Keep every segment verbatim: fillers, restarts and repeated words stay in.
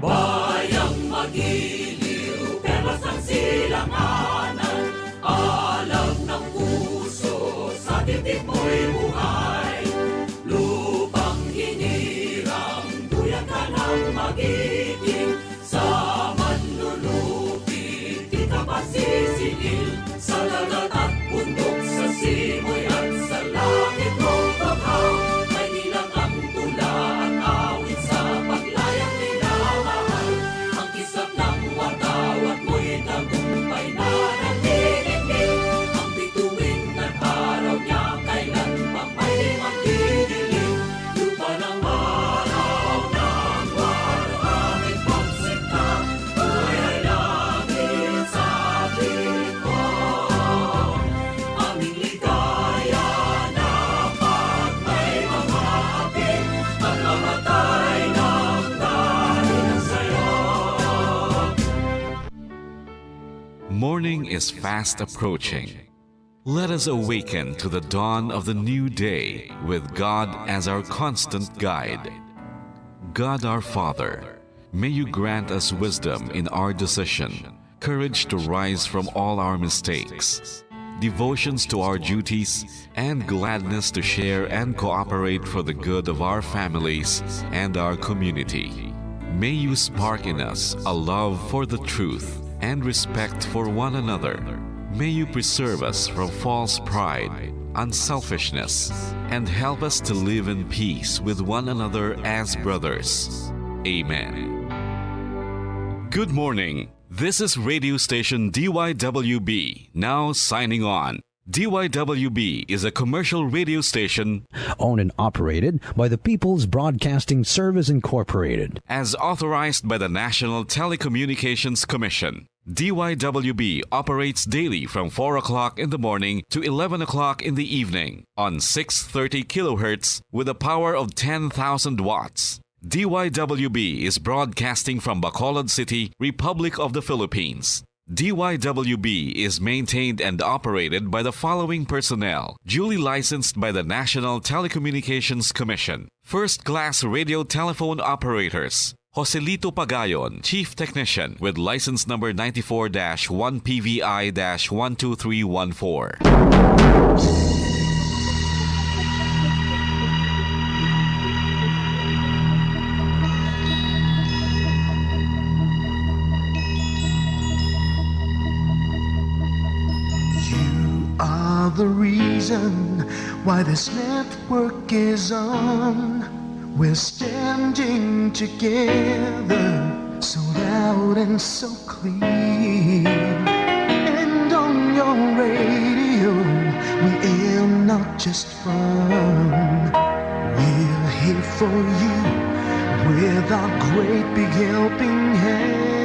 Bayang magiliw, perlas ang silanganan, alam ng puso, sa dibdib mo'y buhay. Lupang hinirang, duyan ka ng magiting, sa manlulupi, di ka pasisingil, sa dagat at bundok, sa simoy at sa langit mong bughaw. May ilang ang tula at awit sa paglayang minamahal. Ang kislap ng watawat mo'y tagumpay na nagdidikit. Ang bituin at araw niya kailan pang may magdidilim. Lupa ng araw ng waluhangin pagsinta, buhay ay langit sa piling ko. Aming ligaya na pag may mahapit, pagkamatay ng dahil sa'yo. Morning is fast approaching. Let us awaken to the dawn of the new day with God as our constant guide. God our Father, may you grant us wisdom in our decision, courage to rise from all our mistakes, devotions to our duties, and gladness to share and cooperate for the good of our families and our community. May you spark in us a love for the truth and respect for one another. May you preserve us from false pride, unselfishness, and help us to live in peace with one another as brothers. Amen. Good morning. This is radio station D Y W B, now signing on. D Y W B is a commercial radio station owned and operated by the People's Broadcasting Service Incorporated. As authorized by the National Telecommunications Commission. D Y W B operates daily from four o'clock in the morning to eleven o'clock in the evening on six thirty kilohertz with a power of ten thousand watts. D Y W B is broadcasting from Bacolod City, Republic of the Philippines. D Y W B is maintained and operated by the following personnel, duly licensed by the National Telecommunications Commission. First-class radio telephone operators, Joselito Pagayon, Chief Technician, with license number ninety-four dash one P V I dash one two three one four. You are the reason why this network is on. We're standing together, so loud and so clear. And on your radio, we air not just fun. We're here for you with our great big helping hand.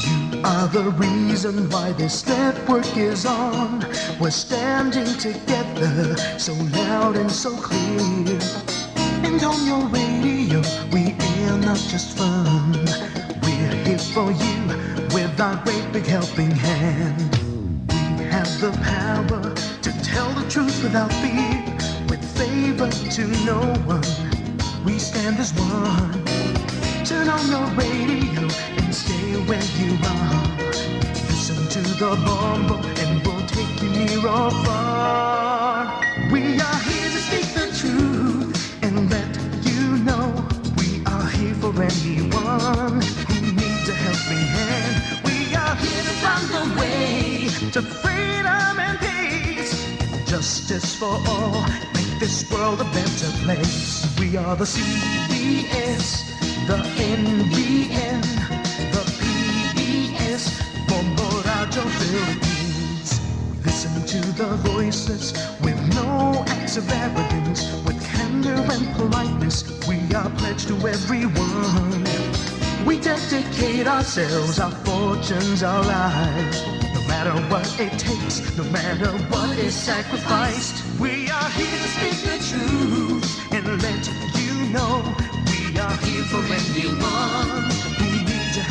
You are the reason why this network is on. We're standing together, so loud and so clear. And on your radio, we air not just fun. We're here for you with our great big helping hand. We have the power to tell the truth without fear, with favor to no one. We stand as one. Turn on your radio and stay where you are. Listen to the bombo and we'll take you near or far. We are here to speak the truth and let you know we are here for anyone who needs a helping hand. We are here to find the way to freedom and peace. Justice for all, make this world a better place. We are the C B S, the N B N, the P B S, Bombo Radyo Philippines. Listen to the voices with no acts of arrogance, with candor and politeness. We are pledged to everyone. We dedicate ourselves, our fortunes, our lives. No matter what it takes, no matter what is sacrificed, we are here to speak the truth and let you know we are here for anyone who needs a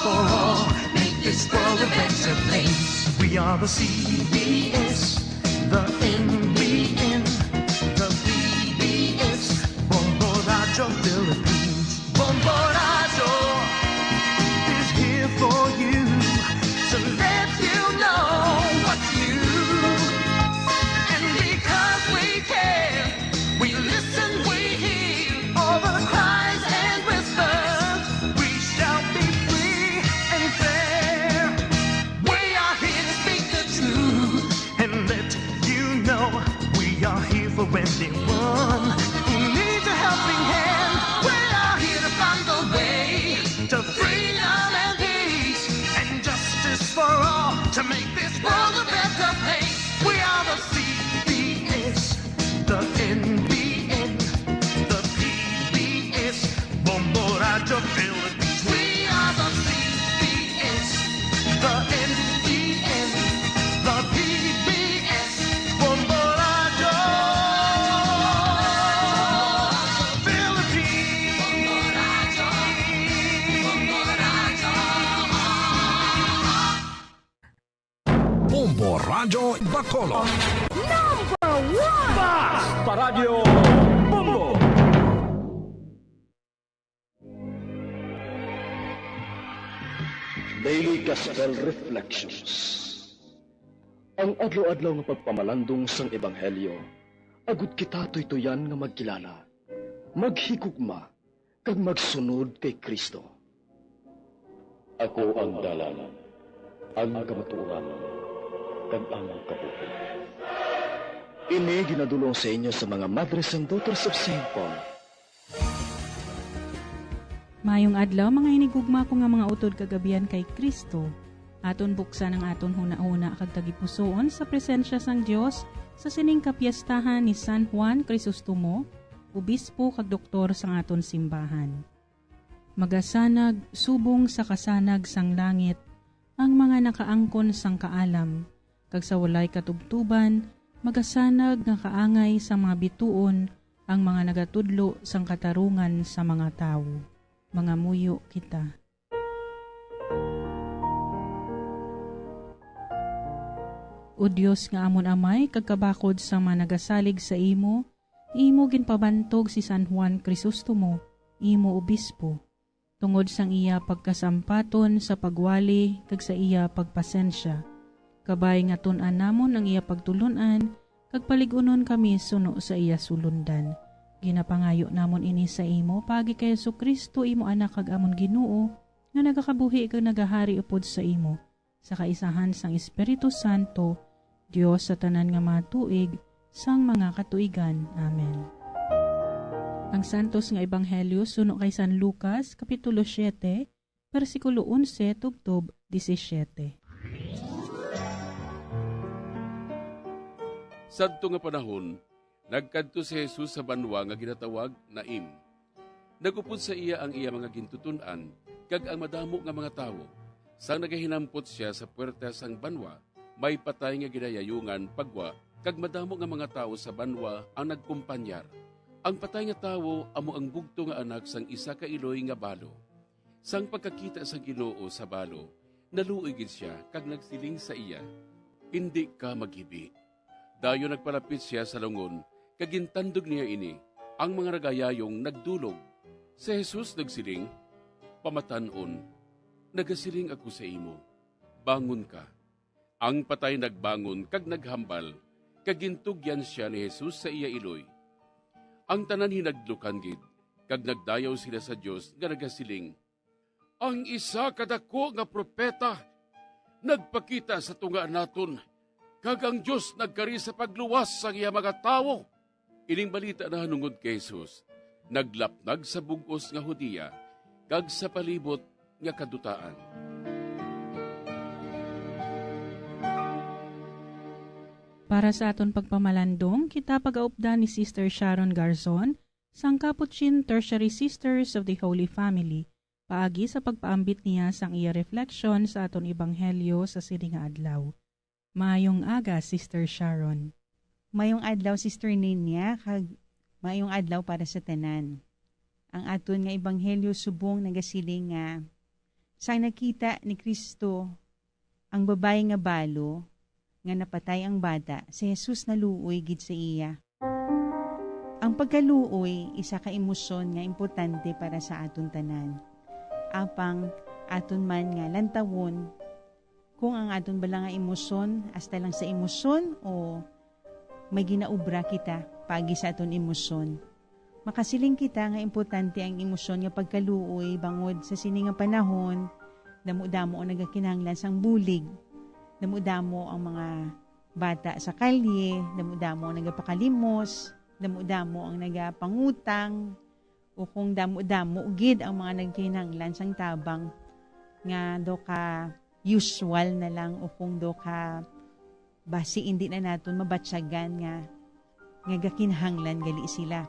For all, make this world a better place. We are the C B S, the N B N, the P B S, Bombo Radyo Philippines. Bombo Radyo is here for you to let you know what's new. And because we care, we listen, we hear all the cries and whispers. We shall be free and fair. We are here to speak the truth and let you know we are here for anyone who needs a helping hand. We are here to find the way to freedom and peace and justice for all to make this world a better place. We are the C B S, the N B N, the P B S, Bombo Radyo Philippines. We are the C B S, the N B N, the P B S, Bombo Radyo Philippines. Bombo Radyo Bacolod. Number one! Basta Radyo Bombo! Daily Gospel Reflections. Ang adlaw-adlaw nga pagpamalandong sang Ebanghelyo, agud kita tuytuyan nga magkilala, maghigugma, kag magsunod kay Cristo. Ako ang dalan, ang kamatuoran, kag ang kabuhi. Ini ginadul-ong sa inyo sa mga Madres and Daughters of Saint Paul. Maayong adlaw, mga hinigugma ko nga mga utod kag abyan kay Cristo. Aton buksan ang aton hunahuna kag tagipusoon sa presensya sang Dios sa sining kapiyestahan ni San Juan Crisostomo, obispo kag doktor sang aton simbahan. Magasanag subong sa kasanag sang langit ang mga nakaangkon sang kaalam, kag sa walay katubtoban magasanag nga kaangay sang mga bituon ang mga nagatudlo sang katarungan sa mga tawo. Mangamuyo kita. O Dios nga amon Amay kag kabakod sang mga nagasalig sa imo, imo ginpabantog si San Juan Crisostomo, imo obispo, tungod sang iya pagkasampaton sa pagwali kag sa iya pagpasensya. Kabay nga tun-an namon ang iya pagtulon-an, kag palig-unon kami suno sa iya sulondan. Ginapangayo namon ini sa imo paagi kay Jesu-Cristo, imo Anak kag amon Ginoo, nga nagakabuhi kag nagahari upod sa imo, sa kaisahan sang Espiritu Santo, Dios sa tanan nga mga tuig, sang mga katuigan. Amen. Ang Santos nga Ebanghelyo suno kay San Lucas, Kapitulo siete, bersikulo onse tubtob disisiete. Sadto nga panahon, nagkadto si Jesus sa banwa nga ginatawag Naim. Nag-upod sa iya ang iya mga gintuton-an kag ang madamo nga mga tawo. Sang nagahinampot sia sa puwerta sang banwa, may patay nga ginayayungan pagwa, kag madamo nga mga tawo sa banwa ang nagkumpanyar. Ang patay nga tawo amo ang bugto nga anak sang isa ka iloy nga balo. Sang pagkakita sang Ginoo sa balo, naluoy gid sia kag nagsiling sa iya, "Indi ka maghibi." Dayon nagpalapit sia sa lungon, kag gintandog niya ini. Ang mga nagayayong nagdulog. Si Jesus nagsiling, "Pamatan-on, nagasiling ako sa imo, bangon ka." Ang patay nagbangon kag naghambal, kag gintugyan sia ni Jesus sa iya iloy. Ang tanan hinadlukan gid, kag nagdayaw sila sa Dios nga nagasiling, "Ang isa ka daku nga propeta nagpakita sa tunga naton, kag ang Dios nagkari sa pagluwas sang iya mga tawo." Ining balita nahanungod kay Jesus naglapnag sa bug-os nga Judea kag sa palibot nga kadutaan. Para sa aton pagpamalandong, kita pag-aupdan ni Sister Sharon Garzon sang Capuchin Tertiary Sisters of the Holy Family, paagi sa pagpaambit niya sang iya refleksyon sa aton ebanghelyo sa sini nga adlaw. Maayong aga, Sister Sharon. Maayong adlaw, Sister Ninia, kag maayong adlaw para sa tanan. Ang aton nga ebanghelyo subong nagasiling nga Sang nakita ni Cristo ang babayi nga balo nga napatay ang bata, si Jesus naluoy gid sa iya. Ang pagkaluoy isa ka emosyon nga importante para sa aton tanan. Apang aton man nga lantawon kung ang aton bala nga emosyon hasta lang sa emosyon o may ginaobra kita paagi sa aton emosyon. Makasiling kita nga importante ang emosyon nga pagkaluoy bangod sa sini nga panahon, damo-damo ang nagakinahanglan sang bulig. Damo-damo ang mga bata sa kalye, damo-damo ang nagapakalimos, damo-damo ang nagapangutang, o kung damo-damo gid ang mga nagkinahanglan sang tabang nga daw ka usual na lang o kung daw ka basi hindi na naton mabatyagan nga nga gakinahanglan gali sila.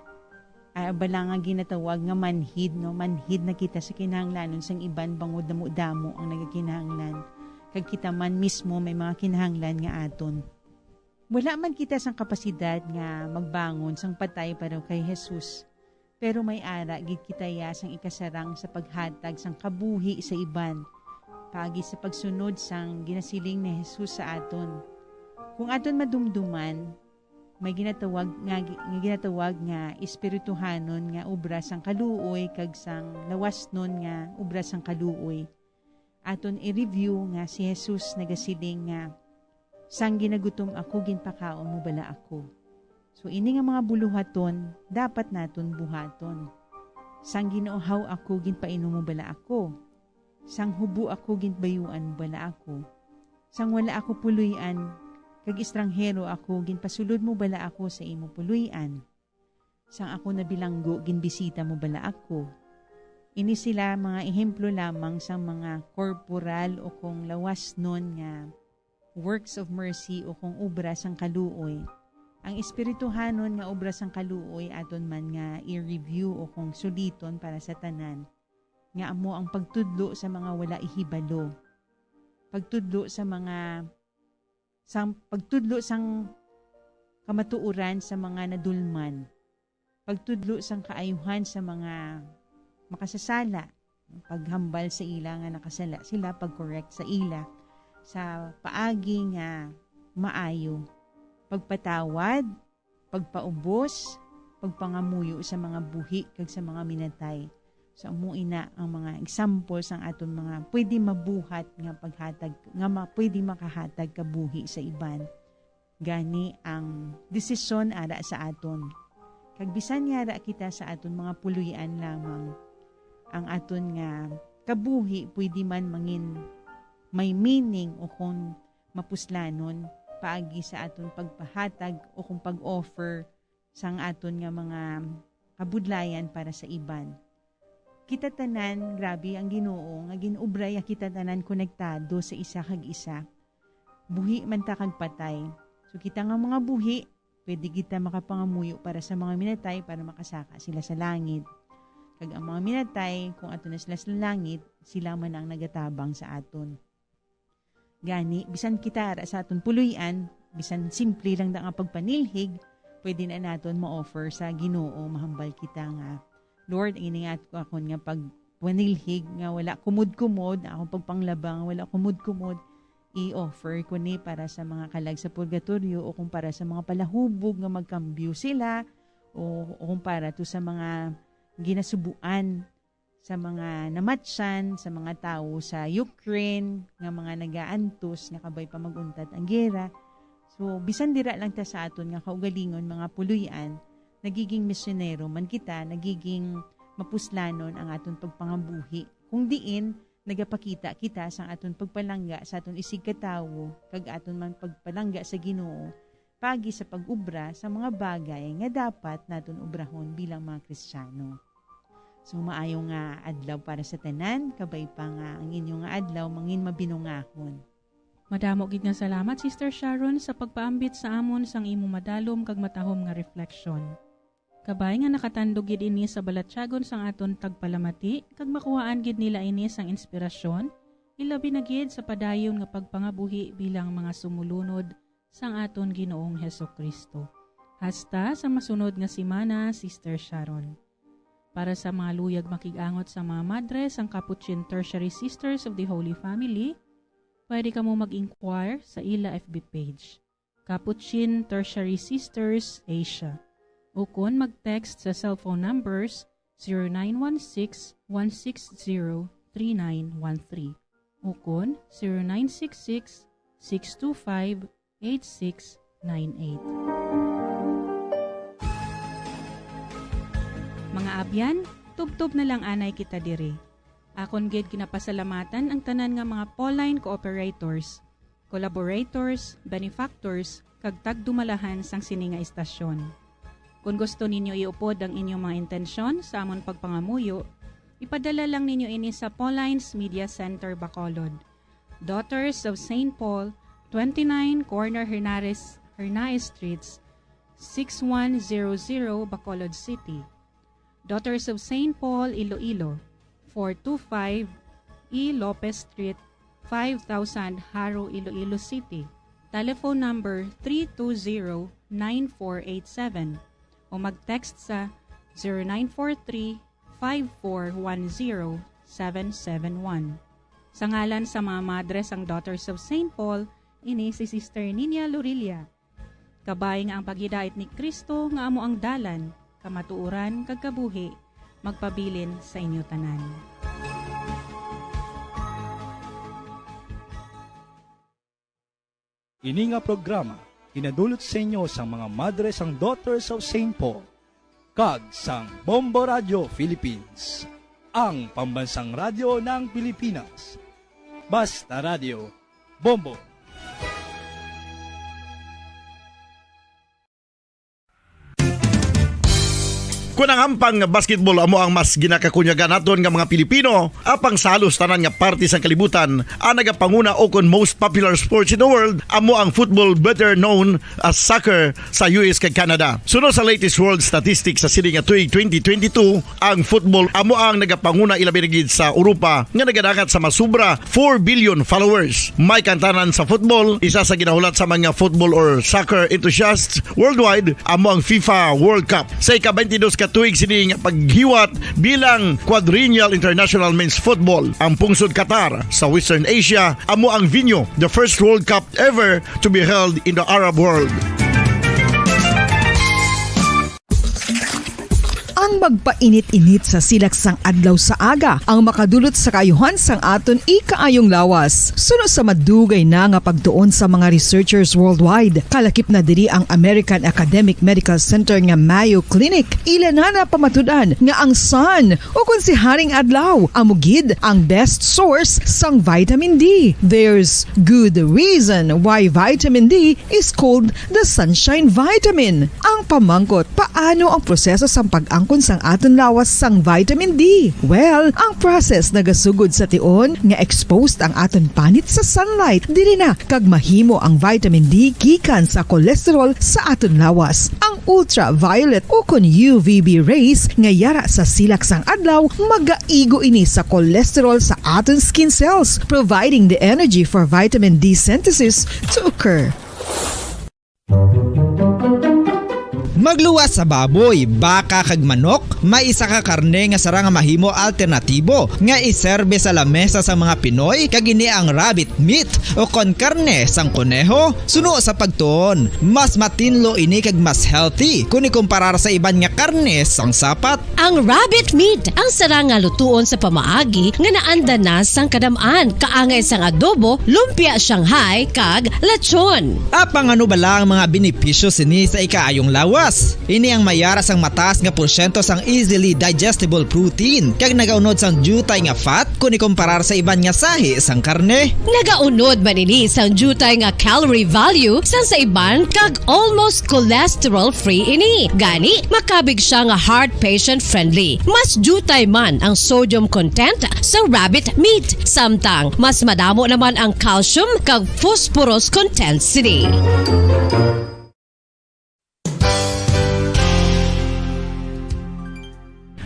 Ah, bala nga ginatawag nga manhid, no? Manhid na kita sa kinahanglanon sang iban bangod damo-damo ang nagakinahanglan. Kag kita man mismo may mga kinahanglan nga aton. Wala man kita sang kapasidad nga magbangon sang patay para kay Jesus, pero may ara gid kita ya sang ikasarang sa paghatag sang kabuhi sa iban, paagi sa pagsunod sang ginasiling ni Jesus sa aton. Kung aton madumduman, may ginatawag nga, nga ginatawag nga espirituhanon nga obra sang kaluoy kag sang lawasnon nga obra sang kaluoy. Aton i-review nga si Jesus nagasiling nga, "Sang ginagutom ako, ginpakaon mo bala ako." So, ini nga mga buluhaton, dapat naton buhaton. "Sang ginauhaw ako, ginpainom mo bala ako? Sang hubo ako, ginbayuan mo bala ako? Sang wala ako puloy-an, kag estranghero ako, ginpasulod mo bala ako sa imo puloy-an? Sang ako nabilanggo, ginbisita mo bala ako?" Ini sila mga ehemplo lamang sang mga korporal o kung lawasnon nga works of mercy o kung obra sang kaluoy. Ang espirituhanon nga obra sang kaluoy aton man nga i-review o kung suliton para sa tanan, nga amo ang pagtudlo sa mga wala ihibalo, pagtudlo sa mga sang pagtudlo sang kamatuoran sa mga nadulman, pagtudlo sang kaayuhan sa mga makasasala, paghambal sa ila nga nakasala sila, pag-correct sa ila sa paagi nga maayo, pagpatawad, pagpaubos, pagpangamuyo sa mga buhi kag sa mga minatay. So, amo ina ang mga example sang aton mga pwede mabuhat nga paghatag, nga ma-, pwede makahatag kabuhi sa iban. Gani ang desisyon ara sa aton. Kag bisan yara kita sa aton mga puloy-an lamang, ang aton nga kabuhi pwede man mangin may meaning o kung mapuslanon paagi sa aton pagpahatag o kung pag-offer sang aton nga mga kabudlayan para sa iban. Kita tanan, grabe ang Ginoo nga gin-obra ya kita tanan konektado sa isa kag isa. Buhi man ta kag patay. So kita nga mga buhi, pwede kita makapangamuyo para sa mga minatay para makasaka sila sa langit. Kag ang mga minatay, kung ato na sila sa langit, sila man ang nagatabang sa aton. Gani, bisan kita ara sa aton puloy-an, bisan simple lang da nga pagpanilhig, pwede na naton ma-offer sa Ginoo, mahambal kita nga, "Lord, ini nga ako, akon nga pagpanilhig nga wala kumod-kumod, akong pagpanglaba nga wala kumod-kumod, i-offer ko ni para sa mga kalag sa purgatorio o kung para sa mga palahubog nga magkambyo sila o, o kung para to sa mga ginasubuan sa mga namatyan, sa mga tawo sa Ukraine, nga mga nagaantos nga kabay pa mag-untat ang gera." So, bisan dira lang ta sa aton nga kaugalingon, mga puloy-an, nagiging misyonero man kita, nagiging mapuslanon ang aton pagpangabuhi. Kung diin, nagapakita kita sang aton pagpalangga sa aton isigkatawo, kag aton man pagpalangga sa Ginoo, paagi sa pag-obra sa mga bagay nga dapat naton obrahon bilang mga Kristiyano. So, maayo nga adlaw para sa tanan, kabay pa nga ang inyo nga adlaw mangin mabinungahon. Madamo gid nga salamat, Sister Sharon, sa pagpaambit sa amon sang imo madalom kag matahom nga reflection. Kabay nga nakatandog gid ini sa balatyagon sang aton tagpalamati, kag makuhaan gid nila ini sang inspirasyon, ilabi na gid sa padayon nga pagpangabuhi bilang mga sumulunod sang aton Ginoong Jesu-Cristo. Hasta sa masunod nga semana, Sister Sharon. Para sa mga luyag makig-angot sa mga madre sang Capuchin Tertiary Sisters of the Holy Family, pwede kamo mag-inquire sa ila F B page, Capuchin Tertiary Sisters Asia, ukon mag-text sa cellphone numbers zero nine one six, one six zero, three nine one three ukon zero nine six six, six two five, eight six nine eight. Mga abyan, tubtob na lang anay kita diri. Akon gid ginapasalamatan ang tanan nga mga Pauline cooperators, collaborators, benefactors, kag tagdumalahan sang sini nga istasyon. Kon gusto ninyo iupod ang inyong mga intensyon sa amon pagpangamuyo, ipadala lang ninyo ini sa Pauline's Media Center, Bacolod, Daughters of Saint Paul, twenty-nine Corner Hernares, Hernaez Streets, six one zero zero, Bacolod City. Daughters of Saint Paul, Iloilo, four two five E Lopez Street, five thousand, Jaro, Iloilo City. Telephone number three two zero, nine four eight seven o mag-text sa zero nine four three, five four one zero, seven seven one. Sa ngalan sa mga madre sang Daughters of Saint Paul, ini si Sister Ninia Lorilla. Kabay nga ang paghidait ni Cristo nga amo ang dalan, kamatuoran, kag kabuhi, magpabilin sa inyo tanan. Ini nga programa ginadulot sa inyo sang mga madre sang Daughters of Saint Paul kag sang Bombo Radio Philippines, ang pambansang radyo ng Pilipinas. Basta Radio, Bombo. Kon ang ampang nga basketball amo ang mas ginakakunyagan naton nga mga Pilipino, apang sa halos tanan nga parte sang kalibutan, ang nagapanguna ukon most popular sports in the world amo ang football, better known as soccer, sa U S kag Canada. Suno sa latest world statistics sa sini nga tuig twenty twenty-two, ang football amo ang nagapanguna, ilabi na gid sa Europa, nga nagadangat sa masubra four billion followers. May kantanan sa football, isa sa ginahulat sa mga football or soccer enthusiasts worldwide amo ang FIFA World Cup. Sa ika-twenty-dos ka tuig sini nga paghiwat bilang Quadrennial International Men's Football, ang pungsod Qatar sa Western Asia amo ang venue, the first World Cup ever to be held in the Arab world. Ang magpainit-init sa silak sang adlaw sa aga ang makadulot sa kaayuhan sang aton ikaayong lawas. Suno sa madugay na nga pagtuon sa mga researchers worldwide, kalakip na diri ang American Academic Medical Center nga Mayo Clinic. Ila na napamatud-an nga ang sun, ukon si Haring Adlaw, amo gid ang best source sang vitamin D. There's good reason why vitamin D is called the sunshine vitamin. Ang pamangkot, paano ang proseso sang pag-angkon sang aton lawas sang vitamin D? Well, ang process nagasugod sa tion nga exposed ang aton panit sa sunlight. Diri na kag mahimo ang vitamin D gikan sa cholesterol sa aton lawas. Ang ultraviolet ukon U V B rays nga yara sa silak sang adlaw magaigo ini sa cholesterol sa aton skin cells, providing the energy for vitamin D synthesis to occur. Magluwas sa baboy, baka, kag manok, may isa ka karne nga sarang nga mahimo alternatibo nga iserbe sa lamesa sa mga Pinoy, kag ini ang rabbit meat, ukon karne sang koneho. Suno sa pagtuon, mas matinlo ini kag mas healthy kon ikumparar sa iban nga karne sang sapat. Ang rabbit meat ang sarang nga lutuon sa pamaagi nga naanda na sang kadam-an, kaangay sang adobo, lumpia Shanghai, kag lechon. Apang ano bala ang mga benepisyo sini sa ikaayong lawas? Ini ang may yara sang mataas nga porsyento sang easily digestible protein, kag nagaunod sang diutay nga fat kon ikumparar sa iban nga sahi sang karne. Nagaunod man ini sang diutay nga calorie value sang sa iban, kag almost cholesterol-free ini. Gani, makabig sia nga heart patient friendly. Mas diutay man ang sodium content sa rabbit meat, samtang mas madamo naman ang calcium kag phosphorus content sini.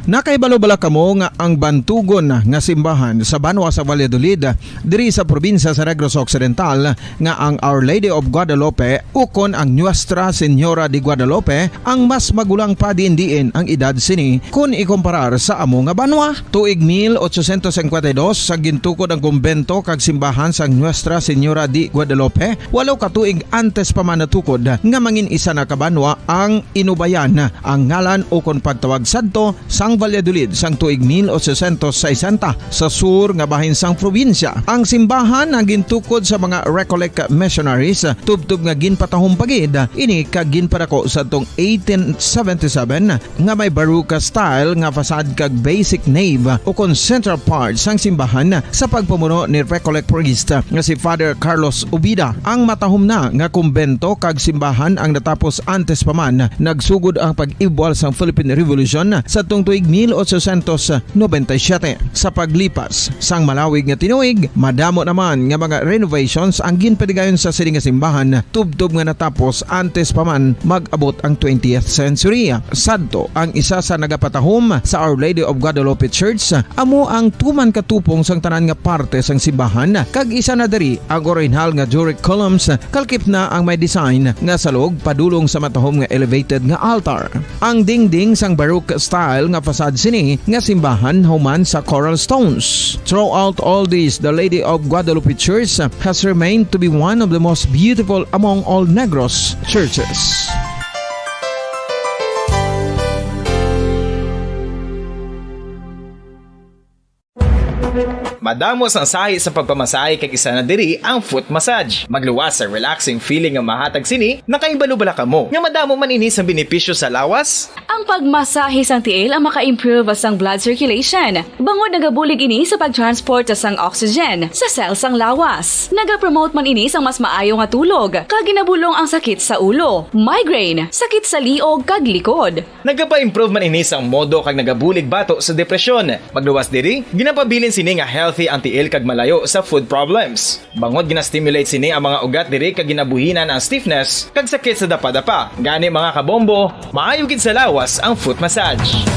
Nakahibalo bala kamo nga ang bantugon nga simbahan sa banwa sa Valladolid, diri sa probinsya sa Negros Occidental, nga ang Our Lady of Guadalupe ukon ang Nuestra Señora de Guadalupe ang mas magulang pa diin-diin ang edad sini kon ikumparar sa amo nga banwa? Tuig mil ochocientos cincuenta y dos, sa gintukod ang kumbento kag simbahan sang Nuestra Señora de Guadalupe, walo ka tuig antes pa man natukod nga mangin isa na ka banwa ang Inubayan, ang ngalan ukon pagtawag sadto sang Valladolid sang tuig mil ochocientos sesenta, sa sur nga bahin sang probinsya. Ang simbahan ang gintukod sa mga Recollect missionaries, tubtob nga ginpatahom pa gid ini kag ginpadako sadtong eighteen seventy-seven, nga may Baroque style nga facade kag basic nave ukon central part sang simbahan sa pagpamuno ni Recollect priest nga si Father Carlos Ubida. Ang matahom na nga kumbento kag simbahan ang natapos antes pa man nagsugod ang pag-ibwal sang Philippine Revolution sadtong tuig mil ochocientos noventa y siete. Sa paglipas sang malawig nga tinuig, madamo naman nga mga renovations ang ginpadigayon sa sini nga simbahan, tubtob nga natapos antes pa man mag-abot ang twentieth century. Sadto, ang isa sa nagapatahom sa Our Lady of Guadalupe Church amo ang tuman katupong sang tanan nga parte sang simbahan, kag isa na diri ang orihinal nga Doric columns, kalkip na ang may design nga salog padulong sa matahom nga elevated nga altar. Ang dingding sang Baroque style nga facade sini nga simbahan human sa coral stones. Throughout all this, the Lady of Guadalupe Church has remained to be one of the most beautiful among all Negros churches. Madamo sang sahi sa pagpamasahe kag isa na diri ang foot massage. Magluwas sa relaxing feeling nga mahatag sini, nakahibalo bala kamo nga madamo man ini sang benepisyo sa lawas? Ang pagmasahe sang tiil ang maka-improve sang blood circulation, bangod nagabulig ini sa pag-transport sang oxygen sa cell sang lawas. Nagapromote man ini sang mas maayo nga tulog, kag ginabulong ang sakit sa ulo, migraine, sakit sa liog, kag likod. Nagapa-improve man ini sang modo kag nagabulig bato sa depresyon. Magluwas diri, ginapabilin sini nga healthy ang tiil kag malayo sa foot problems. Bangod gina-stimulate sini ang mga ugat diri kag ginabuhinan ang stiffness kag sakit sa dapadapa. Gani, mga kabombo, maayo gid sa lawas ang foot massage.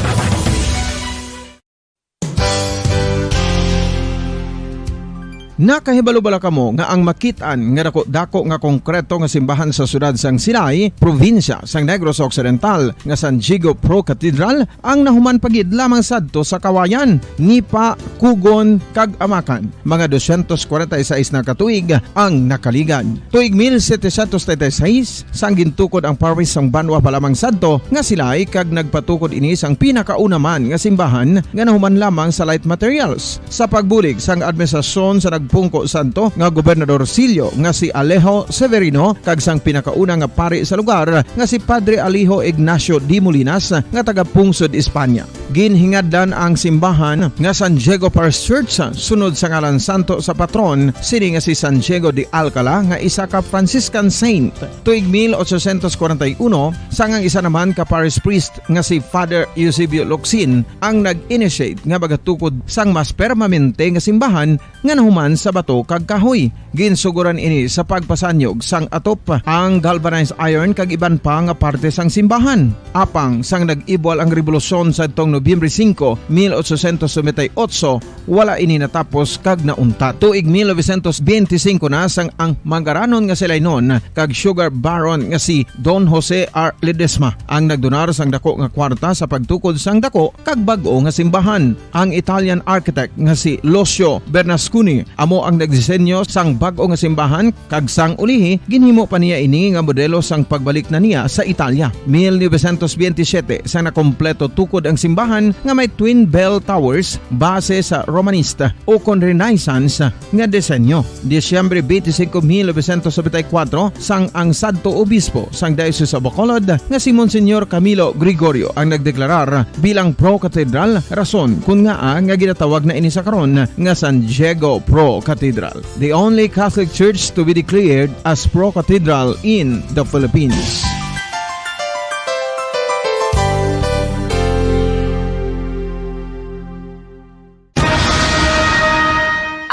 Nakahibalo bala kamo nga ang makit-an nga dako-dako nga konkreto nga simbahan sa siyudad sang Silay, probinsya sang Negros Occidental, nga San Diego Pro Cathedral, ang nahuman pa gid lamang sadto sa Kawayan, Nipa, Cogon, kag Amacan, mga dosyentos kwarenta y seis na ka tuig ang nakaligad. Tuig mil setecientos treinta y seis, sang gintukod ang parish sang banwa pa lamang sadto nga Silay, kag nagpatukod ini sang pinakauna man nga simbahan nga nahuman lamang sa light materials. Sa pagbulig sang administrasyon sa nagpungko sadto nga Gobernador Silio nga si Alejo Severino kag sang pinakauna nga pari sa lugar nga si Padre Alejo Ignacio de Molinas nga taga Pungsod, Espanya. Ginhingadlan ang simbahan nga San Diego Parish Church sunod sa ngalan santo sa patron sini nga si San Diego de Alcala, nga isa ka Franciscan saint. Tuig mil ochocientos kwarenta y uno, sang ang isa naman ka parish priest nga si Father Eusebio Locsin ang nag-initiate nga magatukod sang mas permanente nga simbahan nga nahuman sa bato kag kahoy. Ginsuguran ini sa pagpasanyog sang atop, ang galvanized iron kag iban pa nga parte sang simbahan. Apang sang nag-ibwal ang rebolusyon sadtong Nobyembre singko, mil ochocientos noventa y ocho, wala ini natapos kag nauntat. Tuig mil novecientos benti singko na sang ang mangaranon nga Silaynon kag sugar baron nga si Don Jose R. Ledesma ang nagdonar sang dako nga kwarta sa pagtukod sang dako kag bag-o nga simbahan. Ang Italian architect nga si Lucio Bernasconi amo ang nagdisenyo sang bag-o nga simbahan, kag sang ulihi, ginhimo pa niya ini nga modelo sang pagbalik na niya sa Italia. Mil novecientos benti siyete, sang nakompleto tukod ang simbahan nga may twin bell towers base sa Romanista ukon Renaissance nga disenyo. Disyembre benti singko, mil novecientos nobenta y kuwatro, sang ang sadto obispo sang Diocese of Bacolod nga si Monsignor Camilo Gregorio ang nagdeklarar bilang pro-cathedral, rason kon ngaa nga ginatawag na ini sa karon nga San Diego Pro Cathedral, the only Catholic Church to be declared as pro-cathedral in the Philippines.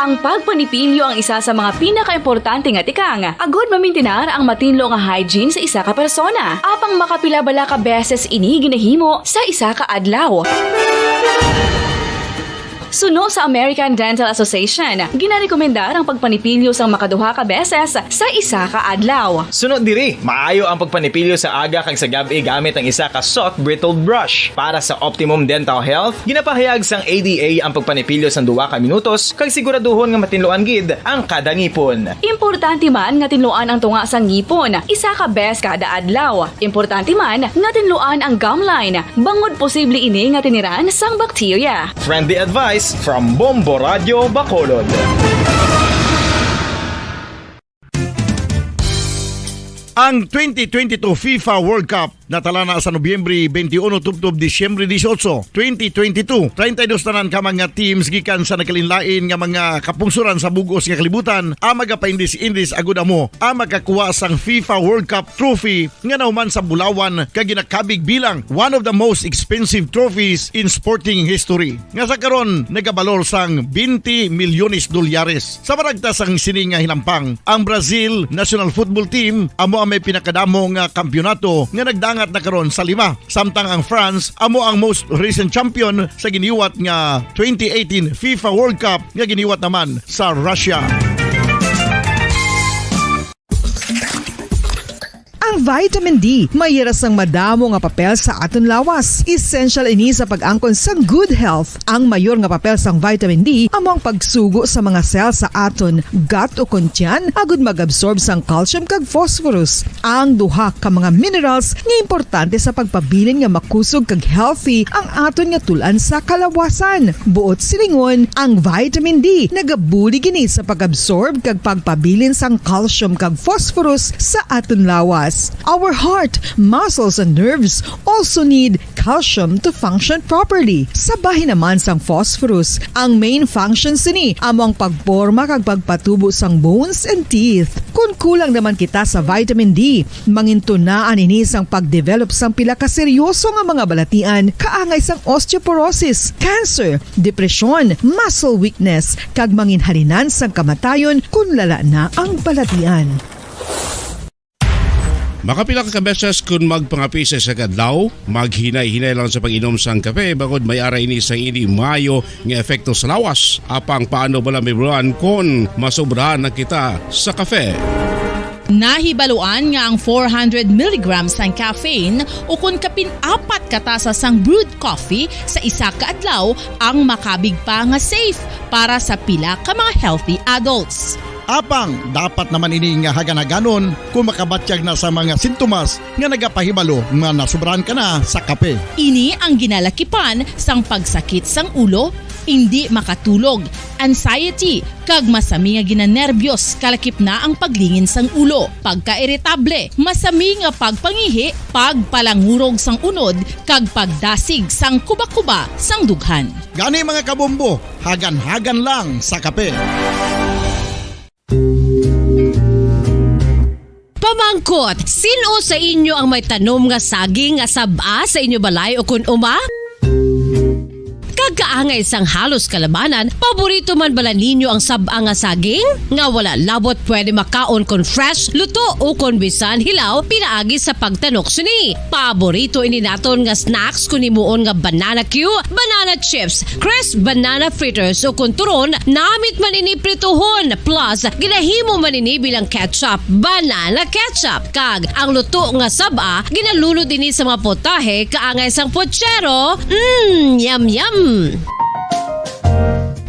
Ang pagpanipilyo ang isa sa mga pinakaimportante nga tikang agud mamintinar ang matinlo nga hygiene sa isa ka persona. Apang makapila bala ka beses ini ginahimo sa isa ka adlaw? Suno sa American Dental Association, ginarekomendar ang pagpanipilyo sang makaduha ka beses sa isa ka adlaw. Suno diri, maayo ang pagpanipilyo sa aga kag sa gab-i gamit ang isa ka soft bristled brush. Para sa optimum dental health, ginapahayag sang A D A ang pagpanipilyo sang duha ka minutos kag siguraduhon nga matinluan gid ang kada ngipon. Importante man nga tinluan ang tunga sang ngipon isa ka bes kada adlaw. Importante man nga tinluan ang gum line bangod posible ini nga tiniran sang bakterya. Friendly advice from Bombo Radio Bacolod. Ang twenty twenty-two FIFA World Cup natala na sa Nobyembre twenty-one tubtob Disyembre dieciocho, twenty twenty-two. Treinta y dos tanan ka mga teams gikan sa nagkalainlain nga mga kapungsoran sa bug-os nga kalibutan ang magapaindis-indis agud amo ang makakuha sang FIFA World Cup trophy nga nahuman sa bulawan kag ginakabig bilang one of the most expensive trophies in sporting history, nga sa karon nagabalor sang twenty milyones dolyares. Sa baragta sang sini nga hinampang, ang Brazil national football team amo ang may pinakadamo nga kampiyonato nga nagdangat na karon sa lima, samtang ang France amo ang most recent champion sa giniwat nga twenty eighteen FIFA World Cup nga giniwat naman sa Russia. Ang vitamin D may hira sang madamo nga papel sa aton lawas. Essential ini sa pag-angkon sang good health. Ang mayor nga papel sang vitamin D amo ang pagsugo sa mga cell sa aton gut ukon tiyan agud mag-absorb sang calcium kag phosphorus, ang duha ka mga minerals nga importante sa pagpabilin nga makusog kag healthy ang aton nga tul-an sa kalawasan. Buot silingon, ang vitamin D nagabulig ini sa pag-absorb kag pagpabilin sang calcium kag phosphorus sa aton lawas. Our heart, muscles, and nerves also need calcium to function properly. Sa bahin naman sang phosphorus, ang main function sini amo ang pagporma kag pagpatubo sang bones and teeth. Kon kulang naman kita sa vitamin D, mangintunaan ini sang pag-develop sang pila ka seryoso nga mga balatian kaangay sang osteoporosis, cancer, depresyon, muscle weakness, kag manginhalinan sang kamatayon kon lala na ang balatian. Makapila ka beses kon magpangapi sa isa ka adlaw, maghinay-hinay lang sa pag-inom sang kape, bangod may ara ini sang indi maayo nga epekto sa lawas. Apang paano bala, Ma'am Ron, kon masobrahan na kita sa kape? Nahibaluan nga ang four hundred milligrams sang caffeine ukon kapin apat ka tasa sang brewed coffee sa isa ka adlaw ang makabig pa nga safe para sa pila ka mga healthy adults. Apang dapat naman ini nga hagan-haganon kon makabatyag na sa mga sintomas nga nagapahibalo nga nasobrahan ka na sa kape. Ini ang ginalakipan sang pagsakit sang ulo, indi makatulog, anxiety, kag masami nga ginanerbiyos, kalakip na ang paglingin sang ulo, pagkairitable, masami nga pagpangihi, pagpalangurog sang unod, kag pagdasig sang kubakuba sang dughan. Gani, mga kabombo, hagan-hagan lang sa kape. Pamangkot, sin-o sa inyo ang may tanom nga saging nga sab-a sa inyo balay o kon uma? Kag kaangay sang halos kalabanan, paborito man bala ninyo ang sab-a nga saging? Nga wala labot pwede makaon kon fresh, luto, o kon bisan hilaw pinaagi sa pagtanok sini. Paborito ini naton nga snacks kon himuon nga banana cue, banana chips, crisp banana fritters, o kon turon, namit man ini prituhon. Plus, ginahimo man ini bilang ketchup, banana ketchup. Kag ang luto nga sab-a, ginalunod ini sa mga potahe kaangay sang pochero. Mm, yum, yum!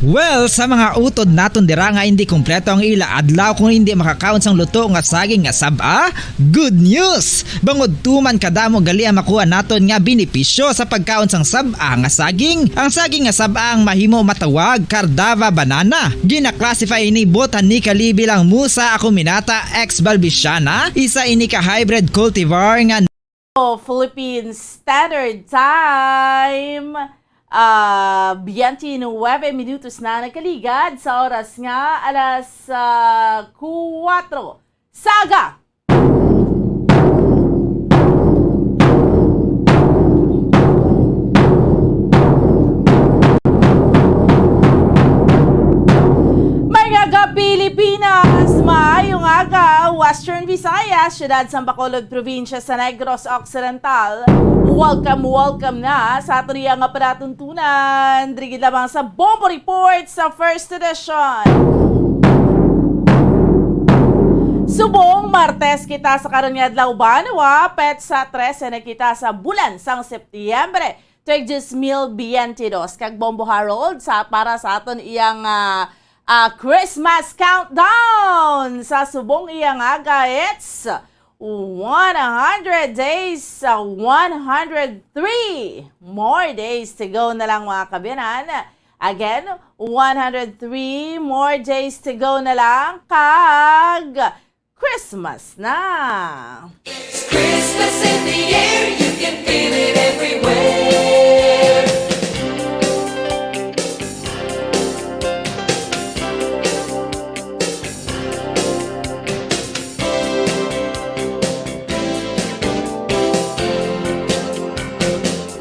Well, sa mga utod naton dira nga indi kompleto ang ila adlaw kung indi makakaon sang luto nga saging nga sab-a, good news! Bangod tuman kadamo gali ang makuha naton nga benepisyo sa pagkaon sang sab-a nga saging. Ang saging nga sab-a ang mahimo matawag Cardava banana. Gina-classify ini botanically bilang Musa acuminata ex balbisiana, isa ini ka hybrid cultivar nga Philippine Standard Time, ah, twenty-nine minutos na nagkaligad sa oras nga alas, ah, kuwatro sa aga. Western Visayas, siyudad sang Bacolod, probinsya sa Negros Occidental. Welcome, welcome na sa aton iya nga palatuntunan. Diri gid lamang sa Bombo Report sa first edition. Subong Martes kita sa karon nga adlaw, banwa, petsa trese na kita sa bulan sang Setyembre, tuig dos mil biyente dos. Kag Bombo Harold sa, para sa aton iyang, ah, ah, Christmas countdown sa subong iyang aga. It's one hundred days, uh, one hundred three more days to go na lang, mga kaabyanan. Again, one hundred three more days to go na lang, kag Christmas na. It's Christmas in the air, you can feel it everywhere.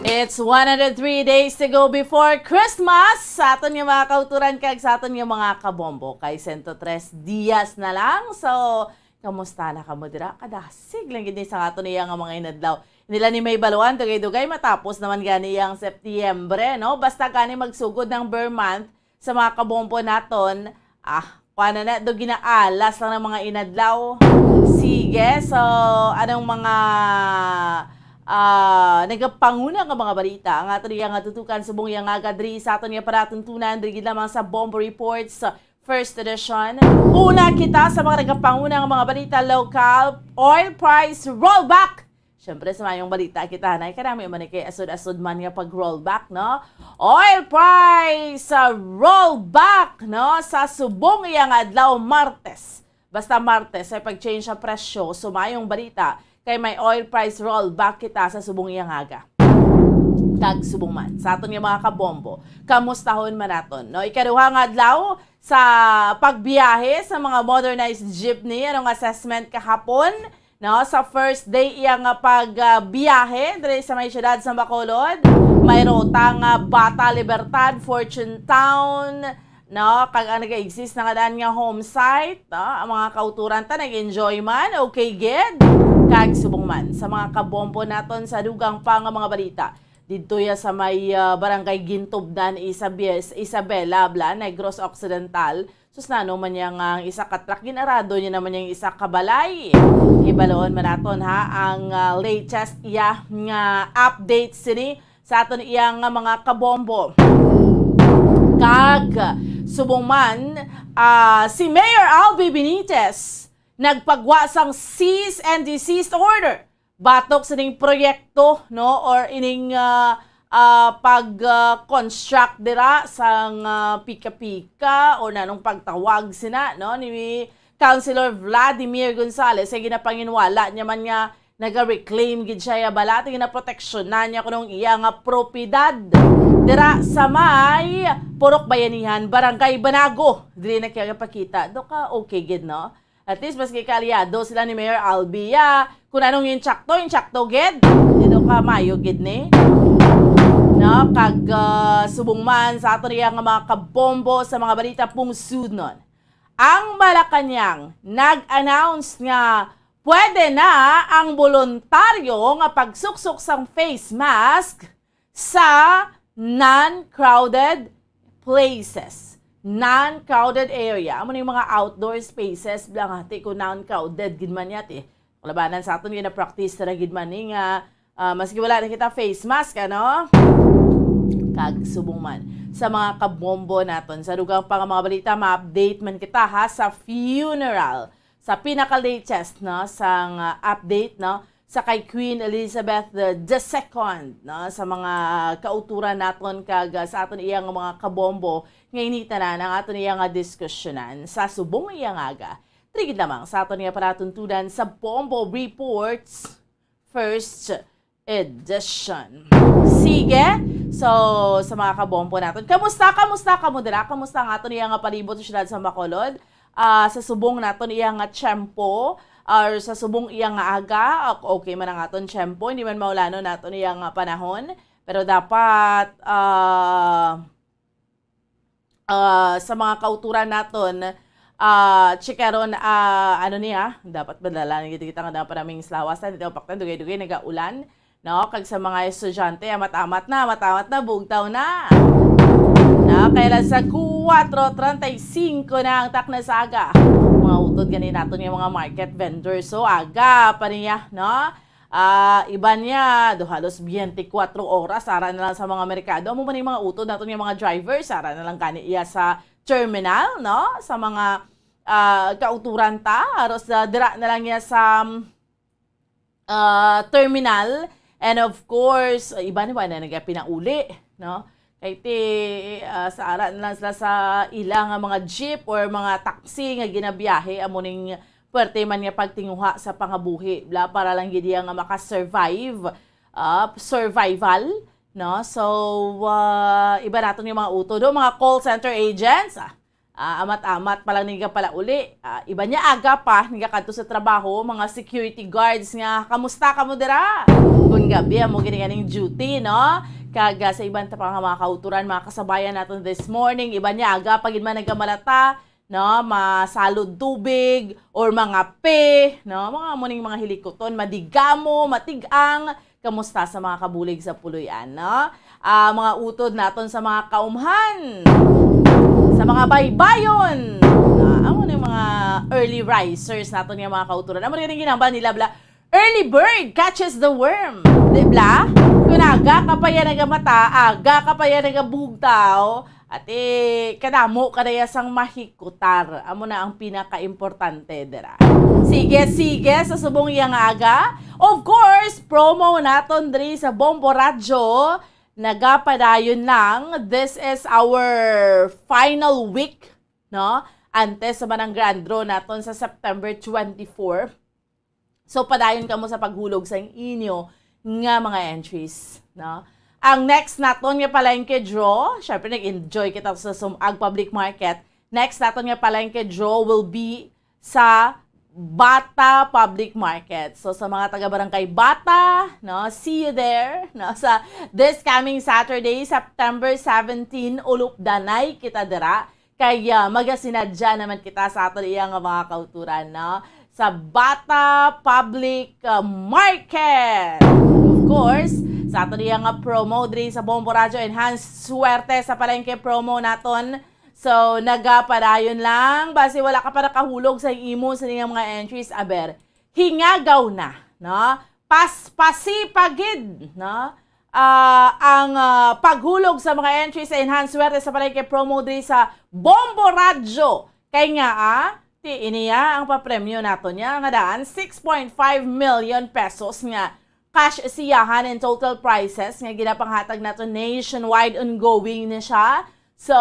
It's one hundred three days to go before Christmas. Sa aton nga mga kauturan kag sa aton nga mga kabombo, kay sento tres dias na lang. So, kamusta na kamo dira? Kadasig lang gid ni sa aton iya nga mga inadlaw. Nila ni may baluan, dugay-dugay matapos naman gani ang Setyembre, no? Basta gani magsugod ng ber month sa mga kabombo naton, ah, kuan na na, do ginaalas lang ng mga inadlaw. Sige, so, anong mga, ah, nagapanguna nga mga balita ang aton iya nga tutukan subong iya nga aga diri sa aton nga palatuntunan, diri gid lamang sa Bombo Reports, first edition. Una kita sa mga nagapanguna nga mga balita lokal, oil price rollback. Siyempre, sa mayong balita kita, nay, kanami man ni kay asod-asod man nga pag-rollback, no? Oil price, ah, rollback, no? Sa subong iya nga adlaw, Martes. Basta Martes, ay pag-change sa presyo. So, mayong balita, kay may oil price rollback kita sa subong iya nga aga. Kag subong man, sa aton nga mga kabombo, kamustahon man naton, no? Ikaduha nga adlaw sa pagbiyahe sa mga modernized jeepney. Anong assessment kahapon? No, sa first day iya nga pagbiyahe diri sa may siyudad sa Bacolod, may ruta nga Bata Libertad, Fortune Town, no, kag ang nag-exist na nga daan nga home site, no, ang mga kauturan ta nag-enjoy man, okay gid, kag subong man sa mga kabombo naton sa dugang pa nga mga balita. Didto ya sa may, ah, Barangay Gintubnan, Isabes-, Isabela, bla, Negros Occidental. Sus, nano man niya nga ang isa ka truck, ginarado niya naman niya ang isa ka balay. Hibaloon man naton, ha, ang, ah, latest iya nga update sini sa aton iya nga mga kabombo. Kag subong man, ah, si Mayor Albi Benitez nagpagwa sang cease and desist order batok sining proyekto, no, or ining, ah, ah, pag, ah, construct dira sang, ah, pika-pika o nanong pagtawag sina, no, ni Councilor Vladimir Gonzales, ay ginapanginwala niya man nga naga-reclaim gid siya ya bala, ti ginaproteksyonan niya kuno ang iya nga propiedad dira sa may Purok Bayanihan, Barangay Banago. Diri na kaya gapakita. Do ka, okay gid, no? At least, maski kaalyado sila ni Mayor Albi, ya, kung anong insakto, insakto gid. Dito ka, mayo gid ni. No? Kag, ah, subong man sa ato niya nga mga kabombo sa mga balita pungsunon. Ang Malacañang nag-announce nga pwede na ang boluntaryo nga pagsuksok sang face mask sa non-crowded places. Non-crowded area. Amo na yung mga outdoor spaces lang, ati ko non-crowded gid man yati. Kalabanan sa aton, gina-practice na gid man ni nga, ah, maski wala na kita face mask, ano? Kag subong man sa mga kabombo naton. Sa dugang pa nga mga balita, ma-update man kita, ha, sa funeral. Sa pinaka-latest, no, sang, ah, update, no, sa kay Queen Elizabeth the, the second, no, sa mga kauturan naton kag, ah, sa aton iya nga mga kabombo, nga ini tanan ang aton iya nga diskusyonan sa subong iya nga aga. Trigid lamang sa aton iya palatuntunan sa Bombo Reports First Edition. Sige. So, sa mga kabombo naton, kamusta? Kamusta kamo dira? Kamusta ang aton iya nga palibot sa siyudad sa Bacolod? Ah, sa subong naton iya nga tiyempo, or sa subong iya nga aga, ok-, okay man ang aton tiyempo, hindi man maulanon naton iya nga panahon. Pero dapat, ah, ah, sa mga kauturan naton, Ah, chikaron, ah, ano niya, dapat madala na gid kita nga dapat maraming lawas na, dito paktan, dugay-dugay, nagaulan, no? Kag sa mga estudyante, amat-amat na, amat-amat na, bugtaw na. No? Kaya lang sa kuwatro treinta y cinco na ang takna sa aga. Mga utod gani naton nga mga market vendors. So, aga pa niya, no? Ah, iban niya, do halos twenty-four oras, ara na lang sa mga merkado. Amo man yung mga utod naton nga mga drivers, ara na lang gani iya sa terminal, no? Sa mga, ah, kauturan ta, aros na dira na lang niya sa, ah, terminal. And of course, iban wa na nagapinauli, no? Kay ti, ah, sa ara na lang sila sa ila nga mga jeep or mga taxi nga ginabiyahe, amo ning puwerte man nga pagtinguha sa pangabuhi, bla, para lang gid iya nga maka-survive, ah, survival, no? So, ah, iba naton yung mga utod, o mga call center agents, ah, ah, amat-amat pa lang nagapalauli. Ah, iba niya aga pa, nagakadto sa trabaho, mga security guards nga, "Kamusta kamo dira?" Kung gabi, amo gini ganing duty, no? Kag, ah, sa iban ta pa nga mga kauturan, mga kasabayan naton this morning, iba niya aga pa gid man nagamalata, no? Masalod tubig or mangape, no? Mga amo ning mga hilikuton, madigamo, matig-ang, kamusta sa mga kabulig sa puloy-an, no? Ah, mga utod naton sa mga kaumhan, sa mga baybayon. Ah, amo na yung mga early risers naton nga mga kauturan. Amo rin yung ginambal nila, bla, "Early bird catches the worm." Di bla? Kung aga ka pa yan nagamata, aga ka pa yan nagabugtaw, ati, kadamo ka na ya sang mahikutar. Amo na ang pinaka-importante dira. Sige, sige, sa subong iya nga aga. Of course, promo naton diri sa Bombo Radyo. Nagapadayon lang. This is our final week, no? Antes sa manang grand draw naton sa September twenty-four. So, padayon kamo sa paghulog sa inyo nga mga entries, no? Ang next naton nga palengke draw, syempre nag-enjoy kita sa Sumag Public Market. Next naton nga palengke draw will be sa Bata Public Market. So, sa mga taga Barangay Bata, no, see you there, no, sa this coming Saturday, September seventeen, ulupdanay kita dira. Kay, ah, magasinadya naman kita sa aton iya nga mga kauturan, no? Sa Bata Public, ah, Market. Of course, sa aton iya nga promo diri sa Bombo Radyo, enhanced swerte sa palengke promo naton. So, nagapadayon lang, basi wala ka pa nakahulog sa imo sa iyang mga entries, aber, hingagaw na, no? Paspasi pa gid, no? Ah, ang, ah, paghulog sa mga entry sa Enhanced Swerte sa Palengke promo diri sa Bombo Radyo. Kay nga, ah, ti iniya ang papremyo nato niya nga daan, six point five million pesos nga cash siyahan and total prizes nga ginapanghatag nato nationwide, ongoing na siya. So,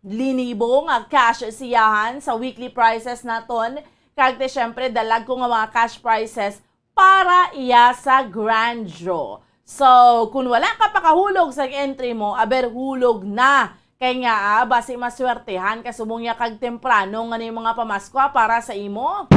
linibo nga cash siyahan sa weekly prizes naton. Kag ti, syempre, dalagko nga mga cash prizes para iya sa grand draw. So, kung wala ka pa kahulog sa entry mo, aber, hulog na. Kay nga, ah, basi maswertehan ka subong niya kag temprano nga ni mga pamaskwa para sa imo.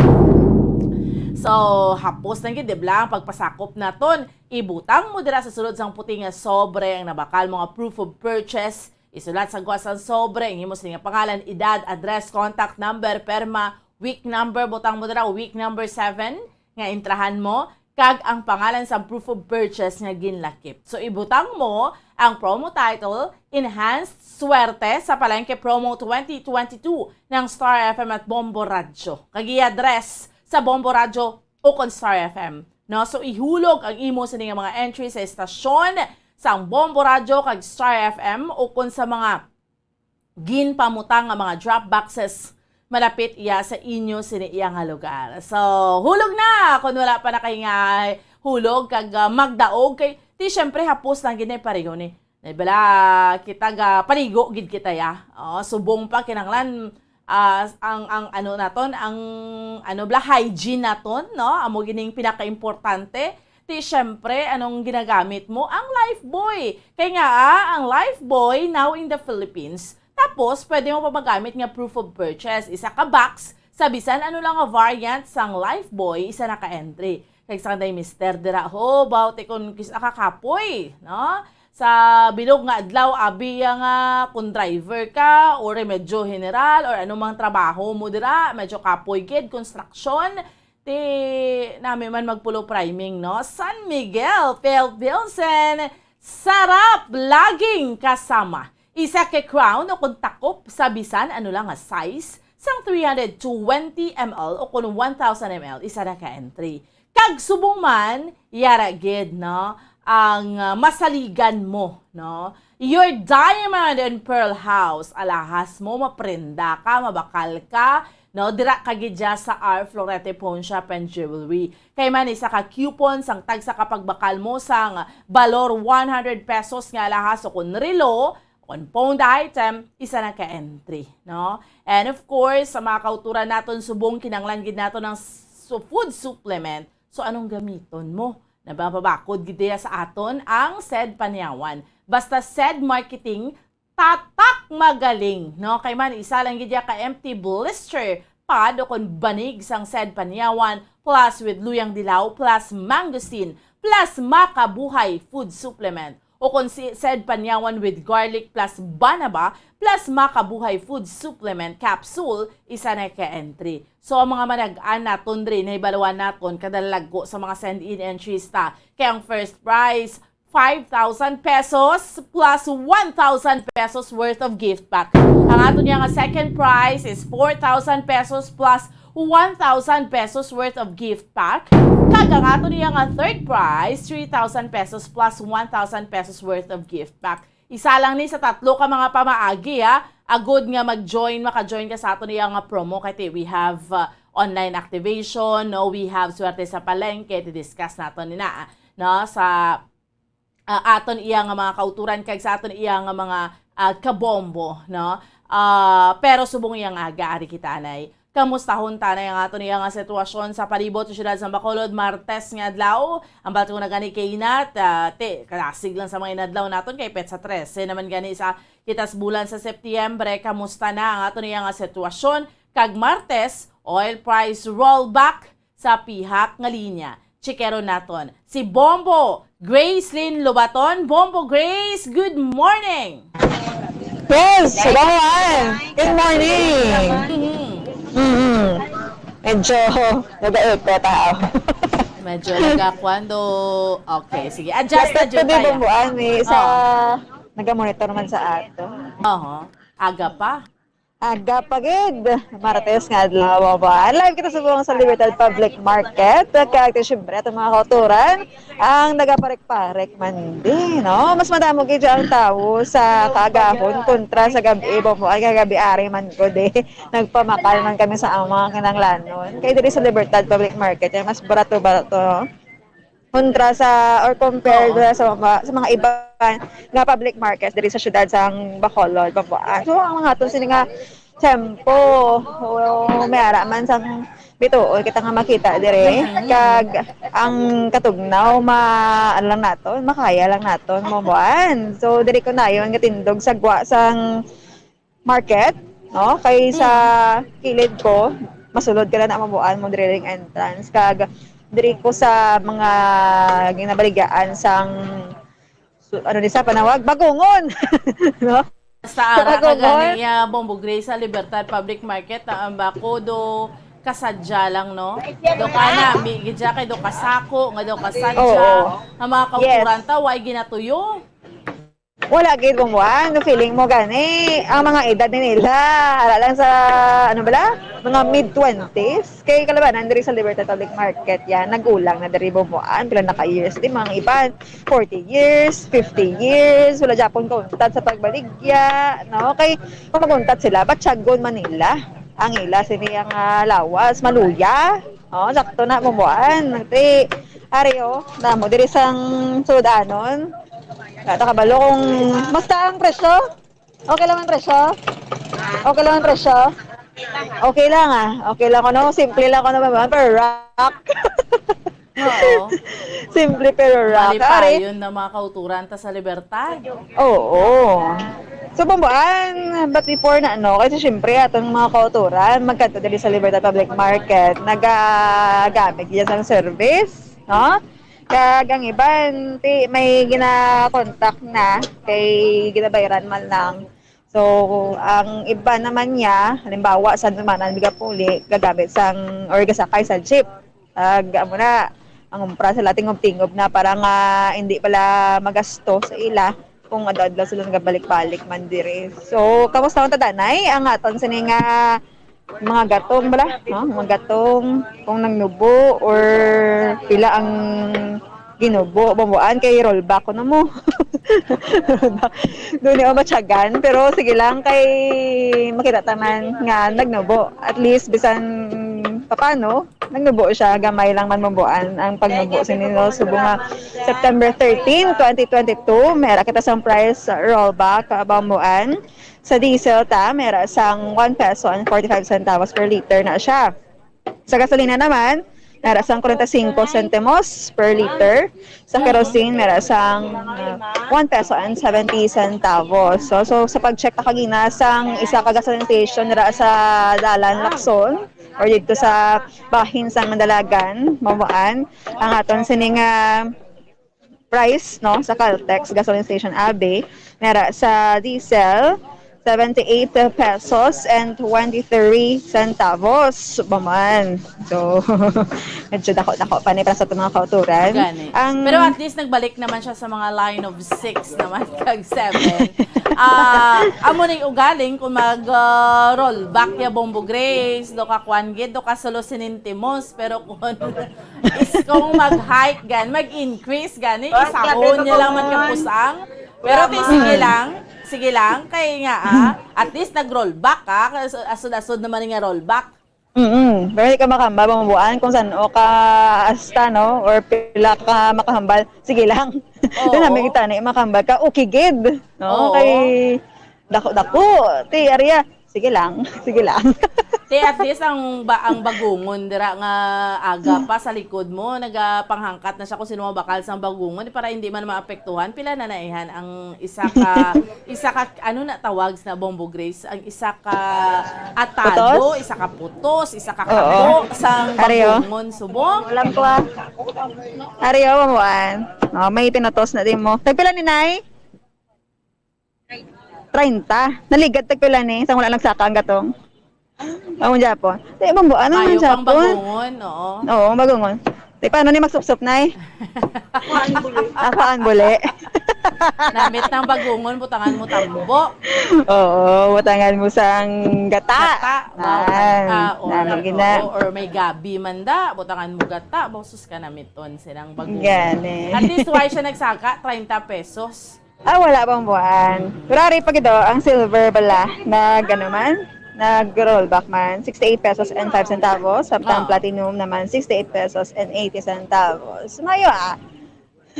So, hapos lang gid, di bla, ang pagpasakop naton. Ibutang mo dira sa sulod sang puti nga sobre ang nabakal mo nga proof of purchase. Isulat sa guwa sang sobre ang imo sini nga pangalan, edad, address, contact number, perma, week number, butang mo dira, week number seven nga entrahan mo, kag ang pangalan sa proof of purchase nga ginlakip. So, ibutang mo ang promo title, Enhanced Swerte sa Palengke Promo twenty twenty-two ng Star F M at Bombo Radyo. Kag i-address sa Bombo Radyo ukon Star F M, no? So, ihulog ang imo sini nga mga entry sa estasyon sang Bombo Radyo kag Star F M ukon sa mga ginpamutang nga mga drop boxes malapit iya sa inyo sini iya nga lugar. So, hulog na kung wala pa na kay nga hulog kag, ah, magdaog kay ti syempre hapos lang gid na pareho ni. Di bala, kita ga paligo gid kita ya. Oh, subong pa kinahanglan, ah, ang, ang ano naton, ang ano bala, hygiene naton, no? Amo gining pinakaimportante. Ti syempre, anong ginagamit mo? Ang Lifebuoy. Kay nga, ah, ang Lifebuoy now in the Philippines. Tapos, pwede mo pa magamit nga proof of purchase. Isa ka box, sa bisan ano lang nga variant sang Lifebuoy, isa na ka entry. Kay sa kanday mister dira, ho, bawti kung kis-, ah, kakapoy, no? sa bilog nga adlaw, abi ya nga kung driver ka o remedyo general or anumang trabaho mo dira, medyo kapoy gid, construction, ti nami man magpulo priming, no? San Miguel, Phil Pilsen, sarap laging kasama. Isa ka crown o kung takop sa bisan ano lang nga size, sang three hundred twenty M L o kung one thousand M L, isa na ka entry. Kag subong man, yara gid, no, ang, ah, masaligan mo, no? Your diamond and pearl house, alahas mo, maprenda ka, mabakal ka, no? Dira ka gid dya sa R Florete Pawn Shop and Jewelry. Kay man isa ka coupon sang tagsa ka pagbakal mo sang balor one hundred pesos nga alahas o kun relo, o kun pawned item, isa na ka entry, no? And of course, sa mga kauturan naton subong, kinanglan gid naton ang su-, food supplement. So, anong gamiton mo? Nababakod gid diya sa aton ang Sed Panyawan. Basta Sed Marketing, tatak magaling, no? Kay man, isa lang gid diya ka empty blister pod o kon banig sang Sed Panyawan, plus with luyang dilaw, plus mangosteen, plus makabuhay food supplement. O kon si Sed Panyawan with garlic plus banaba plus makabuhay food supplement capsule, isa na ka entry. So, ang mga manag-an naton diri, nahibaluan naton, kadalagko sa mga send-in entries ta. Kay ang first prize, five thousand pesos plus one thousand pesos worth of gift pack. Ang aton niya nga second prize is four thousand pesos plus one thousand pesos worth of gift pack. Kag ang aton niya nga third prize, three thousand pesos plus one thousand pesos worth of gift pack. Isa lang ni sa tatlo ka mga pamaagi, ha. Agod nga mag-join, maka-join ka sa aton iya nga promo kay ti-, we have, uh, online activation, no? We have Swerte sa Palengke, ti-discuss naton ni na, no? Sa, uh, aton iya nga mga kauturan kag sa aton iya nga mga, uh, kabombo, no? Uh, pero subong iya nga aga, ari kita anay. Kamustahon ta na ang aton iya nga sitwasyon sa palibot sa siyudad sa Bacolod, Martes nga adlaw. Ang balita ko na gani kay inat, ah, ti, kalasig lang sa mga inadlaw naton kay petsa trese naman gani sa kitas bulan sa Setyembre. Kamusta na ang aton iya nga sitwasyon? Kag Martes, oil price rollback sa pihak nga linya. Chikeron naton si Bombo Gracelyn Lobaton. Bombo Grace, good morning! Yes, hello, Ann. Good morning. Mhm. Mm-hmm. Medyo nag-echo tao. Medyo nagakwando. Okay, sige. Adjust na Lapit ko jud di tayo. Bumbuan, eh, sa Oo. Nagamonitor man sa ato. Oho. Aga pa. Aga pa gid, Martes nga adlaw, ba? Live kita subong sa Libertad Public Market. Kag, siyempre, atong mga kauturan, ang nagaparek-parek man di, no? Mas madamo gid ang tawo sa kaagahon kontra sa gab-i, ba mo? Ay, kagabi ari man ko di. Nagpamakal man kami sa among mga kinanglanon. Kay diri sa Libertad Public Market, yan, mas barato-barato, no? Kontra sa, or compare Oo. Sa mga, sa mga iba nga public markets diri sa siyudad sang Bacolod, Bambuan. So, ang mga ato sini nga tempo, o, may ara man sang bituon kita nga makita dire. Mm-hmm. Kag ang katugnaw, ma-, ano lang naton, makaya lang naton, Bambuan. So, diri ko nayon nga tindog sa gwa sang market, no? Kay sa Mm. Kilid ko, masulod ka lang na mabuan mo drilling entrance. Kag diri ko sa mga ginabaligaan sang, su-, ano ni sa panawag? Bagungon! No? Sa ara ka Bagungon. Gani, ya, Bombo Gray sa Libertad Public Market, ah, ang bako do kasadya lang, no? Do ka na, mi-, gidya kay do kasako, nga do kasadya. Oo. Ang mga kauturan Yes. Ta, way ginatuyo. Wala gid, Bong Juan. Feeling mo gani, ang mga edad ni nila, ara lang sa, ano bala? Mga mid twenties. Kay kalabanan diri sa Libertad Public Market yan, nag-ulang na diri, Bong Juan. Pila na ka years, di, mga iban, forty years, fifty years, wala gyapon kauntat sa pagbaligya, no? Kay kung maguntat sila, batyagon man nila ang ila sini ang, ah, lawas, maluya. Oh, sakto na, Bong Juan. Ti, ari, oh, namo diri sang sud-anon. Wala ta kabalo kung basta ang presyo. Okay lang ang presyo? Okay lang ang presyo? Okay lang, ah. Okay lang kuno. Simple lang kuno, ma'am. Pero rock. Oo. Simple pero rock. Ari. Malipayon na mga kauturan ta sa Libertad. Oo. So, Bong Juan, but before na, no, kasi syempre, atong mga kauturan, magkadto diri sa Libertad Public Market, nagagamit yan sang service, no? Kag ang iban, ti, may gina-contact na, kay ginabayaran man lang. So, ang iban naman niya, halimbawa, sa Dumanan Bigapuli, gagamit sang, or gasakay sa jeep. Kag, amo na, ang umpra sila, tingob-tingob na para nga hindi pala magasto sa ila kung adlaw-adlaw sila nagabalik-balik man diri. So, kamusta man ta, Danay? Ang aton sini nga mga gatong bala, no? Mga gatong kung nagnubo or pila ang ginubo, bambuan kay rollback ko na mo. Doon yung matyagan, pero sige lang kay makita taman nga nagnubo. At least, bisan papano, nagnubo siya, gamay lang man bambuan ang pagnubo sa nino. Subong nga September thirteen, twenty twenty-two, may ara kita sang price rollback, ah, bambuan. Sa diesel ta, mera sang one peso and forty-five centavos per liter na siya. Sa gasolina naman, mera sang kwarenta y cinco sentimos per liter. Sa kerosene, mera sang, uh, one peso and seventy centavos. So, so sa pag-check ta kagina sang isa ka gasoline station dira sa Dalan, Lacson, or dito sa bahin sa Mandalagan, Mabuan, ang aton sining, ah, price, no, sa Caltex Gasoline Station Abe, mera sa diesel, seventy-eight pesos and twenty-three centavos. Baman. So, medyo dako-dako pa ni para sa itong mga kauturan. Gani. Ang Pero at least nagbalik naman siya sa mga line of six naman kag seven. Ah, amo ning ugaling kung mag, ah, rollback ya Bombo Grace, do ka kwan gid, do ka solo sinintimos, pero kung is kung mag-hike gan, mag-increase gani, Bakit isahon sabi niya ko lang man kung kapusang. Pero ti, sige lang, sige lang, kay nga, ah, at least nag-rollback ka, kas-, asod-asod naman nga rollback. Mm-mm. Pero di ka makahambal, Bombo Ann, kung san-o ka asta, no? Or pila ka makahambal, sige lang. Oo. Di namin kita na makahambal ka, okay gid, no? Oo. Kay dako-dako, ti, area. Sige lang, sige lang. Ti, at least ang ba-, ang bagungon dira nga aga pa sa likod mo, nagapanghangkat na siya kung sino mabakal sang bagungon para hindi man maapektuhan. Pila na naihan ang isa ka, isa ka, ano na tawag sa Bombo Grace? Ang isa ka atado, Putos? Isa ka putos, isa ka Oo. Kabo sang Ari, oh. Bagungon subong. Alam ko, ah. Ari, oh, Bombo Ann. Oh, may pinutos na din mo. Tagpila ni Nay? Treinta. Naligad tagpila ni, sang wala nagsaka ang gatong. Amo gyapon. Di, Bombo Ann, ano man Mayo pang gyapon? Bagungon, oo. Oo, bagungon. Di, paano ni magsupsop, Nay? Ako ang buli. Ako ang buli. Namit ng bagungon, butangan mo tambo. Oo, butangan mo sang gata. Gata. Wow. Ah, ah, or, namit gina. Oo, or may gabi man da, butangan mo gata. Bausus ka namiton silang bagungon. Gani. At least, why siya nagsaka? Treinta pesos. Ah, wala pang buwan. Pero ari pa gid, oh, ang silver bala, nag, ano man, nag-rollback man, sixty-eight pesos and five centavos, samtang Ah. platinum naman, sixty-eight pesos and eighty centavos. Mayo, ah.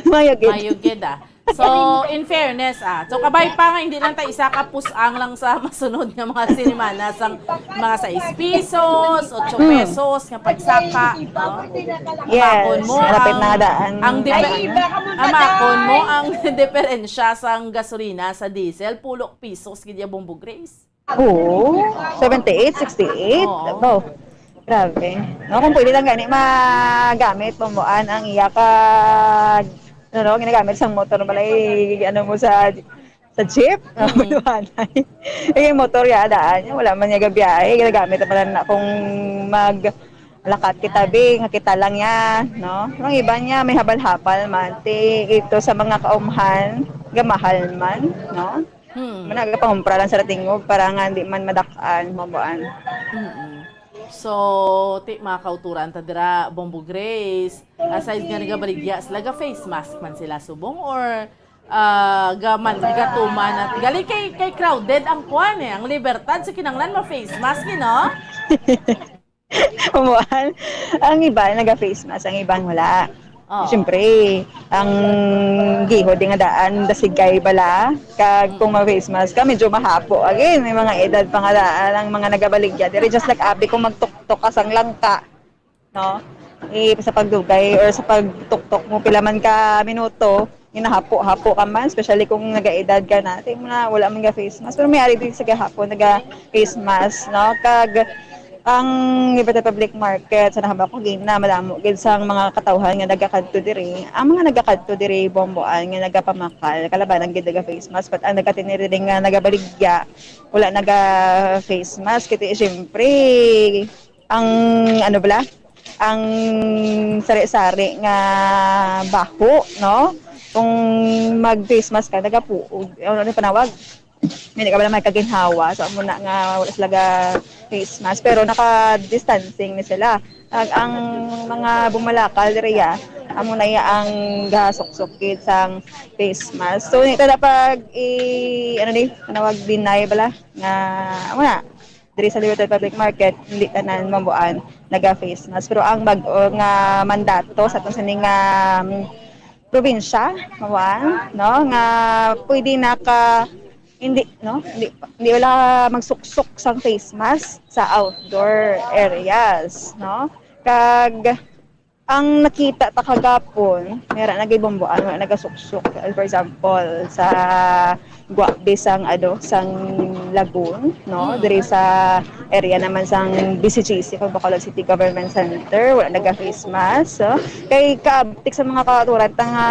Mayo gid. Mayo gid, ah. So, in fairness, ah, so kabay pa nga, hindi lang ta isa ka pusang lang sa masunod nga mga sinimana sang mga sais pesos, otso Mm. pesos nga pagsaka, no? Yes, Amakon mo malapit ang, na daan. Ang dipe-, Ay, baka mo amakon mo ang diferensya sang gasolina sa diesel, pulo pesos gid ya, Bombo Grace. Oo, seventy-eight, sixty-eight. Oo. Abo, grabe. No, kung pwede lang gani magamit, Bombo Ann, ang iya ka, ano, ginagamit sa motor, balay, ano mo sa sa jeep? Mm. Maluhanay. Eh, yung motor ya, daan niya, wala man niya gabiyahe. Ginagamit na pala na kung maglakat kita, be, nga kita lang ya, no? Ang iba niya, may habal-habal man. Ti, ito sa mga kaumhan, gamahal man, no? Hmm. Managapangumpra lang sa tingog para nga hindi man madak-an, mabuan. Mm-mm. So, ti, mga kauturan, ta dira, Bombo Grace, aside nga nagabaligya sila, ga face mask man sila subong, or ah, gaman, gatuman at gali kay, kay crowded ang kuan eh, ang Libertad, so kinanglan ma-face mask, you know? Umuan, ang iba naga-face mask, ang iban wala. Oo. Siyempre, ang gihod nga daan, dasigay bala, kag kung ma-face mask ka, medyo mahapo. Again, may mga edad pa nga daan ang mga nagabaligya. Diri, just like abi, kung magtuktok ka sang langka, no? Eh, sa pagdugay or sa pagtuktok mo, pila man ka minuto, ginahapo-hapo ka man, especially kung nagaedad ka na. Di mo na, wala man ga face mask. Pero may ari din sa gahapon, naga face mask, no? Kag, Ang Libertad Public Market sa Nahabak ug Gina, madamo gid sang mga katawhan nga nagakadto diri. Ang mga nagakadto diri, Bomboan, nga nagapamakal, kalabanan gid naga-face mask, but ang nagatiniri nga nagabaligya, wala naga-face mask. Kaya, siyempre, ang, ano bala, ang sari-sari nga baho, no? Kung mag-face mask ka, nagapuog. Ano, ano panawag? Hindi ka ba naman kaginhawa? So, amo na nga wala sila ga face mask. Pero naka-distancing ni sila. Ang, ang mga bumalakal diriya, amo na iya ang gasuksok gid sang face mask. So, hindi ta pag i, ano ni, panawag, deny bala nga, amo na, diri sa Libertad Public Market, hindi tanan, Bomboan, naga-face mask. Pero ang bag-o nga mandato sa atong sining nga, um, probinsya, Bomboan, no, nga pwede na ka, hindi, no, hindi, hindi wala magsuksok sang face mask sa outdoor areas, no? Kag ang nakita ta kagapon, mera na gid, Bomboan, wala nagasuksok. For example, sa Guabe sang, ano, sang Lagun, no? Mm. Diri sa area naman sang B C G C, kag Bacolod City Government Center, wala naga-face mask, so. Kay kaabtik sa mga kautoran ta nga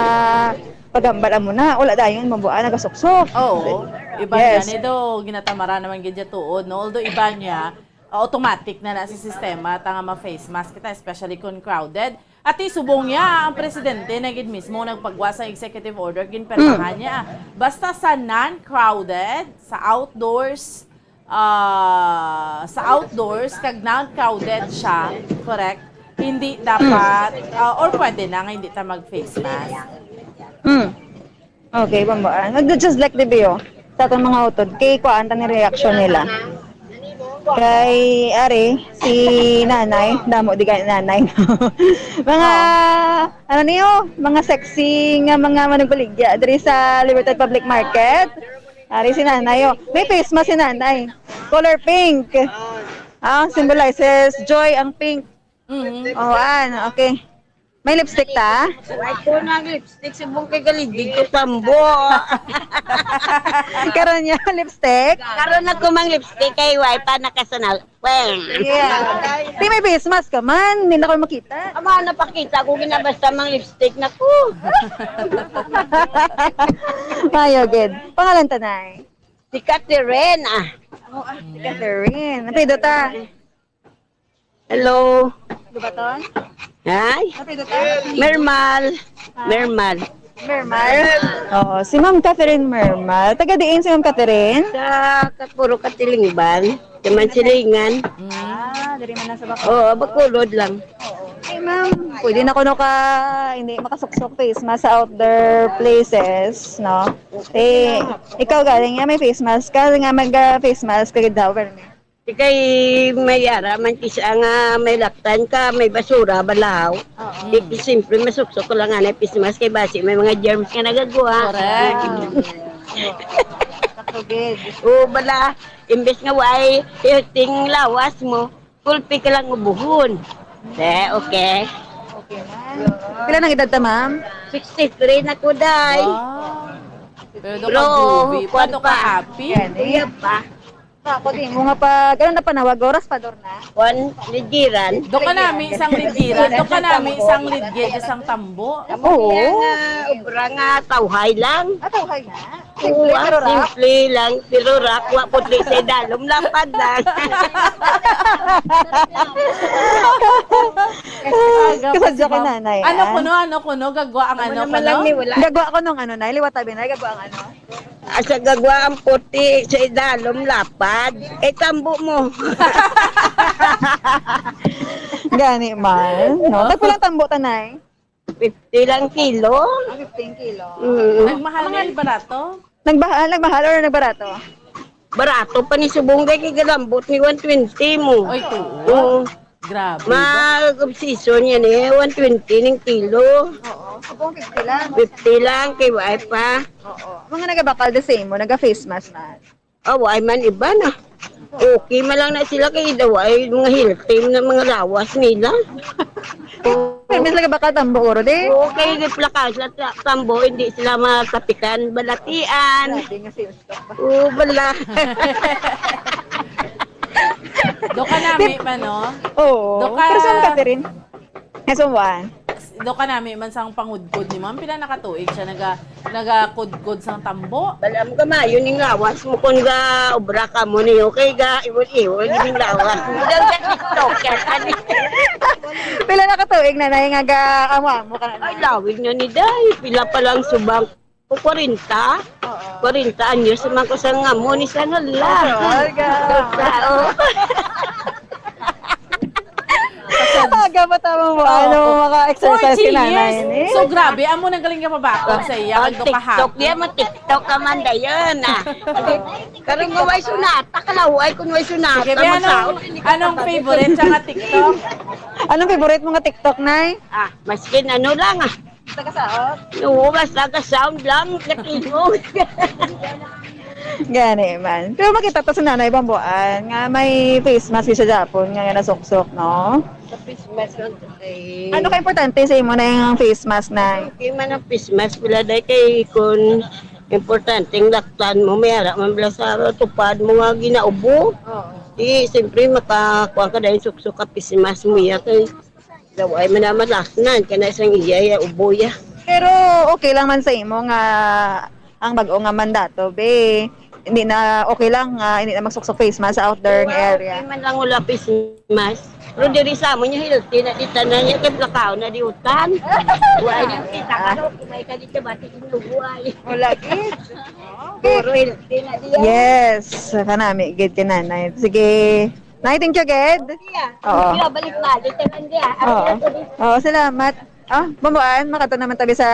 paghambal amo na, wala dayon, Bomboan, nagasuksok. Oo. Iban Yes. gani daw, ginatamara naman gid niya tuod, no? Although iban niya, ah, automatic na na sa sistema ta nga ma-face mask kita, especially kung crowded. Ati, subong niya, ang presidente na gid mismo nagpagwa sa executive order, ginpirmahan Mm. niya. Basta sa non-crowded, sa outdoors, ah, sa outdoors, kag non-crowded siya, correct? Hindi dapat, ah, or pwede na nga hindi ta mag-face mask. Mm. Okay, Bomboan. Nag-just like the view sa atong mga utod. Kay kuan ta ni reaction nila. Kay, ari, si nanay, damo di gani nanay. Mga, Oh. ano niyo, mga sexy nga mga manugbaligya diri sa Libertad Public Market. Ari si nanay, oh. May face mask si nanay. Color pink. Ah, symbolizes joy ang pink. Mm. Oh, ano, okay. May lipstick ta? Ay, ko na lipstick, subong kay galigid ko tambo. Karon niya, lipstick? Karon ako mang lipstick kay way pa nakasanaw. Well. Yeah. Di may face mask ka man, hindi na ko makita. Ama, napakita ko, ginabasta mang lipstick na ko. Mayo, gid. Pangalan ta, Nay? Si Catherine, ah. Oh, ah, si Catherine. Apelyido ta? Hello. Dubaton? Hi. Apelyido ta? Mermal. Ah. Mermal. Mermal? Oo, si Ma'am Catherine Mermal. Taga diin si Ma'am Catherine? Sa Kapuro, Katilingban. Sa Mansilingan. Ah, diri man lang sa Bacolod. Oo, Bacolod lang. Oo. Ay, ma'am, pwede na kuno ka hindi makasuksok face mask sa outdoor places, no? Eh, ikaw galing nga may face mask ka, nga mag, ah, face mask ka gid daw, pero may Di kay may ara man kisa nga may laktan ka, may basura, balahaw. Oo. Di, di, siyempre, masuksok ko lang nga na face mask kay basi may mga germs nga nagagwa. Correct. Wow. Sakto gid. Oo, bala, imbes nga way healthy ang lawas mo, kulpi ka lang ubuhon. Eh, okay. Okay, ma'am. Pila nang edad ta, ma'am? Sixty-three na ko, day. Wow. Pero Bro, ka groovy pa, kwan do ka pa. Happy. Yan, eh. Kuya pa. Ako din, mo nga pag, ano na panawag, oras pa, Dorna? Kwan, ligiran. Do ka nami isang ligiran, do ka nami isang ligid, isang tambo. Amo Oo. Niya nga, obra nga, tawhay lang. Ah, tawhay na? Oo, Simple, ah, pero rock? Simple lang, pero rock, wa puti sa idalom, lapad lang. Aga pa Kasadya si ka, Ma'am. Nanay, Ano ah? Kuno, ano kuno, gagwa ang Amo ano naman kuno? Lang ni wala. Gagwa ko nung ano, Nay, liwat tabi, Nay, gagwa ang ano? Asa gagwa ang puti sa idalom lapad? Eh, tambo mo. Gani man, no? Tagpilang tambo ta, Nay? Fifty lang kilo. Ah, fifteen kilo. Mm. Nagmahal Ang na mga yung barato? Nagbaha-, nagmahal or nagbarato? Barato pa ni subong kay galambot ni one twenty mo. Ay, tuo. Oo. Grabe ba? Mag-obsession yan eh. One twenty ning kilo. Oo. Ako, fifty lang. Fifty lang, kay waay pa. Oo. Mga nagabakal the same mo, naga-face mask na. Ah, waay man iba na. Okay man lang na sila kay daw ay mga healthy na mga lawas nila. Pero mas nagabakal tambo, oro, di? Okay, di plakas at tambo, hindi sila matapikan, balatian. Grabe nga sales talk ba? Oo, bala. Do ka nami man, no? Oo. Do ka Pero saan ka, Tirin? Nasumbuan? Do ka nami man sang pangudkod ni ma'am. Pila na ka tuig siya naga, nagakudkod sang tambo? Bala mo ka, maayo ning lawas mo kon ga obra ka mo niyo kay ga iwol-iwol ning lawas mo. Daw sa TikTok yan, ani? Pila na ka tuig, Nanay, nga ga-amo-amo ka na? Ay, lawig na ni day. Pila pa lang subang ko, kwarenta? Oo. Kwarenta anyos naman ko sa ngamo ni sa nala. Oo, ga. Sa, oh. Aga pa tama mo, Oo. ano, maka-exercise Forty si nanay, years? eh. So, grabe, amo nang galing nga pabakod sa iya, Ang kag do ka TikTok, happy. Di mo TikTok ka man dayon, ah. Karon ko may sunata, kalaway kung may sunata, Sige, be, anong, magsaot, hindi ka anong kapatid. Favorite siya nga TikTok? Anong favorite mo nga TikTok, Nay? Ah, maskin ano lang, ah. Taga saot? Oo, basta ka sound lang, natingog. Gani man. Pero makita to sa Nanay Bambuan nga may face mask siya Japon nga nasuksok, no? Sa face mask lang, eh. Ano ka importante sa imo na yung face mask na? Okay man ang face mask, wala dahil kay kung importante ang laktan mo, may ara man bala sa tupad mo nga ginaubo. Oo. Di, siyempre, makakuha ka dahil suksok ka face mask mo, iya kay Daw ay man na malasnan ka na isang iya, iya, ubo, iya. Pero okay lang man sa imo nga ang bag-o nga mandato, be. Hindi na, okay lang nga hindi na magsuksok face mask sa outdoor nga Wow, area. Di man lang wala face mask. Pero diri sa amon, yung healthy na di tanan, yung kablakaw na di utan. Wala yung kita ka, Ah. no? Kumay ka di ka, bati yung buhay. Wala, gid. Puro healthy na diya. Yes, kanami, gid, kananay. Sige. Nay, thank you, gid. Iya. Oo. Iya, balik-balik ka lang diya. Oo. Ano na to, di? Oo, salamat. Ah, Bambuan, makato naman tabi sa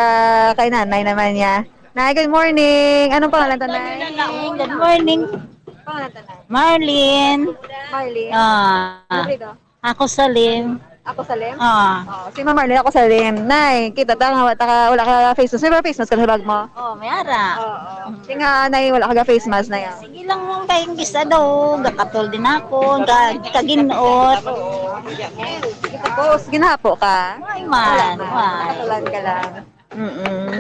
kay nanay naman niya. Nay, good morning. Anong pangalan to, Nay? Good morning. Pangalan to, Nay? Marlene. Marlene. Ah. Ano breed, oh? Ako Salim. Ako Salim? Ah. Oh, si Ma'am Marlene, ako Salim. Nay, kita ta nga wala ka, wala ka face mask. May face mask ka sa bag mo? Oh, may ara. Oo. Kaya nga, Nay, wala ka ga face mask na yan. Sige lang mong kayong gisa daw, gakatol din ako, ga-, kaginot. Tapos, ginahapo ka? Ay, man, man. Katulan ka lang. Mm-mm.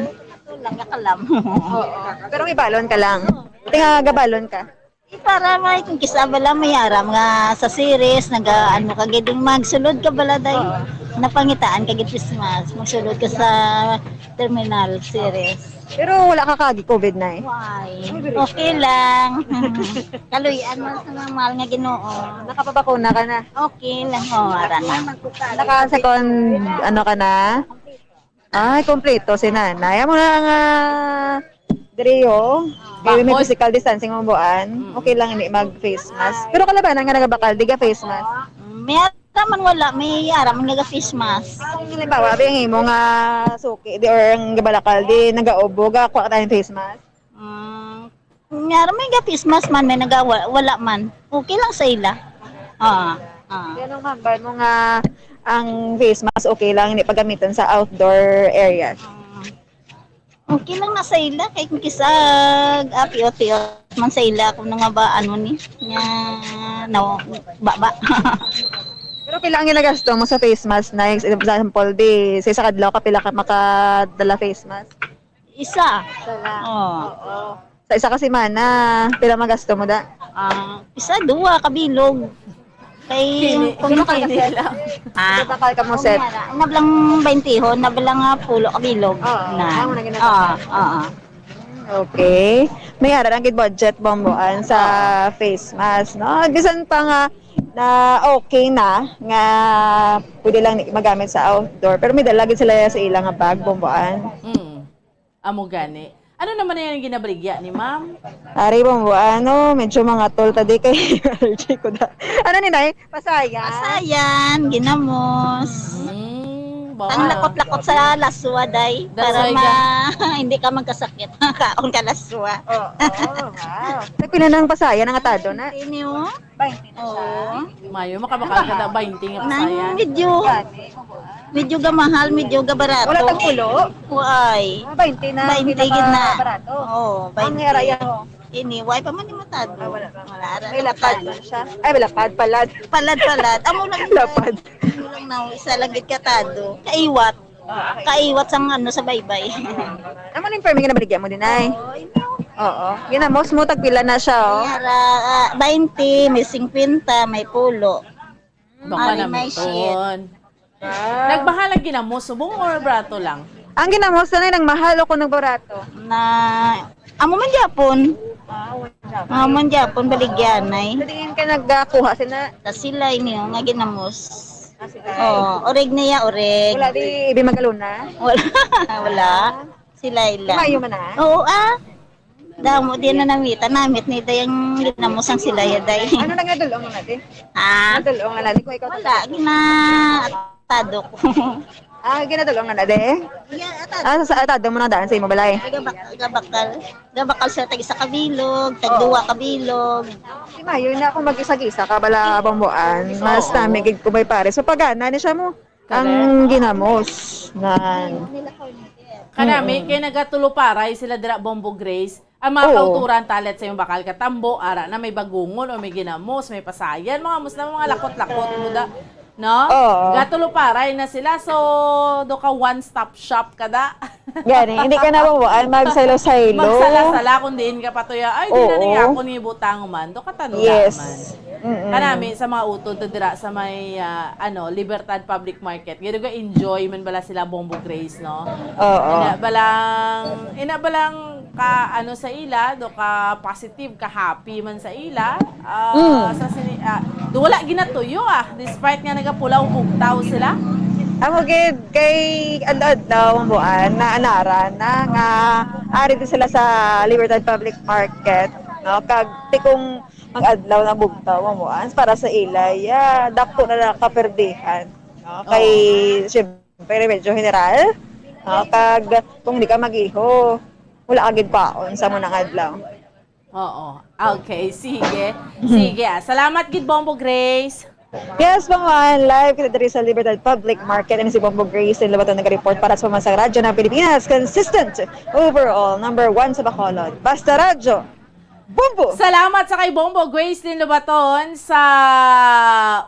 Katulan ka lang. Oo. Pero may balon ka lang. Tinga gabalon ka. Eh, para may kung kisa bala may aram nga sa series, naga-, ano ka gid, magsulod ka bala, day. Oo. Napangitaan ka gid, Christmas. Magsulod ka sa terminal series. Pero wala ka kagi covid, Nay? Why? Ay, very Okay good. lang. Kaluy-an man sa mga mahal nga Ginoo. Nakapabakuna ka na? Okay lang. Oh, ara na. Naka-second, ano ka na? Ay, kompleto si nanay. Amo na nga, Drio. Kay may Bakod. physical distancing, Bambuan. Mm. Okay lang, hindi mag-face mask. Pero kalabanan nga nagabakal, di ga face mask. May ara man wala, may ara man nga face mask. Kung halimbawa, abi ang imo nga suki, di, or ang gabalakal, di, nagaubo, ga, kuha ka tayong face mask. Mm, may ara may ga face mask man, may naga, wa-, wala man. Okay lang sa ila. Ah, ah. Ganun, ma'am, ba mo nga ang face mask okay lang, hindi paggamitan sa outdoor areas? Ah. Okay lang na sa ila, kay kung kisa, ah, piot-piot man sa ila, kung nga ba, ano ni, nga, no, baba. Pero pila ang ginagasto mo sa face mask, na, example, di, sa isa kadlaw ka, pila ka makadala face mask? Isa. Isa lang. Oo. Oo. Sa isa ka semana, pila magasto mo da? Ah, isa, duwa ka bilog. Kay Kini, kung kini, kini lang. Ah. Sa bakal ka mo, Kung set? Yara, nablang baintihon, nablang, ah, pulo ka bilog. Oo, na. Amo na ginagawa. Oo, oo. Okay. May ara lang gid budget, Bambuan, sa Oo. face mask, no? Bisan pa nga na okay na nga pwede lang ni magamit sa outdoor, pero may dala gid sila sa ila nga bag, Bambuan. Mm. Amo gani. Ano naman na yung ginabaligya ni ma'am? Ari, Bambuan, no, medyo mga tol ta di kay allergy ko da. Ano ni, Nay? Pasayan. Pasayan, ginamos. Mm, Ang bawal. lakot-lakot sa laswa, day. That's Para why ma-, gan- hindi ka magkasakit. Kaon ka laswa. Oo, wow. Sa pila ng pasayan ang atado na? Ini, oh. Bainte na siya. Oo. Mayo, makabakal ka na bainte nga Nang pasayan. medyo, Gani. medyo gamahal, medyo gabarato. Wala tag pulo? Why? Ah, bainte na Bainte gid na. pinakabarato. Oo, Ang bainte. Hera yan, oh. Ini, why pa man ni matado? Ah, wala pa. Wala, ara May na lapad matado. lang siya. Ay, may lapad, palad. Palad, palad. Amo lang yun. Lapad. Amo lang na, isa lang gid katado. Kaiwat. Ah, okay. Kaiwat sang ano sa baybay. Amo ning permi nga nabaligya mo din, ay? Oo, ino. Oo. Ginamos mo, tagpila na siya, oh. May ara, ah, baynte, may singkwenta, may pulo. Baka Mali, may naman. Ah. Nagmahal ang ginamos, subong or barato lang? Ang ginamos na nagmahal o kung nagbarato? Na, amo man gyapon. Amo man gyapon, baligyanay. Sa tingin ka nagkuha sina Ta sila ini, oh, nga ginamos. Oh, oreg niya, oreg. Wala di ibi magaluna? Wala. Wala. Sila ila. Mayo man na. Oo, ah. Damo din na namita. Namit ni Day ang ginamos ang sila ya, Day. Ano na nga dulong na natin? Ah, Nga dulong na natin kung ikaw wala. Gina, tado ko. Ah, ginadulong na natin? Yeah, tado. Ah, sa atado mo na daan sa imo balay. Gabak, gabakal. Gabakal sa tag isa kabilog, tag duwa kabilog. Di mayo na kung mag-isa-isa ka bala, Bomboan. Mas Oo. nami gid ko may pare. So, pagana ni siya mo. Ang ginamos. Nan. Kanami, kay nagatuluparay sila dira, Bombo Grace. Ang mga Oo. kauturan talet sa imong bakal katambo, ara na may bagungon o may ginamos, may pasayan, mga mus na mga lakot-lakot mo da, no? Oo. Gatuluparay na sila, so do ka one-stop shop ka da. Gani, hindi ka na, Bomboan, magsaylo-saylo. Magsala-sala kung diin ka patuya. Ay, di na Oo. niya ako ni butang man. Do ka tanong Yes. man. Mm-mm. Kanami sa mga utod to dira sa may ah, ano, Libertad Public Market. Gid ga enjoy man bala sila, Bombo Grace, no? Oo. Ina balang ina balang ka ano sa ila, do ka positive, ka happy man sa ila. Ah, Mm. sa sini ah, do wala ginatuyo ah, despite nga nagapulaw bugtaw sila. Amo gid kay adlaw-adlaw, Bomboan, na anaran na nga ari din sila sa Libertad Public Market, no? Kag tikong mag-adlaw na bugtaw, Bomboan, para sa ila, ya, dako na lang kaperdihan, no? Kay syempre medyo general, no? Kag kung di ka mag-iho, wala ka gid kwaon sa munang adlaw. Oo. Okay, sige. Sige. Ah. Salamat gid, Bombo Grace. Yes, Bomboan, live kita diri sa Libertad Public Market. Ini si Bombo Grace Lobaton nag-report para sa Pamansang Radyo ng Pilipinas. Consistent overall, number one sa Bacolod. Basta Radyo, Bombo! Salamat sa kay Bombo Grace din Lobaton sa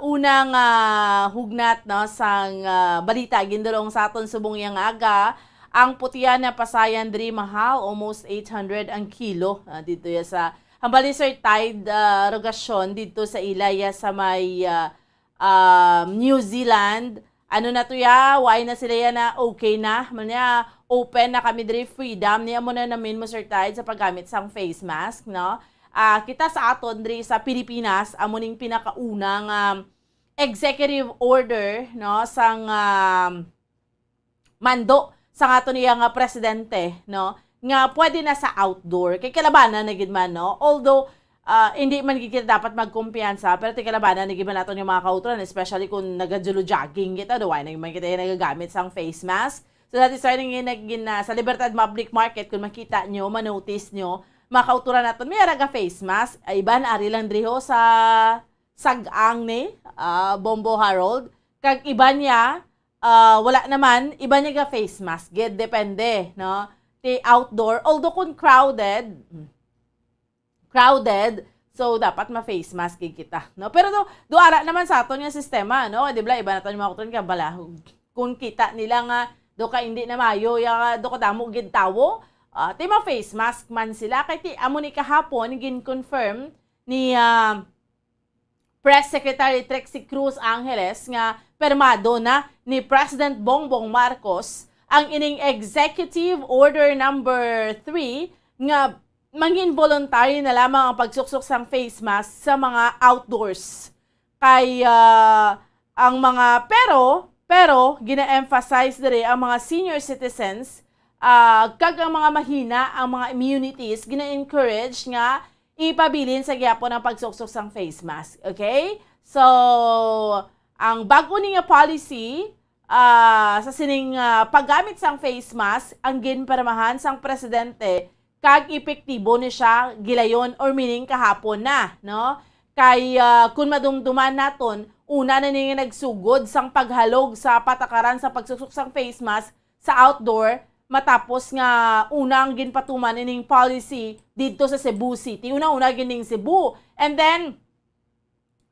unang ah, hugnat, no, sang ah, balita gindulong sa aton subong yang aga. Ang putian na pasayan diri mahal, almost eight hundred ang kilo. Ah, dito ya sa hambali, Sir Tide ah, Rogasyon dito sa ilaya sa may ah, ah, New Zealand. Ano na to ya? Why na sila yan na okay na? Manya, open na kami diri, freedom. Niya mo na namin mo, Sir Tide, sa paggamit sang face mask, no? Ah, kita sa aton diri sa Pilipinas, amo ning pinakauna nga executive order, no, sang ah, mando sa aton iya nga presidente, no, nga pwede na sa outdoor. Kay kalabanan na gid man, no? Although ah, hindi man gid kita dapat magkumpiyansa, pero tikalabanan na gid man naton yung mga kauturan, especially kung nag-jogging kita, do why na man kita yung nagagamit sang face mask. So that is why nang nagin uh, sa Libertad Public Market, kung makita nyo, manotice nyo, mga kauturan naton, may araga face mask. Ay, iban ari lang diri ho sa Sagang ni ah, Bombo Harold. Kag iba niya, ah, wala naman, iba niya ga face mask. Gid depende, no? Ti outdoor, although kung crowded, crowded, so dapat ma-face mask gid kita, no? Pero do, do ara naman sa aton nga sistema, no? Di ba, iba na to yung mga kuton ka bala. Kung kita nila nga do ka hindi na mayo, ya, do ka damo gid tawo, ah, ti ma-face mask man sila. Kay ti amo ni kahapon gin-confirm ni ah, Press Secretary Trixie Cruz Angeles nga permado na ni President Bongbong Marcos ang ining Executive Order number three nga mangin voluntary na lamang ang pagsuksok sang face mask sa mga outdoors. Kay ah, ang mga, pero, pero gina-emphasize diri ang mga senior citizens ah, kag ang mga mahina ang mga immunities, gina-encourage nga ipabilin sa gyapon ang pagsuksok sang face mask. Okay? So, ang bag-o ni nga policy ah, sa sining ah, paggamit sang face mask ang ginpermahan sang presidente kag epektibo ni siya gilayon or meaning kahapon na, no? Kay ah, kun madumduman naton, una na ni nga nagsugod sang paghalog sa patakaran sa pagsuksok sang face mask sa outdoor, matapos nga una ang ginpatuman ining policy didto sa Cebu City. Una-una gining Cebu. And then,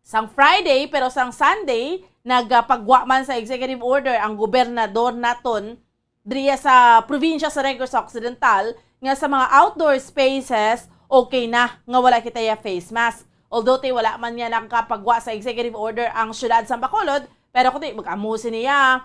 sang Friday, pero sang Sunday, nagapagwa man sa executive order ang gobernador naton diriya sa probinsya sa Negros Occidental nga sa mga outdoor spaces, okay na nga wala kita ya face mask. Although ti wala man niya nakapagwa sa executive order ang siyudad sa Bacolod, pero kundi mag-amo sini ya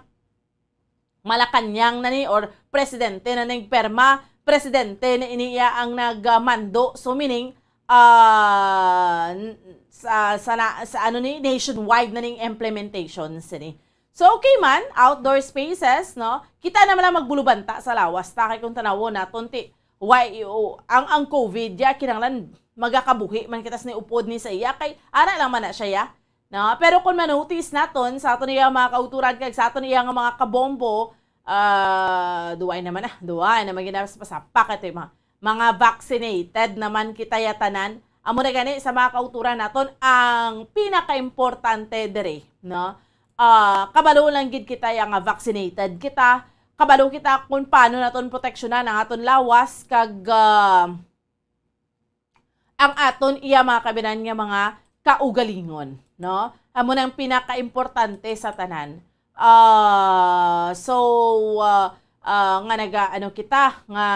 Malacañang na ni or presidente na ning perma, presidente na ini iya ang nagmando. So meaning, ah, n- sa, sa, na- sa ano ni, nationwide na ning implementation sini. So okay man, outdoor spaces, no? Kita na man lang magbulubanta sa lawas ta kay kung tanawon naton ti why o ang ang covid ya kinahanglan magakabuhi man kita sa ni upod ni sa iya kay ara lang man na siya ya. No? Pero kung manotice naton sa aton iya mga kauturan kag sa aton iya nga mga kabombo, ah, duway naman na, duway naman ginapasapak ito yung mga, mga vaccinated naman kita ya tanan. Amo na gani sa mga kauturan naton ang pinakaimportante diri, no? Ah, kabalo lang gid kita ya nga vaccinated kita, kabalo kita kung paano naton proteksyonan ang aton lawas kag ah, ang aton iya mga kabinan nga mga kaugalingon, no? Amo nang pinakaimportante sa tanan. Ah, so ah, ah, nga naga ano kita nga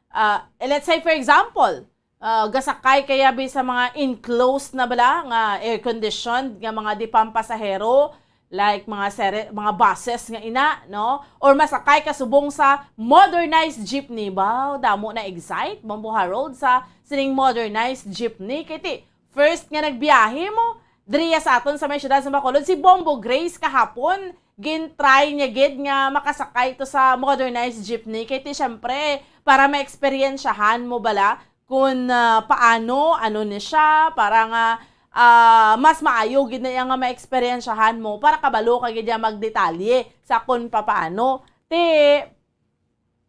ah, let's say for example, ah, gasakay kaya bi sa mga enclosed na bala nga air conditioned nga mga dipampasahero, like mga sere, mga buses nga ina, no? Or masakay ka subong sa modernized jeepney. Wow, damo na excite, Bombo Harold, sa sining modernized jeepney. Kay ti, first nga nagbiyahe mo, diriya sa aton sa may syudad sa Bacolod, si Bombo Grace kahapon, gin-try niya gid nga makasakay to sa modernized jeepney. Kay ti, syempre, para ma-experiensyahan mo bala kung ah, paano, ano ni siya, para nga ah, mas maayo gid na iya nga maeksperiensyahan mo para kabalo ka gid niya magdetalye sa kung papaano. Ti,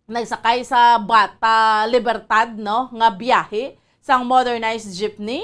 nagsakay sa Bata Libertad, no, nga biyahe sang modernized jeepney,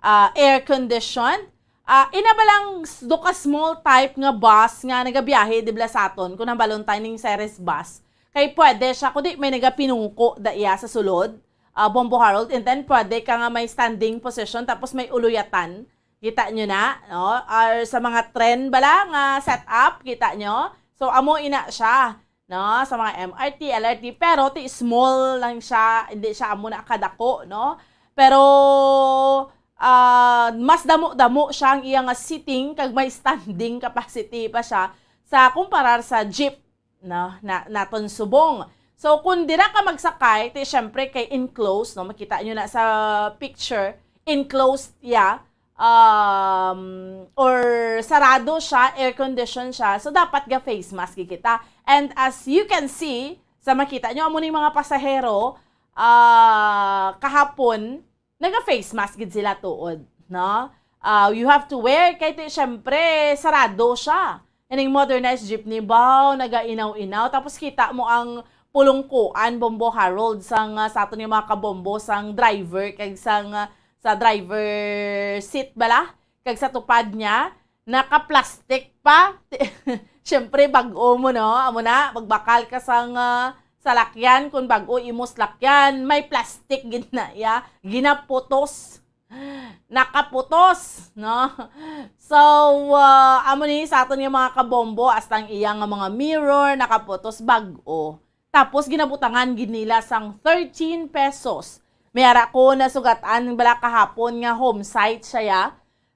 ah, air conditioned. Ah, ina ba lang s- do ka small type nga bus nga nagabiyahe dibla sa aton kung ang Valentine ning series bus. Kay pwede siya, kundi may nagapinungko da iya sa sulod, ah, Bombo Harold, and then pwede ka nga may standing position tapos may uluyatan. Kita nyo na, no? Or sa mga tren bala nga setup, kita nyo? So, amo ina siya, no? Sa mga M R T, L R T, pero ti small lang siya, hindi siya amo na kadako, no? Pero ah, mas damo-damo siya ang iya nga seating kag may standing capacity pa siya sa kumparar sa jeep, no, na naton subong. So kung dira ka magsakay, ti syempre kay enclosed, no, makita nyo na sa picture, enclosed ya, um, or sarado siya, air condition siya. So dapat ga face mask gid kita. And as you can see, sa makita nyo, amo ni mga pasahero, ah, kahapon, naga face mask gid sila tuod, no? Ah, you have to wear kay ti, syempre, sarado siya. Ining modernized jeepney, baw, nagainaw-inaw. Tapos kita mo ang pulungkuan, Bombo Harold, sang, ah, sa aton nga mga kabombo, sang driver, kag sang, ah, sa driver seat bala, kag sa tupad niya, naka-plastic pa. Siyempre, bag-o mo, no? Amo na, magbakal ka sang, ah, salakyan. Kung bag-o imo salakyan, may plastic gid na iya. Ginaputos. Nakaputos, no? So, ah, amo ni sa aton nga mga kabombo, hasta ang iya nga mga mirror, nakaputos, bag-o. Tapos, ginabutangan gid nila sang thirteen pesos. May ara ko nasugatan bala kahapon nga home site siya, ya.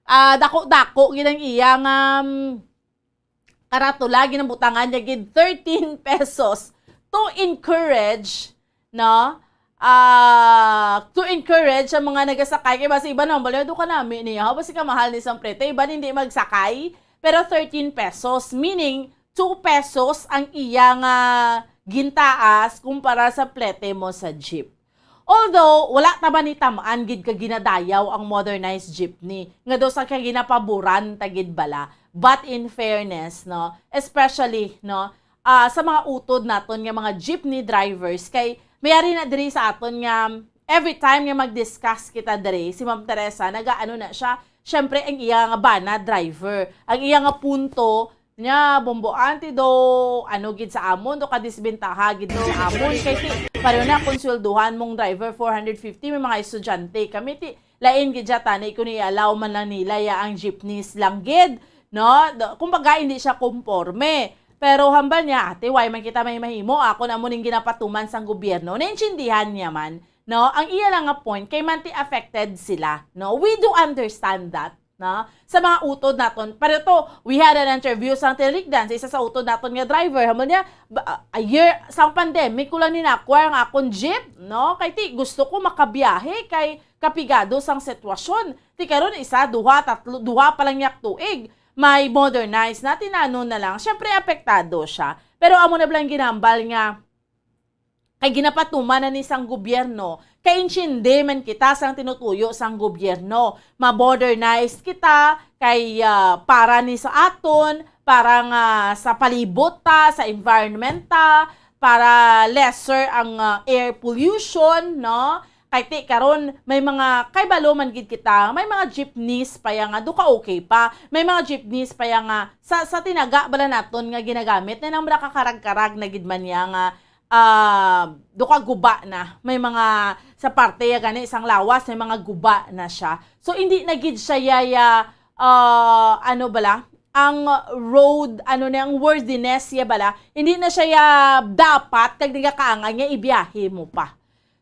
Ah, dako-dako gid ang iya nga, mm, karatula, ginabutangan niya gid thirteen pesos to encourage, no? Ah, to encourage ang mga nagasakay. Kay basi iba naman, bala, "Do ka nami niya, basi ka mahal ni sang plete." Iba hindi magsakay, pero thirteen pesos, meaning two pesos ang iya nga gintaas kumpara sa plete mo sa jeep. Although, wala ta man ni tam-an gid ka ginadayaw ang modernized jeepney, nga daw sa kaginapaboran ta gid bala. But in fairness, no, especially, no, ah, sa mga utod naton nga mga jeepney drivers, kay mayari na diri sa aton nga every time nga mag-discuss kita diri, si Ma'am Teresa, nagaano na siya, syempre, ang iya nga bana driver. Ang iya nga punto, nya, bombo anti do, ano gid sa amon, do kadisbentaha gid do sa amon. Kay ti, pareho na kung swelduhan mong driver four hundred fifty, may mga estudyante kami, ti, lain gid siya, tani, kung i-allow man lang nila ya ang jeepneys lang gid, no? Do, kumbaga, hindi siya konforme. Pero hambal niya, "Ate, why man kita may mahimo? Ako na mo ning ginapatuman sang gobyerno." Naintindihan niya man, no? Ang iya lang nga point, kay man ti affected sila, no? We do understand that, no? Sa mga utod naton. Pero to, we had an interview sa Tiligdan, sa isa sa utod naton nga driver. Hambal niya, "Ba- a year, sang pandemic ko lang ni na-acquire ang akon jeep, no? Kay ti, gusto ko makabiyahe, kay kapigado sang sitwasyon. Ti karon, isa, duha, tatlo, duha pa lang niya tuig. May modernize na, tinano na lang." Siyempre, apektado siya. Pero amo na bala ang ginhambal nga, kay ginapatuman na ni sang gobyerno, kay intindi man kita sang tinutuyo sang gobyerno. Ma-modernize kita, kay, ah, para ni sa aton, para nga sa palibot ta, sa environment ta, para lesser ang, ah, air pollution, no? Kay ti karon, may mga, kay balo man gid kita, may mga jeepneys pa ya nga, do ka okay pa. May mga jeepneys pa ya nga, sa, sa tinaga bala naton nga ginagamit, na nang mura ka karag-karag na gid man ya nga, ah, do ka guba na. May mga, sa parte ya gani, sang lawas, may mga guba na siya. So, hindi na gid siya ya, ya, ah, ano bala, ang road, ano na, ang worthiness ya bala, hindi na siya ya dapat, kag nagakaangan nga ibiyahe mo pa.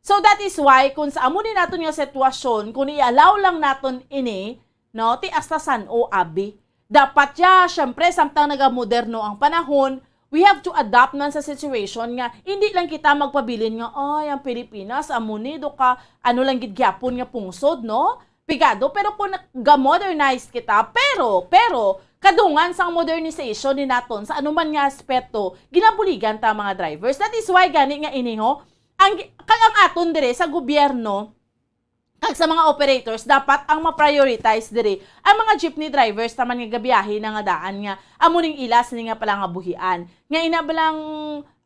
So, that is why, kung sa amo ni naton nga sitwasyon, kung i-allow lang naton ini, no, ti hasta san-o, abi. Dapat ya, syempre, samtang nagamoderno ang panahon, we have to adapt man sa situation nga hindi lang kita magpabilin nga, "Ay, ang Pilipinas, amo ni, do ka, ano lang gid gyapon nga pungsod, no? Pigado." Pero kung ga-modernize kita, pero, pero, kadungan sang modernization ni naton sa anuman nga aspeto, ginabuligan ta mga drivers. That is why gani nga ini, ho, ang, kag ang aton dire sa gobyerno, kag sa mga operators, dapat ang ma-prioritize diri ang mga jeepney drivers taman nga gabiyahe na nga daan nga amo ning ila sini nga palangabuhian. Nga ina balang,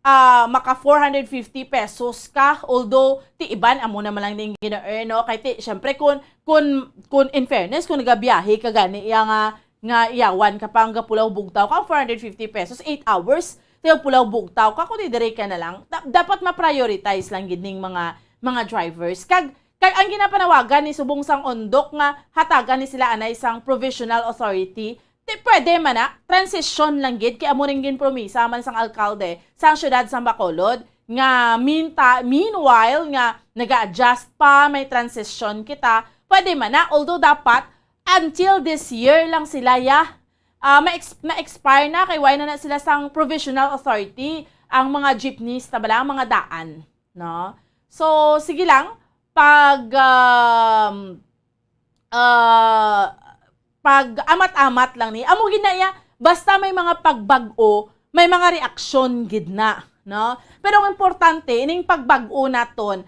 ah, maka four hundred fifty pesos ka, although ti iban amo naman lang ning gina-earn, no? Kay ti, syempre, kun, kun, kun in fairness, kung nagabiyahe ka gani iya nga, nga yawan ka pa nga pulaw bugtaw ka, four hundred fifty pesos, eight hours, tayo pulaw bugtaw ka, kung dire ka na lang, da- dapat ma-prioritize lang gid ning mga, mga drivers. Kag, kag ang ginapanawagan ni subong sang ondok nga hatagan ni sila anay sang provisional authority, ti pwede man na, transition lang gid, kay amo ring ginpromisa man sang alkalde sang siyudad sang Bacolod, nga minta-, meanwhile nga naga-adjust pa, may transition kita, pwede man na, although dapat until this year lang sila ya, ah, ma-ex-, ma-expire na, kay wala na sila sang provisional authority ang mga jeepneys, ta bala, ang mga daan, no? So, sige lang, pag, um, ah, pag amat-amat lang ni, amo gid na iya, basta may mga pagbag-o, may mga reaksyon gid na, no? Pero ang importante, ining pagbag-o naton,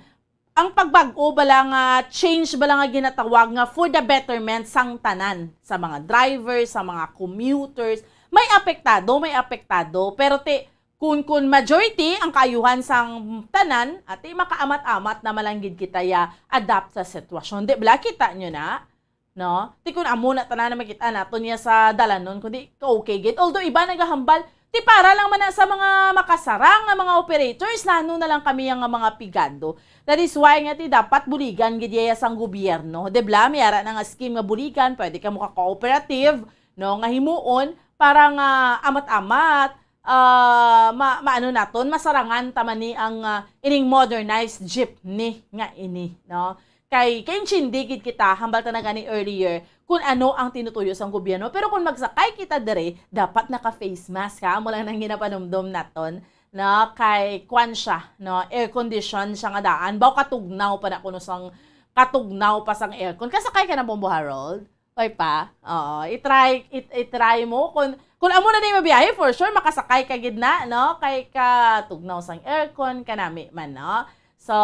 ang pagbag-o bala nga change bala nga ginatawag nga for the betterment sang tanan, sa mga drivers, sa mga commuters, may apektado, may apektado, pero ti, kun, kun majority ang kaayuhan sang tanan, ati makaamat-amat na man lang gid kita ya adapt sa sitwasyon. Di bala, kita nyo na? No? Ti kun amo na tanan na makita naton niya sa dalanon, kundi ka-okay gid. Although iba nagahambal, ti para lang man na sa mga makasarang nga mga operators, nano na lang kami nga mga pigado. That is why nga ti dapat buligan gid iya sang gobyerno. Di bala, may ara na nga scheme nga buligan, pwede ka mo ka-cooperative, no, nga himuon para nga amat-amat, ah, ma-, maano naton, masarangan ta man ni ang, ah, ining modernized jeepney nga ini, no? Kay, kay intindi gid kita, hambal ta na gani earlier, kung ano ang tinutuyo sang gobyerno. Pero kung magsakay kita diri, dapat naka-face mask, ha? Amo lang nang ginapanumdom naton, no? Kay, kwan siya, no? Air condition siya nga daan. Baw katugnaw pa na kuno sang, katugnaw pa sang aircon. Kasakay ka na, Bombo Harold? Oy pa. Oo, i-try, i-, i-try mo. Kung, kung amo na ni mabiyahe, for sure, makasakay ka gid na, no? Kay katugnaw sang aircon, kanami man, no? So,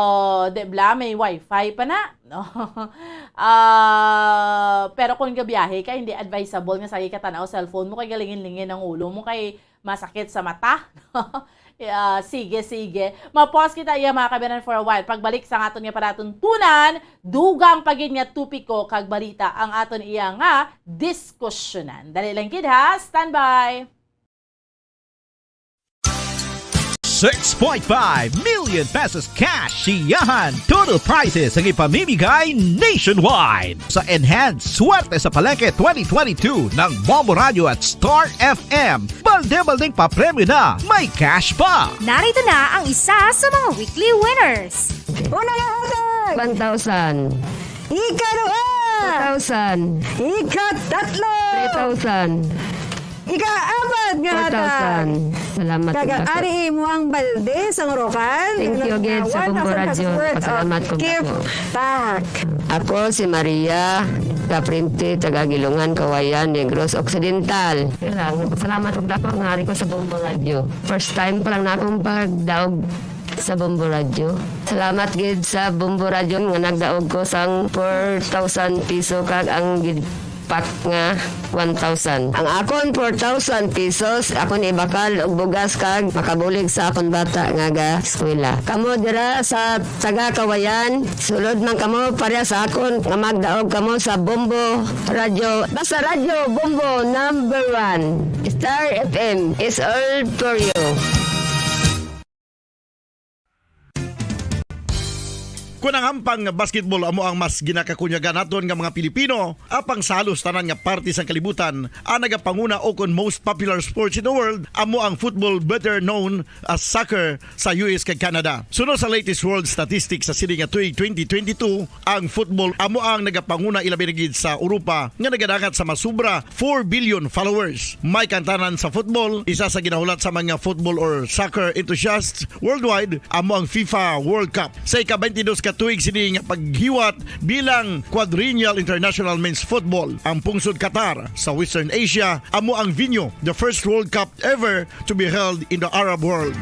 di bala, may wifi pa na, no? Ah, pero kung gabiyahe ka, hindi advisable nga sagi ka tanaw cellphone mo, kay galingin-lingin ang ulo mo, kay masakit sa mata. Yeah, sige, sige. Ma-pause kita iya, mga kabayan, for a while. Pagbalik sa aton nga palatuntunan, dugang pa gid nga topiko kag balita ang aton iya nga diskusyonan. Dali lang gid, ha. Standby. Six point five million pesos cash siyahan total prizes ang ipamimigay nationwide sa Enhanced Swerte sa Palengke twenty twenty-two ng Bombo Radio at Star F M. Balde-baldeng papremyo na, may cash pa! Narito na ang isa sa mga weekly winners. Una nga hatag! One thousand. Ikaduha! Two thousand. Ikatatlo! Three thousand. Ikaapat nga hatag! Four thousand. Salamat, Kag Dako. Ari imo ang balde sang Rocan. Thank you again sa Bombo Radyo. Pasalamat ko, Dako. Pak. Ako si Maria Caprinte, taga Gilungan, Kawayan, Negros Occidental. Salamat, salamat og dako nga ari ko sa Bombo Radyo. First time pa lang na akong pagdaog sa Bombo Radyo. Salamat gid sa Bombo Radyo nga nagdaog ko sang four thousand piso kag ang gid pak nga one thousand. Ang akon four thousand pesos, akon ibakal og bugas kag makabulig sa akon bata nga ga-eskwela. Kamo dira sa taga Kawayan, sulod man kamo pareha sa akon nga magdaog kamo sa Bombo Radyo. Basta Radyo Bombo number one. Star F M is all for you. Kon ang hampang nga basketball amo ang mas ginakakunyagan naton nga mga Pilipino, apang sa halos tanan nga parte sang kalibutan, ang nagapanguna o kon most popular sports in the world amo ang football, better known as soccer, sa U S kag Canada. Suno sa latest world statistics sa sini nga tuig twenty twenty-two, ang football amo ang nagapanguna, ilabi na gid sa Europa, nga nagadangat sa masubra four billion followers. May kantanan sa football, isa sa ginahulat sa mga football or soccer enthusiasts worldwide amo ang FIFA World Cup. Sa ika-twenty-dos ka tuig sini nga paghiwat bilang Quadrennial International Men's Football, ang pungsod Qatar sa Western Asia amo ang venue, the first World Cup ever to be held in the Arab world.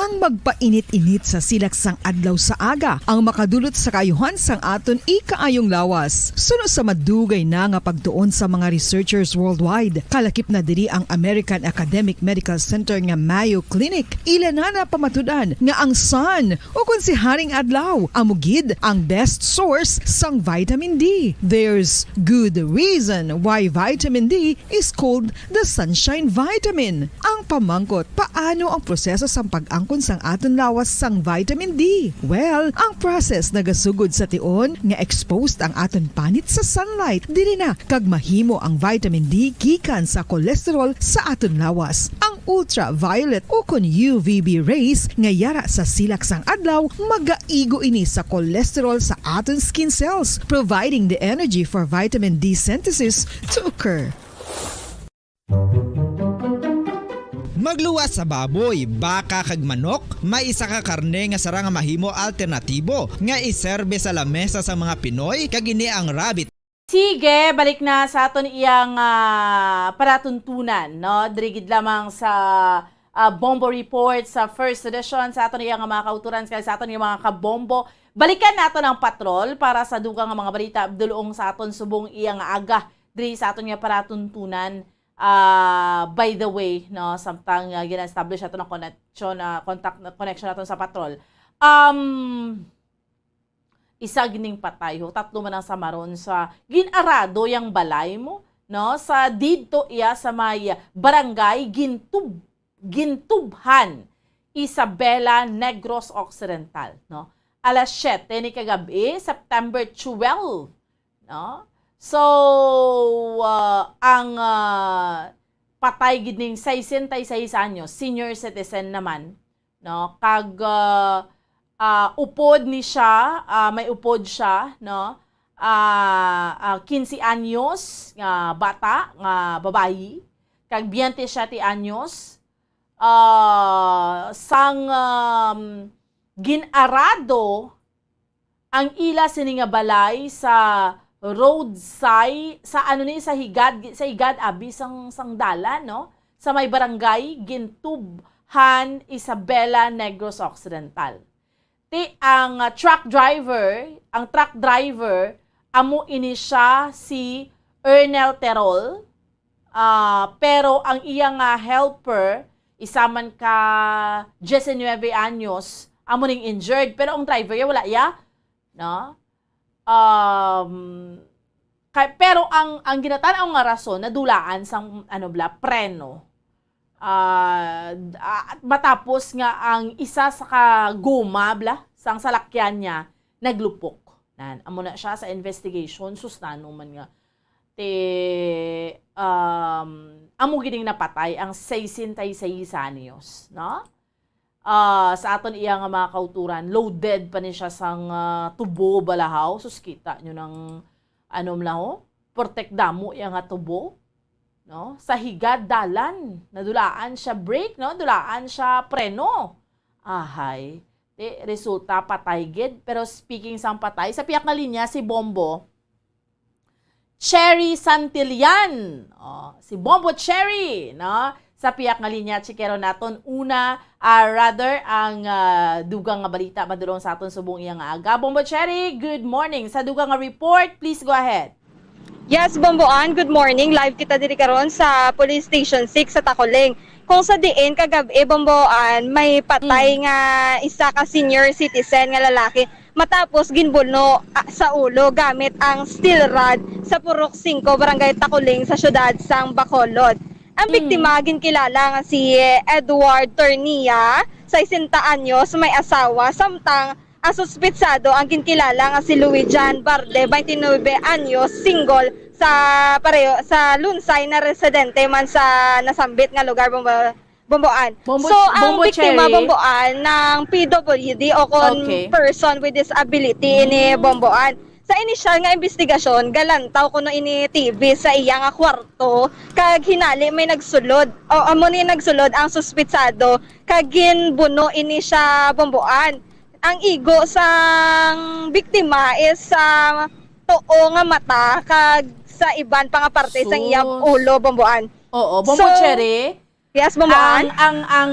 Ang magpainit-init sa silak sang adlaw sa aga ang makadulot sa kaayuhan sang aton ikaayong lawas. Suno sa madugay na nga pagtuon sa mga researchers worldwide, kalakip na diri ang American Academic Medical Center nga Mayo Clinic. Ila na napamatud-an nga ang sun, o kon si Haring Adlaw, amo gid ang best source sang vitamin D. There's good reason why vitamin D is called the sunshine vitamin. Ang pamangkot, paano ang proseso sang pag-angkon sang aton lawas sang vitamin D? Well, ang process nagasugod sa tion nga exposed ang aton panit sa sunlight, diri na kag mahimo ang vitamin D gikan sa cholesterol sa aton lawas. Ang ultraviolet o kon U V B rays nga yara sa silak sang adlaw magaigo ini sa cholesterol sa aton skin cells, providing the energy for vitamin D synthesis to occur. Magluwas sa baboy, baka kag manok, may isa ka karne nga sarang nga mahimo alternatibo nga iserbe sa lamesa sa mga Pinoy, kag ini ang rabbit. Sige, balik na sa aton iyang, ah, palatuntunan, no? Diri gid lamang sa, ah, Bombo Report sa first edition sa aton iyang mga kauturan kag sa aton iyang mga kabombo. Balikan naton ang patrol para sa dugang nga mga balita dulong sa aton subong iyang aga diri sa aton nga palatuntunan, ah, by the way, no, samtang, ah, gina-establish naton ang connection, ah, contact, connection naton sa patrol. Um, isa gining patay, ho, tatlo man ang samaron sa gin-arado yang balay mo, no, sa didto iya sa may barangay Gintub-, Gintubhan, Isabela, Negros Occidental, no. Alas siyete ni kagab-i, September twelve, no? So, ah, ang, ah, patay gid ning sesenta y seis anyos, senior citizen naman, no? Kag, ah, ah, upod ni siya, ah, may upod siya, no? Ah, ah, quince anyos nga bata, nga babayi, kag biyente siyete anyos, ah, sang, um, gin-arado ang ila sini nga balay sa roadside, sa ano ni, sa higad, sa higad abi sang, sang dalan, no? Sa may barangay Gintubhan, Isabela, Negros Occidental. Ti ang, ah, truck driver, ang truck driver, amo ini siya si Ernel Terol, ah, pero ang iya nga helper, isa man ka diecinuebe anyos, amo ning injured, pero ang driver iya wala iya, no? Um, Kay, pero ang, ang ginatan-aw nga rason, nadulaan sang, ano bala, preno. Ah, d-, ah, at matapos nga ang isa sa ka goma bala sang salakyan niya naglupok. Nan, amo na siya sa investigation, sus, nano man nga. Ti, um, amo gining napatay ang sesenta y seis anyos, no? Ah, sa aton iya nga mga kauturan, loaded pa ni siya sang, ah, tubo balahaw. Sus, kita nyo nang, ano man ho, portek damo iya nga tubo, no? Sa higad dalan, nadulaan siya brake, no? Dulaan siya preno. Ahay. Di, resulta, patay gid. Pero speaking sang patay, sa piyak nga linya, si Bombo Cherry Santillan. Oh, si Bombo Cherry, no? Sa piyak nga linya, chikero naton una, ah, rather, ang, ah, dugang nga balita madulong sa aton subong iya nga aga. Bombo Cherry, good morning. Sa dugang nga report, please go ahead. Yes, Bomboan, good morning. Live kita diri karon sa Police Station six sa Tacoleng. Kung sa diin kagab-i, Bomboan, may patay Mm. nga isa ka senior citizen nga lalaki matapos ginbuno, ah, sa ulo gamit ang steel rod sa Purok Singko, Barangay Taculing, sa siyudad sang Bacolod. Ang Mm. biktima ginkilala nga si Edward Tornia, sesenta anyos, may asawa, samtang ang suspitsado ang ginkilala nga si Louis John Barde, twenty-nine anyos, single, sa pareho sa Lunsay na residente man sa nasambit nga lugar, Bombo-, Bomboan. Bombo-, So, ang Bombo biktima, Cherry. Bomboan, ng P W D o kon Okay. person with disability ini, Mm. Bomboan. Sa inisyal nga investigasyon, galantaw kuno ini T V sa iya nga kwarto, kag hinali may nagsulod. O, amo ni nagsulod ang suspitsado, kag ginbuno ini siya, Bomboan. Ang igo sang biktima is sa tuo nga mata, kag sa iban pa nga parte sang iya Sus. ulo, Bomboan. Oo, Bombo So, Cherry. Yes, Bomboan. Ang, ang, ang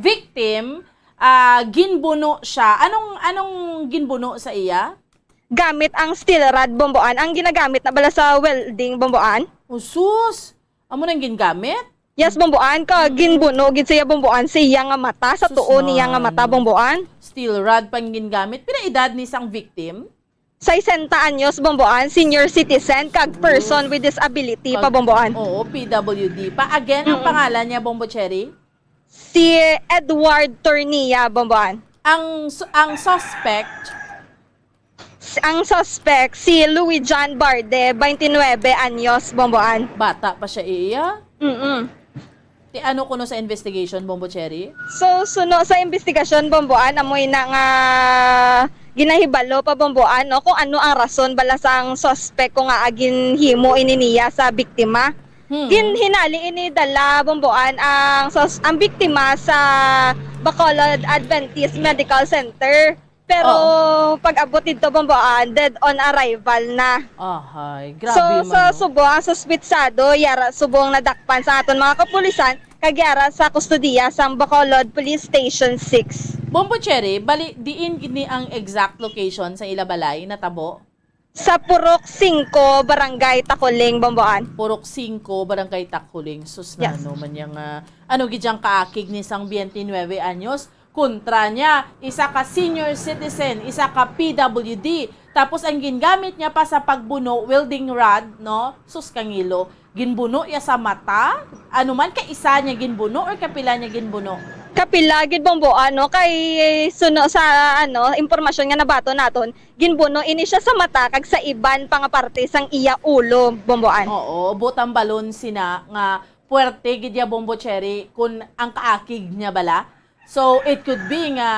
victim, ah, ginbuno siya. Anong, anong ginbuno sa iya? Gamit ang steel rod, Bomboan. Ang ginagamit na bala sa welding, Bomboan. Oh, sus! Amo nang gingamit? Yes, Bomboan. Ka Mm. ginbuno gid siya, Bomboan, sa iya nga mata, sa Sus, tuo niya nga mata, man. Bomboan. Steel rod pang gingamit. Pila edad ni sang victim? Sesenta anyos, Bomboan, senior citizen, kag person with disability pa, Pag-, Bomboan. oo, P W D pa. Again, ang Mm-mm. pangalan niya, Bombo Cherry? Si Edward Tornia, Bomboan. Ang su-, ang suspect? S-, ang suspect, si Louis John Barde, twenty-nine anyos, Bomboan. Bata pa siya, iya? Mm-mm. Ti ano kuno sa investigation, Bombo Cherry? So, suno sa investigasyon, Bomboan, amoy na nga ginahibalo pa, Bomboan, no, kung ano ang rason bala sang suspect kung nga ginhimo ini niya sa biktima. Hmm. Ginhinali ini dala, Bomboan, ang sus-, ang biktima sa Bacolod Adventist Medical Center. Pero Oo. pag-abot didto, Bomboan, dead on arrival na. Ahay, grabe So, man, sa no? Subo, ang suspitsado, yara subong nadakpan sa aton mga kapulisan, kag yara sa kustodiya sang Bacolod Police Station six. Bombo Cherry, bali, diin gini ang exact location sa ila balay natabo? Sa Purok Singko, Barangay Taculing, Bomboan. Purok Singko, Barangay Taculing. Sus, Yes. nano man yang, ah, ano gid yang kaakig ni sang twenty-nine anyos? Kontra niya, isa ka senior citizen, isa ka P W D. Tapos ang gingamit niya pa sa pagbuno, welding rod, no? Sus, kangilo. Ginbuno iya sa mata? Ano man, kay isa niya ginbuno or kapila niya ginbuno? Kapila gid, Bomboan, no? Kay suno sa, ano, impormasyon nga nabaton naton, ginbuno ini siya sa mata kag sa iban pa nga parte sang iya ulo, Bomboan. Oo, butang balon sina nga puwerte gid ya, Bombo Cherry, kun ang kaakig niya bala. So, it could be nga,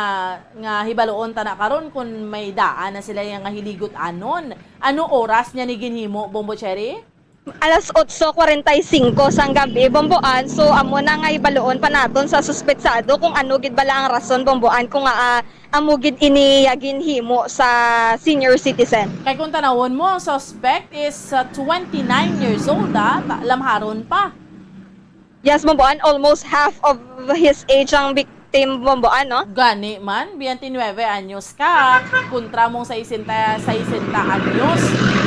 nga hibaluon ta na karon kun may daan na sila yang nga hiligot anon. Ano oras niya ni ginhimo, Bombo Cherry? Alas otso cuarenta y cinco sang gabi, Bomboan. So, amo na nga hibaluon pa naton sa suspetsado kung ano gid bala ang rason, Bomboan, kung, ah, amo gid ini ya ginhimo sa senior citizen. Kay kung tanawon mo, ang suspect is, uh, twenty-nine years old, ah. Ta-, lamharon pa. Yes, Bomboan, almost half of his age ang victim, Bomboan, no? Gani man, twenty-nine anyos ka, kontra mong sesenta, sesenta anyos.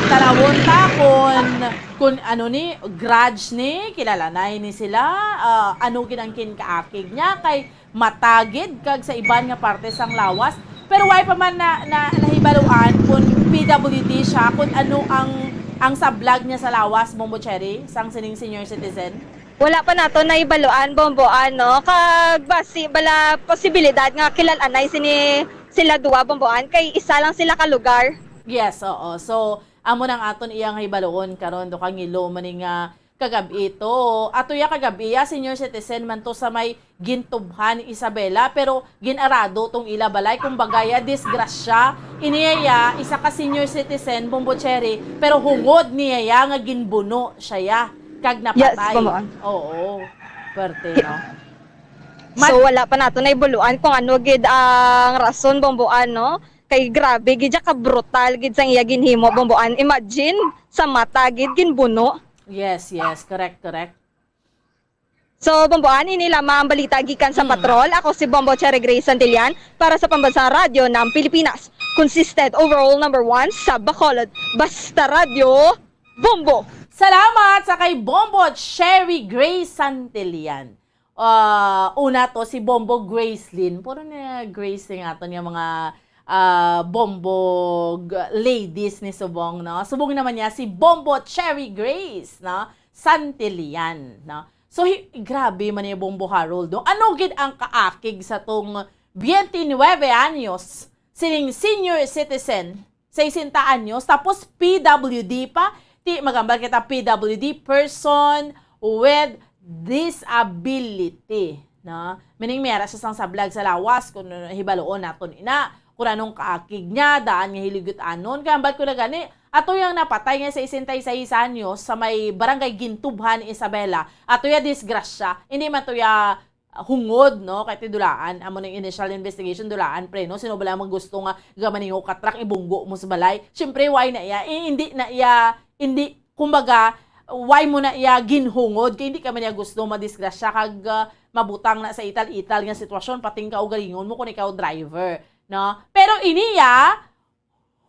Tanawon ta kung, kung ano ni, grudge ni, kilala na ni sila, ah, ano gid ang kinkaakig niya, kay mata gid kag sa iban nga parte sang lawas. Pero wala pa man na, na, nahibaluan kung P W D siya, kung ano ang, Ang sablag niya sa lawas, Bombo Cherry, sang sining senior citizen? Wala pa nato nahibaluan, Bombo, ano, kag basi bala posibilidad nga kilal-anay sini sila duwa, Bomboan, kay isa lang sila ka lugar. Yes, oo. So, amo nang aton iyang hibaluon karon, do kangilo man ni nga kagab-i to. Ato ya kagab-i ya, senior citizen man to sa may Gintubhan, Isabela, pero gin-arado tong ila balay. Kumbaga ya, disgrasya. Ini ya, isa ka senior citizen, Bombo Cherry, pero hungod niya ya nga ginbuno siya ya, kag Yes, napatay. Bomboan. Oo. Perte, no? So wala pa nato nahibaluan kung ano gid ang rason, Bomboan, no? Kay grabe gid siya ka brutal gid sang iya ginhimo, Bomboan. Imagine, sa mata gid ginbuno. Yes, yes. Correct, correct. So, Bomboan, ini lamang ang balita gikan sa Hmm. Patrol. Ako si Bombo Cherry Grace Santillan para sa Pambansang Radyo ng Pilipinas. Consistent overall number one sa Bacolod. Basta Radyo, Bombo! Salamat sa kay Bombo Cherry Grace Santillan. Ah, una to, si Bombo Gracelyn. Puro na Grace yung aton yung mga ah, Bombo g- ladies ni Subong, no? Subong naman niya si Bombo Cherry Grace, no? Santillan, no? So, hi- grabe man ni Bombo Harold, no? Ano gid ang kaakig sa tong twenty-nine anyos, sining senior citizen, sesenta anyos, tapos P W D pa, ti magambal kita P W D, person with disability, no? Meaning, may ara siya sang sablag sa lawas, kung hibaluon naton ina, kung anong kaakig niya, daan nga hiligit anon. Kaya hambal ko na gani, ato yang napatay nga sesenta y seis anyos sa may barangay Gintubhan, Isabela, ato ya disgrasya, hindi man to ya hungod, no? Kay ti dulaan, amo ning initial investigation, dulaan, pre, no? Sino bala man gusto nga gamaningo ka truck, ibunggo mo sa balay? Siyempre, why na iya? Eh, hindi na iya, hindi, kumbaga, why mo na iya ginhungod? Kay hindi ka man niya gusto madisgrasya kag ah, mabutang na sa ital-ital nga sitwasyon, pati ang kaugalingon mo kung ikaw driver, no? Pero iniya,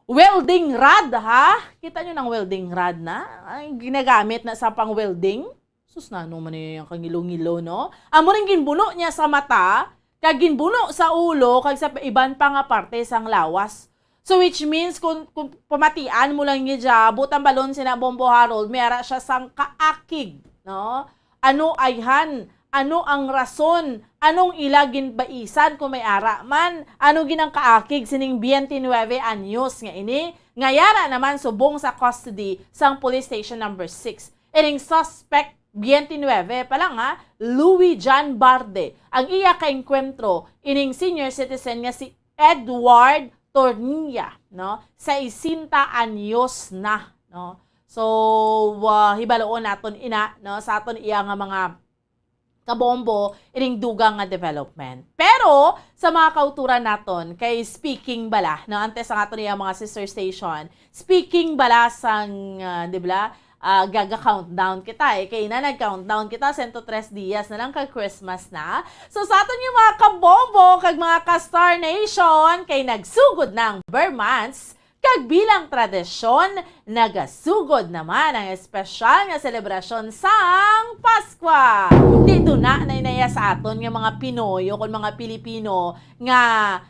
welding rod, ha? Kita nyo ng welding rod na? Ang ginagamit na sa pang-welding? Sus, nano man niya yung kangilo-ngilo, no? Amo rin ginbuno niya sa mata, kag ginbuno sa ulo, kag sa iban pa nga parte sang lawas. So, which means, kung, kung pamatian mo lang niya dya, butang balon sina Bombo Harold, may ara siya sang kaakig, no? Ano ayhan? Ano ang rason? Anong ila ginbaisan kung may ara man? Ano gid ang kaakig sining twenty-nine anyos nga ini? Nga yara naman subong sa custody sang Police Station number six. Ining suspect, twenty-nine pa lang ha, Louis John Barde, ang iya kaengkwentro ining senior citizen nga si Edward Tornilla, no? Sesenta anyos na, no? So, ah, hibaluon naton ina, no, sa aton iya nga mga kabombo ining dugang nga development. Pero sa mga kauturan naton, kay speaking bala, no, antes ang aton iya mga sister station, speaking bala sang, ah, di ba, ah, gaga-countdown kita, eh. Kay na nag-countdown kita, sento tres dias na lang kag Christmas na. So, sa aton yung mga kabombo kag mga ka-Star Nation, kay nagsugod na ang Ber months, kag bilang tradisyon, nagasugod naman ang espesyal nga selebrasyon sang Paskwa. Di duna na inaya sa aton nga mga Pinoy o kon mga Pilipino nga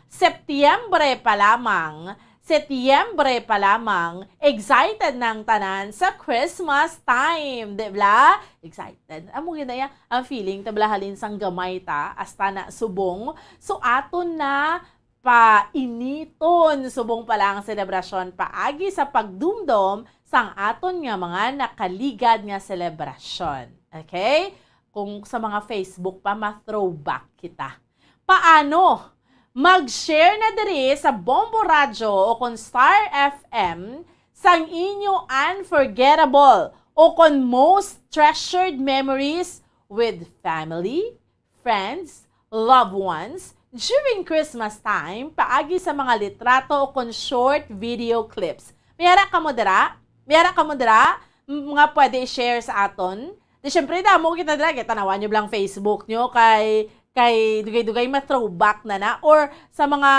Setyembre pa lamang, Setyembre pa lamang, excited na ang tanan sa Christmas time, di ba? Excited. Amo gid na ya, ang feeling ta bala halin sang gamay ta, hasta na subong. So, aton na painiton subong pa lang ang selebrasyon paagi sa pagdumdom sang aton nga mga nakaligad nga selebrasyon. Okay? Kung sa mga Facebook pa, ma-throwback kita. Paano? Mag-share na diri sa Bombo Radyo o kon Star F M sang inyo unforgettable o kon most treasured memories with family, friends, loved ones during Christmas time paagi sa mga litrato o kon short video clips. May ara kamo dira? May ara kamo dira? M- Mga pwede i-share sa aton? Di syempre, damo kita dira. Kaya tanawan nyo lang Facebook nyo kay kay dugay-dugay ma-throwback na na, or sa mga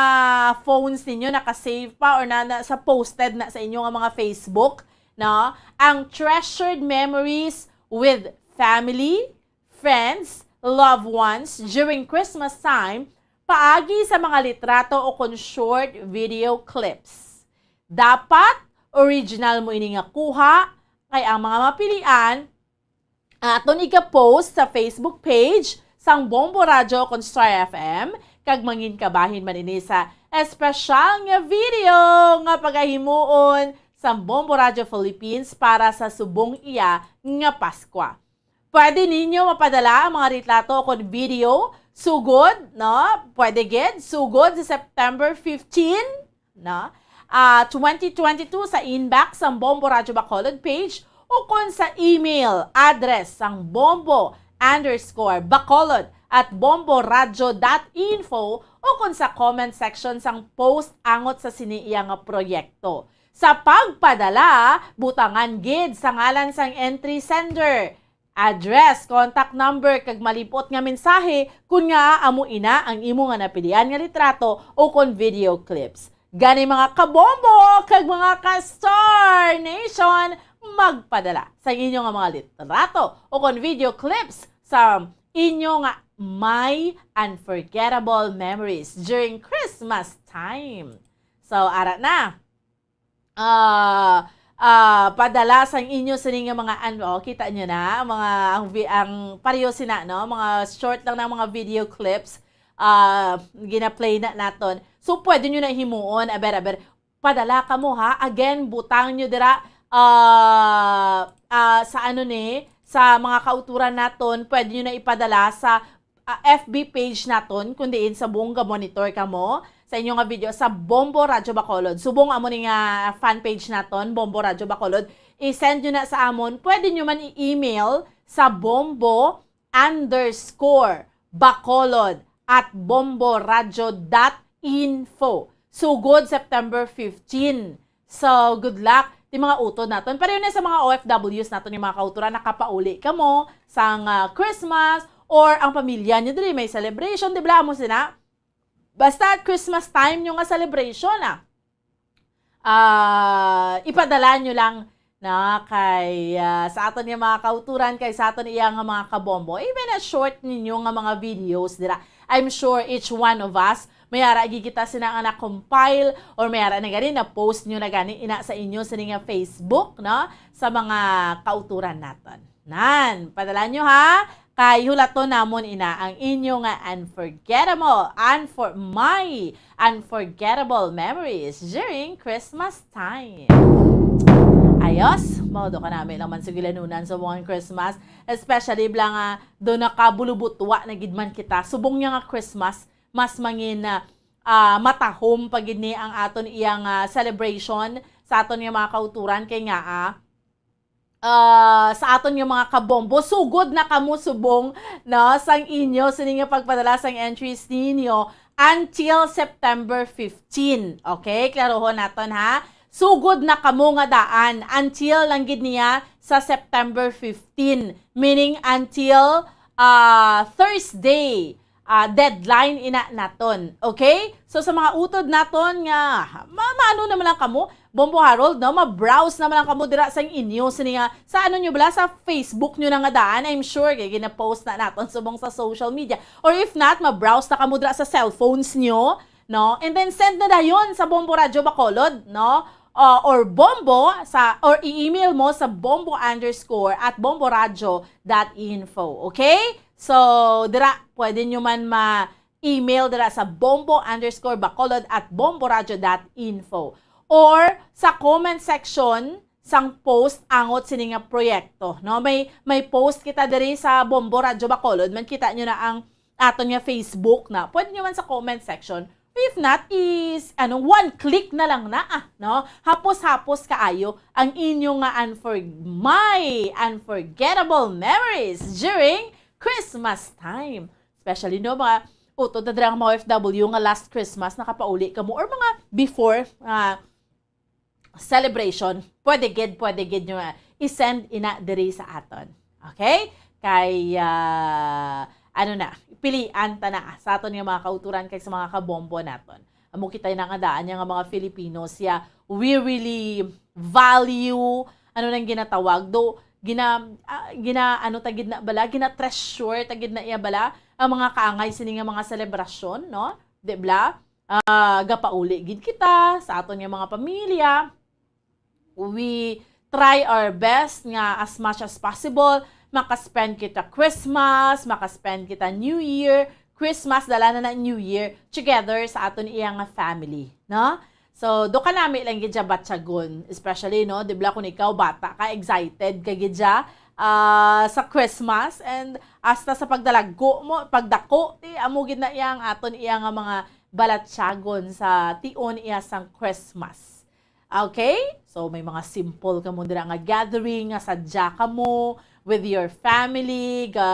phones ninyo naka-save pa or na, na sa posted na sa inyo nga mga Facebook, no? Ang treasured memories with family, friends, loved ones during Christmas time paagi sa mga litrato o kon short video clips. Dapat Original mo ini nga kuha, kay ang mga mapilian aton iga-post sa Facebook page sang Bombo Radyo kon Star F M, kag mangin kabahin man ini sa espesyal nga video nga pagahimuon sang Bombo Radyo Philippines para sa subong iya nga Paskwa. Pwede ninyo mapadala ang mga retrato kon video sugod, no? Pwede gid sugod sa September fifteen, no? Ah, twenty twenty-two sa inbox sang Bombo Radyo Bacolod page o kon sa email address sang bombo underscore bacolod at bomboradyo dot info o kon sa comment section sang post angot sa sini iya nga proyekto. Sa pagpadala, butangan gid sa ngalan sang entry sender, address, contact number, kag malipot nga mensahe kon ngaa amo ina ang imo nga napilian nga litrato o kon video clips. Gani, mga kabombo kag mga ka-Star Nation, magpadala sa inyo nga mga litrato o kon video clips sa inyo nga may unforgettable memories during Christmas time. So, ara na. Ah, ah, padala sang inyo sini nga mga, ano, kita nyo na, ang mga, ang vi-, ang pareho sina, no? Mga short lang ng mga video clips, ah, gina-play na naton. So, pwede nyo na himuon, aber, aber, padala kamo, ha? Again, butang nyo dira, ah, ah, sa, ano ni, sa mga kauturan naton, pwede nyo na ipadala sa, ah, F B page naton, kun diin sa buong ga-monitor kamo sa inyo nga video sa Bombo Radyo Bacolod. Subong amo ni nga fan page naton, Bombo Radyo Bacolod, i-send nyo na sa amon. Pwede nyo man i-email sa bombo underscore bacolod at bomboradyo dot info. Sugod September fifteen. So, good luck. Ti mga utod naton. Pareho na sa mga O F Ws naton, yung mga kauturan, nakapauli kamo sang, ah, Christmas, or ang pamilya nyo diri may celebration, di ba? Amo sina. Basta Christmas time nyo nga celebration, ah. Ah, ipadala nyo lang na kay, ah, sa aton nga mga kauturan, kay sa aton iya nga mga kabombo. Even a short ninyo nga mga videos dira. I'm sure each one of us, may ara gid kita sina nga na-compile or may ara na gani na-post nyo na gani ina sa inyo sini nga Facebook, no? Sa mga kauturan naton. Nan, padala nyo, ha? Kay hulaton namon ina ang inyo nga unforgettable, unfor-, my unforgettable memories during Christmas time. Ayos, mao do ka nami lang man sa gilanunan sa mga Christmas, especially bala nga do nakabulubutwa na gid man kita. Subong niya nga Christmas, mas mangin, ah, ah, matahom pa gid ni ang aton iyang, ah, celebration sa aton nga mga kauturan kay nga, ah, ah, sa aton nga mga kabombo, sugod na kamo subong, no, sang inyo sini nga pagpadala sang entries ninyo until September fifteen. Okay, klarohon naton, ha. Sugod na kamo nga daan until lang gid niya sa September fifteen, meaning until, ah, Thursday, ah, deadline ina naton. Okay? So, sa mga utod naton nga, ma-, maano naman lang kamo, Bombo Harold, no? Ma-browse naman lang kamo dira sa inyo. Sini nga, sa ano nyo bala? Sa Facebook nyo na nga daan. I'm sure, kay gina-post na naton subong sa social media. Or if not, ma-browse na kamo dira sa cellphones nyo, no? And then, send na dayon sa Bombo Radyo Bacolod, no? Uh, or Bombo, sa, or i-email mo sa bombo underscore at bomboradyo dot info. Okay? So, dira, pwede nyo man ma-email dira sa bombo underscore bacolod at bomboradyo dot info. Or sa comment section sang post angot sini nga proyekto, no? May, may post kita diri sa Bombo Radyo Bacolod. Man, kita nyo na ang aton nga Facebook na. Pwede nyo man sa comment section. If not, is, ano, one click na lang na, ah, no? Hapos-hapos kaayo ang inyo nga unfor-, my unforgettable memories during Christmas time. Especially, no, mga utod na dira nga mga O F W nga last Christmas nakapauli kamo or mga before, ah, celebration, pwede gid, pwede gid nyo, ah, i-send ina diri sa aton. Okay? Kay, ah, ano na, pilian ta na sa aton nga mga kauturan kag sa mga kabombo naton. Amo kita na nga daan niya nga mga Filipinos, yeah, we really value, ano nang ginatawag, do, gina-, ah, gina-, ano ta gid na bala, gina-treasure ta gid na iya bala ang mga kaangay sini nga mga selebrasyon, no? Di bala? Ah, gapauli gid kita sa aton nga mga pamilya. we try our best nga as much as possible, makaspend kita Christmas, makaspend kita New Year, Christmas, dala na na New Year, together sa aton iya nga family, no? So, do ka nami lang gid siya batyagon, especially, no, di ba, kung ikaw bata ka, excited ka gid siya, ah, sa Christmas, and hasta sa pagdalagko mo, pagdako, ti, amo gid na iya ang aton iya nga mga balatyagon sa tion iya sang Christmas. Okay? So, may mga simple kamo dira nga gathering nga sadya kamo with your family, ga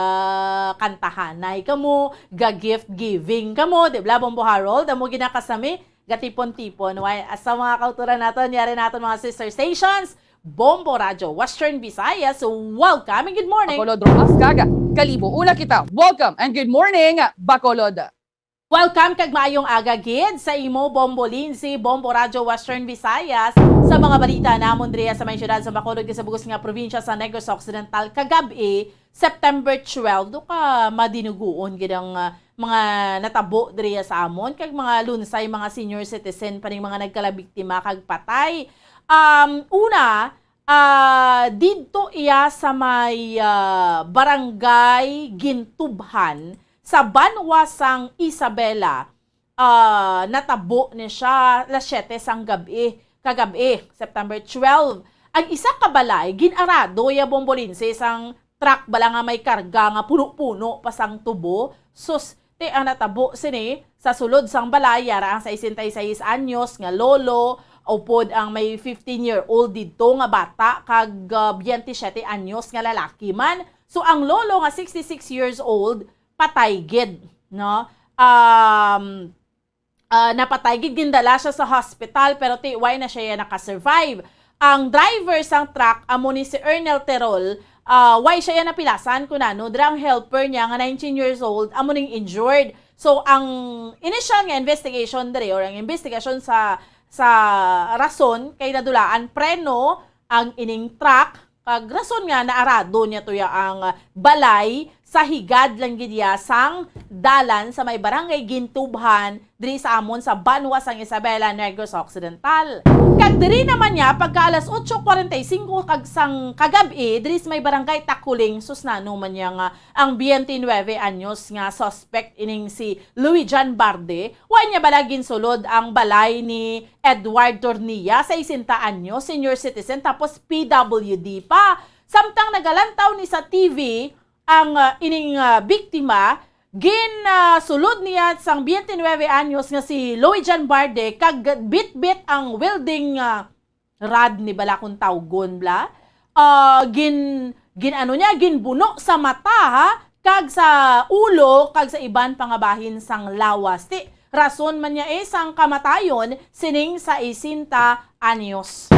kantahanay kamo, ga gift giving kamo, di ba, Bombo Harold? Amo ginakasami, gatipon-tipon. Why, sa mga kauturan naton, yari naton mga sister stations, Bombo Radyo Western Visayas, welcome and good morning. Bacolod, Roxas, kag Kalibo. Una kita. Welcome and good morning, Bacolod. Welcome kag maayong aga gid sa imo, Bombo Lindsay, Bombo Radyo Western Visayas, sa mga balita namon diriya sa may siyudad sa Bacolod kag sa bug-os nga probinsya sa Negros Occidental kagab-i, September twelve. Do ka madinuguon gid ang, ah, mga natabo diriya sa amon kag mga lunsay, mga senior citizen pa ning mga nagkalabiktima kag patay. Um, una, ah, didto iya sa may, ah, Barangay Gintubhan sa banwa sang Isabela. Ah, natabo ni siya alas siyete sang gab-i, kagab-i, September twelve. Ang isa ka balay gin-arado ya, Bombo Lindsay, sang truck bala nga may karga nga puno-puno pa sang tubo. Sus, ti, ang natabo sini sa sulod sang balay, yara ang sesenta y seis anyos nga lolo, upod ang may fifteen-year-old didto nga bata, kag, ah, biyente siyete anyos nga lalaki man. So, ang lolo nga sixty-six years old, patay gid, no? Um, ah, napatay gid, gindala siya sa hospital, pero ti, why na siya ya nakasurvive? Ang driver sang truck amo ni si Ernel Terol. Ah, why siya ya napilasan? Kun ano, dira ang helper niya nga nineteen years old, amo ning injured. So, ang initial nga investigation diri, or ang investigasyon sa, sa rason, kay nadulaan preno ang ining truck, kag rason nga naarado niya to ya ang, ah, balay sa higad lang gid ya sang dalan sa may Barangay Gintubhan, diri sa amon sa banwa sang Isabela, Negros Occidental. Kag diri naman niya, pagka alas otso cuarenta y cinco kag sang kagab-i, diri sa may Barangay Takuling, sus, nano man niya nga ang biyente nuebe anyos nga suspect ining si Louis John Barde, wa niya bala ginsulod ang balay ni Edward Tornilla, sesenta anyos, senior citizen, tapos P W D pa. Samtang nagalantaw ni sa T V ang, ah, ining, ah, biktima, gin, ah, sulod niya sang biyente nuebe anyos nga si Louis John Barde kag bitbit ang welding, ah, rod ni bala kung tawgon bala. Ah, gin, gin ano niya, ginbuno sa mata, ha? Kag sa ulo, kag sa iban pa nga bahin sang lawas. Ti, rason man niya, eh, sang kamatayon sining sesenta anyos.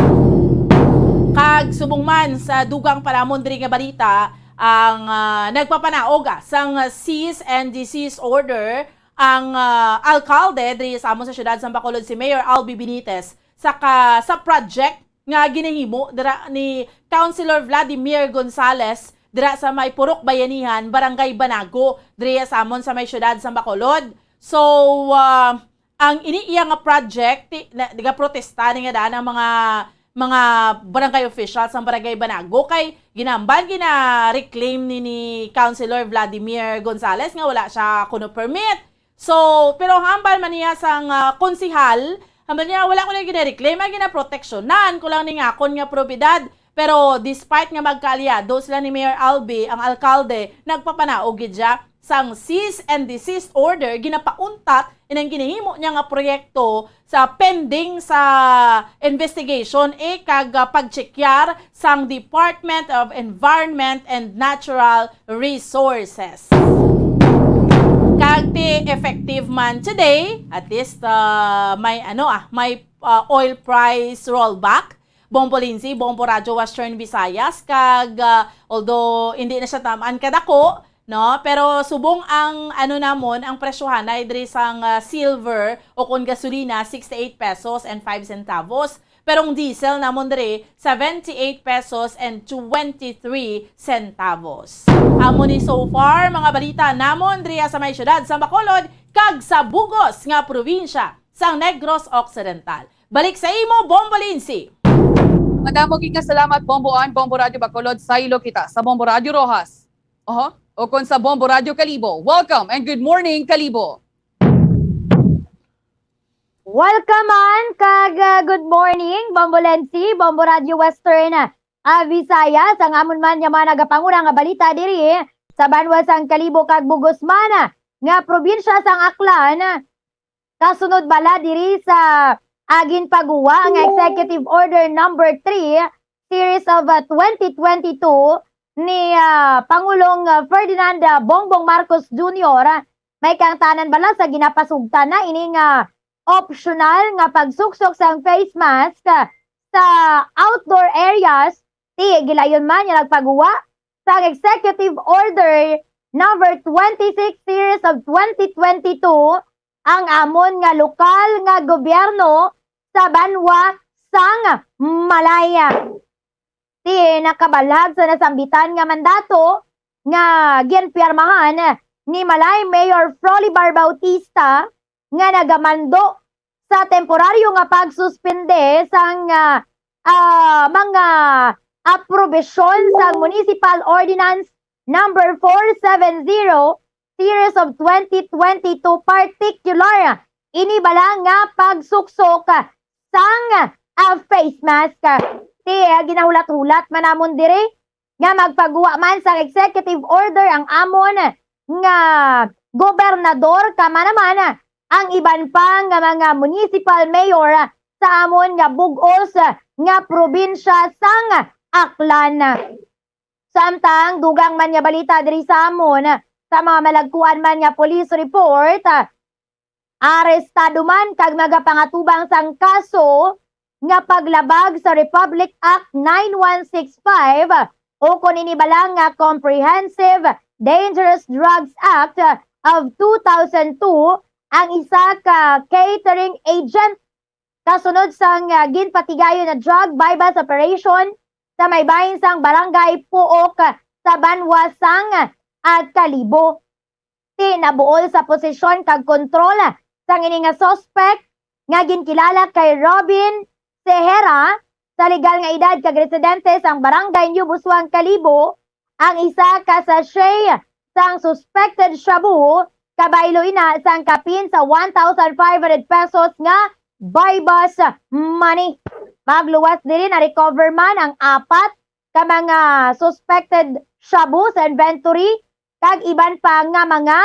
Kag subong man sa dugang pa namon diri nga balita, ang, ah, nagpapanaog, ah, sang cease and desist order ang, ah, alkalde diri sa amon sa siyudad sang Bacolod, si Mayor Albi Benitez, sa ka-, sa project nga ginahimo dira ni Councilor Vladimir Gonzales dira sa may Purok Bayanihan, Barangay Banago, diri sa amon sa may siyudad sa Bacolod. So, ah, ang ini iya nga project, ti-, na, nagaprotesta ni nga daan ang mga, mga barangay officials sang Barangay Banago kay ginambal, gina-reclaim ni, ni Councilor Vladimir Gonzales nga wala siya kuno permit. So, pero ang hambal man niya sang, ah, konsehal, hambal niya, "Wala ko na gina-reclaim, ay ginaproteksyonan ko lang ning akon nga propiedad." Pero despite nga magkaalyado sila ni Mayor Albi, ang alkalde nagpapanaog gid siya sang cease and desist order, ginapauntat inang ginahimo niya nga proyekto sa pending sa investigation, eh, kag, ah, pagtsekyar sang Department of Environment and Natural Resources. Kag ti effective man today, at least, ah, may ano, ah, may, ah, oil price rollback. Bombo Lindsay, Bombo Radyo Western Visayas, kag, ah, although hindi na siya tamaan kadako, no? Pero subong ang, ano namon, ang presyohanay diri sang, ah, silver o kon gasolina, sixty-eight pesos and five centavos. Pero ang diesel namon diri, seventy-eight pesos and twenty-three centavos. Amo ni so far mga balita namon diri sa may siyudad sa Bacolod kag sa bug-os nga probinsya sang Negros Occidental. Balik sa imo, Bombo Lindsay. Madamo gid nga salamat, Bombo Ann, Bombo Radyo Bacolod, saylo kita sa Bombo Radyo Roxas. Oho, o kon sa Bombo Radyo Kalibo. Welcome and good morning, Kalibo. Welcome man kag uh, good morning, Bombo Lensi, Bombo Radyo Western uh, Visayas. Ang amon man nga mga nagapanguna nga balita diri sa banwa sang Kalibo kag Bugos man uh, nga probinsya sang Aklan. Kasunod bala diri sa agin pagguwa nga Executive Order Number three, Series of uh, twenty twenty-two ni uh, Pangulong uh, Ferdinand uh, Bongbong Marcos Junior, may kaangtanan bala sa ginapasugtan na ini nga optional nga pagsuksok sang face mask sa outdoor areas, ti gilayon man nga nagpagwa sang Executive Order number twenty-six series of twenty twenty-two ang amon nga lokal nga gobyerno sa banwa sang Malaya. Ti nakabalag sa nasambitan nga mandato nga ginpirmahan ni Malay Mayor Froly Bar Bautista nga nagamando sa temporaryo nga pagsuspende sang ah, ah, mga aprobasyon sang Municipal Ordinance number four seven zero series of twenty twenty-two, particular ini bala nga pagsuksok sang ah, face mask. Ti ah, ginahulat-hulat man namon diri nga magpagwa man sang executive order ang amon nga gobernador, kama naman ang iban pa nga mga municipal mayor sa amon nga bug-os nga probinsya sang Aklan. Samtang dugang man nga balita diri sa amon, sa mga malagkuan man nga police report, arestado man kag magapangatubang sang kaso nga paglabag sa Republic Act nine one six five, o kon ini bala nga Comprehensive Dangerous Drugs Act of two thousand two, ang isa ka catering agent kasunod sang ah, ginpatigayon na drug buy-bust operation sa may bahin sang Barangay Puok sa banwa sang ah, Kalibo. Ti nabuol sa posesyon kag kontrol sang ini nga suspect nga ginkilala kay Robin Sehera, sa legal nga edad kag residente sang Barangay New Busuan, Kalibo, ang isa ka sachet sang suspected shabu, kabaylo ina sang kapin sa one thousand five hundred pesos nga buy-bust money. Magluwas diri, na-recover man ang apat ka mga suspected shabu sa inventory kag iban pa nga mga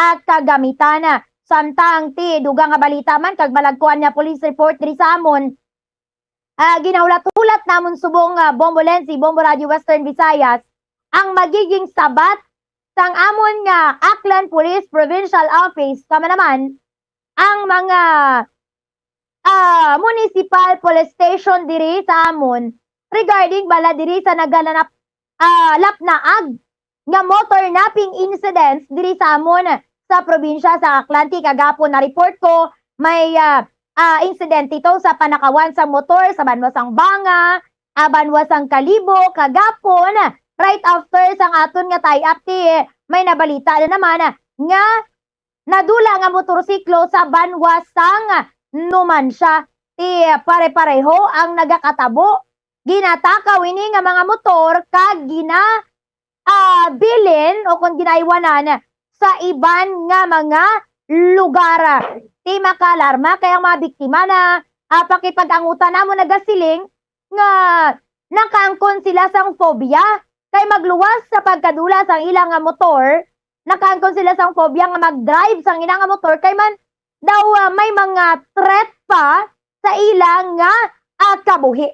ah, kagamitan. Samtang ti dugang nga balita man kag malagkuan nga police report diri sa amon, ah, ginahulat-hulat namon subong nga Bombo Lensi, Bombo Radio Western Visayas, ang magiging sabat sang amon nga Aklan Police Provincial Office, kama naman ang mga ah, municipal police station diri sa amon regarding bala diri sa nagalanap ah, lapnaag nga motor napping incidents diri sa amon sa probinsya sa Aklan. Ti kagapon na-report ko may ah, ah, insidente ito sa panakawan sang motor sa banwa sang Banga, ah, banwa sang Kalibo kagapon, right after sang aton nga tie-up, ti may nabalita na naman nga nadula nga motorsiklo sa banwa sang Numancia. Ti pare-pareho ang nagakatabo. Ginatakaw ini nga mga motor kag gina ah, bilin o kon ginaiwanan sa iban nga mga lugar. Ti makaalarma kay ang mga biktima na ah, pakipag-angutan namo nagasiling nga nakaangkon sila sang phobia kay magluwas sa pagkadula sang ila nga motor. Nakaangkon sila sang phobia nga mag-drive sang ila nga motor kay man daw ah, may mga threat pa sa ila nga ah, kabuhi.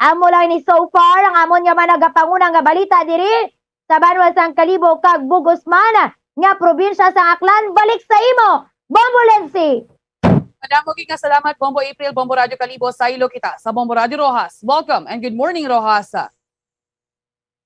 Amo lang ni so far ang amon nga managapanguna nga balita diri sa banwa sang Kalibo kag Bugos man nga probinsya sang Aklan. Balik sa imo, Bombo Lensi. Madamo gid nga salamat, Bombo April, Bombo Radio Kalibo, saylo kita sa Bombo Radio Roxas. Welcome and good morning, Roxas.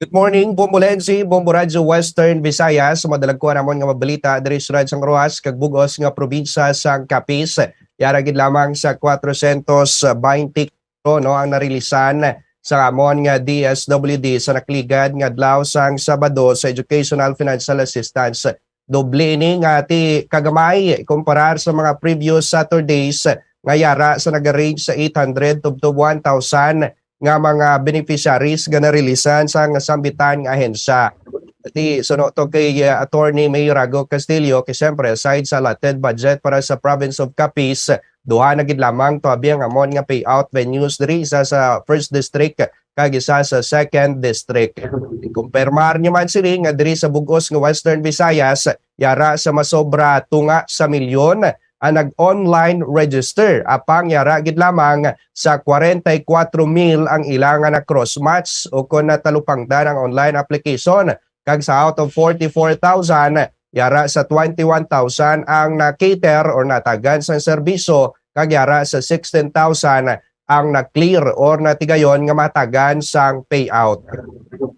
Good morning, Bombo Lenzi, Bombo Radyo Western Visayas. Madalagkuan namon nga mabalita diri sa Radyo sang Roxas kag bug-os nga probinsya sang Capiz. Yara gid lamang sa kwatro sientos baynte no ang narilisan sa amon nga D S W D sa nakligad nga adlaw sang Sabado sa Educational Financial Assistance. Doble ini nga ti kagamay kumparar sa mga previous Saturdays nga yara sa nag-range sa eight hundred tubtob one thousand nga mga beneficiaries nga narilisan sa nga sambitan nga ahensya. Ti suno to kay, uh, Attorney Mayor Rago Castillo, kay siyempre, aside sa allotted budget para sa province of Capiz, duha na gid lamang to abi ang amon nga payout venues diri, isa sa first district kag isa sa second district. Ikumpirmar niya man sini nga diri sa bug-os nga Western Visayas, yara sa masobra tunga sa milyon ang nag-online register, apang yara gid lamang sa kwarenta y kuwatro mil ang ila nga na-cross-match o kon natalupangdan ang online application, kag sa out of forty-four thousand, yara sa twenty-one thousand ang na-cater or natagan sang serbisyo, kag yara sa sixteen thousand ang na-clear or natigayon nga matagan sang payout.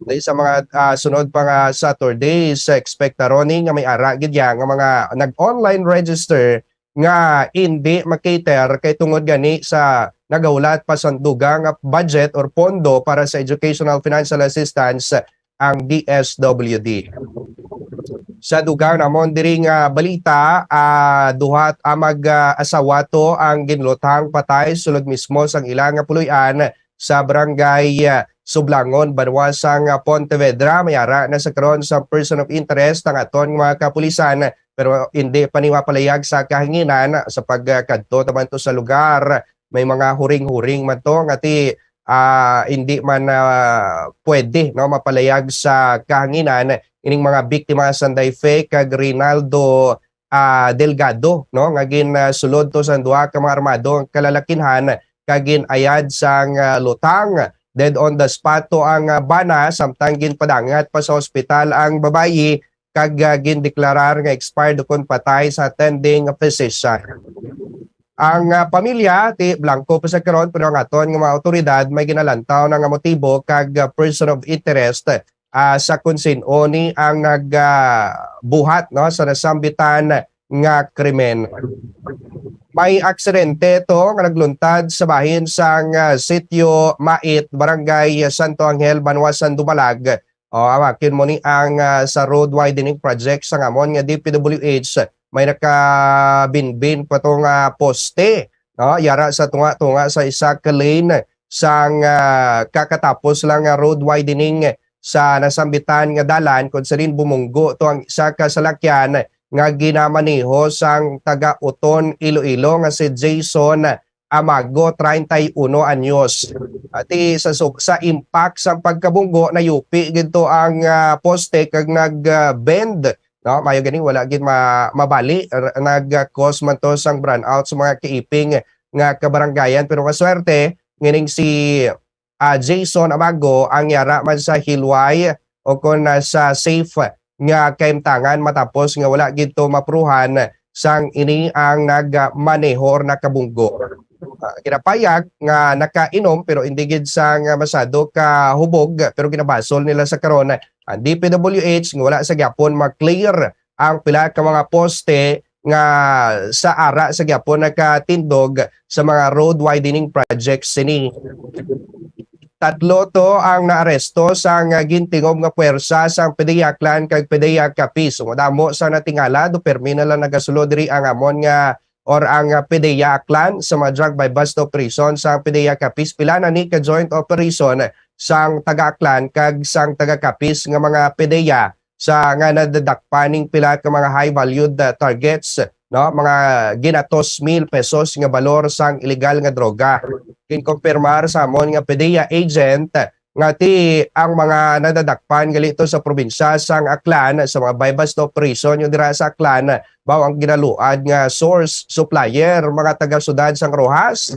Di sa mga, ah, sunod pa nga Saturdays, expectaron ni nga may ara gid ya nga mga nag-online register nga indi ma-cater kay tungod gani sa nagahulat pa sang dugang nga budget or pondo para sa educational financial assistance ang D S W D. Sa dugang namon diri nga balita, ah, duha ka mag, ah, asawa to ang ginlutang patay sulod mismo sang ila nga puloy-an sa barangay, ah, Sublangon, banwa sang, ah, Pontevedra. May ara na sa karon sa person of interest ang aton nga mga kapulisan, pero hindi pa ni mapalayag sa kahanginan sa pagkadto taman to sa lugar. May mga huring-huring man to nga ti, ah, hindi man, ah, pwede, no, mapalayag sa kahanginan ining mga biktima, Sanday Fe kag Rinaldo, ah, Delgado, no, nga ginsulod to sang duha ka mga armado nga kalalakinhan kag gin-ayad sang, ah, lutang. Dead on the spot to ang, ah, bana, samtang ginpadangat pa sa ospital ang babayi kag, ah, gindeklarar nga expired ukon patay sa attending physician. Ang, ah, pamilya ti blanco pa sa karon, pero ang aton nga mga awtoridad may ginalantaw na nga motibo kag, ah, person of interest, ah, sa kon sin-o ni ang nag, ah, buhat, no, sa nasambitan nga krimen. May aksidente to nga nagluntad sa bahin sang, ah, Sitio Mait, Barangay Santo Angel, banwa sang Dumalag. O, awakin mo ni ang, ah, sa road widening project sang amon nga D P W H, may nakabinbin pa to nga poste, no? Yara sa tunga-tunga sa isa ka lane sang, ah, kakatapos lang nga road widening sa nasambitan nga dalan, kung sirin bumunggo to ang isa ka salakyan nga ginamaneho sang taga Oton, Iloilo nga si Jason Amago, treinta y uno anyos. Ati sa sub-, sa impact sang pagkabunggo, nayupi gid to ang, ah, poste kag nag, ah, bend, no? Mayo gani wala gid ma-, mabali. R-, nag-cause man to sang brownout sa mga kaiping nga kabaranggayan, pero maswerte ngining si, ah, Jason Amago ang yara man sa hilway o kon, ah, sa safe nga kahimtangan, matapos nga wala gid to mapuruhan sang ini ang nagmaneho or nakabunggo. Ah, ginapayag nga nakainom pero hindi gid sang masado ka hubog, pero ginabasol nila sa karon ang D P W H nga wala sa gyapon ma-clear ang pila ka mga poste nga sa ara sa gyapon nakatindog sa mga road widening projects sini. Tatlo to ang naaresto sang gintingog nga puwersa sang PDEA Aklan kag PDEA Capiz. Madamo sa natingala, do permi na lang nagasulod diri ang amon nga or ang, ah, PDEA Aklan sa mga drug buy-bust operation sang PDEA Capiz. Pila na ni ka joint operation sang taga Aklan kag sang taga Capiz nga mga PDEA sa nga nadadakpan ning pila ka mga high valued, ah, targets, no, mga ginatos mil pesos nga balor sang illegal nga droga. Ginkumpirmar sa amon nga PDEA agent nga ti ang mga nadadakpan gali to sa probinsya sang Aklan sa mga buy-bust operation yung dira sa Aklan, mao ang ginaluad nga source supplier, mga taga-sudad sang Roxas.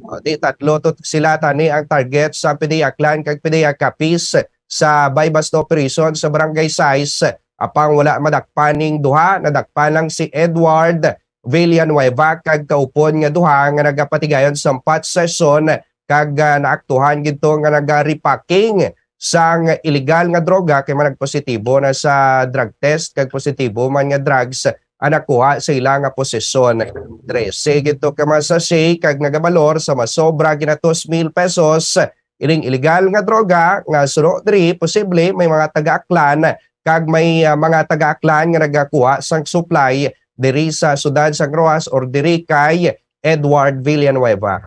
O, di tatlo to sila tani ang target sa PDEA Aklan kag PDEA Capiz sa buy-bust operation sa Barangay Sais, apang wala madakpan ning duha, nadakpan lang si Edward Villanueva kag kaupon nga duha nga nagapatigayon sa Sampat Session kag, ah, naaktuhan gid to nga naga-repacking sang illegal nga droga kay man nagpositibo na sa drug test kag positibo man nga drugs ang nakuha sa ila nga posesyon. Trese gid to ka mga sachet kag nagabalor sa masobra gina dos mil pesos. Ining illegal nga droga nga suno diri, posible may mga taga-Aklan kag may, ah, mga taga-Aklan nga nagakuha sang supply diri sa siyudad sang Roxas or diri kay Edward Villanueva.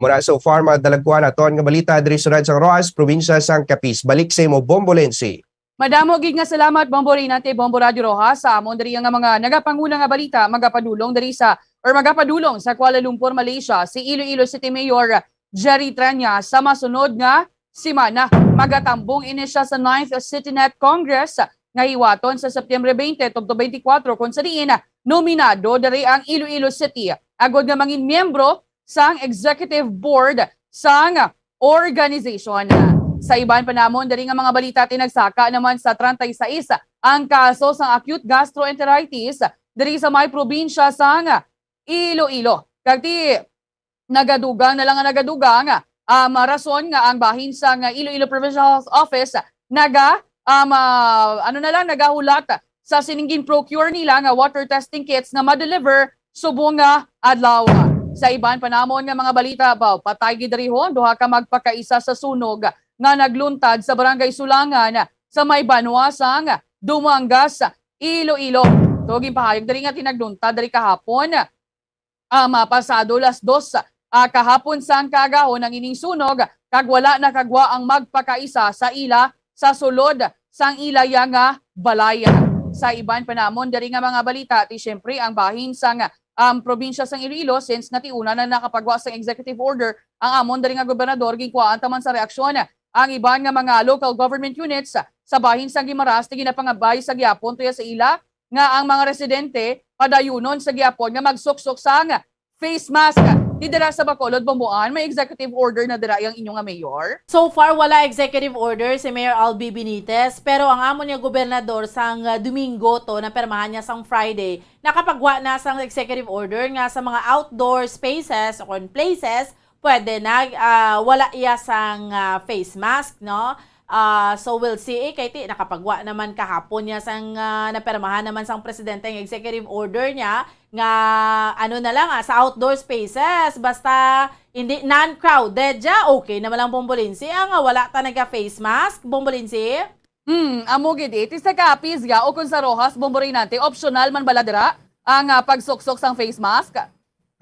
Mura so far, mga dalagkuan aton nga balita diri sa Radyo sang Roxas, probinsya sang Capiz. Balik sa imo, Bombo Lensi. Madamo gid nga salamat, Bombo Reynante, Bombo Radyo Roxas, sa amon diri nga mga nagapanguna nga balita, magapadulong diri sa, or magapadulong sa Kuala Lumpur, Malaysia, si Iloilo City Mayor Jerry Treña. Sa masunod nga semana, magatambong ini siya sa ninth CityNet Congress nga hiwaton sa September twenty tubtob twenty-four, kung sa diin nominado diri ang Iloilo City agod nga mangin miyembro sang executive board sang organization. Sa iban pa namon diri nga mga balita, tinagsaka naman sa treinta y seis ang kaso sang acute gastroenteritis diri sa may probinsya sang Iloilo. Kag ti nagadugang na lang nga nagadugang, um, rason nga ang bahin sang Iloilo Provincial Health Office naga, um, ah, ano na lang, nagahulat sa sining gin-procure nila nga water testing kits nga ma-deliver subong nga adlaw. Sa iban pa namon nga mga balita, ba, patay gid diri ho duha ka magpakaisa sa sunog nga nagluntad sa Barangay Sulangan sa may banwa sang Dumangas, Iloilo. To, ginpahayag diri nga tinagluntad diri kahapon, ah, mapasado las dos, ah, kahapon sang kaagahon ang ining sunog, kag wala nakagwa ang magpakaisa sa ila sa sulod sang ila ya nga balay. Sa iban pa namon diri nga mga balita, ti siyempre ang bahin sang, um, probinsya sang Iloilo, since natiuna na nakapagwa sang executive order ang amon diri nga gobernador, ginkuhaan ta man sa reaksyon ang iban nga mga local government units sa bahin sang Guimaras, ti ginapangabay sa gihapon tuya sa ila nga ang mga residente padayunon sa gihapon nga magsuksok sang face mask. Ti dira sa Bacolod, Bomboan, may executive order na dira ang inyo nga mayor? So far, wala executive order si Mayor Albi Benitez, pero ang amon nga gobernador sang, ah, Domingo to, napermahan niya sang Friday, nakapagwa na sang executive order nga sa mga outdoor spaces o kon places, pwede na, ah, wala iya sang, ah, face mask, no? Ah, so we'll see, eh, kay ti nakapagwa naman kahapon niya sang, ah, napermahan naman sang presidente ang executive order niya nga, ano na lang, ah, sa outdoor spaces, basta hindi non-crowded ya, okay naman lang, Bombolensi, ah, nga wala ta naga face mask, Bombolensi. Hmm, amo gid, eh. Ti sa Capiz ya o kung sa Roxas, Bombo Reynante, optional man bala dira ang, ah, pagsuksok sang face mask?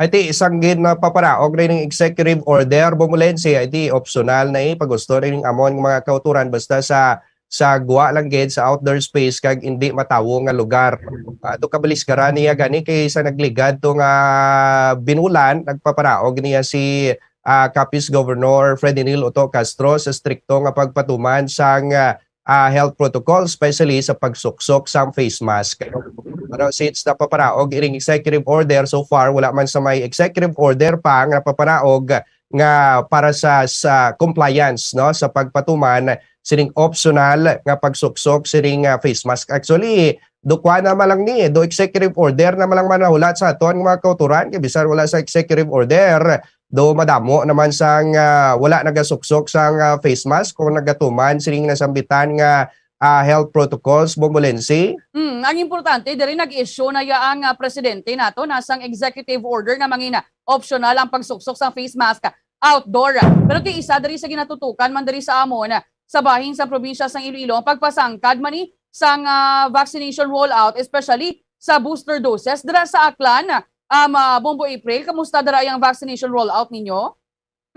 Ay, ti, sang ginpaparaog na ning executive order, Bombolensi, ay, ti, optional na, eh, pag-gusto na ning amon nga mga kauturan, basta sa, sa gwa lang gid, sa outdoor space, kag hindi matawo nga lugar. Ah, ato kabalisgaran niya gani kay sa nagligad to nga binulan, nagpaparaog niya si, ah, Capiz Governor Fredinil Oto Castro sa strikto nga pagpatuman sang, ah, ah, health protocol, especially sa pagsuksok sang face mask. Pero since napaparaog ining executive order, so far wala man sa may executive order pa nga napaparaog nga para sa, sa compliance, no, sa pagpatuman sining optional nga pagsuksok sining, ah, face mask. Actually, do kuan naman lang ni, do executive order naman lang man nahulat sa aton nga mga kauturan, kay bisan wala sa executive order, do madamo naman sang, ah, wala nagasuksok sang, ah, face mask kung nagatuman sining nasambitan nga, ah, health protocols, Bombolensi. Mm, ang importante, diri nag-issue na ya ang, ah, presidente nato na sang executive order nga mangin optional ang pagsuksok sang face mask outdoor. Pero ti isa diri sa ginatutukan man diri sa amon, sa bahin sa probinsya sang Iloilo, ang pagpasangkad man ni sang, ah, vaccination rollout, especially sa booster doses. Dira sa Aklan, um, ah, Bombo April, kamusta dira ang vaccination rollout ninyo?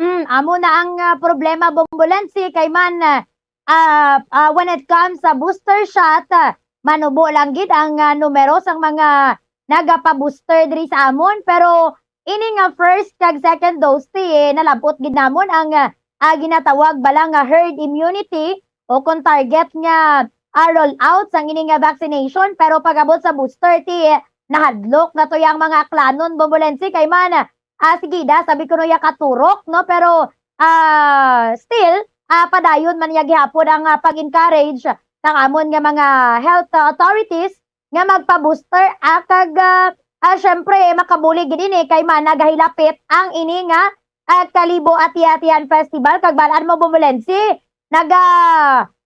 Mm, amo na ang, ah, problema, Bombolensi, kay man, ah, ah, ah, when it comes sa booster shot, ah, manubo lang gid ang, ah, numero sang mga nagapa-booster diri sa amon, pero ini nga first kag second dose, ti, eh, nalab-ot gid namon ang, ah, ah, ginatawag bala nga herd immunity o kung target nga, ah, rollout sang ini nga vaccination, pero pag-abot sa booster, ti, eh, nahadlok na to yang mga Aklanon, Bombolensi, kay man, ah, sige da, sabi ko no ya katurok, no? Pero, ah, still, ah, padayon man niya gihapon ang, ah, pag-encourage sang amon nga mga health, ah, authorities nga magpa-booster, ah, kag, ah, ah, syempre, eh, makabulig gid ini kay man nagahilapit ang ini nga, ah, Kalibo Ati-Atihan Festival. Kag balaan mo, Bombolensi, naga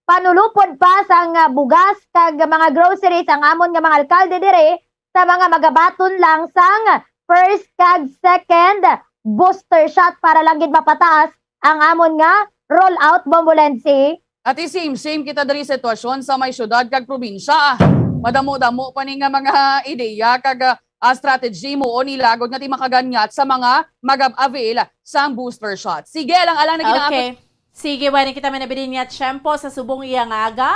panulupod pa sang, ah, bugas kag mga groceries ang amon nga mga alkalde diri sa mga magabaton lang sang first kag second booster shot para lang gid mapataas ang amon nga rollout, Bombolensi. At the same, same kita diri sa sitwasyon sa may syudad kag probinsya. Madamo-damo pa ni nga mga ideya kag, ah, ah, strategy mo o nila gud nga di makaganyat sa mga mag-avail sang booster shot. Sige lang, alang na ginahapon. Okay. Sige, wala kita may nabilin nga tiyempo sa subong iya nga aga.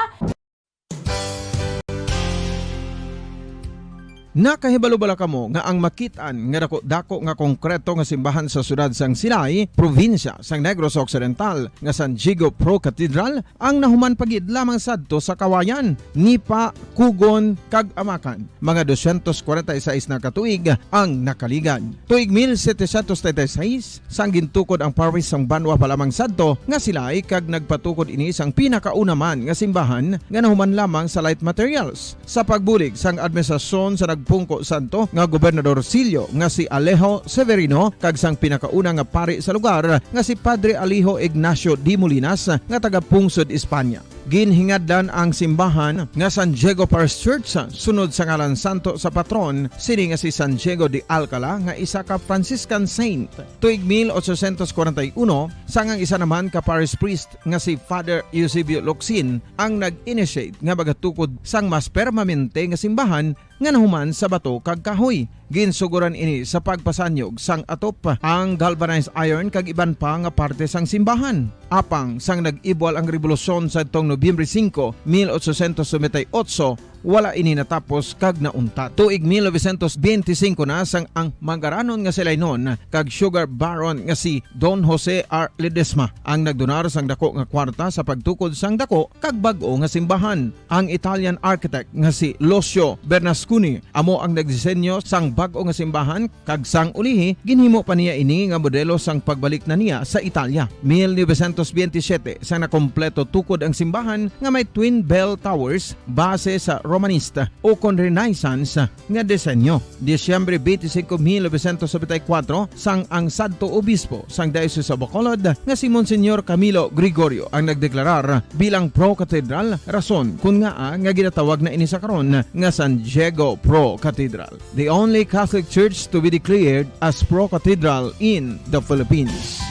Nakahibalo bala kamo nga ang makit-an nga dako-dako nga konkreto nga simbahan sa siyudad sang Silay, probinsya sang Negros Occidental, nga San Diego Pro Cathedral ang nahuman pa gid lamang sadto sa Kawayan, Nipa, Cogon, kag Amacan? Mga dosyentos kwarenta y seis na ka tuig ang nakaligad. Tuig mil setecientos treinta y seis, sang gintukod ang parish sang banwa pa lamang sadto nga Silay, kag nagpatukod ini sang pinakauna man nga simbahan nga nahuman lamang sa light materials. Sa pagbulig sang administrasyon sa nagpungko sadto nga gobernadorsilyo nga si Alejo Severino kag sang pinakauna nga pari sa lugar nga si Padre Alejo Ignacio de Molinas nga taga-pungsod Espanya. Ginhingadlan ang simbahan nga San Diego Parish Church sunod sa ngalan santo sa patron sini nga si San Diego de Alcala nga isa ka Franciscan saint. Tuig mil ochocientos kwarenta y uno, sang ang isa naman ka parish priest nga si Father Eusebio Locsin ang nag-initiate nga magatukod sang mas permanente nga simbahan nga nahuman sa bato kag kahoy. Ginsuguran ini sa pagpasanyog sang atop, ang galvanized iron kag iban pa nga parte sang simbahan. Apang sang nag-ibwal ang rebolusyon sadtong Nobyembre singko, mil ochocientos noventa y ocho, wala ini natapos kag nauntat. Tuig mil novecientos benti singko na sang ang mangaranon nga Silaynon kag sugar baron nga si Don Jose R. Ledesma ang nagdonar sang dako nga kwarta sa pagtukod sang dako kag bag-o nga simbahan. Ang Italian architect nga si Lucio Bernasconi amo ang nagdisenyo sang bag-o nga simbahan, kag sang ulihi ginhimo pa niya ini nga modelo sang pagbalik na niya sa Italia. Mil novecientos benti siyete sang nakompleto tukod ang simbahan nga may twin bell towers base sa Romanista ukon Renaissance nga disenyo. Disyembre benti singko, mil novecientos nobenta y kuwatro, sang ang sadto obispo sang Diocese of Bacolod nga si Monsignor Camilo Gregorio ang nagdeklarar bilang pro-cathedral, rason kon ngaa nga ginatawag na ini sa karon nga San Diego Pro Cathedral, the only Catholic church to be declared as pro-cathedral in the Philippines.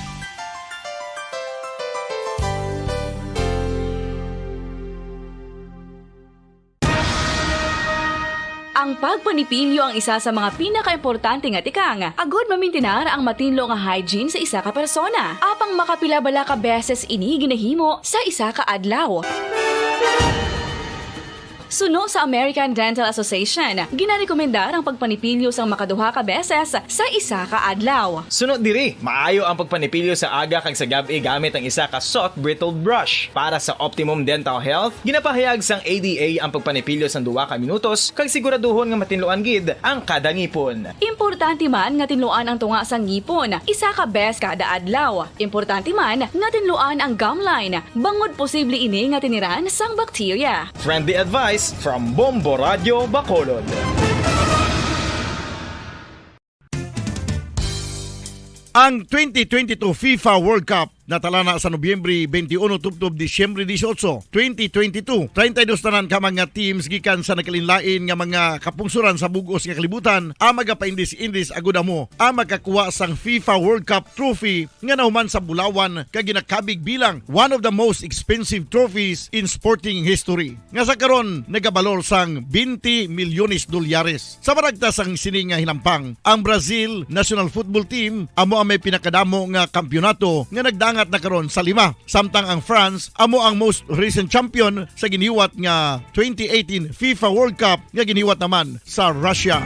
Ang pagpanipilyo ang isa sa mga pinakaimportante nga tikang agud mamintinar ang matinlo nga hygiene sa isa ka persona. Apang makapila bala ka beses ini ginahimo sa isa ka adlaw? Suno sa American Dental Association, ginarekomendar ang pagpanipilyo sang makaduha ka beses sa isa ka adlaw. Suno diri, maayo ang pagpanipilyo sa aga kag sa gab-i gamit ang isa ka soft bristle brush. Para sa optimum dental health, ginapahayag sang A D A ang pagpanipilyo sang duha ka minutos kag siguraduhon nga matinluan gid ang kada ngipon. Importante man nga tinluan ang tunga sang ngipon isa ka bes kada adlaw. Importante man nga tinluan ang gum line, bangod posible ini nga tiniran sang bakterya. Friendly advice from Bombo Radio Bacolod. Ang twenty twenty-two FIFA World Cup natala na sa Nobyembre twenty-one tubtob Disyembre dieciocho, twenty twenty-two. Treinta y dos tanan ka mga teams gikan sa nagkalainlain nga mga kapungsoran sa bug-os nga kalibutan ang magapaindis-indis agud amo ang makakuha sang FIFA World Cup trophy nga nahuman sa bulawan kag ginakabig bilang one of the most expensive trophies in sporting history, nga sa karon nagabalor sang twenty milyones dolyares. Sa maragtas sang sini nga hinampang, ang Brazil national football team amo ang may pinakadamo nga kampiyonato nga nagdangat na karon sa lima, samtang ang France amo ang most recent champion sa giniwat nga twenty eighteen FIFA World Cup nga giniwat naman sa Russia.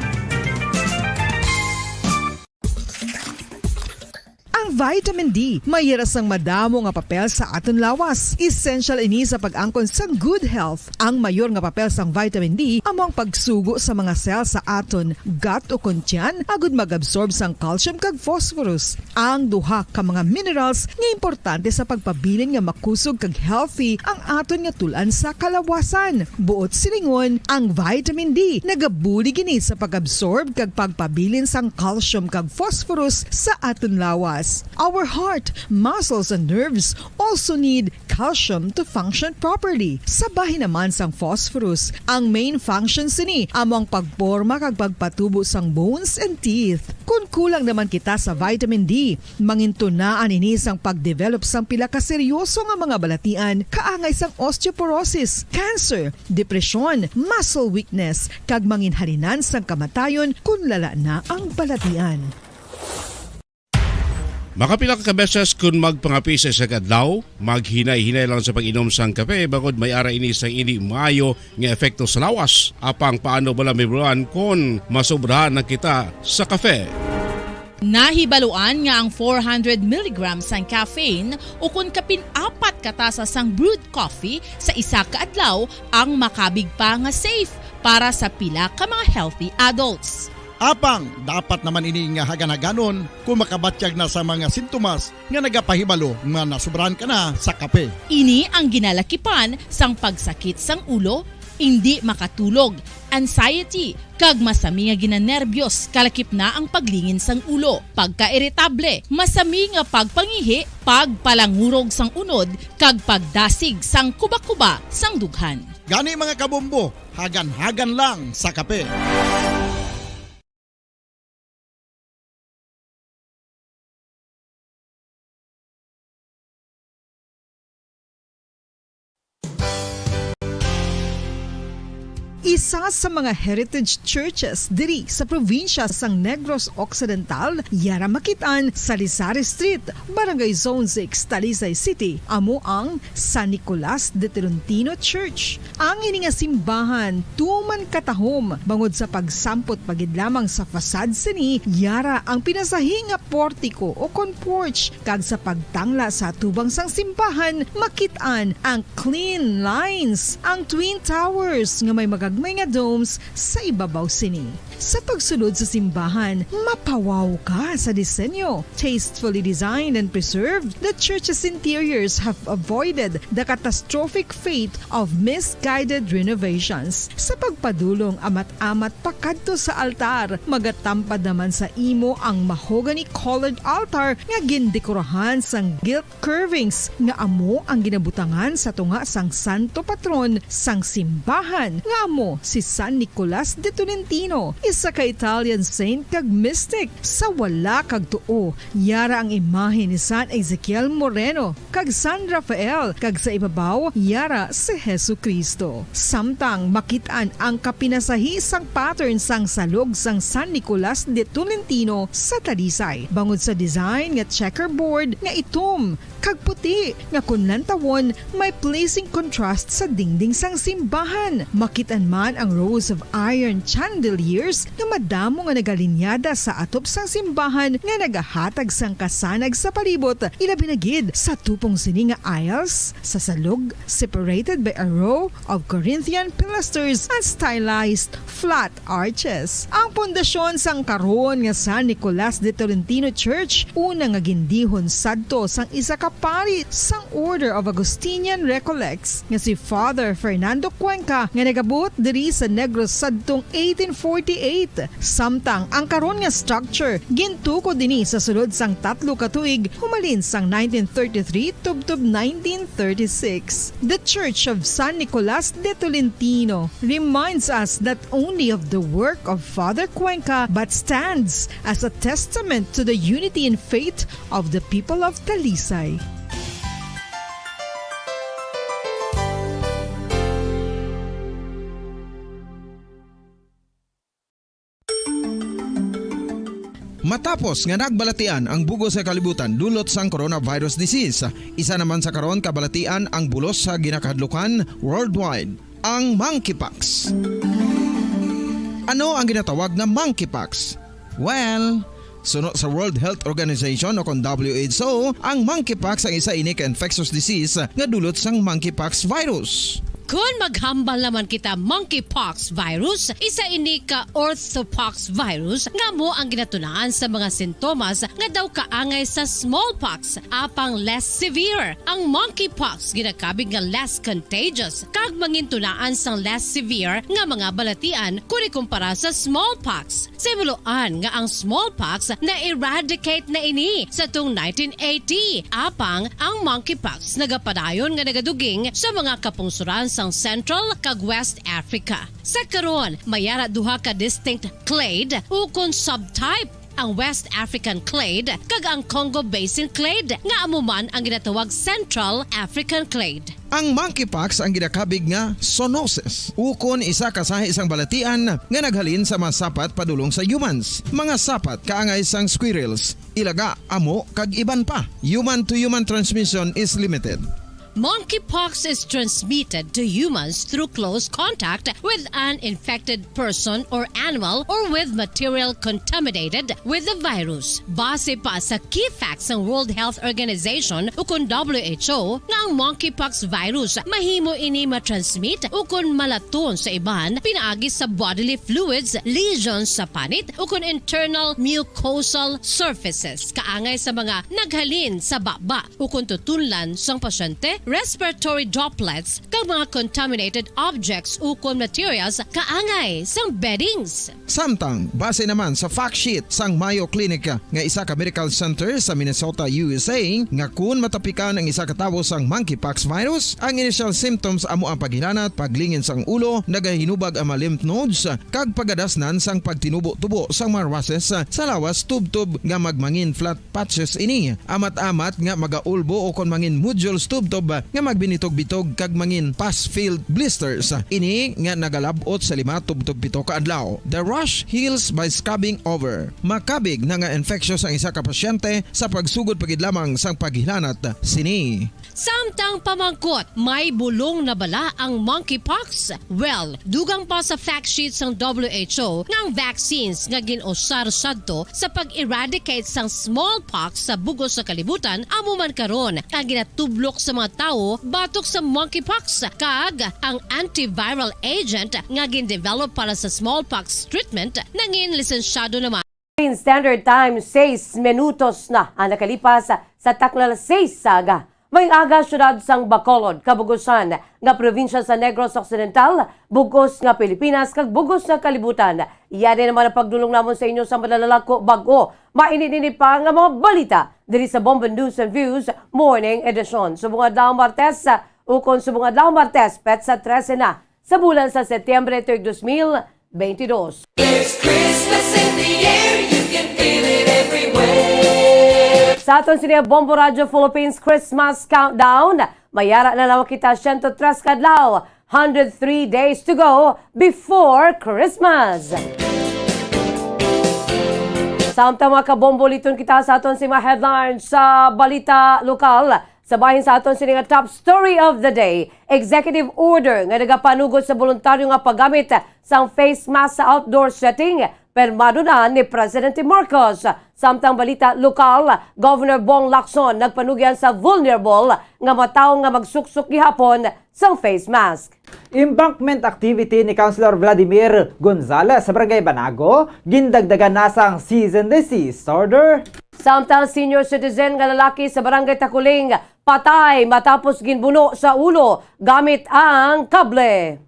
Ang vitamin D may hira sang madamo nga papel sa aton lawas. Essential ini sa pag-angkon sang good health. Ang mayor nga papel sang vitamin D amo ang pagsugo sa mga cell sa aton gut ukon tiyan agud mag-absorb sang calcium kag phosphorus, ang duha ka mga minerals nga importante sa pagpabilin nga makusog kag healthy ang aton nga tul-an sa kalawasan. Buot silingon, ang vitamin D nagabulig ini sa pag-absorb kag pagpabilin sang calcium kag phosphorus sa aton lawas. Our heart, muscles, and nerves also need calcium to function properly. Sa bahin naman sang phosphorus, ang main function sini amo ang pagporma kag pagpatubo sang bones and teeth. Kon kulang naman kita sa vitamin D, mangintunaan ini sang pagdevelop sang pila ka seryoso nga mga balatian, kaangay sang osteoporosis, cancer, depresyon, muscle weakness, kag manginhalinan sang kamatayon kon lala na ang balatian. Makapila ka beses kon magpangapi sa isa ka adlaw, maghinay-hinay lang sa pag-inom sang kape, bangod may ara ini sang indi maayo nga epekto sa lawas. Apang paano bala mahibaluan kon masobrahan na kita sa kape? Nahibaluan nga ang four hundred milligrams sang caffeine, ukon kapin apat ka tasa sang brewed coffee sa isa ka adlaw, ang makabig pa nga safe para sa pila ka mga healthy adults. Apang dapat naman ini nga hagan-haganon kon makabatyag na sa mga sintomas nga nagapahibalo nga nasobrahan ka na sa kape. Ini ang ginalakipan sang pagsakit sang ulo, indi makatulog, anxiety, kag masami nga ginanerbiyos, kalakip na ang paglingin sang ulo, pagkairitable, masami nga pagpangihi, pagpalangurog sang unod, kag pagdasig sang kubakuba sang dughan. Gani, mga kabombo, hagan-hagan lang sa kape. Isa sa mga heritage churches diri sa probinsya sang Negros Occidental, yara makit-an sa Lisari Street, Barangay Zone six, Talisay City, amo ang San Nicolas de Tolentino Church. Ang ini nga simbahan tuman katahom, bangod sa pagsampot pa gid lamang sa facade sini, yara ang pinasahi nga portiko o kon porch, kag sa pagtangla sa atubang sang simbahan, makit-an ang clean lines, ang twin towers nga may magagmay nga domes sa ibabaw sini. Sa pagsulod sa simbahan, mapawaw ka sa disenyo. Tastefully designed and preserved, the church's interiors have avoided the catastrophic fate of misguided renovations. Sa pagpadulong amat-amat pakadto sa altar, magatampad naman sa imo ang mahogany-colored altar nga gindekorahan sang gilt curvings nga amo ang ginabutangan sa tunga sang santo patron sang simbahan, nga amo si San Nicolas de Tolentino, isa ka Italian saint kag mystic. Sa wala kag tuo, yara ang imahe ni San Ezekiel Moreno kag San Rafael, kag sa ibabaw, yara si Jesu-Cristo. Samtang makit-an ang kapinasahi sang pattern sang salog sang San Nicolas de Tolentino sa Talisay, bangod sa design nga checkerboard nga itom kag puti, nga kon lantawon, may pleasing contrast sa dingding sang simbahan. Makit-an man ang rows of iron chandeliers nga madamo nga nagalinyada sa atop sang simbahan nga nagahatag sang kasanag sa palibot, ilabi na gid sa tupong sini nga aisles sa salog, separated by a row of Corinthian pilasters and stylized flat arches. Ang pundasyon sang karon nga San Nicolas de Tolentino Church, una nga gindihon sadto sang isa ka pari sang Order of Augustinian Recollects nga si Father Fernando Cuenca, nga nagabot diri sa Negros sadtong eighteen forty-eight. Samtang ang karon nga structure gintukod ini sa sulod sang tatlo ka tuig, humalin sang nineteen thirty-three tubtob nineteen thirty-six. The Church of San Nicolas de Tolentino reminds us not only of the work of Father Cuenca, but stands as a testament to the unity in faith of the people of Talisay. Matapos nga nagbalatian ang bug-os nga kalibutan dulot sang coronavirus disease, isa naman sa karon kabalatian ang bulos sa ginakahadlukan worldwide, ang monkeypox. Ano ang ginatawag na monkeypox? Well, suno sa World Health Organization o kon W H O, ang monkeypox ang isa ini ka infectious disease nga dulot sang monkeypox virus. Kon maghambal naman kita monkeypox virus, isa ini ka orthopox virus nga amo ang ginatunaan sa mga sintomas nga daw kaangay sa smallpox, apang less severe. Ang monkeypox ginakabig nga less contagious kag mangintunaan sang less severe nga mga balatian kon ikumpara sa smallpox. Sa himuloan nga ang smallpox na-eradicate na ini sa tung nineteen eighty, apang ang monkeypox nagapadayon nga nagaduging sa mga kapungsuran sang Central kag West Africa. Sa karon, may ara duha ka distinct clade ukon subtype, ang West African clade kag ang Congo Basin clade, nga amo man ang ginatawag Central African clade. Ang monkeypox ang ginakabig nga zoonosis, ukon isa ka sahi sang balatian nga naghalin sa mga sapat padulong sa humans, mga sapat kaangay sang squirrels, ilaga, amo, kag iban pa. Human-to-human transmission is limited. Monkeypox is transmitted to humans through close contact with an infected person or animal or with material contaminated with the virus. Base pa sa key facts sang World Health Organization ukon W H O, nga ang monkeypox virus mahimo ini matransmit ukon malaton sa iban pinaagi sa bodily fluids, lesions sa panit, ukon internal mucosal surfaces, kaangay sa mga naghalin sa baba ukon tutunlan sang pasyente, respiratory droplets, kag mga contaminated objects ukon materials kaangay sang beddings. Samtang, base naman sa fact sheet sang Mayo Clinic, nga isa ka medical center sa Minnesota, U S A, nga kun matapikan ang isa ka tawo sang monkeypox virus, ang initial symptoms amo ang paghilanat, paglingin sang ulo, nagahinubag ang mga lymph nodes, kag pagadasnan sang pagtinubo-tubo sang mga rushes sa lawas, tubtob nga magmangin flat patches ini, amat-amat nga magaulbo ukon mangin nodules tubtob nga magbinitog-bitog kag mangin pus-filled blisters. Ini nga nagalab-ot sa lima tubtob pito ka adlaw. The rash heals by scabbing over. Makabig na nga infectious ang isa ka pasyente sa pagsugod pa gid lamang sang paghilanat sini. Samtang pamangkot, may bulong na bala ang monkeypox? Well, dugang pa sa fact sheet sang W H O nga ang vaccines nga gin-usar sadto sa pag-eradicate sang smallpox sa bug-os nga kalibutan amo man karon ang ginatublok sa mga tawo batok sa monkeypox, kag ang antiviral agent nga gin-develop para sa smallpox treatment nangin lisensyado naman. In standard time, sais minutos na ang nakalipas sa takna alas sais sa aga. May aga, siyudad sang Bacolod, kabugusan nga probinsya sa Negros Occidental, bugos nga Pilipinas, kag bugos nga kalibutan. Iya din naman ang pagdulong namon sa inyo sa malalalako bag-o. Mainit-init pa nga mga balita diri sa Bombo News and Views Morning Edition. Subong adlaw Martes, ukon subong adlaw Martes, petsa trese na sa bulan sa Setyembre tuig dos mil beintidos. There's Christmas in the air, you can feel it everywhere. Sa aton sini Bombo Radio Philippines Christmas Countdown, may ara na lang kita siyento tres ka adlaw, hundred three days to go before Christmas. Samtang mga kabombo, liton kita sa aton sini mga headlines sa balita lokal. Sa bahin sa aton sini nga top story of the day, executive order nga nagapanugod sa boluntaryo nga paggamit sang face mask sa outdoor setting, pirmado na ni Presidente Marcos. Samtang balita lokal, Governor Bong Lacson nagpanugyan sa vulnerable nga mga tawo nga magsuksok gihapon sang face mask. Embankment activity ni Councilor Vladimir Gonzalez sa Barangay Banago, gindagdagan na sang cease and desist order. Samtang senior citizen nga lalaki sa Barangay Takuling patay matapos ginbuno sa ulo gamit ang kable.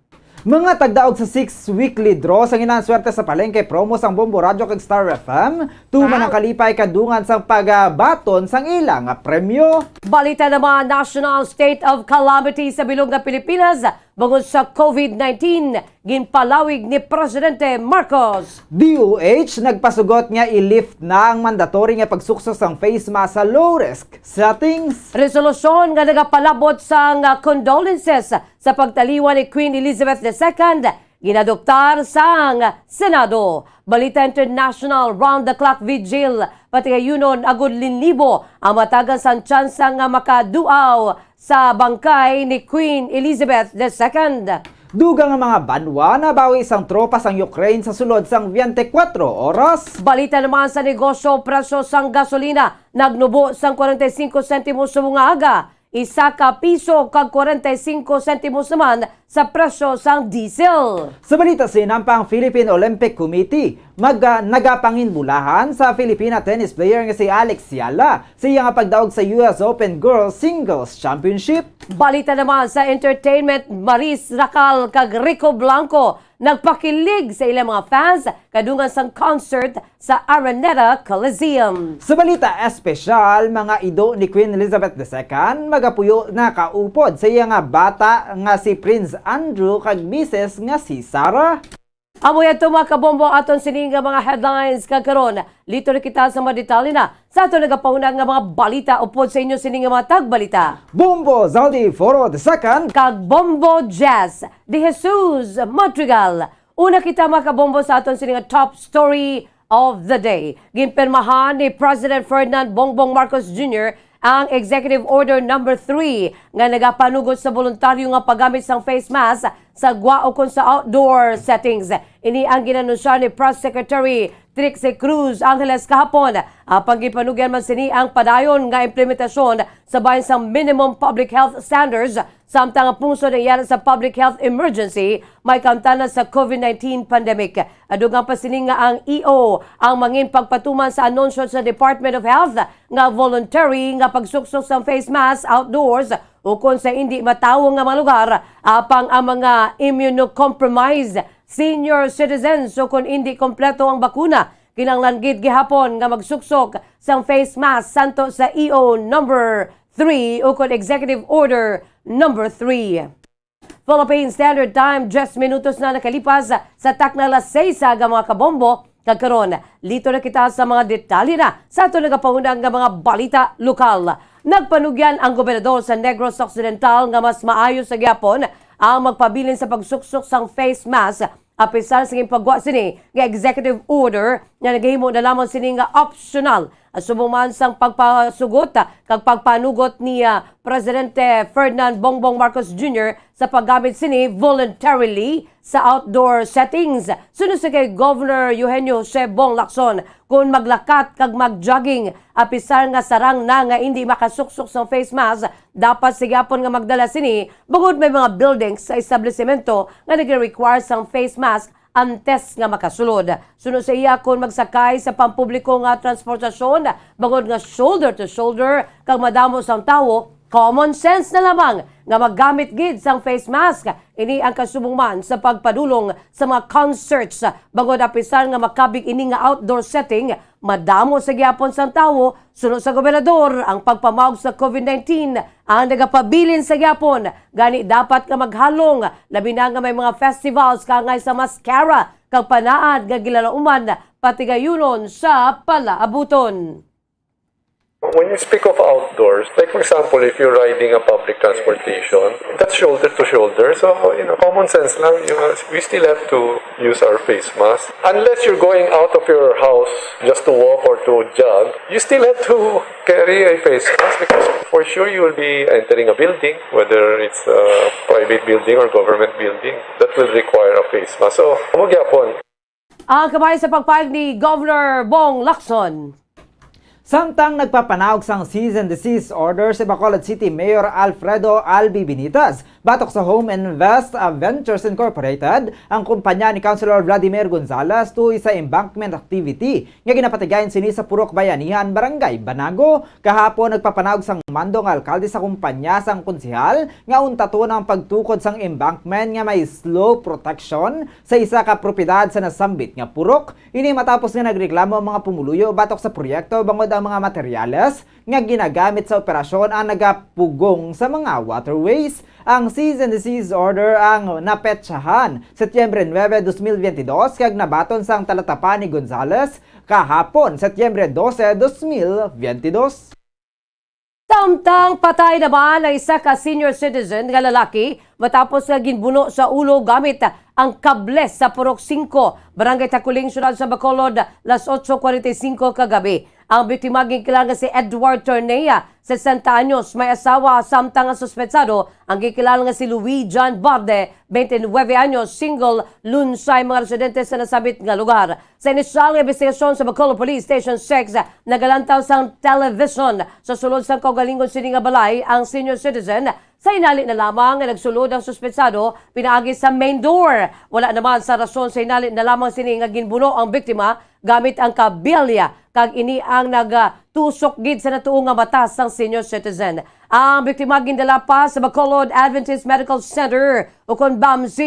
Mga tagdaog sa six weekly draw sang Hinaan Swerte sa Palengke promo sang Bombo Radyo kag Star F M, tuman ang kalipay kag dungan sang pagabaton sang ila nga premyo. Balita naman, national state of calamity sa bilog nga Pilipinas bangod sa covid nineteen, ginpalawig ni Presidente Marcos. D O H nagpasugot nga i-lift na ang mandatory nga pagsuksok sang face mask sa low-risk settings. Resolusyon nga nagapalabot sang condolences sa pagtaliwan ni Queen Elizabeth the Second ginadoptar sang Senado. Balita international, round the clock vigil, patigayunon agud linibo ang matagan sang tsansa nga makaduaw sa bangkay ni Queen Elizabeth the Second. Dugang nga mga banwa nabawi sang tropa sang Ukraine sa sulod sang twenty-four oras. Balita naman sa negosyo, presyo sang gasolina nagnubo sang kwarenta y singko sentimos subong nga aga. isa ka piso kag kwarenta y singko sentimos naman sa presyo sang diesel. Sa balita sa hinampang, Philippine Olympic Committee mag, ah, nagapanginbulahan sa Filipina tennis player nga si Alex Yala sa iya nga pagdaog sa U S Open Girls Singles Championship. Balita naman sa entertainment, Maris Racal kag Rico Blanco nagpakilig sa ilang mga fans kadungan sang concert sa Araneta Coliseum. Sa balita espesyal, mga ido ni Queen Elizabeth the Second magapuyo na kaupod sa iya nga bata nga si Prince Andrew kag misis nga si Sarah. Amo yadto, mga kabombo, aton sini nga mga headlines kag karon, listo na kita sa mga detalye na sa aton nagapahunag nga mga balita upod sa inyo sini nga mga tagbalita. Bombo Zaldi Foro the Second. Kag Bombo Jazz de Jesus Madrigal. Una kita, mga kabombo, sa aton sini nga top story of the day. Ginpirmahan ni President Ferdinand Bongbong Marcos Junior ang Executive Order Number Three nga nagapanugot sa voluntaryo nga paggamit sang face mask sa gwa ukon sa outdoor settings. Ini ang ginanunsya ni Press Secretary Trixie Cruz Angeles kahapon. Apang ginpanugyan man sini ang padayon nga implementasyon sa bahin sang minimum public health standards, samtang ang pungsod nga iyara sa public health emergency may kaantanan sa COVID nineteen pandemic. Adugang pa sini nga ang E O ang mangin pagpatuman sa anunsyo sa Department of Health nga voluntary nga pagsuksok sang face mask outdoors ukon sa indi matawo nga mga lugar, apang ang mga immunocompromised, senior citizens, ukon indi kompleto ang bakuna, kinahanglan gid gihapon nga magsuksok sang face mask santo sa E O number three ukon Executive Order number three. Philippine Standard Time, diyes minutos na nakalipas sa takna alas seis aga, mga kabombo. Kag karon, listo na kita sa mga detalye na sa aton nagapahunag nga mga balita lokal. Nagpanugyan ang gobernador sa Negros Occidental nga mas maayo sa gihapon ang magpabilin sa pagsuksok sang face mask, apisar sa ginpagwa sini nga executive order nga naghimo na lamang sini nga optional, subong man sang pagpasugot kag pagpanugot ni, ah, Presidente Ferdinand Bongbong Marcos Junior sa paggamit sini voluntarily sa outdoor settings. Suno sa kay Governor Eugenio Jose Bong Lacson, kon maglakat kag mag-jogging, apisar nga sarang na nga indi makasuksok sang face mask, dapat sa gihapon nga magdala sini, bangod may mga buildings sa establisemento nga nagre-require sang face mask antes nga makasulod. Suno sa iya, kon magsakay sa pampubliko nga transportasyon, bangod nga shoulder to shoulder kag madamo sang tawo, common sense na lamang nga maggamit gid sang face mask. Ini ang kasubong man sa pagpadulong sa mga concerts, bangod apisar nga makabig ini nga outdoor setting, madamo sa gihapon sang tawo. Suno sa gobernador, ang pagpamaog sa COVID nineteen ang nagapabilin sa gihapon, gani dapat nga maghalong, labi na nga may mga festivals kaangay sa mascara kag panaad nga ginlalauman patigayunon sa palaabuton. When you speak of outdoors, like, for example, if you're riding a public transportation, that's shoulder to shoulder. So, you know, common sense lang, you know, we still have to use our face mask. Unless you're going out of your house just to walk or to jog, you still have to carry a face mask because for sure you will be entering a building, whether it's a private building or government building, that will require a face mask. So, amo gyapon. Ang kabahin sa pagpahayag ni Governor Bong Lacson. Samtang nagpapanaog sang cease and desist order si Bacolod City Mayor Alfredo Albi Benitez batok sa Home Invest Ventures Incorporated, ang kumpanya ni Councilor Vladimir Gonzales tuhoy sa embankment activity nga ginapatigayon sini sa Purok Bayanihan, Barangay Banago. Kahapon, nagpapanaog sang mando nga alkalde sa kumpanya sang konsehal nga untaton ang pagtukod sang embankment nga may slope protection sa isa ka propiedad sa nasambit nga purok. Ini matapos nga nagreklamo ang mga pumuluyo batok sa proyekto bangod ang mga materyales nga ginagamit sa operasyon ang nagapugong sa mga waterways. Ang cease and desist order ang napetsahan Setyembre nuebe, dos mil biyente dos, kag nabaton sang talatapan ni Gonzales kahapon, Setyembre dose, dos mil biyente dos. Samtang patay naman ang isa ka senior citizen nga lalaki matapos nga ginbuno sa ulo gamit ang kable sa Purok Singko, Barangay Taculing, Siyudad sa Bacolod, las otso kwarenta y singko kagabi. Ang biktima ginkilala nga si Edward Tornea, sesenta anyos, may asawa, samtang ang suspetsado ang ginkilala nga si Louis John Barde, twenty-nine anyos, single, lunsay mga residente sa nasabit nga lugar. Sa inisyal nga investigasyon sa Bacolod Police Station six, nagalantaw sang television sa sulod sang kaugalingon sini nga balay ang senior citizen. Sa hinali na lamang nga nagsulod ang suspetsado pinaagi sa main door. Wala naman sa rason sa hinali na lamang sini nga ginbuno ang biktima gamit ang kabilya, kag ini ang nagatusok gid sa natuo nga mata sang senior citizen. Ang biktima gindala pa sa Bacolod Adventist Medical Center, ukon BAMC,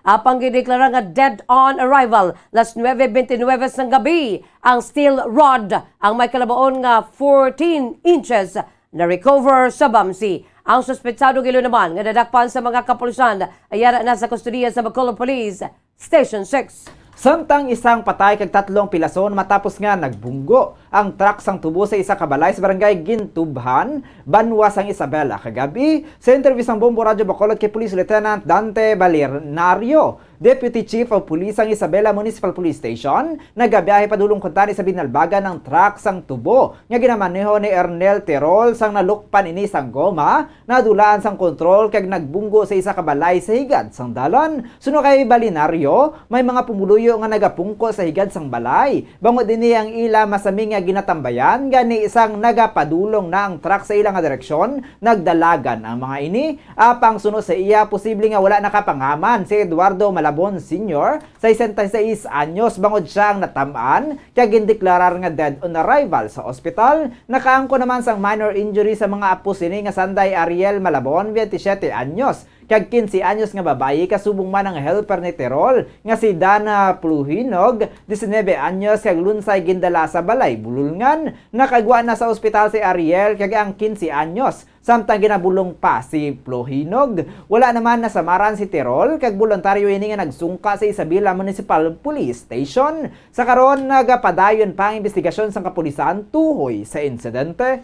apang gideklara nga dead on arrival, las nuebe bente nuebe sang gabi. Ang steel rod, ang may kalabaon nga fourteen inches, na-recover sa BAMC. Ang suspetsado gilo naman nga nadakpan sa mga kapulisan ay yara na sa kustodiya sa Bacolod Police Station six. Samtang isang patay kag tatlong pilason matapos nga nagbunggo ang truck sang tubo sa isa ka balay sa barangay Gintubhan, banwa sang Isabela kagab-i. Sa interview sang Bombo Radyo Bacolod kay Police Lieutenant Dante Balinario, Deputy Chief of Police sang Isabela Municipal Police Station, nagabiyahe padulong kuntani sa binalbagan ang truck sang tubo nga ginamaneho ni Ernel Tirol. Sang nalukpan ini sang goma, nadulaan sang kontrol kag nagbunggo sa isa ka balay sa higad sang dalan. Suno kay Balinario, may mga pumuluyo nga nagapungko sa higad sang balay. Bangod ini ang ila masami nga ginatambayan, gani sang nagapadulong na ang truck sa ila nga direksyon, nagdalagan ang mga ini. Apang suno sa iya, posible nga wala nakapangaman si Eduardo Malabon Senior, sesenta y seis anyos, bangod siya ang natam-an kag gindeklarar nga dead on arrival sa ospital. Nakaangkon naman sang minor injury sa mga apo sini nga sanday Ariel Malabon, veintisiete anyos, kag quince anyos nga babayi, kasubong man ang helper ni Tirol nga si Dana Pluhinog, diecinueve anyos, kag lunsay gindala sa balay bululngan. Nakagwa na sa ospital si Ariel kag ang quince anyos, samtang ginabulong pa si Pluhinog. Wala naman nasamaran si Tirol, kag boluntaryo ini nga nagsungka sa Isabela Municipal Police Station. Sa karon, nagapadayon pa ang imbestigasyon sang kapulisan tuhoy sa insidente.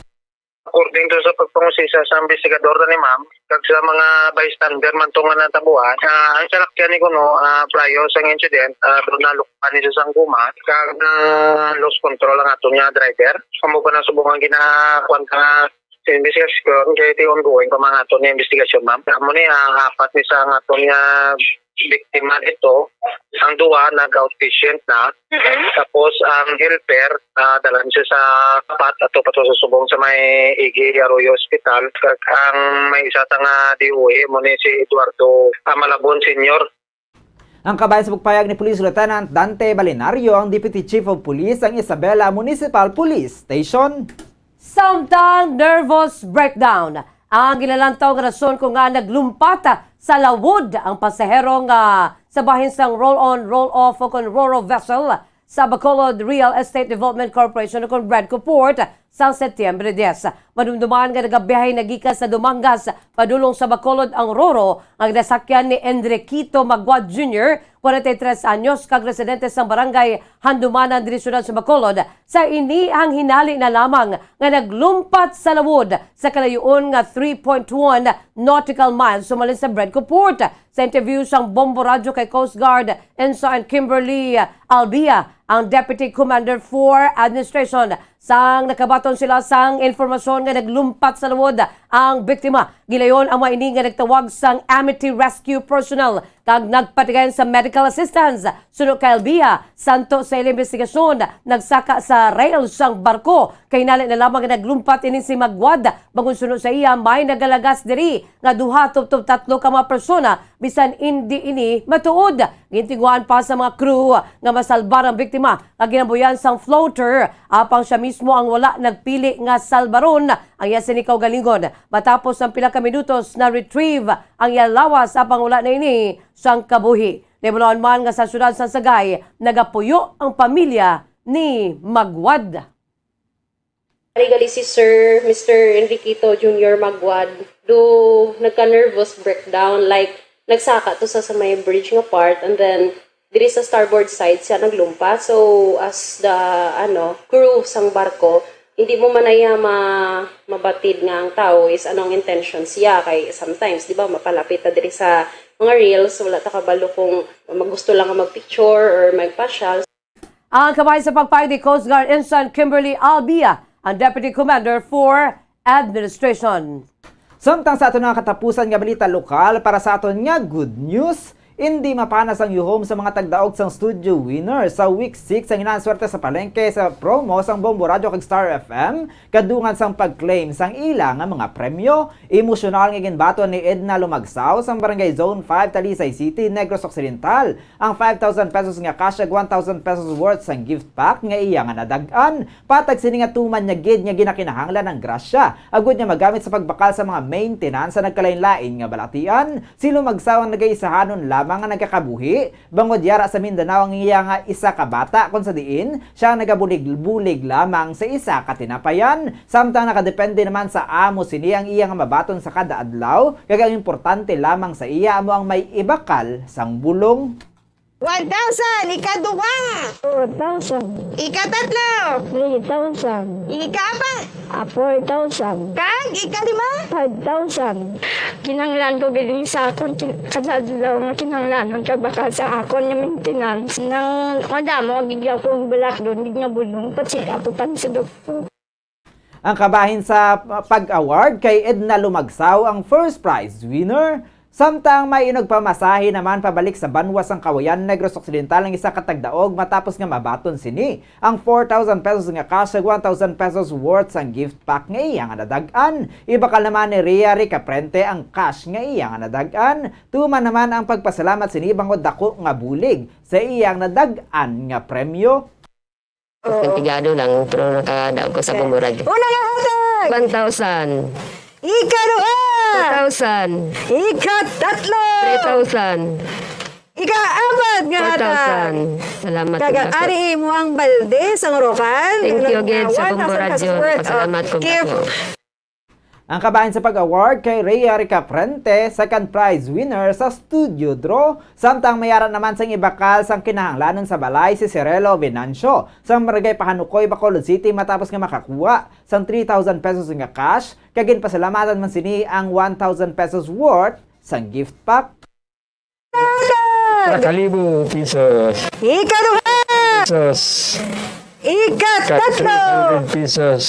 According to sa pagpangusisa sa investigador na ni ma'am, kag sa mga bystander man to nga natabuan, ah, ang salakyan ni kuno, ah, prior sang incident, ah, doon nalukpan ni sa sang guma, kag na lost control ang aton nga driver. Amo pa na subong ang ginakuan ka nga investigasyon, kay iti ongoing pa mga aton nga investigasyon, ma'am. Amo ni, ah, apat ni sa ang aton nga biktima dito, ang duha nag-outpatient na. Mm-mm. Tapos ang helper, ah, dalhan siya sa Kapat, ato pa to sa subong sa may Iggy Arroyo Hospital. Kag ang may isa ta nga D O A, mo ni si Eduardo, ah, Malabon Senior. Ang kabahin sa pagpayag ni Police Lieutenant Dante Balinario, ang Deputy Chief of Police sang Isabela Municipal Police Station. Samtang nervous breakdown ang ginalantaw nga rason kung ngaa naglumpat sa lawod ang pasahero nga sa bahin sang roll-on, roll-off o kon ro-ro vessel sa Bacolod Real Estate Development Corporation o kon BREDCO Port sang Setyembre diyes. Madumduman nga nagabiyahe nagikan sa Dumangas padulong sa Bacolod ang ro-ro nga ginasakyan ni Enriquito Maguad Junior, kwarenta y tres anyos, kag residente sang barangay Handumanan diri siyudad sa Bacolod. Sa ini ang hinali na lamang nga naglumpat sa lawod sa kalayoon nga three point one nautical miles sumalin sa BREDCO Port. Sa interview sang Bombo Radyo kay Coast Guard Ensign Kimberly Albia, ang Deputy Commander for Administration, sang nakabaton sila sang informasyon nga naglumpat sa lawod ang biktima, gilayon ang mga ini nga nagtawag sang Amity Rescue Personnel kag nagpatigayon sa medical assistance. Suno kay Albia, santo sa ila investigasyon, nagsaka sa rail sang barko. Kay hinali na lamang nga naglumpat ini si Maguad, bangod suno sa iya may nagalagas diri nga duha tubtob tatlo ka mga persona, bisan indi ini matuod. Gintinguhaan pa sa mga crew nga masalbar ang biktima nga ginabuyan sang floater, apang siya mismo ang wala nagpili nga salbaron ang iya sini kaugalingon. Matapos ang pila ka minutos, na-retrieve ang iya lawas, apang wala na ini sang kabuhi. Nahibaloan man nga sa siyudad sang Sagay nagapuyo ang pamilya ni Maguad. Ari gali si Sir, Mister Enriquito Junior Maguad, do nagka-nervous breakdown, like, nagsaka to sa, sa may bridge nga part, and then diri sa starboard side siya naglumpa. So, as the, ano, crew sang barko, hindi mo man na iya ma-, mabatid nga ang tao is ano ang intention siya. Kay sometimes, di ba, mapalapit ta diri sa mga reels, wala ta kabalo kung magusto lang nga magpicture or magpasyal. Ang kabahin sa pagpayag ni Coast Guard Ensign Kimberly Albia, ang Deputy Commander for Administration. Samtang sa aton nga katapusan nga balita lokal, para sa aton nga good news, indi mapanas ang yuhom sa mga tagdaog sang studio winner sa Week six sang Hinaan Swerte sa Palengke sa promo sang Bombo Radyo kag Star F M, kadungan sang pag-claim sang ila nga mga premyo. Emosyonal nga ginbaton ni Edna Lumagsaw sang Barangay Zone five, Talisay City, Negros Occidental, ang five thousand pesos nga cash kag one thousand pesos worth sang gift pack nga iya nga nadag-an. Patag sini nga tuman niya gid nga ginakinahanglan ang grasya agud nga magamit sa pagbakal sa mga maintenance sa nagkalain-lain nga balatian. Si Lumagsaw ang nagaisahanon lamang nga nagakabuhi, bangod yara sa Mindanao ang iya nga isa ka bata, kon sa diin siya ang nagabulig-bulig lamang sa isa ka tinapayan. Samtang nakadepende naman sa amo sini ang iya nga mabaton sa kada adlaw, kag ang importante lamang sa iya amo ang may ibakal sang bulong. One thousand, ikaduha. Two thousand. Ikatatlo. Three thousand. Ikaapat. Ah, four thousand. Kag ikalima. Five thousand. Kinahanglan ko gid sa akon kin-, kada adlaw nga kinahanglan ang pagbakal sa akon nga maintenance. Nang madamo gid akong bulak doon, gid nga bulong, pati ako pan sa doktor. Ang kabahin sa pag-award kay Edna Lumagsaw ang first prize winner, samtang may inugpamasahe naman pabalik sa banwa sang Kawayan, Negros Occidental ang isa ka tagdaog matapos nga mabaton sini ang four thousand pesos nga cash kag one thousand pesos worth sang gift pack nga iya nga nadag-an. Ibakal naman ni Rhea Ricaprente ang cash nga iya nga nadag-an. Tuman naman ang pagpasalamat sini bangod dako nga bulig sa iyang nadag-an nga premyo. Oo. Konfidado lang, pero nakadaog ko sa Bombo Radyo. Una nga hatag! One thousand. Ikaduha! Two thousand. Ikatatlo! Three thousand. Ikaapat nga hatag! Four thousand. Salamat. Kag ang ari imo ang balde sa Orocan. Thank you again sa Bombo Radyo. Pasalamat ko. Ang kabahin sa pag-award kay Rhea Ricaprente, second prize winner sa studio draw. Samtang may ara naman sang ibakal sang kinahanglanon sa balay si Cirelo Venancio sang Barangay Pahanukoy, Bacolod City, matapos nga makakuha sang three thousand pesos nga cash, kag ginpasalamatan man sini ang one thousand pesos worth sang gift pack. Isa ka libo pesos. Ikaduha. Pesos. Ikatatlo. Three hundred pesos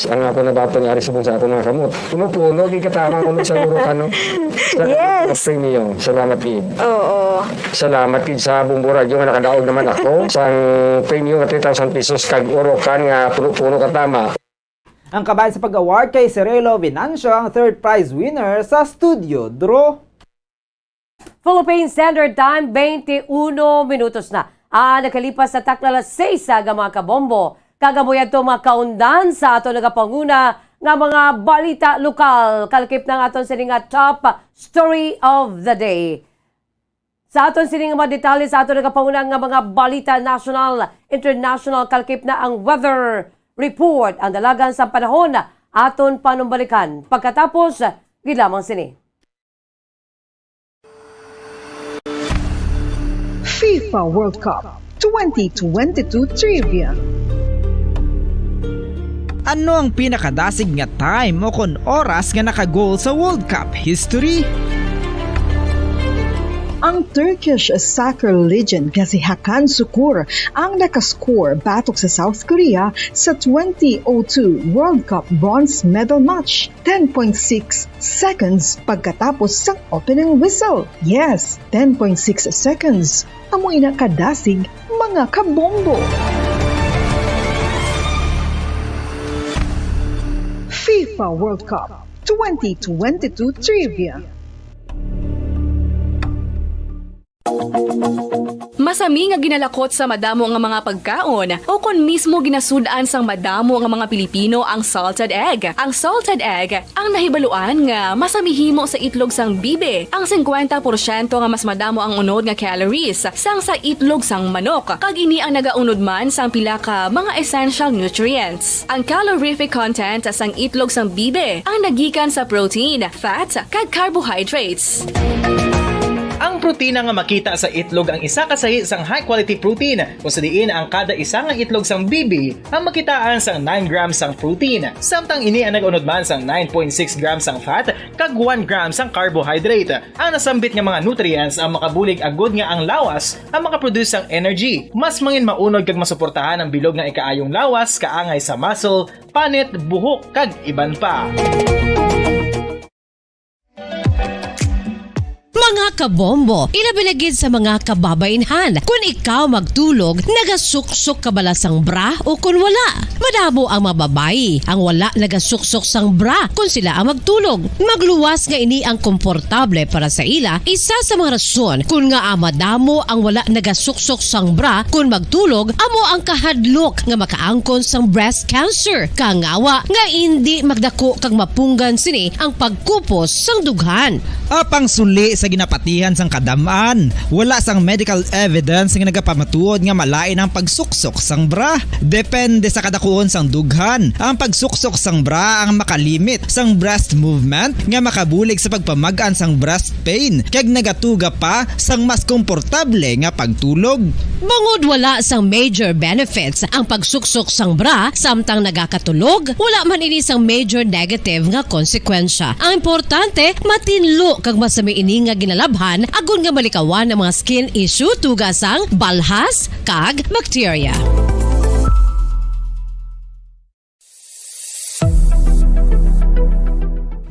ang ako nabaton ari subong sa akong mga kamot. Puno-puno, gid katama ko sa Orocan, no? Sa Yes. Premyo. Salamat, gid. Oo. Salamat, gid, sa Bombo Radyo nga nakadaog naman ako sang premyo nga three thousand pesos kag Orocan nga puno-puno katama. Ang kabahin sa pag-award kay Cirelo Venancio, ang third prize winner sa studio draw. Philippine Standard Time, twenty-one minutos na ang nakalipas sa takna alas seis nga, mga kabombo. Kag amo yadto mga kaundan sa aton nagapanguna nga mga balita lokal. Kalakip na ang aton sini nga top story of the day. Sa aton sini nga mga detalye sa aton nagapanguna nga mga balita national, international, kalakip na ang weather report. Ang dalagan sa panahon aton panumbalikan pagkatapos gid lamang sini. FIFA World Cup twenty twenty-two Trivia. Ano ang pinakadasig nga time o kon oras nga naka-goal sa World Cup history? Ang Turkish soccer legend nga si Hakan Sukur ang nakascore batok sa South Korea sa twenty oh two World Cup bronze medal match. Ten point six seconds pagkatapos sang opening whistle. Yes, ten point six seconds. Amo ina kadasig, mga kabombo. FIFA World Cup twenty twenty-two Trivia. Masami nga ginalakot sa madamo nga mga pagkaon, o kon mismo ginasud-an sang madamo nga mga Pilipino ang salted egg. Ang salted egg ang nahibaluan nga masami himo sa itlog sang bibe, ang singkwenta porsyento nga mas madamo ang unod nga calories sang sa itlog sang manok, kag ini ang nagaunod man sang pila ka mga essential nutrients. Ang calorific content sang itlog sang bibe ang nagikan sa protein, fat, kag carbohydrates. Ang protina nga makita sa itlog ang isa ka sahi sang high-quality protein, kung sa diin ang kada isa nga itlog sang bibi ang makitaan sang nine grams sang protein, samtang ini ang nag-unod man sang nine point six grams sang fat kag one gram sang carbohydrate. Ang nasambit nga mga nutrients ang makabulig agud nga ang lawas ang makaproduce sang energy, mas mangin maunod kag masuportahan ang bilog nga ikaayong lawas kaangay sa muscle, panit, buhok, kag iban pa. Mga kabombo, ilabi na gid sa mga kababainhan. Kun ikaw magtulog, nagasuksok ka bala sang bra o kun wala? Madamo ang mga babayi ang wala nagasuksok sang bra kun sila ang magtulog. Magluwas nga ini ang komportable para sa ila, isa sa mga rason kun ngaa madamo ang wala nagasuksok sang bra kun magtulog amo ang kahadlok nga makaangkon sang breast cancer. Kangawa nga indi magdako kag mapunggan sini ang pagkupos sang dughan. Apang suli sa ginapatihan sang kadam-an, wala sang medical evidence nga nagapamatuod nga malain ang pagsuksok sang bra. Depende sa kadakuon sang dughan, ang pagsuksok sang bra ang makalimit sang breast movement nga makabulig sa pagpamag-an sang breast pain kag nagatuga pa sang mas komportable nga pagtulog. Bangod wala sang major benefits ang pagsuksok sang bra samtang nagakatulog, wala man ini sang major negative nga konsekwensya. Ang importante, matinlo kag masami ini nga ginalabhan agod nga malikawan ang mga skin issue tuga sang balhas kag bacteria.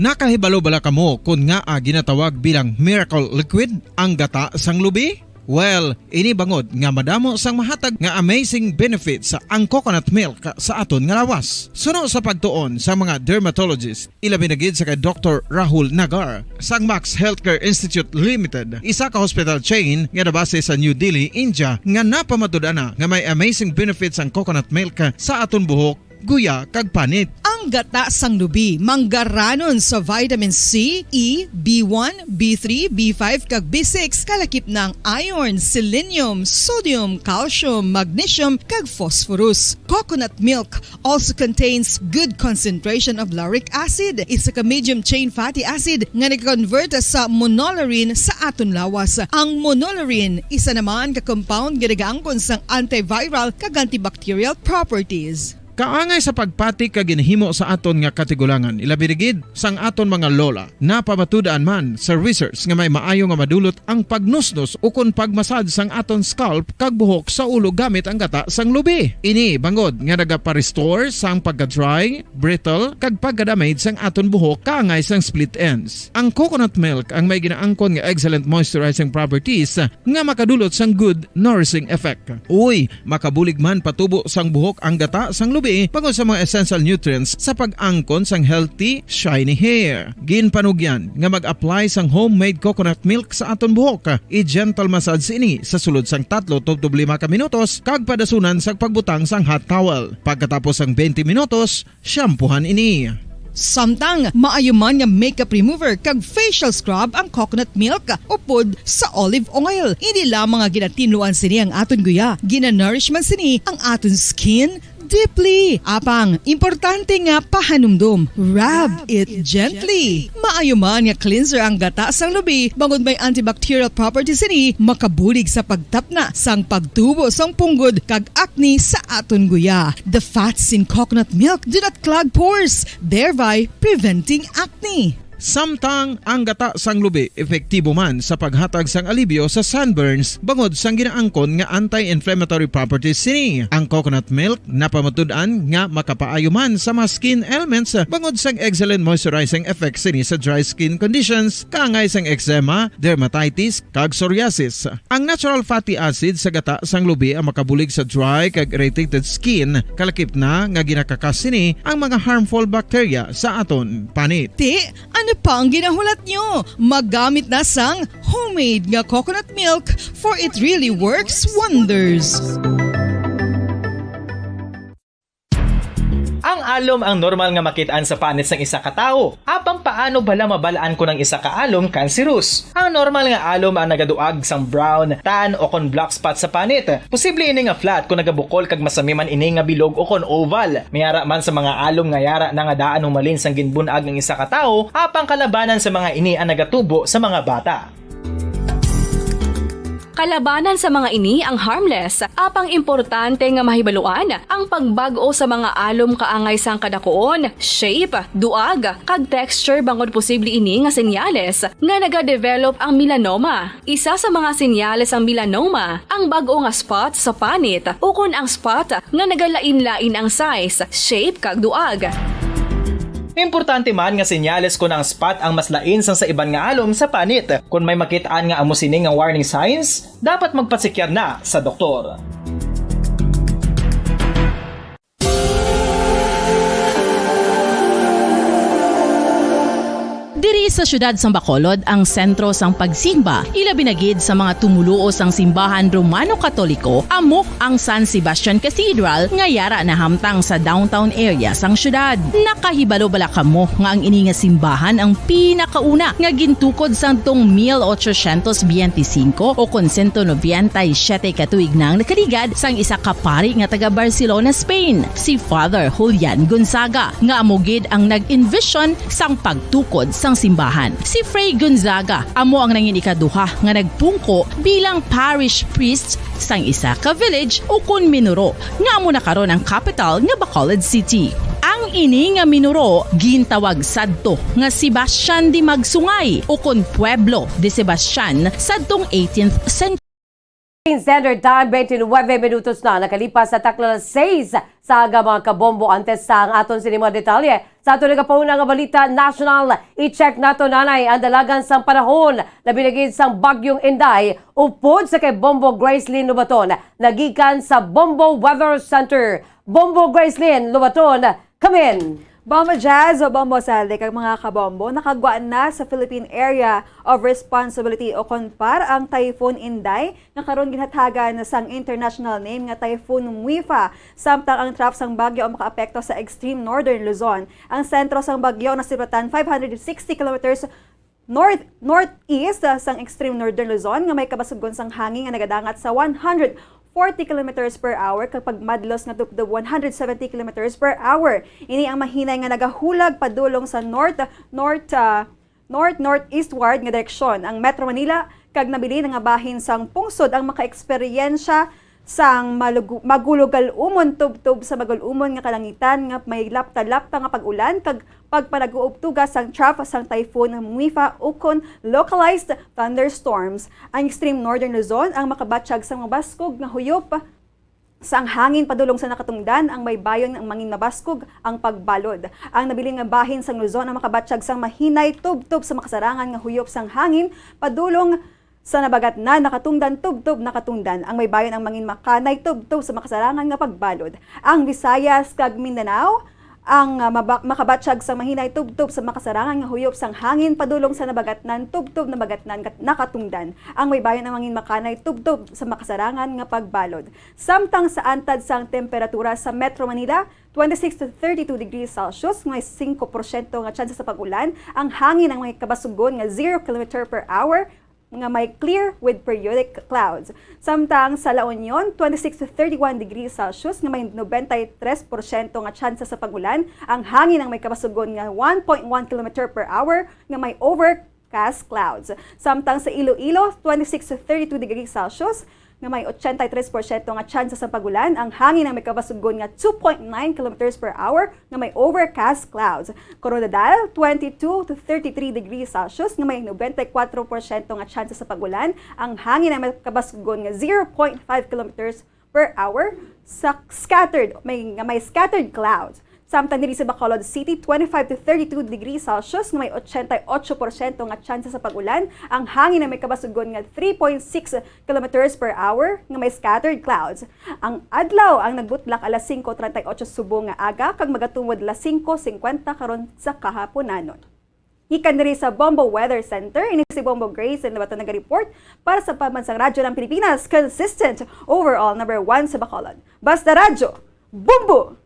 Nakahibalo bala kamo kon ngaa ginatawag bilang miracle liquid ang gata sang lubi? Well, ini bangod nga madamo sang mahatag nga amazing benefits ang coconut milk sa aton nga lawas. Suno sa pagtuon sa mga dermatologist, ilabi na gid sa kay Doktor Rahul Nagar sang Max Healthcare Institute Limited, isa ka hospital chain nga nabase sa New Delhi, India, nga napamatud-an na nga may amazing benefits ang coconut milk sa aton buhok, guya, kag panit. Ang gata sang lubi manggaranon sa vitamin C, E, B one, B three, B five, kag B six, kalakip na ang iron, selenium, sodium, calcium, magnesium, kag phosphorus. Coconut milk also contains good concentration of lauric acid, isa ka medium chain fatty acid nga nag-convert sa monolaurin sa aton lawas. Ang monolaurin isa naman ka compound nga nagaangkon sang antiviral kag antibacterial properties. Kaangay sa pagpati kag ginhimo sa aton nga katigulangan, ilabi na gid sang aton mga lola. Napamatud-an man sa research nga may maayo nga madulot ang pagnusnos ukon pagmasad sang aton scalp kag buhok sa ulo gamit ang gata sang lubi. Ini bangod nga nagapa-restore sang pagka-dry, brittle, kag pagka-damage sang aton buhok kaangay sang split ends. Ang coconut milk ang may ginaangkon nga excellent moisturizing properties nga makadulot sang good nourishing effect. Uy, makabulig man patubo sang buhok ang gata sang lubi bangod sa mga essential nutrients sa pag-angkon sang healthy, shiny hair. Ginpanugyan nga mag-apply sang homemade coconut milk sa aton buhok. I-gentle massage ini sa sulod sang tatlo tubtob lima ka minutos kag padasunan sang pagbutang sang hot towel. Pagkatapos sang twenty minutos, shampoohan ini. Samtang maayo man nga makeup remover kag facial scrub ang coconut milk upod sa olive oil. Hindi lamang nga ginatinluan sini ang aton guya, ginanourish man sini ang aton skin deeply. Apang, importante nga pahanumdom, rub it gently. Maayo man nga cleanser ang gata sang lubi, bangod may antibacterial properties sini, makabulig sa pagtapna sang pagtubo sang punggod kag acne sa aton guya. The fats in coconut milk do not clog pores, thereby preventing acne. Samtang ang gata sang lubi epektibo man sa paghatag sang alibyo sa sunburns bangod sang ginaangkon nga anti-inflammatory properties sini. Ang coconut milk napamatud-an nga makapaayo man sa mga skin ailments bangod sang excellent moisturizing effect sini sa dry skin conditions, kaangay sang eczema, dermatitis, kag psoriasis. Ang natural fatty acid sa gata sang lubi ang makabulig sa dry kag irritated skin, kalakip na nga ginakakas sini ang mga harmful bacteria sa aton panit. Ti, ano pa ang ginahulat nyo? Magamit na sang homemade nga coconut milk, for it really works wonders. Ang alom ang normal nga makit-an sa panit sang isa ka tawo. Apang paano bala mabal-an kon ang isa ka alom kanserus? Ang normal nga alom ang nagaduag sang brown, tan, o kon black spot sa panit. Posible ini nga flat kon nagabukol kag masami man ini nga bilog o kon oval. May ara man sa mga alom nga yara na nga daan humalin sang ginbun-ag ang isa ka tawo, apang kalabanan sa mga ini ang nagatubo sa mga bata. Kalabanan sa mga ini ang harmless, apang importante nga mahibaluan ang pagbag-o sa mga alom kaangay sang kadakuon, shape, duag, kag texture bangod posible ini nga senyales nga nagadevelop ang melanoma. Isa sa mga senyales sang melanoma ang bag-o nga spot sa panit ukon ang spot nga nagalain-lain ang size, shape, kag duag. Importante man nga senyales kon ang spot ang mas lain sang sa iban nga alom sa panit. Kon may makit-an nga amo sini nga warning signs, dapat magpasekyar na sa doktor. Diri sa siyudad sang Bacolod ang sentro sang pagsimba, ilabi na gid sa mga tumoluo sang simbahan Romano-Katoliko, amo ang San Sebastian Cathedral nga yara nahamtang sa downtown area sang siyudad. Nakahibalo bala kamo nga ang ini nga simbahan ang pinakauna nga gintukod sadtong mil ochocientos biyente singko o kon sento nobenta y siyete ka tuig na ang nakaligad sang isa ka pari nga taga Barcelona, Spain, si Father Julian Gonzaga, nga amo gid ang nag-envision sang pagtukod sang simbahan. Si Fray Gonzaga amo ang nangin ikaduha nga nagpungko bilang parish priest sang isa ka village ukon minuro nga amo na karon ang kapital nga Bacolod City. Ang ini nga minuro gintawag sadto nga Sebastian de Magsungay ukon Pueblo de Sebastian sadtong eighteenth century. Standard Time, twenty-nine minutos na nakalipas sa takna alas sais sa aga, mga kabombo. Antes sa ang aton sini mga detalye sa aton nagapauna nga balita nasyonal, i-check nato nanay ang dalagan sang panahon, labi na gid sang Bagyong Inday, upod sa kay Bombo Gracelyn Lobaton, nagikan sa Bombo Weather Center. Bombo Gracelyn Lobaton, come in! Bombo Jazz o Bombo Sally kag mga kabombo, nakagwa na sa Philippine Area of Responsibility o kon PAR ang Typhoon Inday, nga karon ginhathagan sang international name nga Typhoon Muifa, samtang ang trough sang bagyo ang makaapekto sa extreme northern Luzon. Ang sentro sang bagyo nasiplatan five hundred sixty kilometers north-northeast sang extreme northern Luzon, nga may kabasugon sang hangin nga nagadangat sa one hundred forty kilometers per hour kag pagmadlos nga tubtob one hundred seventy kilometers per hour. Ini ang mahinay nga nagahulag padulong sa north, north, ah, north-northeastward nga direksyon ang Metro Manila, kag nabilin nga bahin sang pungsod ang makaeksperyensya sang malugu-, magulugal-umon tubtob sa magul-umon nga kalangitan nga may lapta-lapta nga pag-ulan kag pagpanaguob tuga sang trough sang Typhoon Muifa ukon localized thunderstorms. Ang extreme northern Luzon ang makabatyag sang mabaskog nga huyop sang hangin padulong sa nakatungdan, ang may bayon ang mangin mabaskog ang pagbalod. Ang nabilin nga bahin sang Luzon ang makabatyag sang mahinay tubtob sa makasarangan nga huyop sang hangin padulong sa nabagatnan nakatungdan tubtob nakatungdan. Ang may bayon ang mangin makanay tubtob sa makasarangan nga pagbalod. Ang Visayas kag Mindanao ang, ah, maba-, makabatyag sang mahinay tubtob sa makasarangan nga huyop sang hangin padulong sa nabagatnan tubtob nabagatnan kat-, nakatungdan. Ang may bayon ang mangin makanay tubtob sa makasarangan nga pagbalod. Samtang sa antad sang temperatura sa Metro Manila, twenty-six to thirty-two degrees Celsius, may singko porsyento nga tsansa sa pag-ulan, ang hangin ang may kabasugon nga zero kilometer per hour, nga may clear with periodic clouds. Samtang sa La Union, twenty-six to thirty-one degrees Celsius, nga may nobenta y tres porsyento nga tsansa sa pag-ulan, ang hangin ang may kabasugon nga one point one kilometer per hour, nga may over cast clouds. Samtang sa Iloilo, twenty-six to thirty-two degrees Celsius, nga may ochenta y tres porsyento nga tsansa sa pag-ulan, ang hangin ang may kabasugon nga two point nine kilometers per hour, nga may overcast clouds. Koronadal, twenty-two to thirty-three degrees Celsius, nga may nobenta y kuwatro porsyento nga tsansa sa pag-ulan, ang hangin ang may kabasugon nga zero point five kilometers per hour sa scattered, may, nga may scattered clouds. Samtang diri sa Bacolod City, twenty-five to thirty-two degrees Celsius, nga may ochenta y ocho porsyento nga tsansa sa pag-ulan, ang hangin nga may kabasugon nga three point six kilometers per hour, nga may scattered clouds. Ang adlaw ang nagbutlak alas singko treinta y ocho subong nga aga kag magatungod alas singko singkwenta karon sa kahaponanon. Gikan diri sa Bombo Weather Center, ini si Bombo Grace and Lobaton naga-report para sa Pambansang Radyo ng Pilipinas, consistent, overall number one sa Bacolod. Basta Radyo, Bombo!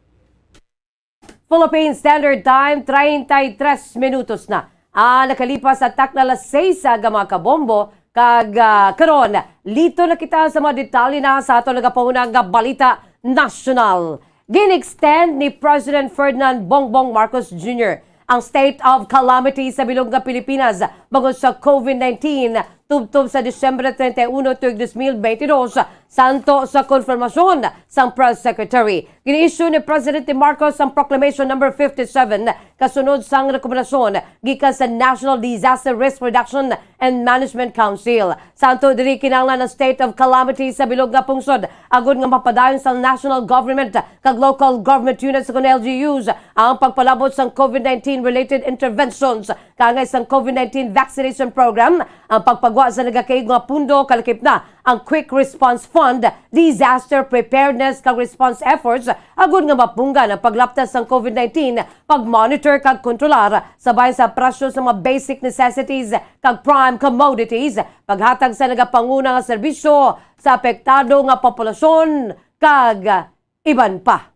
Philippine Standard Time, treinta y tres minutos na. Ah, nakalipas sa takna alas seis sa aga, mga kabombo, kag, ah, karon, lito na kita sa mga detalye na sa aton nagapahunang nga balita nasyonal. Gin-extend ni President Ferdinand Bongbong Marcos Junior ang state of calamity sa bilog nga Pilipinas bangod sa COVID nineteen tubtob sa Disyembre treinta y uno tuig dos mil veintidós, santo sa konfirmasyon sang Press Secretary. Gin-issue ni Presidente Marcos ang Proclamation Number fifty-seven kasunod sang rekomendasyon gikan sa National Disaster Risk Reduction and Management Council. Santo diri kinahanglan ang state of calamity sa bilog nga pungsod agod nga mapadayon sa national government kag local government units ug L G Us ang pagpalabot sang COVID nineteen related interventions, kaangay sang COVID nineteen vaccination program, ang pagpagwa sa nagakaigo nga pundo, kalakip na ang Quick Response Fund, disaster preparedness kag response efforts, agod nga mapunggan ang paglaptas sang COVID nineteen, pag-monitor kag kontrolar, sabay sa presyo sa mga basic necessities kag prime commodities, paghatag sa nagapanguna nga serbisyo sa apektado nga populasyon, kag iban pa.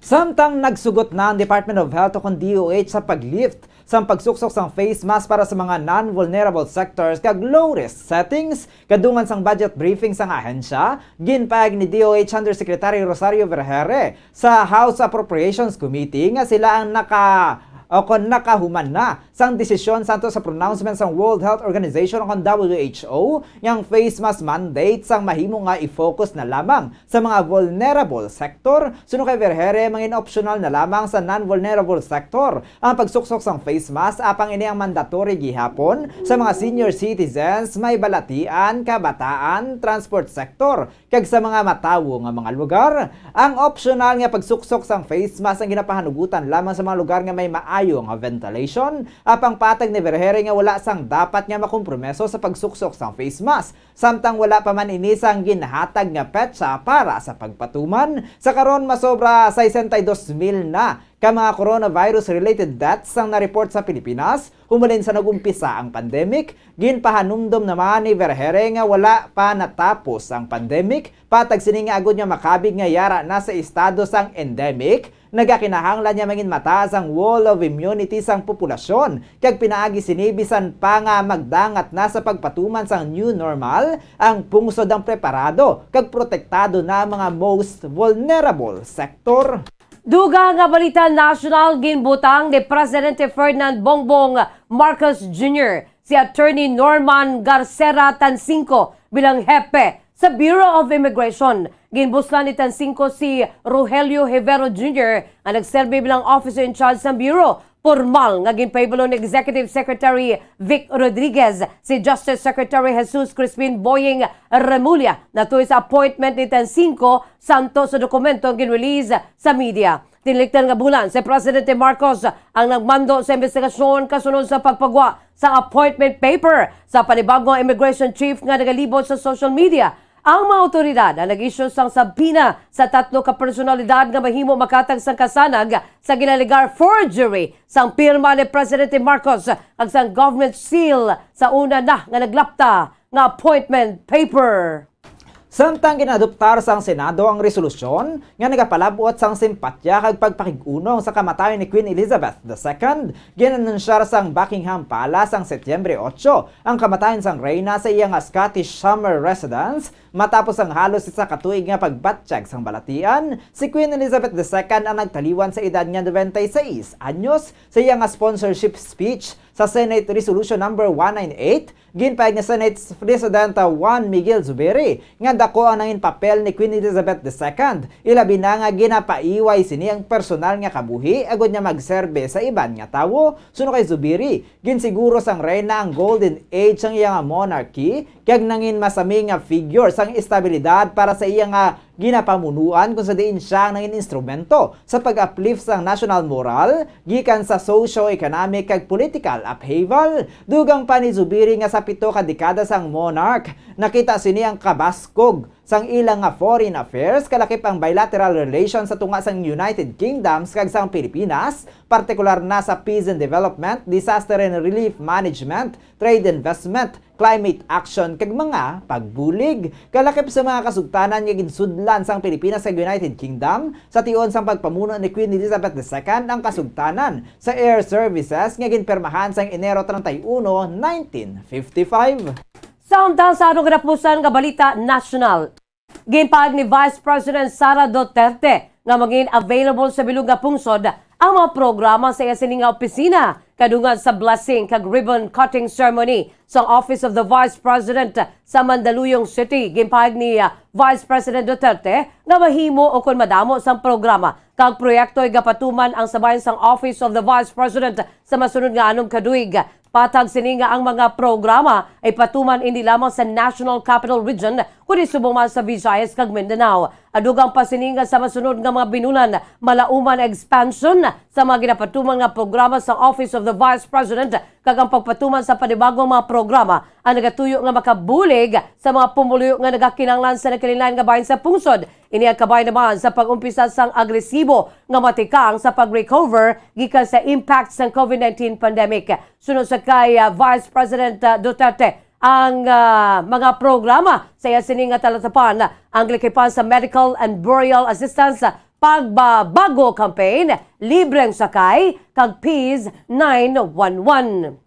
Samtang nagsugot na ang Department of Health ukon D O H sa pag-lift sang pagsuksok sang face mask para sa mga non-vulnerable sectors kag low-risk settings, kadungan sang budget briefing sang ahensya, ginpahayag ni D O H Undersecretary Rosario Vergeire sa House Appropriations Committee nga sila ang naka, o kon nakahuman na sang desisyon santo sa pronouncement sang World Health Organization o kon W H O nga ang face mask mandate sang mahimo nga i-focus na lamang sa mga vulnerable sector. Suno kay Vergeire, mangin-optional na lamang sa non-vulnerable sector ang pagsuksok sang face mask, apang ini ang mandatory gihapon sa mga senior citizens, may balatian, kabataan, transport sector, kag sa mga matawo nga mga lugar. Ang optional nga pagsuksok sang face mask ang ginapahanugutan lamang sa mga lugar nga may maayo nga ventilation, apang patag ni Vergeire nga wala sang dapat nga makompromiso sa pagsuksok sang face mask, samtang wala pa man ini sang ginhatag nga petsa para sa pagpatuman. Sa karon, masobra sesenta y dos mil na ka mga coronavirus-related deaths ang na-report sa Pilipinas humalin sa nag-umpisa ang pandemic. Ginpahanumdom naman ni Vergeire nga wala pa natapos ang pandemic. Patag sini nga agod nga makabig nga yara na sa estado sang endemic, nagakinahanglan nga mangin mataas ang wall of immunity sang populasyon, kag pinaagi sini, bisan pa nga magdangat na sa pagpatuman sang new normal, ang pungsod ang preparado kag protektado na ang mga most vulnerable sector. Dugang nga balita nasyonal, ginbutang ni Presidente Ferdinand Bongbong Marcos Junior si Attorney Norman Garcera Tansingco bilang hepe sa Bureau of Immigration. Ginbuslan ni Tansingco si Rogelio Hevero Junior nga nagserbi bilang officer in charge sa Bureau. Pormal nga ginpahibalo ni Executive Secretary Vic Rodriguez si Justice Secretary Jesus Crispin Boying Remulla natuy sa appointment ni Tansingco santo sa dokumento nga gin-release sa media. Tinlikdan nga bulan, si Presidente Marcos ang nagmando sa imbestigasyon kasunod sa pagpagwa sa appointment paper sa panibagong immigration chief nga nagalibot sa social media. Ang mga awtoridad ang nag-issue sang subpoena sa tatlo ka personalidad nga mahimo makatag sang kasanag sa ginalegar forgery sang pirma ni Presidente Marcos kag sang government seal sa una na nga naglapta nga appointment paper. Samtang ginaadoptar sang Senado ang resolusyon nga nagapalab-ot sang simpatya kag pagpakig-unong sa kamatayon ni Queen Elizabeth the Second, gin-anunsyar sang Buckingham Palace sang Setyembre otso ang kamatayon sang reyna sa iya nga Scottish summer residence. Matapos ang halos isa ka tuig nga pagbatyag sang balatian, si Queen Elizabeth the Second ang nagtaliwan sa edad nga noventa y seis anyos sa iya nga sponsorship speech sa Senate Resolution Number one nine eight. Ginpahayag ni Senate President Juan Miguel Zubiri nga daku ang nangin papel ni Queen Elizabeth the Second, ilabi na nga ginapaiway sini ang personal nga kabuhi agud nga magserbe sa iban nga tawo. Suno kay Zubiri, ginsiguro sang reyna ang golden age sang iya nga monarchy, kag nangin masami nga figure sang estabilidad para sa iya nga ginapamunuan, kung sa diin sia ang nangin instrumento sa pag-uplift sang national moral gikan sa socio-economic kag political upheaval. Dugang pa ni Zubiri nga sa pito ka dekada sang monarch, nakita sini ang kabaskog sang ila nga foreign affairs, kalakip ang bilateral relations sa tunga sang United Kingdom kag sang Pilipinas, partikular na sa peace and development, disaster and relief management, trade, investment, climate action, kag mga pagbulig. Kalakip sa mga kasugtanan nga ginsudlan sang Pilipinas kag United Kingdom, sa tion sang pagpamuno ni Queen Elizabeth the Second ang kasugtanan sa air services nga ginpirmahan sang Enero treinta y uno, nineteen fifty-five. Samtang sa atong katapusan nga balita nasyonal, ginpahayag ni Vice President Sara Duterte nga maging available sa bilog nga pungsod ang mga programa sa iya sini nga opisina Kadungan sa blessing kag ribbon cutting ceremony sa Office of the Vice President sa Mandaluyong City, ginpahayag ni, ah, Vice President Duterte nga mahimo ukon madamo sang programa kag proyekto igapatuman ang sabayan sang Office of the Vice President sa masunod nga anom ka tuig. Patag sini nga ang mga programa ay patuman indi lamang sa National Capital Region, kundi subong man sa Visayas kag Mindanao. Adugang pa sini nga sa masunod nga mga binulan, malauman ang expansion sa mga ginapatuman nga programa sa Office of the Vice President, kag ang pagpatuman sa panibagong mga programa ang nagatuyo nga makabulig sa mga pumuluyo nga nagakinahanglan sa nagkalain-lain nga bahin sa pungsod. Ini ang kabay naman sa pag-umpisa sang agresibo nga matikang sa pag-recover gikan sa impact sang COVID nineteen pandemic. Suno sa kay, ah, Vice President, ah, Duterte, ang, ah, mga programa sa iya sini nga talatapan ang gilikipan sa medical and burial assistance, pagbabago campaign, libreng sakay, kag Peace nine one one.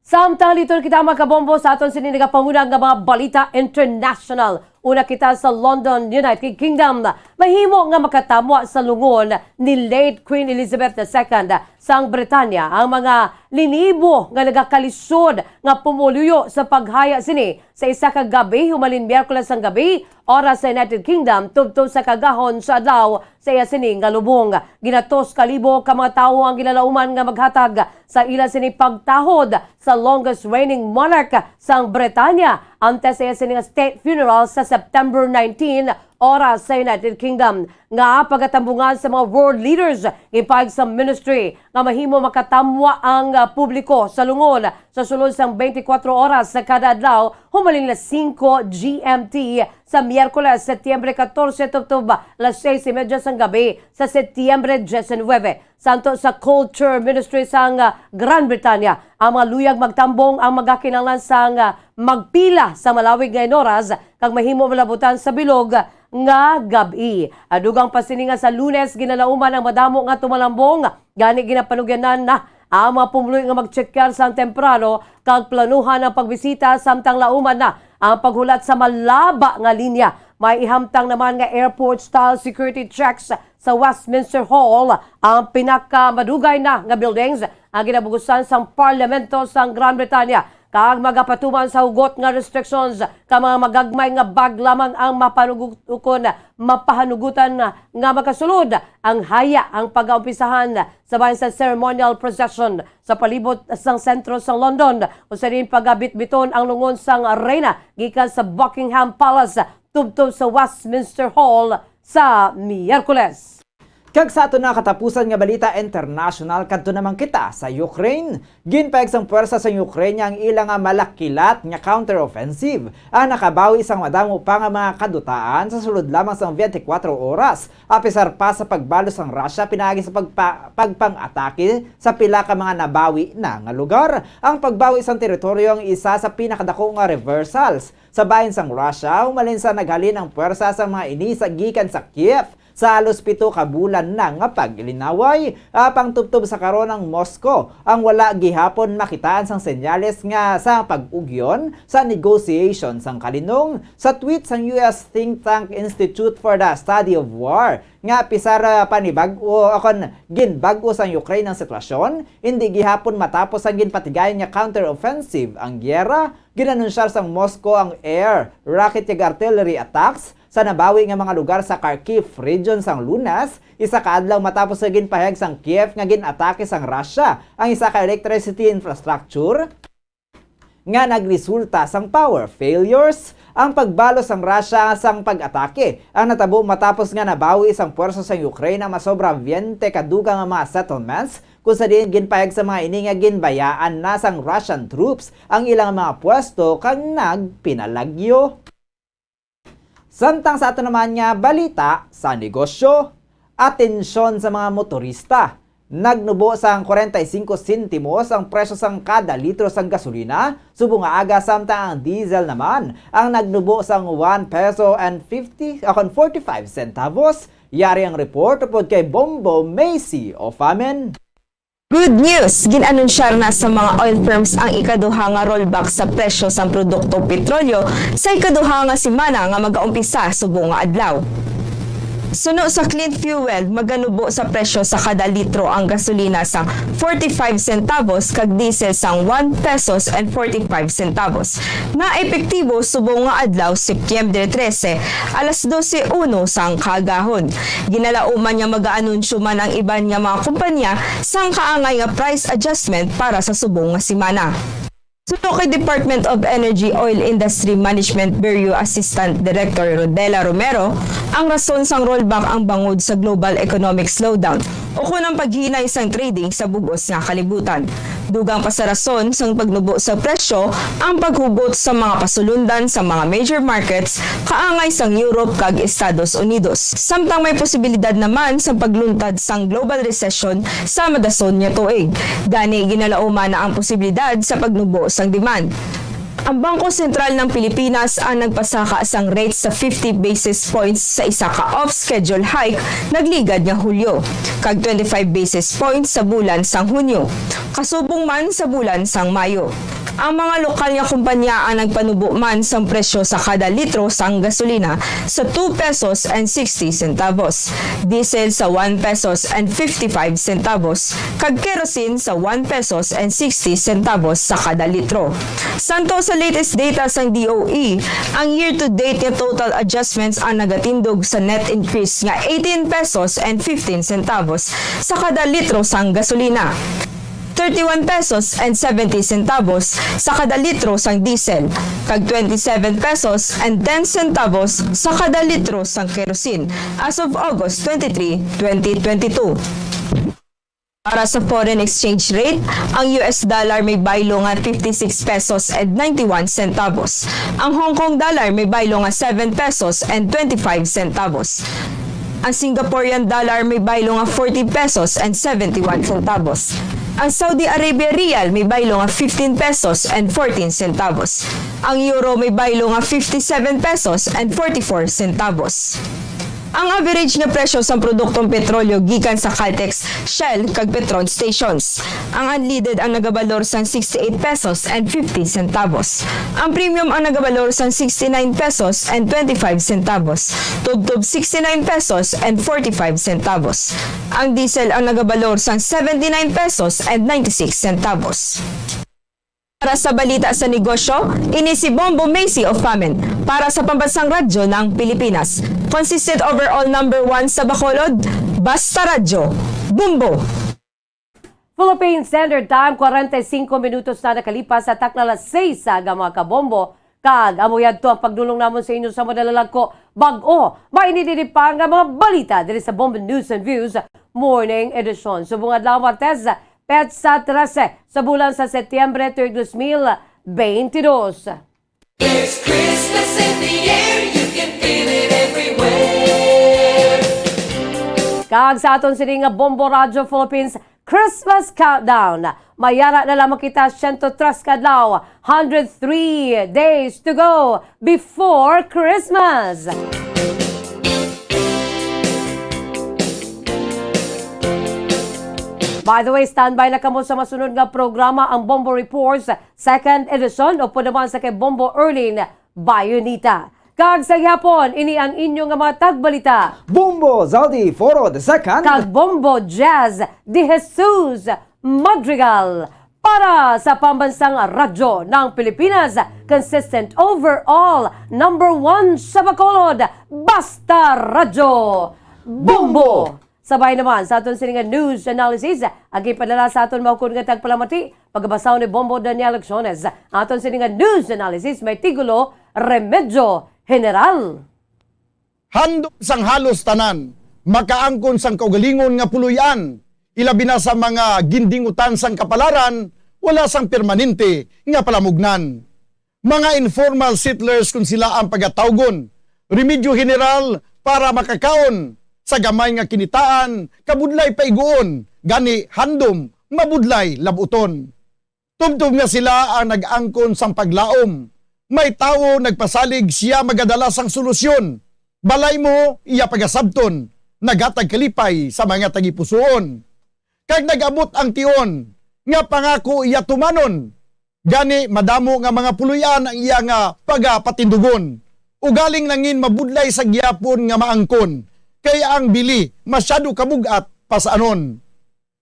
Samtang liton kita, mga kabombo, sa aton sini nagapanguna nga mga balita international. Una kita sa London, United Kingdom. Mahimo nga makatamwa sa lungon ni late Queen Elizabeth the Second sang Britanya ang mga linibo nga nagakalisod nga pumuluyo sa paghaya sini sa isa ka gab-i humalin Miyerkules sang gab-i, oras sa United Kingdom, tubtob sa kagahon sa adlaw sa iya sini nga lubong. Ginatos ka libo ka mga tawo ang ginalauman nga maghatag sa ila sini pagtahod sa longest reigning monarch sang Britanya antes sa iya sini nga state funeral sa September nineteen, oras sa United Kingdom. Nga pagatambungan sa mga world leaders, gipahayag sa ministry nga mahimo makatamwa ang, ah, publiko sa lungon sa sulod sang twenty-four oras sa kada adlaw, humalin las singko G M T sa Miyerkules, Setyembre katorse, tubtob las seis y media sang gabi sa Setyembre diecinuebe. Santo sa Culture Ministry sang, ah, Gran Britanya, ang mga luyag magtambong ang magakinahanglan sang, ah, magpila sa malawig nga inoras kag mahimo malabutan sa bilog nga gab-i. Adugang pa sini nga sa Lunes, ginalauman ang madamo nga tumalambong, gani ginapanugyanan na ang mga pumuluyo nga magtsekyar sang temprano kag planuhan ang pagbisita, samtang lauman na ang paghulat sa malaba nga linya. May ihamtang naman nga airport-style security checks sa Westminster Hall, ang pinakamadugay na nga buildings nga ginabugusan sang Parlamento sang Gran Britanya, kag magapatuman sa hugot nga restrictions ka mga magagmay nga bag lamang ang mapanugot-, ukon mapahanugutan nga makasulod. Ang haya ang pagaumpisahan sa bahin sa ceremonial procession sa palibot sang sentro sang London, usa din pagabitbiton ang lungon sang reyna gikan sa Buckingham Palace tubtob sa Westminster Hall sa Miyerkules. Kag sa aton na katapusan nga balita international, kadto naman kita sa Ukraine. Ginpahayag sang puwersa sang Ukraine nga ang ila nga malakilat nga counter-offensive ang nakabawi sang madamo pa nga mga kadutaan sa sulod lamang sang twenty-four oras, apisar pa sa pagbalos sang Russia pinaagi sa pagpa-, pagpang-atake sa pila ka mga nabawi na nga lugar. Ang pagbawi sang teritoryo ang isa sa pinakadako nga reversals sa bahin sang Russia, humalin sa naghalin ang puwersa sang mga ini sa gikan sa Kiev sa halos pito ka bulan na nga paglinaway. Apang tubtob sa karon, ang Moscow ang wala gihapon makitaan sang senyales nga sa pag-ugyon sa negotiation sang kalinong. Sa tweet sang U S think tank Institute for the Study of War nga pisar, ah, panibag-o, akon ginbag-o sang Ukraine ang sitwasyon, indi gihapon matapos ang ginpatigayon nga counter-offensive ang giyera. Ginanunsyar sang Moscow ang air, rocket, kag artillery attacks sa nabawi nga mga lugar sa Kharkiv region sang Lunes, isa ka adlaw matapos sa ginpahayag sang Kiev nga gin-atake sang Russia ang isa ka electricity infrastructure nga nagresulta sang power failures. Ang pagbalos sang Russia sang pag-atake ang natabo matapos nga nabawi sang puwersa sang Ukraine ang masobra baynte ka dugang nga mga settlements, kung sa diin ginpahayag sa mga ini nga ginbayaan na sang Russian troops ang ilang mga pwesto kag nagpinalagyo. Samtang sa ato naman nga balita sa negosyo, atensyon sa mga motorista. Nagnubo sang kwarenta y singko sentimos ang presyo sang kada litro sang gasolina, subong nga aga, samtang ang diesel naman ang nagnubo sang one peso and fifty, akon, forty-five centavos. Yari ang report upod kay Bombo Macy Ofamen. Good news! Gin-anunsyar na sa mga oil firms ang ikaduha nga rollback sa presyo sang produkto petrolyo sa ikaduha nga semana nga magaumpisa subong nga adlaw. Suno sa Clean Fuel, maganubo sa presyo sa kada litro ang gasolina sang forty-five centavos kag diesel sang one pesos and forty-five centavos, nga epektibo subong nga adlaw, Setyembre trese, alas dose uno sang kaagahon. Ginalauman nga magaanunsyo man ang iban nga mga kompanya sang kaangay nga price adjustment para sa subong nga semana. Suno kay Department of Energy Oil Industry Management Bureau Assistant Director Rodela Romero, ang rason sang rollback ang bangod sa global economic slowdown o kon ang paghinay sang trading sa bug-os nga kalibutan. Dugang pa sa rason sang pagnubo sa presyo ang paghugot sa mga pasulundan sa mga major markets kaangay sang Europe kag Estados Unidos, samtang may posibilidad naman sang pagluntad sang global recession sa madason nga tuig. Gani, ginalauman na ang posibilidad sa pagnubo sang demand. Ang Bangko Sentral ng Pilipinas ang nagpasaka sang rate sa fifty basis points sa isa ka off-schedule hike nagligad nga Hulyo, kag twenty-five basis points sa bulan sang Hunyo, kasubong man sa bulan sang Mayo. Ang mga lokal nga kompanya ang nagpanubo man sang presyo sa kada litro sang gasolina sa two pesos and sixty centavos, diesel sa one pesos and fifty-five centavos, kag kerosene sa one pesos and sixty centavos sa kada litro. Santo sa latest data sang D O E, ang year-to-date nga total adjustments ang nagatindog sa net increase nga eighteen pesos and fifteen centavos sa kada litro sang gasolina, thirty-one pesos and seventy centavos sa kada litro sang diesel, kag twenty-seven pesos and ten centavos sa kada litro sang kerosene as of August twenty-three, twenty twenty-two. Para sa foreign exchange rate, ang U S dollar may baylo nga fifty-six pesos and ninety-one centavos. Ang Hong Kong dollar may baylo nga seven pesos and twenty-five centavos. Ang Singaporean dollar may baylo nga forty pesos and seventy-one centavos. Ang Saudi Arabia riyal may baylo nga fifteen pesos and fourteen centavos. Ang euro may baylo nga fifty-seven pesos and forty-four centavos. Ang average nga presyo sang produktong petrolyo gikan sa Caltex, Shell, kag Petron stations. Ang unleaded ang nagabalor sang sixty-eight pesos and fifty centavos. Ang premium ang nagabalor sang sixty-nine pesos and twenty-five centavos, tubtob sixty-nine pesos and forty-five centavos. Ang diesel ang nagabalor sang seventy-nine pesos and ninety-six centavos. Para sa balita sa negosyo, ini si Bombo Macy of Famin para sa Pambansang Radyo ng Pilipinas. Consistent overall number one sa Bacolod, Basta Radyo, Bombo! Philippine Standard Time, kwarenta y singko minutos na nakalipas sa takna alas seis sa aga, mga kabombo. Kag amo yadto ang pagdulong namon sa inyo sa madalalagko, bag-o, mainit-init pa nga mga balita diri sa Bombo News and Views Morning Edition. Subong adlaw, Martes, petsa trese sa bulan sa Setyembre, tuig dos mil beintidos. There's Christmas in the air, you can feel it everywhere. Kag sa aton sini nga Bombo Radyo Philippines Christmas Countdown, mayara na lamang kita, siyento tres ka adlaw, hundred three days to go before Christmas. By the way, standby na kamo sa masunod nga programa, ang Bombo Reports, second edition, upod naman sa kay Bombo Erlin Bayonita. Kag sa gihapon, ini ang inyo nga mga tagbalita, Bombo Zaldi Foro the second. Kag Bombo Jazz de Jesus Madrigal. Para sa Pambansang Radyo ng Pilipinas, consistent overall, number one sa Bacolod, Basta Radyo, Bombo! Sabay naman sa aton sini nga news analysis, ang ipadala sa aton maukod nga tagpalamati, pagabasa ni Bombo Daniel Acciones. Aton sini nga news analysis may tigulo, Remedyo General. Handom sang halos tanan makaangkon sang kaugalingon nga puloy-an, ilabi na sa mga gindingutan sang kapalaran, wala sang permanente nga palamugnan. Mga informal settlers kon sila ang pagatawgon, remedyo general para makakaon sa gamay nga kinitaan, kabudlay paiguon, gani handom mabudlay lab-uton. Tubtob nga sila ang nag-angkon sang paglaom, may tawo nagpasalig sia magadala sang solusyon. Balay mo, iya pagasabton, naghatag kalipay sa mga tagipusoon. Kag nag-abot ang tion nga pangako iya tumanon. Gani, madamo nga mga puloy-an ang iya nga pagapatindugon. Ugaling nangin mabudlay sa gihapon nga maangkon. kay ang bili masyado kabug-at pasanon.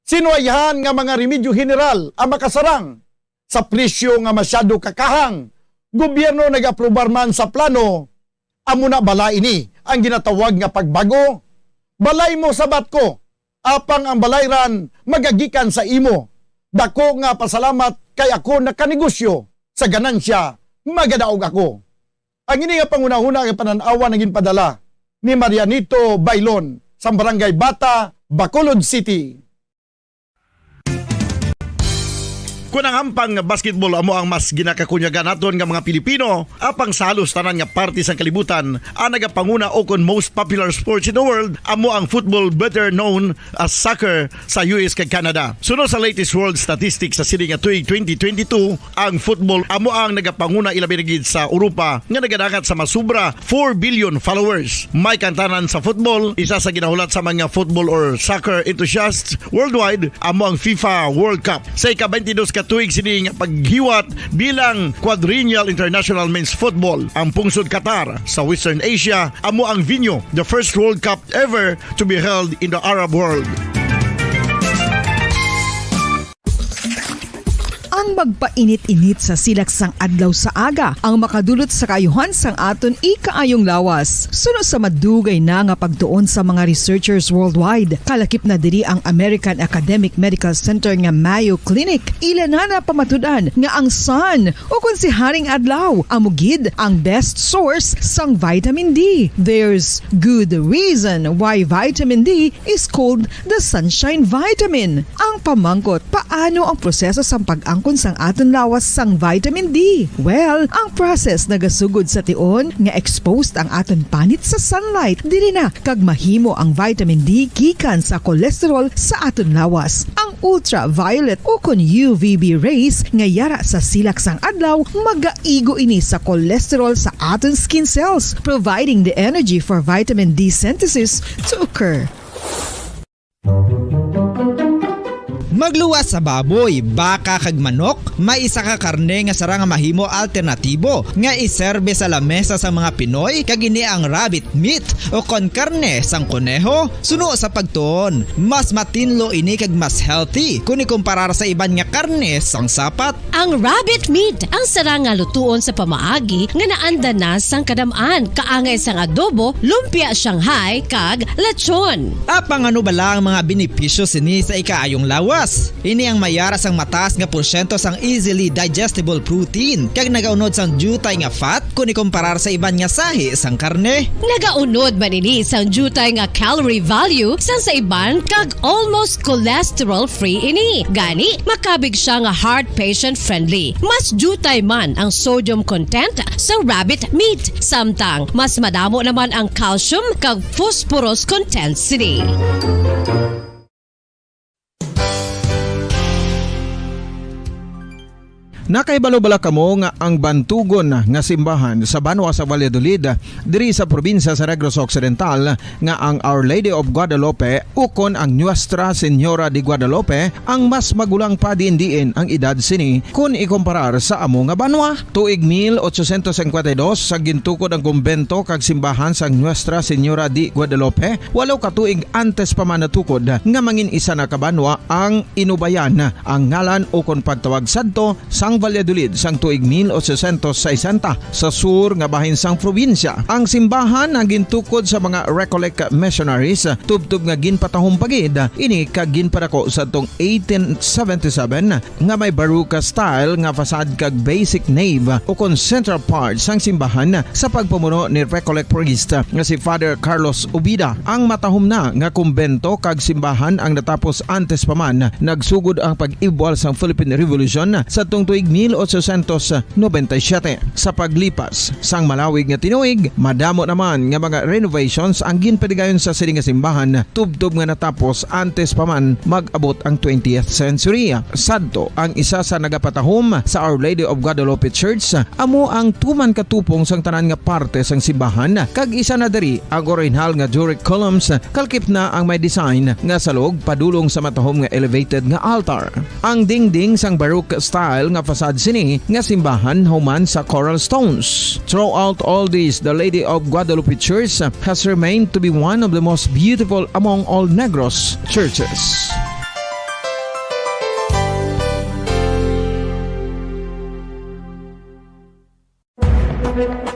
Sinuwayhan nga mga remedyo general ang makasarang sa presyo nga masyado kakahang. Gobyerno nag-aprobar man sa plano, amo na bala ini ang ginatawag nga pagbago. Balay mo, sabat ko, apang ang balayran magagikan sa imo. Dako nga pasalamat kay ako nakanegosyo sa ganansya, magadaog ako. Ang ini nga panghunahuna nga panan-awan ang ginpadala ni Marianito Bailon sa Barangay Bata, Bacolod City. Kon ang hampang nga basketball amo ang mas ginakakunyagan naton nga mga Pilipino, apang sa halos tanan nga parte sang kalibutan, ang nagapanguna o kon most popular sports in the world amo ang football, better known as soccer, sa U S kag Canada. Suno sa latest world statistics sa sini nga tuig twenty twenty-two, ang football amo ang nagapanguna, ilabi na gid sa Europa nga nagadangat sa masubra four billion followers. May kantanan sa football, isa sa ginahulat sa mga football or soccer enthusiasts worldwide amo ang FIFA World Cup. Sa ika-twenty-dos ka tuig sini nga paghiwat bilang quadrennial international men's football, ang pungsod Qatar sa Western Asia amo ang venue, the first World Cup ever to be held in the Arab world. Ang magpainit-init sa silak sang adlaw sa aga ang makadulot sa kaayuhan sang aton ikaayong lawas. Suno sa madugay na nga pagtuon sa mga researchers worldwide, kalakip na diri ang American Academic Medical Center nga Mayo Clinic. Ila na napamatud-an nga ang sun, o kon si Haring Adlaw, amo gid ang best source sang vitamin D. There's good reason why vitamin D is called the sunshine vitamin. Ang pamangkot, paano ang proseso sang pag-angkon sang aton lawas sang vitamin D? Well, ang process nagasugod sa tion nga exposed ang aton panit sa sunlight. Diri na kag mahimo ang vitamin D gikan sa cholesterol sa aton lawas. Ang ultraviolet o kon U V B rays nga yara sa silak sang adlaw, magaigo ini sa cholesterol sa aton skin cells, providing the energy for vitamin D synthesis to occur. Magluwas sa baboy, baka kag manok, may isa ka karne nga sarang nga mahimo alternatibo nga iserbe sa lamesa sang mga Pinoy, kag ini ang rabbit meat o kon karne sang koneho. Suno sa pagtuon, mas matinlo ini kag mas healthy kon ikumparar sa iban nga karne sang sapat. Ang rabbit meat ang sarang nga lutuon sa pamaagi nga naanda na sang kadam-an, kaangay sang adobo, lumpia Shanghai, kag lechon. Apang ano bala ang mga benepisyo sini sa ikaayong lawas? Ini ang mayara sang mataas nga porsyento sang easily digestible protein, kag nagaunod sang diutay nga fat kon ikumparar sa iban nga sahi sang karne. Nagaunod man ini sang diutay nga calorie value sang sa iban, kag almost cholesterol-free ini. Gani, makabig siya nga heart patient-friendly. Mas diutay man ang sodium content sa rabbit meat, samtang mas madamo naman ang calcium kag phosphorus content sini. Nakahibalo bala kamo nga ang bantugon nga simbahan sa banwa sa Valladolid, diri sa probinsya sa Negros Occidental, nga ang Our Lady of Guadalupe ukon ang Nuestra Señora de Guadalupe ang mas magulang pa diin-diin ang edad sini kon ikumparar sa amo nga banwa? Tuig mil ochocientos cincuenta y dos sa gintukod ang kumbento kag simbahan sang Nuestra Señora de Guadalupe, walo ka tuig antes pa man natukod nga mangin isa na ka banwa ang Inubayan, ang ngalan ukon pagtawag sadto sang Valladolid sang tuig mil ochocientos sesenta sa sur nga bahin sang probinsya. Ang simbahan ang gintukod sa mga Recollect missionaries, tubtob nga ginpatahom pa gid ini kag ginpadako sadtong eighteen seventy-seven, nga may Baroque style nga facade kag basic nave ukon central part sang simbahan sa pagpamuno ni Recollect priest nga si Father Carlos Ubida. Ang matahom na nga kumbento kag simbahan ang natapos antes pa man nagsugod ang pag-ibwal sang Philippine Revolution sadtong tuig mil ochocientos noventa y siete. Sa paglipas sang malawig nga tinuig, madamo naman nga mga renovations ang ginpaligayon sa sini nga simbahan, tubtob nga natapos antes pa man mag-abot ang twentieth century. Sadto, ang isa sa nagapatahom sa Our Lady of Guadalupe Church amo ang tuman katupong sang tanan nga parte sang simbahan, kag isa na diri ang orihinal nga Doric columns, kalkip na ang may design nga salog padulong sa matahom nga elevated nga altar. Ang dingding sang Baroque style nga pasad sini nga simbahan human sa coral stones. Throughout all this, the Lady of Guadalupe Church has remained to be one of the most beautiful among all Negros churches.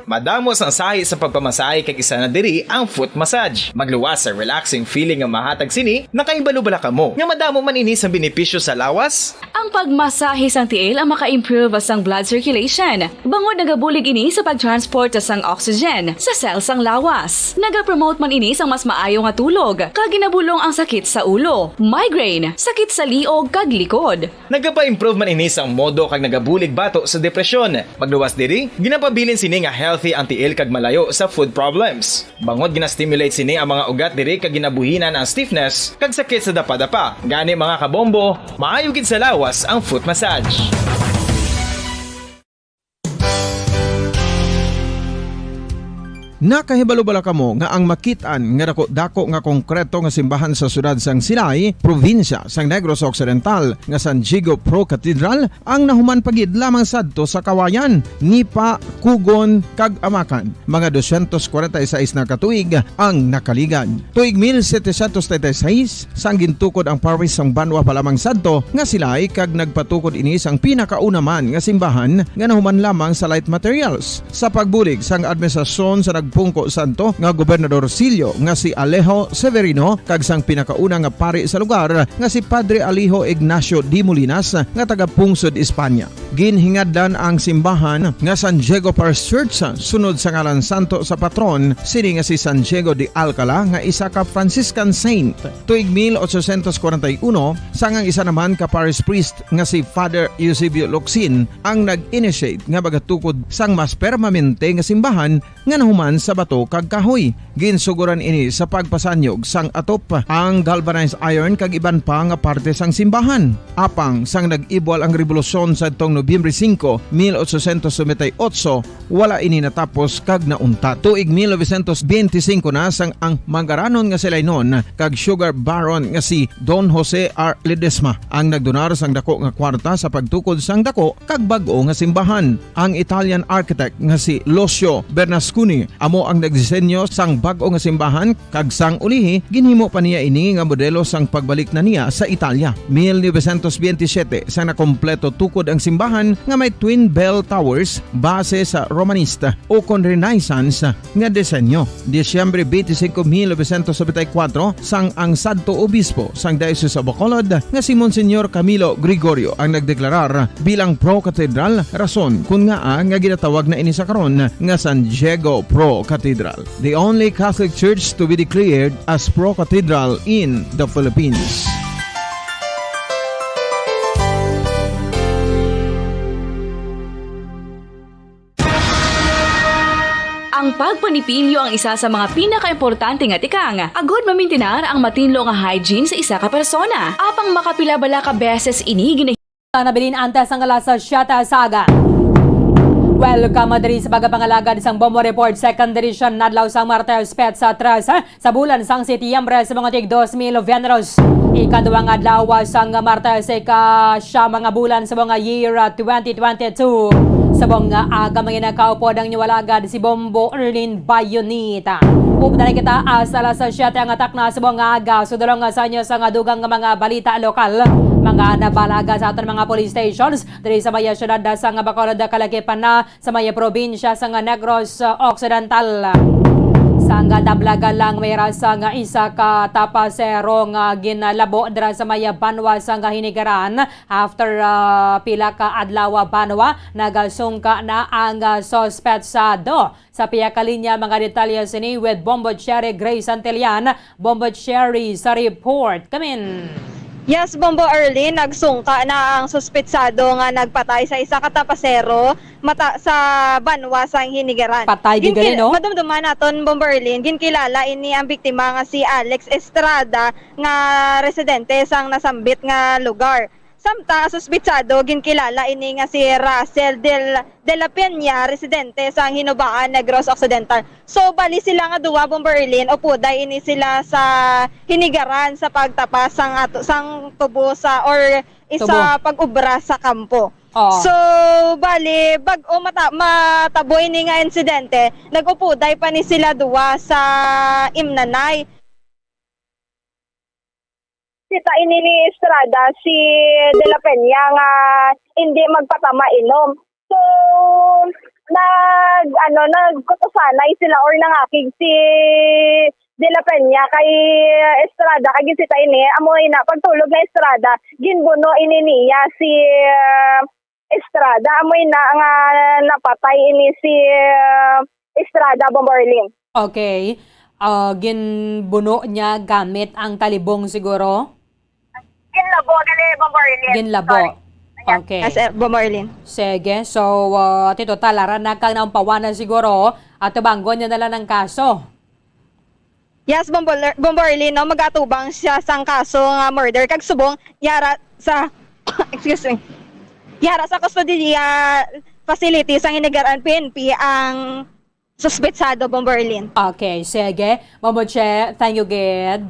Madamo sang sahi sa pagpamasahe kag isa na diri ang foot massage. Magluwas sa relaxing feeling nga mahatag sini, nakahibalo bala kamo nga madamo man ini sang benepisyo sa lawas? Ang pagmasahe sang tiil ang maka-improve sang blood circulation, bangod nagabulig ini sa pag-transport sang oxygen sa cell sang lawas. Nagapromote man ini sang mas maayo nga tulog, kag ginabulong ang sakit sa ulo, migraine, sakit sa liog, kag likod. Nagapa-improve man ini sang modo kag nagabulig bato sa depresyon. Magluwas diri, ginapabilin sini nga healthy ang tiil kag malayo sa foot problems. Bangod gina-stimulate sini ang mga ugat diri kag ginabuhinan ang stiffness kag sakit sa dapadapa. Gani, mga kabombo, maayo gid sa lawas ang foot massage. Nakahibalo bala kamo nga ang makit-an nga dako-dako nga konkreto nga simbahan sa siyudad sang Silay, probinsya sang Negros Occidental, nga San Diego Pro Cathedral, ang nahuman pa gid lamang sadto sa Kawayan, Nipa, Cugon, kag Amacan, mga dosyentos kwarenta y seis na ka tuig ang nakaligad. Tuig mil setecientos treinta y seis, sang gintukod ang parish sang Banwa pa lamang sadto nga Silay, kag nagpatukod ini sang pinakauna man nga simbahan nga nahuman lamang sa light materials. Sa pagbulig sang administrasyon sa nagpungko sadto nga Gobernador Sillo nga si Alejo Severino kag sang pinakauna nga pari sa lugar nga si Padre Alejo Ignacio de Molinas nga taga-pungsod Espanya. Ginhingadlan ang simbahan nga San Diego Parish Church sunod sa ngalan santo sa patron sini nga si San Diego de Alcala nga isa ka Franciscan saint. Tuig mil ochocientos kwarenta y uno, sang ang isa naman ka parish priest nga si Father Eusebio Locsin ang nag-initiate nga magatukod sang mas permanente nga simbahan nga nahuman sa bato kag kahoy. Ginsuguran ini sa pagpasanyog sang atop, ang galvanized iron kag iban pa nga parte sang simbahan. Apang sang nag-ibwal ang rebolusyon sadtong Nobyembre singko, mil ochocientos noventa y ocho, wala ini natapos kag nauntat. Tuig mil novecientos benti singko na sang ang mangaranon nga si Lainon kag sugar baron nga si Don Jose R. Ledesma ang nagdonar sang dako nga kwarta sa pagtukod sang dako kag bag-o nga simbahan. Ang Italian architect nga si Lucio Bernasconi amo ang nagdisenyo sang bag-o nga simbahan, kag sang ulihi ginhimo pa niya ini nga modelo sang pagbalik na niya sa Italia. Mil novecientos benti siyete, sang nakompleto tukod ang simbahan nga may twin bell towers, base sa Romanista o kon Renaissance nga disenyo. Disyembre benti singko, mil novecientos nobenta y kuwatro, sang ang sadto obispo sang Diocese of Bacolod nga si Monsignor Camilo Gregorio ang nagdeklarar bilang pro-cathedral, rason kon ngaa nga ginatawag na ini sa karon nga San Diego Pro Cathedral, the only Catholic church to be declared as pro-cathedral in the Philippines. Ang pagpanipilyo ang isa sa mga pinakaimportante nga tikang agod mamintinar ang matinlo nga hygiene sa isa ka persona. Apang makapila bala ka beses ini gina- Nabilin antes ang alas siyete sa aga. Welcome diri sa pagpangalagad sang Bombo Report, Second Edition, adlaw sang Martes, petsa tres, sa bulan sang Setyembre sa mga tig dos mil veneros. Ikaduwang adlaw sang Martes, ika siya mga bulan sa mga year, ah, twenty twenty-two. Sa mga aga, mga nakaupod ang inyong alagad, si Bombo Erlin Bayonita. Updan kita hasta alas siyete ang atak na sa mga aga. Sudulong sa inyo sa nga dugang nga mga balita lokal, mga nabalaga sa aton mga police stations diri sa maya syudad sa nga Bacolod, kalagipan na sa may probinsya sang Negros Occidental. Sang damlaga lang, may rasa nga isa ka tapasero nga ginlabo dira sa may banwa sang Hinigaran. After, ah, pila ka adlaw, banwa, nagasungka na ang, ah, suspetsado. Sa pihak ka linya, mga detalye sini with Bombo Cherry Grace Santillan. Bombo Cherry sa report. Kamin. Yes, Bombo Erlin, nagsungka na ang suspetsado nga nagpatay sa isa ka tapasero mata sa banwa sang Hinigaran. Patay di Ginki-, gali, no? Madumduman naton, Bombo Erlin, ginkilala ini ang biktima nga si Alex Estrada, nga residente sang nasambit nga lugar. Samtang ang suspetsado, ginkilala ini nga si Russell Del, de la Peña, residente sang Hinubaan, Negros Occidental. So, bali sila nga duwa, Bombo Erlin, upuday ini sila sa Hinigaran sa pagtapas sang ato, sang tubo sa, or isa Tubo. pag-obra sa kampo. Oh. So, bali, bag-o mata-, matabo ini nga insidente, nag-upuday pa ni sila duwa sa imnanay. Kita ini ni Estrada, si De La Peña nga hindi magpatama inom. So, nag-, ano, nagkutusanay sila or nangakig si De La Peña kay Estrada, kay gisita ini, amo ina, pagtulog na Estrada, ginbuno ini niya si, uh, Estrada, amo ina nga napatay ini si, uh, Estrada, Bombo Arlene. Okay. Ah, ginbuno niya gamit ang talibong siguro? Ginlabo, gali, Bombo Arlene. Ginlabo. Sorry. Ayan. Okay. Yes, eh, Bombo Arlene. Sige. So, ah, ti total, ara na kang naumpawan na siguro, at tubangon niya na lang ang kaso. Yes, Bombo Ler-, Bombo Arlene, no, magatubang siya sang kaso nga murder kag subong yara sa, excuse me, yara sa custodial facility sang Hinigaran P N P ang suspetsado, Bombo Arlene. Okay, sige. Bombo Che, thank you, gid.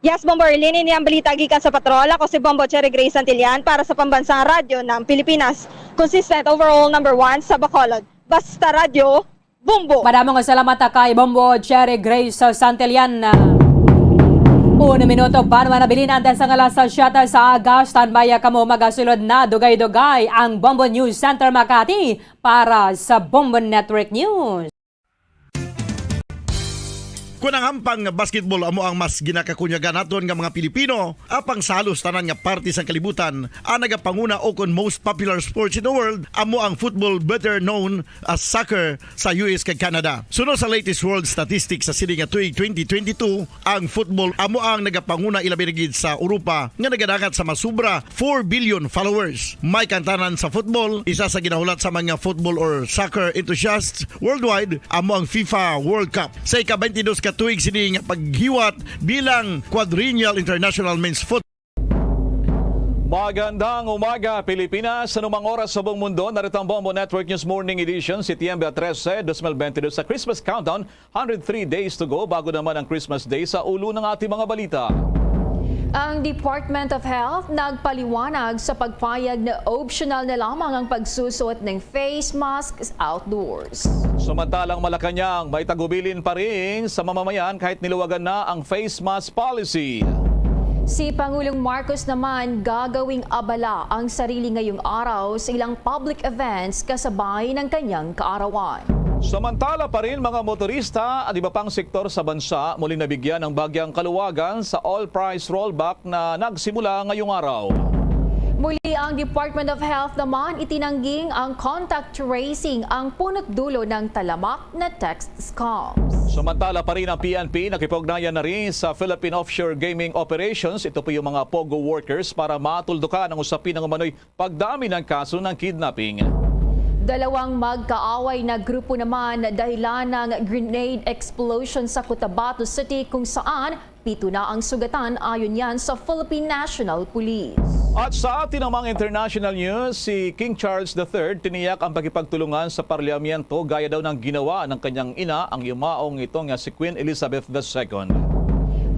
Yes, Bombo Arlene, ini ang balita gikan sa patrol. Ako si Bombo Cherry Grace Santillan para sa Pambansang Radyo ng Pilipinas. Consistent overall number one sa Bacolod. Basta Radyo, Bombo! Madamo nga salamat kay Bombo Cherry Grace Santillan. Uno minuto pa naman nabilin antes ang alas siyete sa aga. Standby kamo, magasulod na dugay-dugay ang Bombo News Center Makati para sa Bombo Network News. Kon ang hampang nga basketball amo ang mas ginakakunyagan naton nga mga Pilipino, apang sa halos tanan nga parte sang kalibutan, ang nagapanguna o kon most popular sports in the world amo ang football, better known as soccer, sa U S kag Canada. Suno sa latest world statistics sa sini nga tuig twenty twenty-two, ang football amo ang nagapanguna, ilabi na gid sa Europa nga nagadangat sa masubra four billion followers. May kaangtanan sa football, isa sa ginahulat sa mga football or soccer enthusiasts worldwide amo ang FIFA World Cup. Sa ika-twenty-dos ka tuig sini nga paghiwat bilang Quadrennial International Men's Football. Magandang umaga, Pilipinas. Sa anumang oras sa buong mundo, narito ang Bombo Network News Morning Edition, Setyembre trese, dos mil bentidus, sa Christmas Countdown. Hundred three days to go bago naman ang Christmas Day. Sa ulo ng ating mga balita. Ang Department of Health nagpaliwanag sa pagpayag na optional na lamang ang pagsusuot ng face masks outdoors. Samantalang Malacañang, may tagubilin pa rin sa mamamayan kahit niluwagan na ang face mask policy. Si Pangulong Marcos naman gagawing abala ang sarili ngayong araw sa ilang public events kasabay ng kanyang kaarawan. Samantala pa rin, mga motorista at iba pang sektor sa bansa muli nabigyan ng bagyang kaluwagan sa oil price rollback na nagsimula ngayong araw. Muli, ang Department of Health naman itinangging ang contact tracing ang punot dulo ng talamak na tax scams. Samantala pa rin, ang P N P nakipag-ugnayan na rin sa Philippine Offshore Gaming Operations. Ito po yung mga POGO workers para matuldukan ang usapin ng umano'y pagdami ng kaso ng kidnapping. Dalawang magkaaway na grupo naman dahilan ng grenade explosion sa Cotabato City, kung saan pito na ang sugatan, ayon yan sa Philippine National Police. At sa atin namang international news, si King Charles the third tiniyak ang pakipagtulungan sa parlyamento gaya daw ng ginawa ng kanyang ina, ang yumaong ito nga si Queen Elizabeth the second.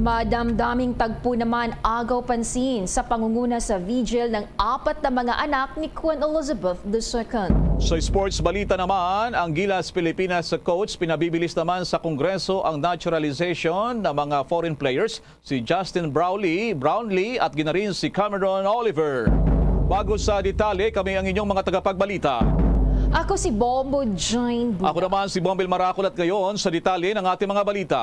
Madamdaming tagpo naman agaw pansin sa pangunguna sa vigil ng apat na mga anak ni Queen Elizabeth the second. Sa sports balita naman, ang Gilas Pilipinas coach pinabibilis naman sa Kongreso ang naturalization ng mga foreign players, si Justin Brownlee, Brownlee at gina rin si Cameron Oliver. Bago sa detalye, kami ang inyong mga tagapagbalita. Ako si Bombo Jane Buya. Ako naman si Bombil Marakol at ngayon sa detalye ng ating mga balita.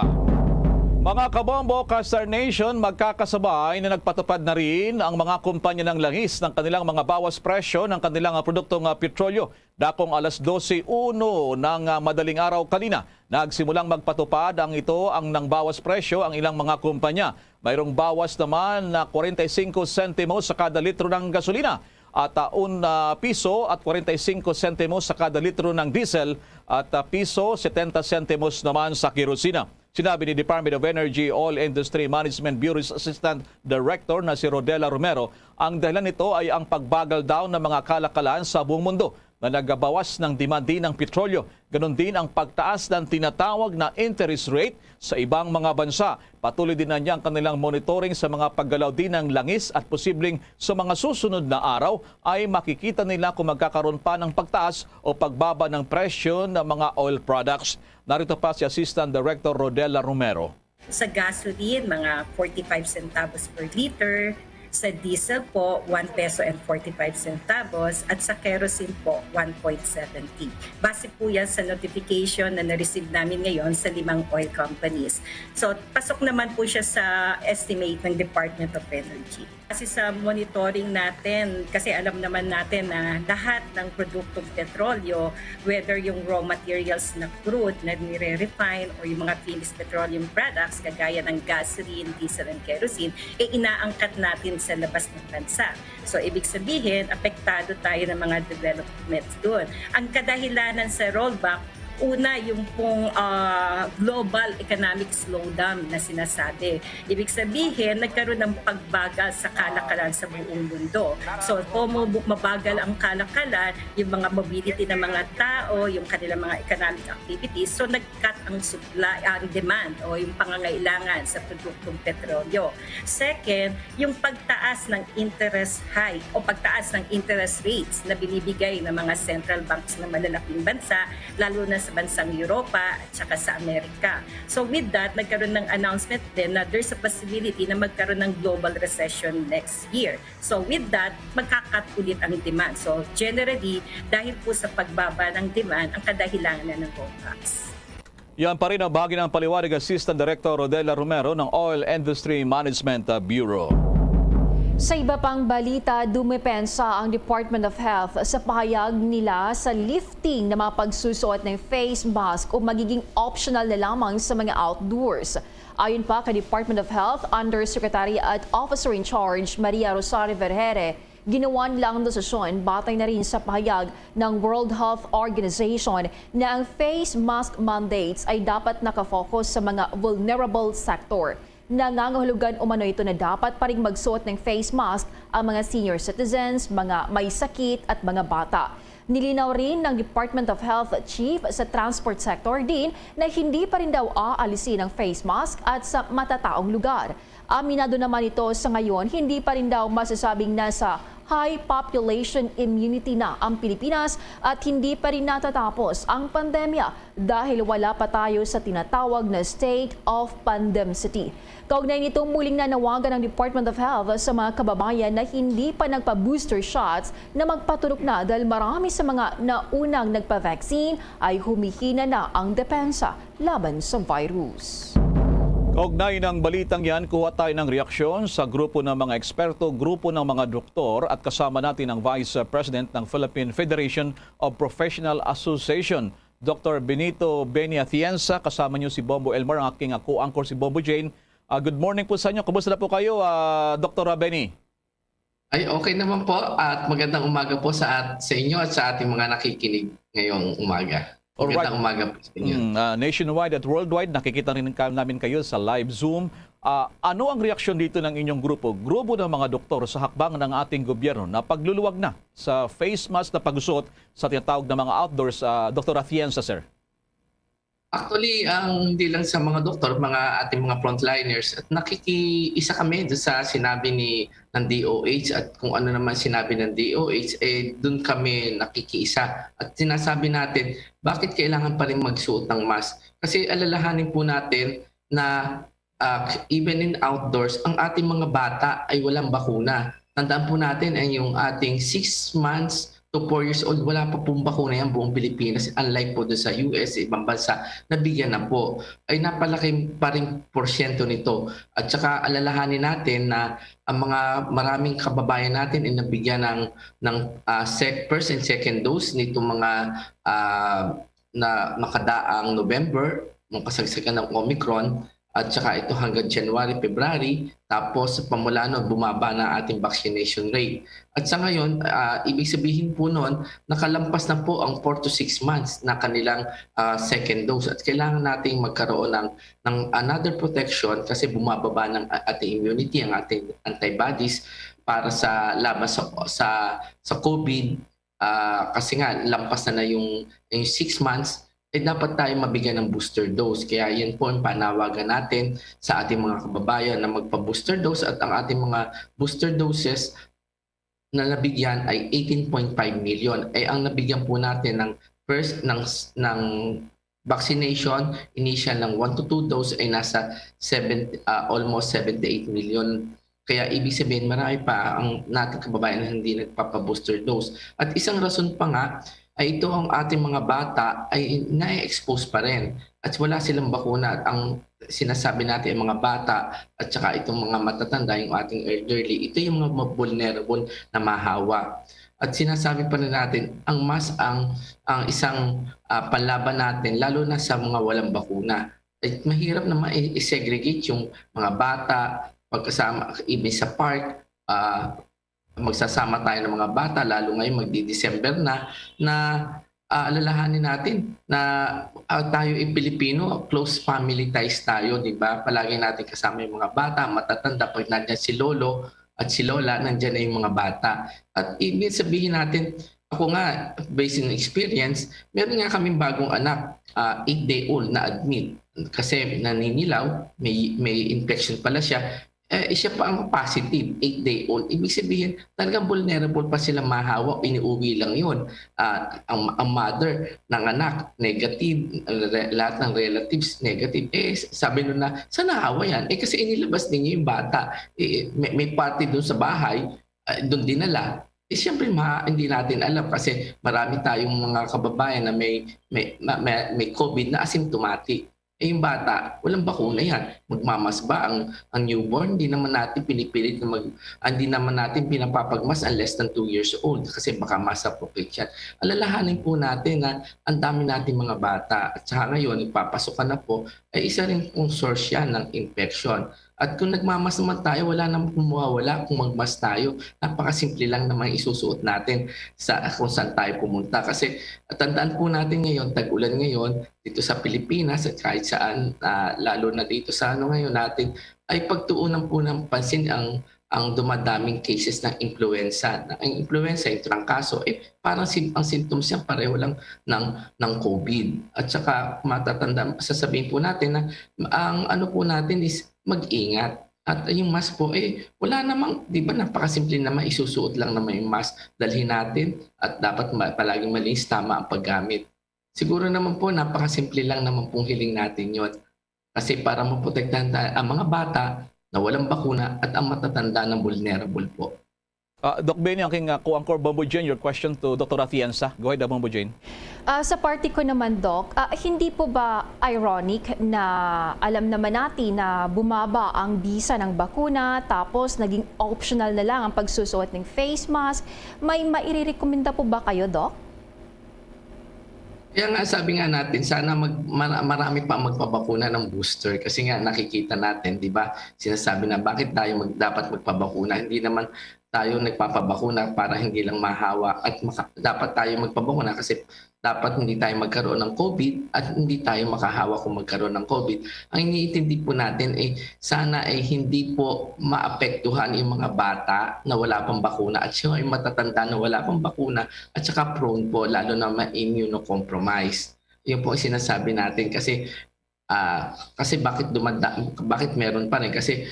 Mga kabombo, ka-Star Nation, magkakasabay na nagpatupad na rin ang mga kumpanya ng langis ng kanilang mga bawas presyo ng kanilang, ah, produktong, ah, petrolyo. Dakong alas dose uno ng, ah, madaling araw kanina, nagsimulang magpatupad ang ito ang nang bawas presyo ang ilang mga kumpanya. Mayroong bawas naman na kwarenta y singko sentimos sa kada litro ng gasolina at, ah, un, ah, piso at kwarenta y singko sentimos sa kada litro ng diesel at, ah, piso setenta sentimos naman sa kerosina. Sinabi ni Department of Energy Oil Industry Management Bureau's Assistant Director na si Rodela Romero, ang dahilan nito ay ang pagbagal daw ng mga kalakalan sa buong mundo. na nagabawas ng demand din ng petrolyo. Ganun din ang pagtaas ng tinatawag na interest rate sa ibang mga bansa. Patuloy din anya ang kanilang monitoring sa mga paggalaw din ng langis at posibleng sa mga susunod na araw ay makikita nila kung magkakaroon pa ng pagtaas o pagbaba ng presyo ng mga oil products. Narito pa si Assistant Director Rodela Romero. Sa gasoline, mga forty-five centavos per liter. Sa diesel po, one peso and forty-five centavos. At sa kerosene po, one point seventy. Base po yan sa notification na na-receive namin ngayon sa limang oil companies. So, pasok naman po siya sa estimate ng Department of Energy. Kasi sa monitoring natin, kasi alam naman natin na lahat ng produktong petrolyo, whether yung raw materials na crude na nire-refine o yung mga finished petroleum products, kagaya ng gasoline, diesel, and kerosene, eh, inaangkat natin sa labas ng bansa. So, ibig sabihin, apektado tayo ng mga development doon. Ang kadahilanan sa rollback, una, yung pong, ah, global economic slowdown na sinasabi. Ibig sabihin, nagkaroon ng pagbagal sa kalakalan sa buong mundo. So, kung mabagal ang kalakalan, yung mga mobility ng mga tao, yung kanilang mga economic activities, so nag-cut ang supply, ang demand o yung pangangailangan sa produktong petrolyo. Second, yung pagtaas ng interest hike o pagtaas ng interest rates na binibigay ng mga central banks ng malalaking bansa, lalo na sa bansang Europa at saka sa Amerika. So with that, nagkaroon ng announcement din na there's a possibility na magkaroon ng global recession next year. So with that, magkakat ulit ang demand. So generally, dahil po sa pagbaba ng demand, ang kadahilanan ng rollbacks. Yan pa rin ang bahagi ng paliwanag Assistant Director Rodela Romero ng Oil Industry Management Bureau. Sa iba pang balita, dumepensa ang Department of Health sa pahayag nila sa lifting ng mga pagsusuot ng face mask o magiging optional na lamang sa mga outdoors. Ayon pa kay Department of Health Undersecretary at Officer in Charge Maria Rosario Vergere, ginawa nila ang desisyon batay na rin sa pahayag ng World Health Organization na ang face mask mandates ay dapat nakafocus sa mga vulnerable sector. Nangangahulugan umano ito na dapat pa ring magsuot ng face mask ang mga senior citizens, mga may sakit at mga bata. Nilinaw rin ng Department of Health Chief sa transport sector din na hindi pa rin daw aalisin ang face mask at sa matataong lugar. Aminado naman ito sa ngayon, hindi pa rin daw masasabing nasa high population immunity na ang Pilipinas at hindi pa rin natatapos ang pandemya dahil wala pa tayo sa tinatawag na state of pandemicity. Kaugnay nito, muling nanawagan ang Department of Health sa mga kababayan na hindi pa nagpa-booster shots na magpaturok na dahil marami sa mga naunang nagpa-vaccine ay humihina na ang depensa laban sa virus. Kaugnay ng balitang yan, kuha tayo ng reaksyon sa grupo ng mga eksperto, grupo ng mga doktor, at kasama natin ang Vice President ng Philippine Federation of Professional Association, Doktor Benito Benny Atienza. Kasama niyo si Bombo Elmar, ang aking, ah, co-anchor si Bombo Jane. Ah, good morning po sa inyo. Kumusta na po kayo, ah, Doktor Benny? Ay, okay naman po at magandang umaga po sa at-, sa inyo at sa ating mga nakikinig ngayong umaga. Alright. Magandang umaga po sa inyo. Mm, ah, nationwide at worldwide, nakikita rin ka-, namin kayo sa live Zoom. Ah, ano ang reaksyon dito ng inyong grupo, grupo ng mga doktor, sa hakbang ng ating gobyerno na pagluluwag na sa face mask na pagsuot sa tinatawag na mga outdoors, ah, Doktor Atienza, sir? Actually, ang hindi lang sa mga doktor, mga ating mga frontliners, at nakikiisa kami doon sa sinabi ni, ng D O H, at kung ano naman sinabi ng D O H, eh, doon kami nakikiisa. At sinasabi natin, bakit kailangan pa rin magsuot ng mask? Kasi alalahanin po natin na, ah, even in outdoors, ang ating mga bata ay walang bakuna. Tandaan po natin, ay yung ating six months to four years old, wala pa pong bakuna yan buong Pilipinas. Unlike po doon sa U S, sa ibang bansa, nabigyan na po. Ay napalaki pa rin porsyento nito. At saka alalahanin natin na ang mga maraming kababayan natin ay nabigyan ng, ng, ah, sec-, first and second dose nitong mga, ah, na makadaang November, mga kasagsagan ng Omicron, at saka ito hanggang January, February, tapos sa pamula nun, bumaba na ating vaccination rate. At sa ngayon, ah, ibig sabihin po nun, nakalampas na po ang four to six months na kanilang, ah, second dose. At kailangan nating magkaroon ng, ng another protection kasi bumababa ng a-, ating immunity, ang ating antibodies para sa laban sa, sa, sa COVID. ah, kasi nga lampas na na yung, yung six months, eh, dapat tayo mabigyan ng booster dose. Kaya yan po ang panawagan natin sa ating mga kababayan na magpa-booster dose, at ang ating mga booster doses na nabigyan ay eighteen point five million. Ay ang nabigyan po natin ng first ng ng vaccination, initial ng one to two dose ay nasa seven, ah, almost seventy-eight million. Kaya ibig sabihin, marami pa ang nating kababayan na hindi nagpapa-booster dose. At isang rason pa nga ay ito, ang ating mga bata ay na-expose pa rin at wala silang bakuna. At ang sinasabi natin, ang mga bata at saka itong mga matatanda, yung ating elderly, ito yung mga vulnerable na mahawa. At sinasabi pa rin natin, ang mask ang, ang isang, ah, panlaban natin, lalo na sa mga walang bakuna. At mahirap naman i-, i-segregate yung mga bata, pagkasama, even sa park, ah, magsasama tayo ng mga bata, lalo ngayon magdi-December na, na, ah, alalahanin natin na, ah, tayo ay Pilipino, close family ties tayo, di ba? Palagi natin kasama yung mga bata, matatanda, pag nandiyan si lolo at si lola, nandiyan na yung mga bata. At ibig sabihin natin, ako nga, based on experience, meron nga kaming bagong anak, ah, eight day old na admit. Kasi naninilaw, may, may infection pala siya. Eh, siya pa ang positive, eight day old. Ibig sabihin, talagang vulnerable pa sila mahawa, inuwi lang yun. Ah, ang, ang mother ng anak, negative, re-, lahat ng relatives, negative. Eh, sabi nun na, "Saan nahawa yan?" Eh, kasi inilabas ninyo yung bata. Eh, may, may party dun sa bahay, ah, dun dinala. Eh, siyempre, ma-, hindi natin alam kasi marami tayong mga kababayan na may, may, ma-, may, may COVID na asymptomatic. Eh, yung bata, walang bakuna yan. Magmamas ba ang, ang newborn? Hindi naman natin pinipilit na mag-, hindi naman natin pinapapagmas ang less than two years old kasi baka ma-suffocate siya. Alalahanin po natin na ang dami nating mga bata. At saka ngayon, nagpapasukan na po, ay isa rin pong source yan ng infection. At kung nagmamas naman tayo, wala namang mawawala kung magmas tayo. Napakasimple lang naman isusuot natin sa kung saan tayo pumunta. Kasi tandaan po natin ngayon, tag-ulan ngayon, dito sa Pilipinas at kahit saan, ah, lalo na dito sa ano ngayon natin, ay pagtuunan po ng pansin ang, ang dumadaming cases ng influenza. Na ang influenza, yung trangkaso, eh, parang sim-, ang symptoms niya pareho lang ng, ng COVID. At saka matatanda, sasabihin po natin na ang ano po natin is mag-ingat. At yung mask po, eh, wala namang, di ba, napakasimple naman, isusuot lang naman yung mask, dalhin natin, at dapat ma-, palaging malinis, tama ang paggamit. Siguro naman po, napakasimple lang naman pong hiling natin yon. Kasi para maprotektahan ta-, ang mga bata na walang bakuna at ang matatanda na vulnerable po. Ah, Doc Benny, ang king, ah, ko-anchor Bombo Jane, your question to Doctor Atienza. Go ahead, ah, Bombo Jane. Ah, sa parte ko naman, Doc, ah, hindi po ba ironic na alam naman natin na bumaba ang bisa ng bakuna, tapos naging optional na lang ang pagsusuot ng face mask? May mairerekomenda po ba kayo, Doc? Kaya nga sabi nga natin, sana mag, mara- marami pa magpabakuna ng booster kasi nga nakikita natin, di ba? Sinasabi na bakit tayo mag, dapat magpabakuna? Hindi naman tayo nagpapabakuna para hindi lang mahawa at maka, dapat tayo magpabakuna kasi dapat hindi tayo magkaroon ng COVID at hindi tayo makahawa kung magkaroon ng COVID. Ang iniintindi po natin ay sana ay hindi po maapektuhan yung mga bata na wala pang bakuna at yung matatanda na wala pang bakuna at saka prone po lalo na ma-immunocompromised. Yun po ang sinasabi natin kasi, ah, kasi bakit dumada, bakit meron pa rin? Kasi,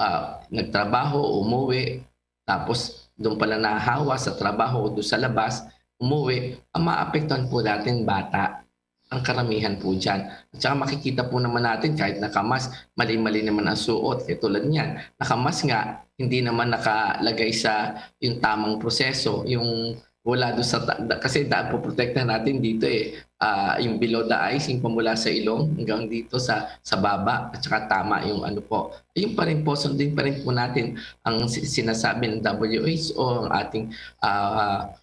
ah, nagtrabaho, umuwi, tapos doon pala nahawa sa trabaho o doon sa labas, umuwi, ang maapektuhan po natin bata, ang karamihan po dyan. At saka makikita po naman natin kahit nakamas, mali-mali naman ang suot. Kaya tulad niyan, nakamas nga, hindi naman nakalagay sa yung tamang proseso, yung wala doon sa, ta- da- kasi dahil poprotektahan natin dito eh, ah, yung below the eyes, yung pamula sa ilong hanggang dito sa sa baba, at saka tama yung ano po. Yung pa rin po, sundin pa rin po natin ang si- sinasabi ng W H O, ang ating ah,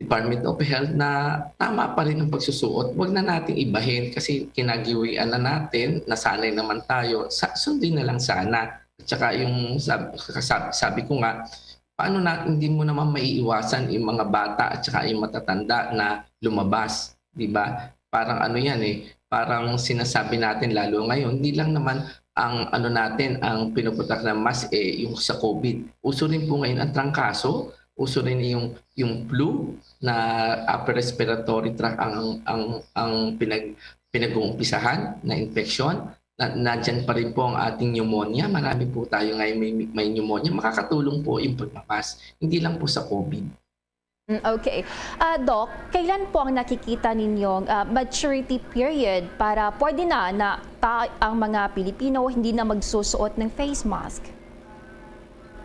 Department of Health na tama pa rin ang pagsusuot. Huwag na nating ibahin kasi kinagiwian na natin, nasanay naman tayo. Sa, sundin na lang sana. At saka yung sab, kasab, sabi ko nga, paano na hindi mo naman maiiwasan yung mga bata at saka yung matatanda na lumabas, di ba? Parang ano yan eh, parang sinasabi natin lalo ngayon, hindi lang naman ang ano natin, ang pinuputak ng mask eh, yung sa COVID. Uso rin po ngayon ang trangkaso, uso rin yung, yung flu na upper respiratory tract ang, ang, ang, ang pinag-, pinag-uumpisahan na infection. Na, nandyan pa rin po ang ating pneumonia. Marami po tayo ngayon may, may pneumonia. Makakatulong po yung pagmamask. Hindi lang po sa COVID. Mm, okay. Ah, Doc, kailan po ang nakikita ninyong ah, maturity period para pwede na na ta- ang mga Pilipino hindi na magsusuot ng face mask?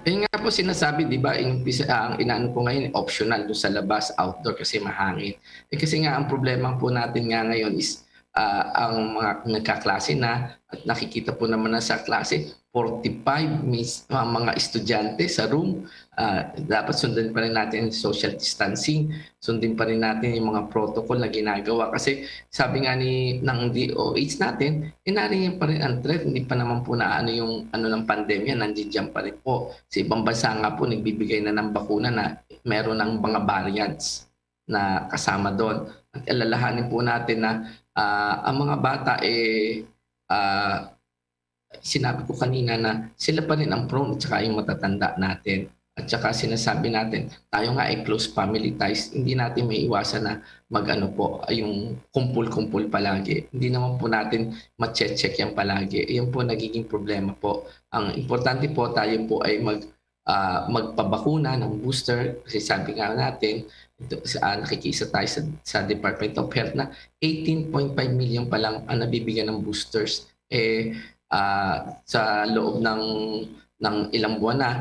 Yun nga po sinasabi, di ba, yung, pisa- ang inaano po ngayon, optional doon sa labas, outdoor kasi mahangin. Eh, kasi nga ang problema po natin nga ngayon is ah, ang mga nagkaklase na at nakikita po naman na sa klase, forty-five mis- ah, mga estudyante sa room. Ah, dapat sundin pa rin natin ang social distancing, sundin pa rin natin yung mga protocol na ginagawa. Kasi sabi nga ni ng D O H natin, inari pa rin ang threat, hindi pa naman po na ano yung ano ng pandemya, nandiyan pa rin po. Sa ibang bansa nga po, nagbibigay na ng bakuna na meron ng mga variants na kasama doon. At alalahanin po natin na ah, ang mga bata, eh, ah, sinabi ko kanina na sila pa rin ang prone at saka yung matatanda natin. At saka sinasabi natin, tayo nga ay close family ties, hindi natin may iwasan na mag-ano po, yung kumpul-kumpul palagi. Hindi naman po natin ma-check yan palagi. Yan po nagiging problema po. Ang importante po, tayo po ay mag, ah, magpabakuna ng booster. Kasi sabi nga natin, ito, sa, ah, nakikiisa tayo sa, sa Department of Health na eighteen point five million pa lang ang nabibigyan ng boosters. Eh, ah, sa loob ng, ng ilang buwan na,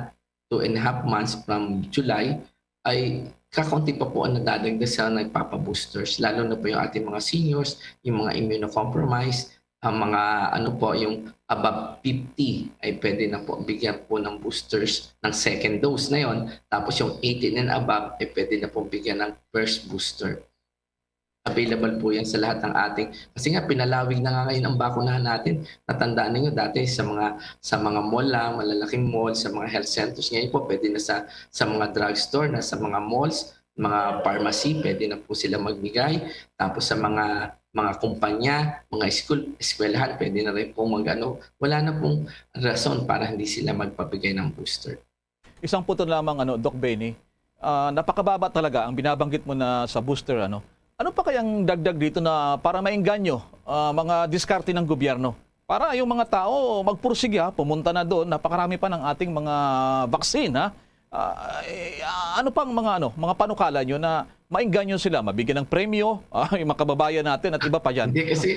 two and a half months from July, ay kakaunti pa po ang nadadagdag sa nagpapaboosters, lalo na po yung ating mga seniors, yung mga immunocompromised, ang mga ano po, yung above fifty ay pwede na po bigyan po ng boosters ng second dose na yon. Tapos yung eighteen and above ay pwede na po bigyan ng first booster. Available po yan sa lahat ng ating, kasi nga pinalawig na nga ngayon ang bakunahan natin. Natandaan ninyo dati sa mga sa mga mall lang, malalaking mall, sa mga health centers, ngayon po pwede na sa sa mga drugstore, na sa mga malls, mga pharmacy, pwede na po sila magbigay. Tapos sa mga mga kumpanya, mga school, eskwelahan, pwede na rin po mag-ano. Wala na pong rason para hindi sila magpabigay ng booster. Isang putol lamang, ano, Doc Benny, ah, napakababa talaga ang binabanggit mo na sa booster, ano. Ano pa kayang dagdag dito na para maengganyo, ah, mga diskarte ng gobyerno? Para yung mga tao magpursige, ha, pumunta na doon, napakarami pa ng ating mga vaccine, ha. Ah, eh, ah, ano pang mga, ano, mga panukala nyo na maengganyo sila, mabigyan ng premyo, ah, yung mga kababayan natin at iba pa dyan? Hindi kasi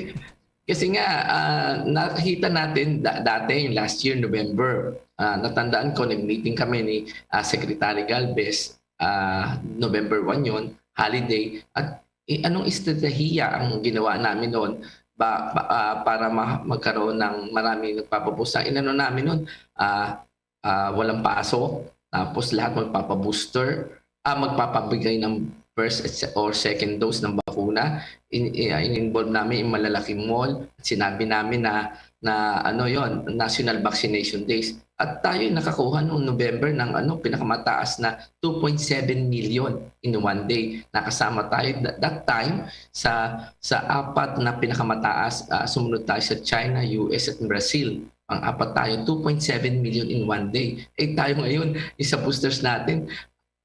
kasi nga ah, nakita natin da- dati yung last year November. Ah, natandaan ko nag-meeting kami ni ah, Secretary Galvez, ah, November one yon, holiday, at i- anong estratehiya ang ginawa namin noon ba, ba- ah, para ma- magkaroon ng maraming nagpapabusa. Inano namin noon, ah, ah, walang pasok, tapos lahat magpapabooster, ah, magpapabigay ng first at se- or second dose ng bakuna. In, in, in-involve namin yung malalaking mall. Sinabi namin na na ano yon, National Vaccination Days. At tayo nakakuha noong November ng ano, pinakamataas na two point seven million in one day. Nakasama tayo that, that time sa sa apat na pinakamataas. Ah, sumunod tayo sa China, U S at Brazil. Ang apat tayo, two point seven million in one day. Eh tayo ngayon, isa boosters natin,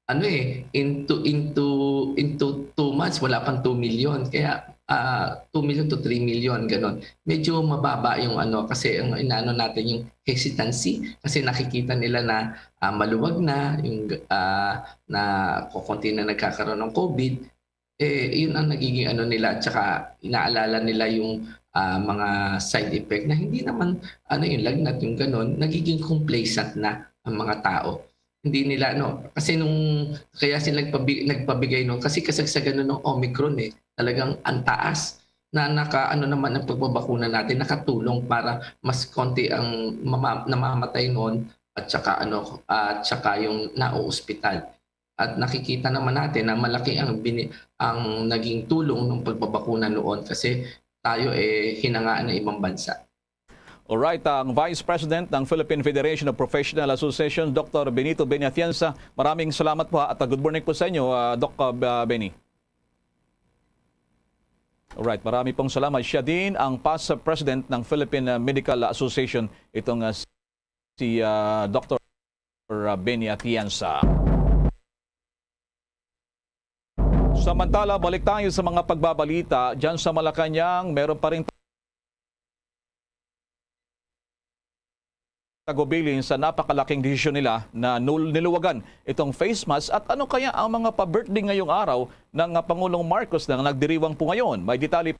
ano eh, into into into two months wala pang two million. Kaya ah, two million to three million, ganon. Medyo mababa yung ano, kasi ang inaano natin yung hesitancy, kasi nakikita nila na ah, maluwag na yung ah, na kukunti na nagkakaroon ng COVID. Eh yun ang nagiging ano nila, at saka inaalala nila yung ah, mga side effect na hindi naman ano, yung lagnat, yung ganon, nagiging complacent na ang mga tao. Hindi nila, no? Kasi nung, kaya sila nagpabi- nagpabigay nun, kasi kasagsagan nun ng Omicron eh. Talagang ang taas na naka, ano naman ang pagbabakuna natin, nakatulong para mas konti ang mama- namamatay noon at saka ano at saka yung nauospital. At nakikita naman natin na malaki ang bini- ang naging tulong ng pagbabakuna noon kasi tayo eh hinangaan ng ibang bansa. Alright, ang Vice President ng Philippine Federation of Professional Association, Doctor Benito Benny Atienza. Maraming salamat po, ha, at good morning po sa inyo, ah, Doc, ah, Benny. Alright, marami pong salamat. Siya din ang past president ng Philippine Medical Association, itong ah, si ah, Doctor Benny Atienza. Samantala, balik tayo sa mga pagbabalita. Diyan sa Malacañang, meron pa rin tagubilin sa napakalaking desisyon nila na nul-, niluwagan itong face mask. At ano kaya ang mga pa-birthday ngayong araw ng, ah, Pangulong Marcos na nagdiriwang po ngayon? May detalye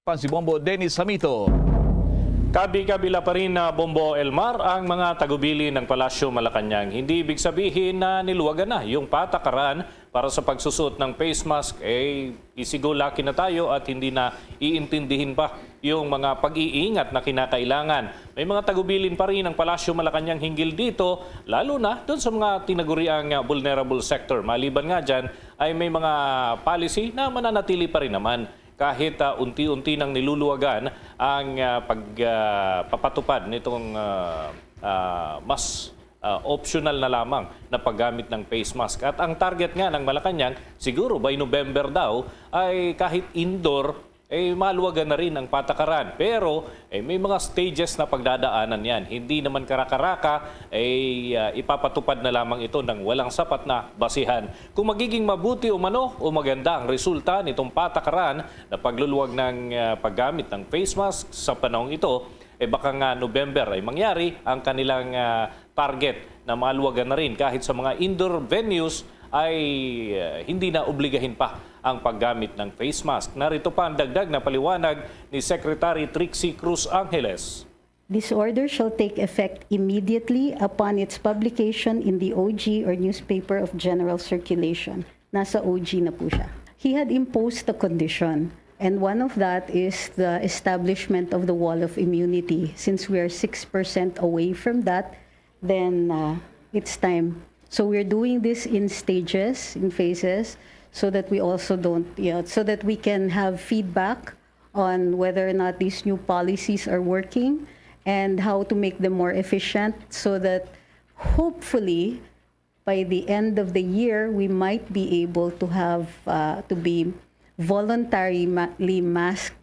pa si Bombo Dennis Hamito. Kabi-kabila pa rin na Bombo Elmar ang mga tagubilin ng Palasyo Malacañang. Hindi ibig sabihin na niluwagan na yung patakaran para sa pagsusuot ng face mask, eh, isigulaki na tayo at hindi na iintindihin pa yung mga pag-iingat na kinakailangan. May mga tagubilin pa rin ang Palasyo Malacañang hinggil dito, lalo na doon sa mga tinaguriang, ah, vulnerable sector. Maliban nga dyan, ay may mga policy na mananatili pa rin naman kahit, ah, unti-unti nang niluluwagan ang, ah, pag, ah, papatupad nitong, ah, ah, mas, ah, optional na lamang na paggamit ng face mask. At ang target nga ng Malacañang, siguro by November daw, ay kahit indoor, eh, maluwagan na rin ang patakaran. Pero, eh, may mga stages na pagdadaanan yan. Hindi naman karakaraka, eh, ah, ipapatupad na lamang ito ng walang sapat na basihan. Kung magiging mabuti o mano o maganda ang resulta nitong patakaran na pagluluwag ng, ah, paggamit ng face mask sa panahong ito, eh, baka nga November ay mangyari ang kanilang, ah, target na maluwagan na rin kahit sa mga indoor venues ay, ah, hindi na obligahin pa ang paggamit ng face mask. Narito pa ang dagdag na paliwanag ni Secretary Trixie Cruz Angeles. This order shall take effect immediately upon its publication in the O G or newspaper of general circulation. Nasa O G na po siya. He had imposed a condition, and one of that is the establishment of the wall of immunity. Since we are six percent away from that, then, uh, it's time. So we're doing this in stages, in phases, so that we also don't, you know, so that we can have feedback on whether or not these new policies are working and how to make them more efficient, so that hopefully by the end of the year, we might be able to have, uh, to be voluntarily masked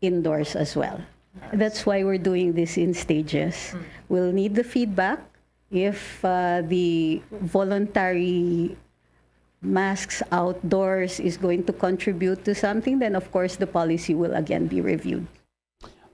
indoors as well. That's why we're doing this in stages. We'll need the feedback. If, uh, the voluntary masks outdoors is going to contribute to something, then of course the policy will again be reviewed.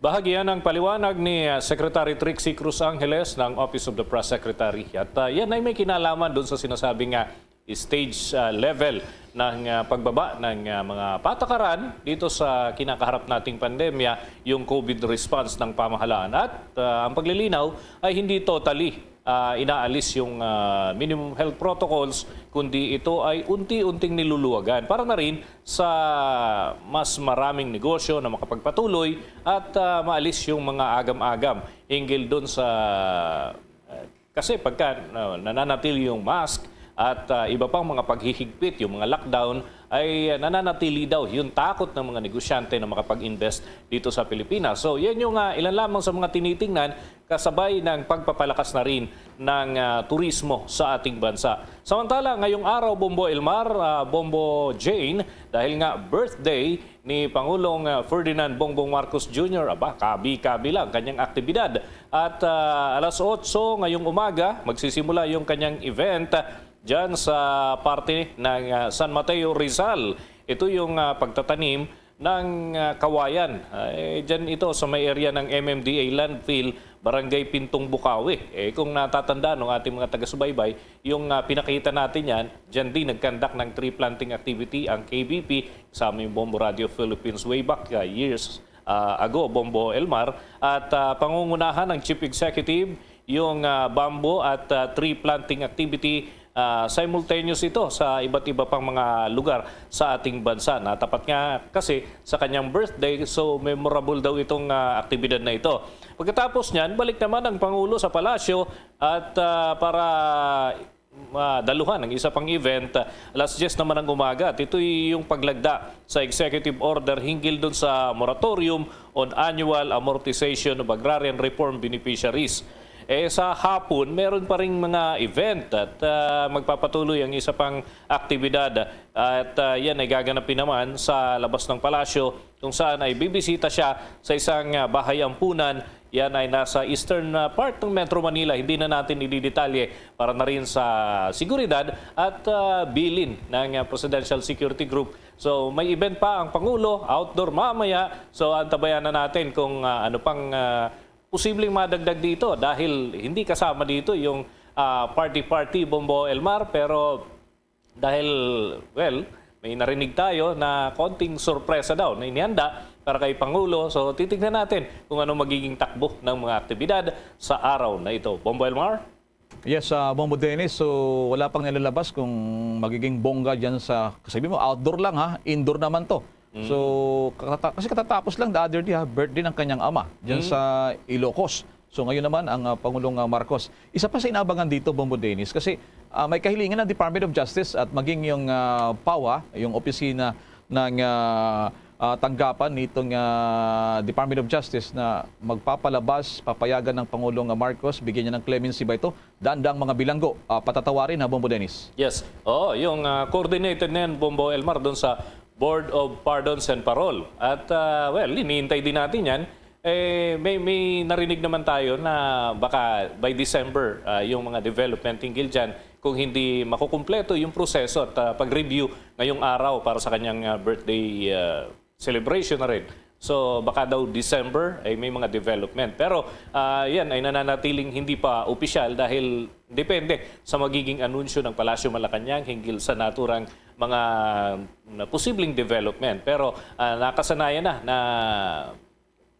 Bahagian ang paliwanag ni, uh, Secretary Trixie Cruz Angeles ng Office of the Press Secretary. At, uh, yan ay may kinalaman doon sa sinasabi nga stage, uh, level ng, uh, pagbaba ng, uh, mga patakaran dito sa kinakaharap nating pandemya, yung COVID response ng pamahalaan. At, uh, ang paglilinaw ay hindi totally, uh, inaalis yung, uh, minimum health protocols, kundi ito ay unti-unting niluluwagan para na rin sa mas maraming negosyo na makapagpatuloy at, uh, maalis yung mga agam-agam hinggil dun sa, uh, kasi pagka, uh, nananatili yung mask at, uh, iba pang mga paghihigpit, yung mga lockdown, ay, uh, nananatili daw yung takot ng mga negosyante na makapag-invest dito sa Pilipinas. So, yan yung, uh, ilan lamang sa mga tinitingnan kasabay ng pagpapalakas na rin ng, uh, turismo sa ating bansa. Samantala, ngayong araw, Bombo Elmar, uh, Bombo Jane, dahil nga birthday ni Pangulong, ah, Ferdinand Bongbong Marcos Junior, aba, kabi-kabi lang kanyang aktibidad. At, ah, alas otso ngayong umaga, magsisimula yung kanyang event, ah, dyan sa parte ng, ah, San Mateo, Rizal. Ito yung, ah, pagtatanim ng, ah, kawayan. Ah, eh, dyan ito sa may area ng M M D A landfill, Barangay Pintong Bukawi. Eh, kung natatandaan ng ating mga taga-subaybay, yung, ah, pinakita natin yan, dyan din nag-conduct ng tree planting activity ang K B P, sa aming Bombo Radio Philippines way back, ah, years, ah, ago, Bombo Elmar, at, ah, pangungunahan ng Chief Executive yung, ah, bamboo at, ah, tree planting activity, ah, simultaneous ito sa iba't iba pang mga lugar sa ating bansa. Natapat nga kasi sa kanyang birthday, so memorable daw itong, ah, aktibidad na ito. Pagkatapos niyan, balik naman ang Pangulo sa palasyo at, ah, para madaluhan ang isa pang event, alas diyes naman ng umaga. At ito'y yung paglagda sa executive order hinggil dun sa moratorium on annual amortization of agrarian reform beneficiaries. Eh, sa hapon, meron pa ring mga event at, ah, magpapatuloy ang isa pang aktibidad. At, ah, yan ay gaganapin naman sa labas ng palasyo, kung saan ay bibisita siya sa isang, ah, bahay ampunan. Yan ay nasa eastern, ah, part ng Metro Manila. Hindi na natin ididetalye para na rin sa seguridad at, ah, bilin ng, ah, Presidential Security Group. So, may event pa ang Pangulo, outdoor mamaya. So, antabayanan natin kung, ah, ano pang, ah, posibleng madagdag dito dahil hindi kasama dito yung, ah, party-party, Bombo Elmar, pero dahil, well, may narinig tayo na konting sorpresa daw na inihanda para kay Pangulo. So, titignan natin kung ano magiging takbo ng mga aktibidad sa araw na ito. Bombo Elmar? Yes, ah, Bombo Dennis, so wala pang nilalabas kung magiging bongga diyan sa, sabi mo, outdoor lang ha, indoor naman 'to. Mm. So, katata-, kasi katatapos lang the other day ha, birthday ng kanyang ama diyan Mm. sa Ilocos. So, ngayon naman ang, ah, Pangulong, ah, Marcos. Isa pa sa inaabangan dito, Bombo Dennis, kasi, ah, may kahilingan ang Department of Justice at maging yung, ah, PAWA, yung opisina ng, ah, ah, tanggapan nitong, ah, Department of Justice na magpapalabas, papayagan ng Pangulong, ah, Marcos, bigyan niya ng clemency ba ito? Daan-daang mga bilanggo, ah, patatawarin ha, Bombo Dennis. Yes. Oo, yung, ah, coordinated na yan, Bombo Elmar, doon sa Board of Pardons and Parole. At, ah, well, iniintay din natin yan. Eh, may, may narinig naman tayo na baka by December, ah, yung mga development hinggil dyan, kung hindi makukumpleto yung proseso at, ah, pag-review ngayong araw para sa kanyang, ah, birthday, ah, celebration na rin. So, baka daw December ay may mga development. Pero, ah, yan ay nananatiling hindi pa opisyal dahil depende sa magiging anunsyo ng Palasyo Malacañang hinggil sa naturang mga, na posibleng development. Pero, ah, nakasanayan na na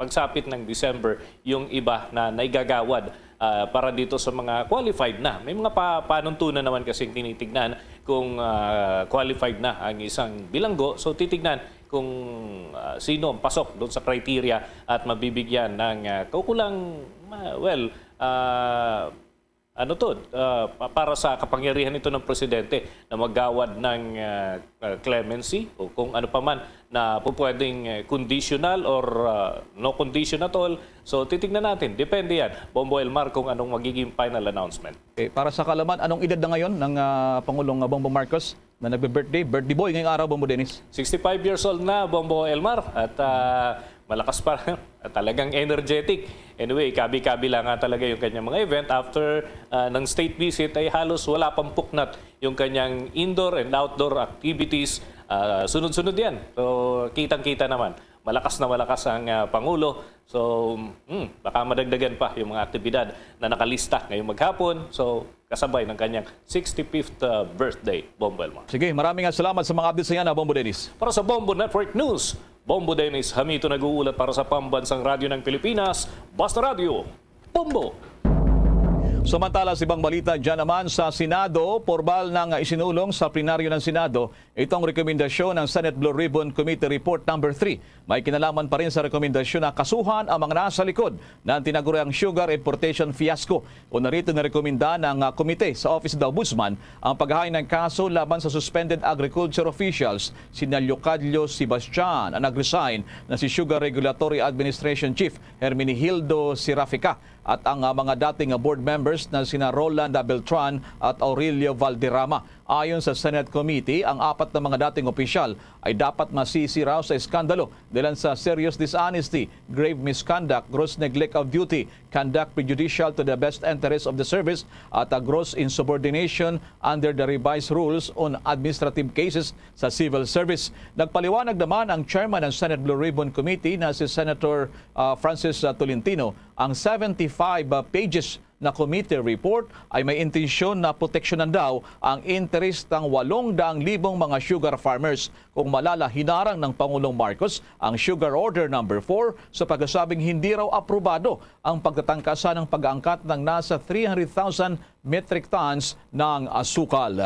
pagsapit ng December yung iba na naigagawad, ah, para dito sa mga qualified na. May mga pa-, panuntunan naman kasing tinitignan kung, ah, qualified na ang isang bilanggo. So, titignan kung, ah, sino ang pasok doon sa criteria at mabibigyan ng, ah, kaukulang, ah, well, ah, ano to, ah, pa-, para sa kapangyarihan ito ng presidente na maggawad ng, ah, ah, clemency o kung ano pa man na pupwedeng, eh, conditional or, ah, no condition at all. So, titignan natin. Depende yan, Bombo Elmar, kung anong magiging final announcement. Eh, para sa kaalaman, anong edad na ngayon ng, ah, Pangulong, ah, Bongbong Marcos na nagbe-birthday? Birthday boy ngayong araw, Bombo Dennis. Sixty-five years old na, Bombo Elmar. At, ah, malakas pa, talagang energetic. Anyway, kabi-kabi lang nga talaga yung kanyang mga event. After, ah, ng state visit ay halos wala pang puknat yung kanyang indoor and outdoor activities. Ah, sunod-sunod yan. So, kitang-kita naman. Malakas na malakas ang, ah, Pangulo. So, hmm, baka madagdagan pa yung mga aktibidad na nakalista ngayong maghapon. So, kasabay ng kanyang sixty-fifth, ah, birthday, Bombo Elmar. Sige, maraming nga salamat sa mga updates na yan, ah, Bombo Dennis. Para sa Bombo Network News, Bombo Dennis Hamito nag-uulat para sa Pambansang Radyo ng Pilipinas, Basta Radyo, Bombo! Samantala, sa ibang balita, dyan naman sa Senado, porbal nang isinulong sa plenaryo ng Senado itong rekomendasyon ng Senate Blue Ribbon Committee Report Number Three. May kinalaman pa rin sa rekomendasyon na kasuhan ang mga nasa likod ng tinaguriang sugar importation fiasco. Una rito, nirekomenda ng, ah, komite sa Office of the Ombudsman ang paghain ng kaso laban sa suspended agriculture officials sina Leocadio Sebastian, ang nag-resign na si Sugar Regulatory Administration Chief Hermenegildo Serafica, at ang, ah, mga dating, ah, board members na sina Rolanda Beltran at Aurelio Valderrama. Ayon sa Senate Committee, ang apat na mga dating opisyal ay dapat masisi raw sa eskandalo dahilan sa serious dishonesty, grave misconduct, gross neglect of duty, conduct prejudicial to the best interests of the service, at, ah, gross insubordination under the revised rules on administrative cases sa civil service. Nagpaliwanag naman ang chairman ng Senate Blue Ribbon Committee na si Senator, ah, Francis, ah, Tolentino. Ang seventy-five, ah, pages na committee report ay may intensyon na proteksyonan daw ang interes ng walong daang libong mga sugar farmers. Kung malala, hinarang ng Pangulong Marcos ang Sugar Order Number Four sa pagkasabing hindi raw aprobado ang pagtatangkasan ng pag-aangkat ng nasa three hundred thousand metric tons ng asukal.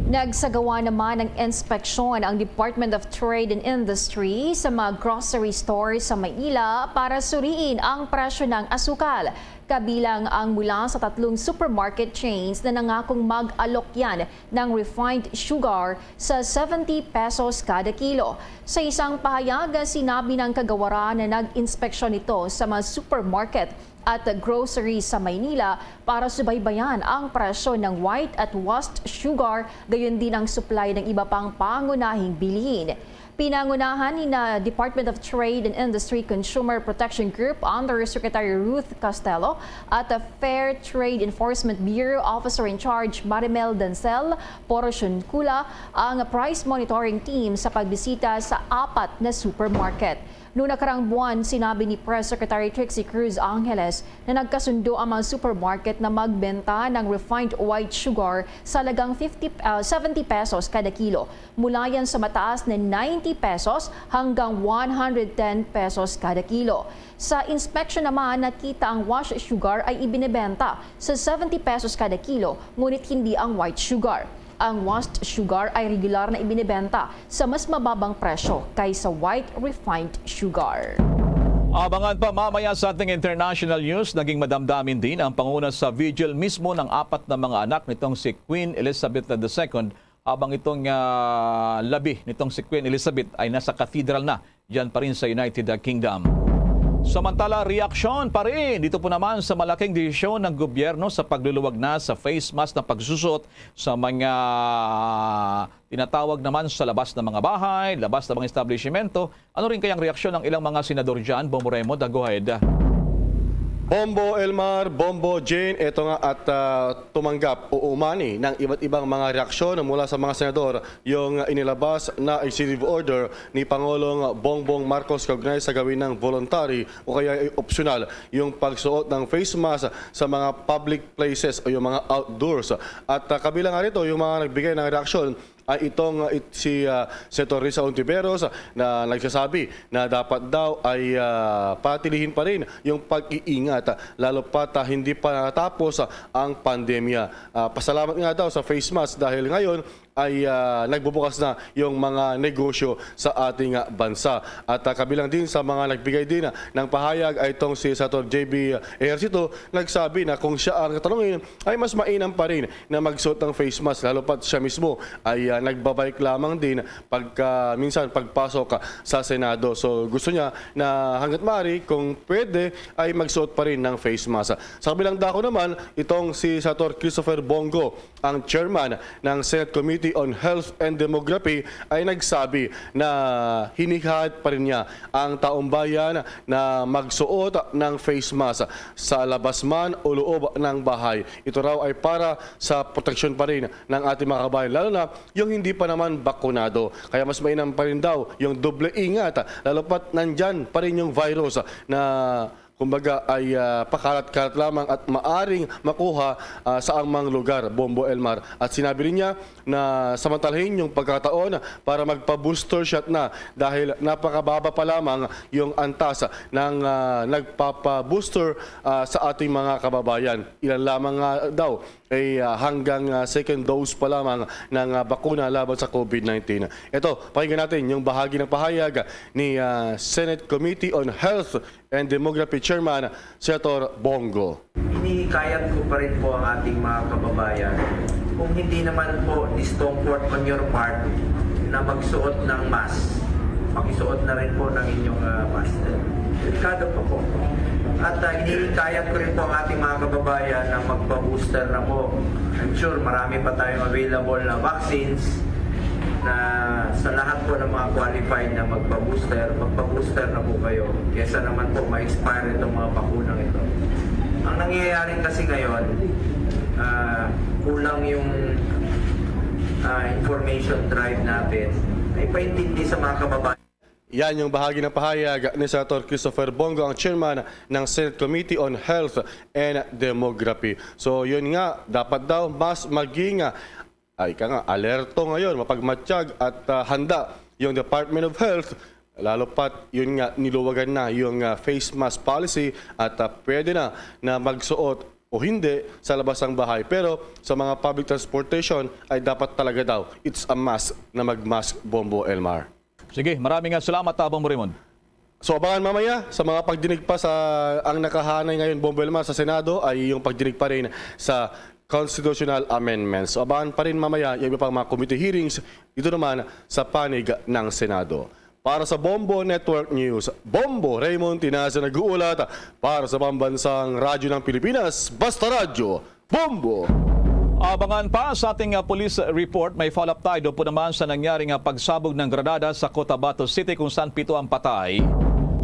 Nagsagawa naman ng inspeksyon ang Department of Trade and Industry sa mga grocery stores sa Maynila para suriin ang presyo ng asukal. Kabilang ang mula sa tatlong supermarket chains na nangakong mag-alok yan ng refined sugar sa seventy pesos kada kilo. Sa isang pahayag, sinabi ng kagawaran na nag-inspeksyon ito sa mga supermarket at grocery sa Maynila para subaybayan ang presyo ng white at washed sugar, gayon din ang supply ng iba pang pangunahing bilhin. Pinangunahan ni na Department of Trade and Industry Consumer Protection Group Undersecretary Ruth Castelo at the Fair Trade Enforcement Bureau Officer in Charge Marimel Dancel Poroshoncula ang price monitoring team sa pagbisita sa apat na supermarket. Noong nakarang buwan, sinabi ni Press Secretary Trixie Cruz Angeles na nagkasundo ang mga supermarket na magbenta ng refined white sugar sa halagang fifty, ah, seventy pesos kada kilo. Mula yan sa mataas na ninety pesos hanggang one hundred ten pesos kada kilo. Sa inspection naman, nakita ang wash sugar ay ibinebenta sa seventy pesos kada kilo, ngunit hindi ang white sugar. Ang washed sugar ay regular na ibinebenta sa mas mababang presyo kaysa white refined sugar. Abangan pa mamaya sa ating international news, naging madamdamin din ang panguna sa vigil mismo ng apat na mga anak nitong si Queen Elizabeth the second, habang itong ah, labi nitong si Queen Elizabeth ay nasa cathedral na diyan pa rin sa United Kingdom. Samantala, reaksyon pa rin dito po naman sa malaking desisyon ng gobyerno sa pagluluwag na sa face mask na pagsusuot sa mga tinatawag naman sa labas ng mga bahay, labas ng mga establishmento. Ano rin kayang reaksyon ng ilang mga senador dyan? Bombo Raymond, go ahead. Bombo Elmar, Bombo Jane, eto nga at ah, tumanggap o umani ng iba't ibang mga reaksyon mula sa mga senador yung inilabas na executive order ni Pangulong Bongbong Marcos kaugnay sa gawin ng voluntary o kaya ay optional yung pagsuot ng face mask sa mga public places o yung mga outdoors. At ah, kabilang nga rito yung mga nagbigay ng reaksyon ay itong ah, it, si ah, Senator Risa Ontiveros na nagsasabi na dapat daw ay ah, patilihin pa rin yung pag-iingat ah, lalo pat ah, hindi pa natapos ah, ang pandemya. Ah, pasalamat nga daw sa face mask dahil ngayon ay ah, nagbubukas na yung mga negosyo sa ating ah, bansa. At ah, kabilang din sa mga nagbigay din ah, ng pahayag ay itong si Senator J B Ejercito, nagsabi na kung siya ang tatanungin ay mas mainam pa rin na magsuot ng face mask, lalo pat siya mismo ay ah, nagbabalik lamang din pagka minsan pagpasok ah, sa Senado. So gusto niya na hanggat maaari kung pwede ay magsuot pa rin ng face mask. Sa kabilang dako naman, itong si Senator Christopher Bong Go, ang chairman ng Senate Committee on Health and Demography, ay nagsabi na hinihikayat pa rin niya ang taong bayan na magsuot ng face mask sa labas man o loob ng bahay. Ito raw ay para sa proteksyon pa rin ng ating mga kabayan, lalo na yung hindi pa naman bakunado. Kaya mas mainam pa rin daw yung doble ingat, lalo pat nandyan pa rin yung virus na kumbaga ay ah, pakalat-kalat lamang at maaring makuha ah, sa angmang lugar, Bombo Elmar. At sinabi rin niya na samantalahin yung pagkataon para magpa-booster shot na dahil napakababa pa lamang yung antas ng ah, nagpapa-booster ah, sa ating mga kababayan. Ilan lamang nga daw ay ah, hanggang ah, second dose pa lamang ng ah, bakuna laban sa COVID nineteen. Ito, pakinggan natin yung bahagi ng pahayag ni ah, Senate Committee on Health and Demography Chairman Senator Bong Go. Hinihikayat ko pa rin po ang ating mga kababayan, kung hindi naman po discomfort on your part, na magsuot ng mask. Pakisuot na rin po ng inyong ah, mask. Delikado pa po. At ah, hinihikayat ko rin po ang ating mga kababayan na magpa-booster na po. I'm sure marami pa tayong available na vaccines na sa lahat po ng mga qualified na magpa-booster, magpa-booster na po kayo kesa naman po ma-expire itong mga bakunang ito. Ang nangyayari kasi ngayon, ah, kulang yung ah, information drive natin na ipaintindi sa mga kababayan. Yan yung bahagi ng pahayag ni Senator Christopher Bong Go, ang chairman ng Senate Committee on Health and Demography. So yun nga, dapat daw mas maging ah, ay ka nga, alerto ngayon, mapagmatyag at ah, handa yung Department of Health, lalo pat yun nga, niluwagan na yung ah, face mask policy at ah, pwede na na magsuot o hindi sa labas ng bahay. Pero sa mga public transportation ay dapat talaga daw it's a must na mag-mask, Bombo Elmar. Sige, maraming nga salamat, Bombo Raymond. So, abangan mamaya sa mga pagdinig pa sa, ang nakahanay ngayon, Bombo Elmar, sa Senado ay yung pagdinig pa rin sa constitutional amendments. So, abangan pa rin mamaya yung iba pang mga committee hearings dito naman sa panig ng Senado. Para sa Bombo Network News, Bombo Raymond Tinaza nag-uulat para sa Pambansang Radyo ng Pilipinas, Basta Radyo, Bombo! Abangan pa sa ating, ah, police report. May follow-up tayo doon po naman sa nangyari nga pagsabog ng granada sa Cotabato City, kung saan pito ang patay.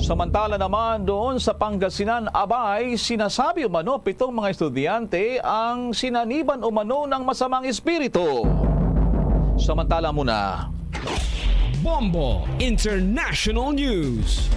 Samantala naman doon sa Pangasinan, abay, sinasabi umano pitong mga estudyante ang sinaniban umano ng masamang espiritu. Samantala muna. Bombo International News.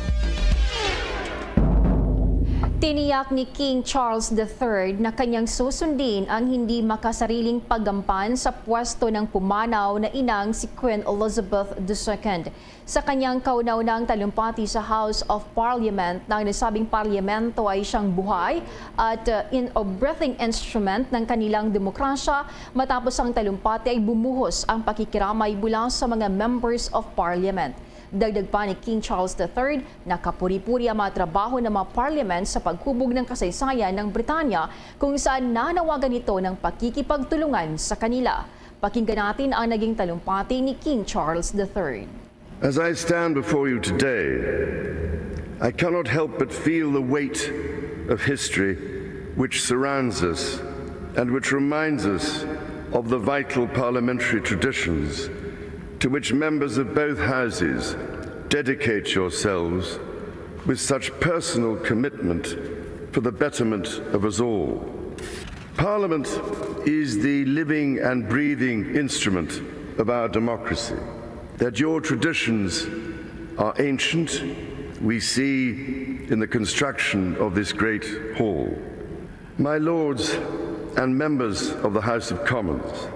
Tiniyak ni King Charles the Third na kanyang susundin ang hindi makasariling paggampan sa pwesto ng pumanaw na inang si Queen Elizabeth the Second. Sa kanyang kauna-unang talumpati sa House of Parliament, na nasabing parlamento ay siyang buhay at, uh, in a breathing instrument ng kanilang demokrasya, matapos ang talumpati ay bumuhos ang pakikiramay mula sa mga members of parliament. Dagdag pa ni King Charles the Third, nakapuri-puri ang mga trabaho ng mga parliament sa paghubog ng kasaysayan ng Britanya, kung saan nanawagan ito ng pakikipagtulungan sa kanila. Pakinggan natin ang naging talumpati ni King Charles the Third. As I stand before you today, I cannot help but feel the weight of history which surrounds us and which reminds us of the vital parliamentary traditions to which members of both houses dedicate yourselves with such personal commitment for the betterment of us all. Parliament is the living and breathing instrument of our democracy. That your traditions are ancient, we see in the construction of this great hall. My lords and members of the House of Commons,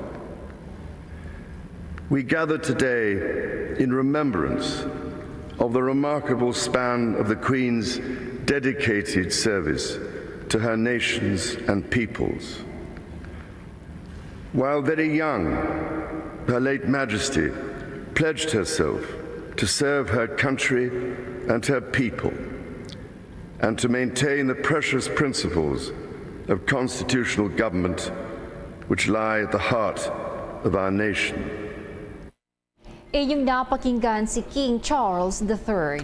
we gather today in remembrance of the remarkable span of the Queen's dedicated service to her nations and peoples. While very young, Her late Majesty pledged herself to serve her country and her people, and to maintain the precious principles of constitutional government which lie at the heart of our nation. Inyong napakinggan si King Charles the Third.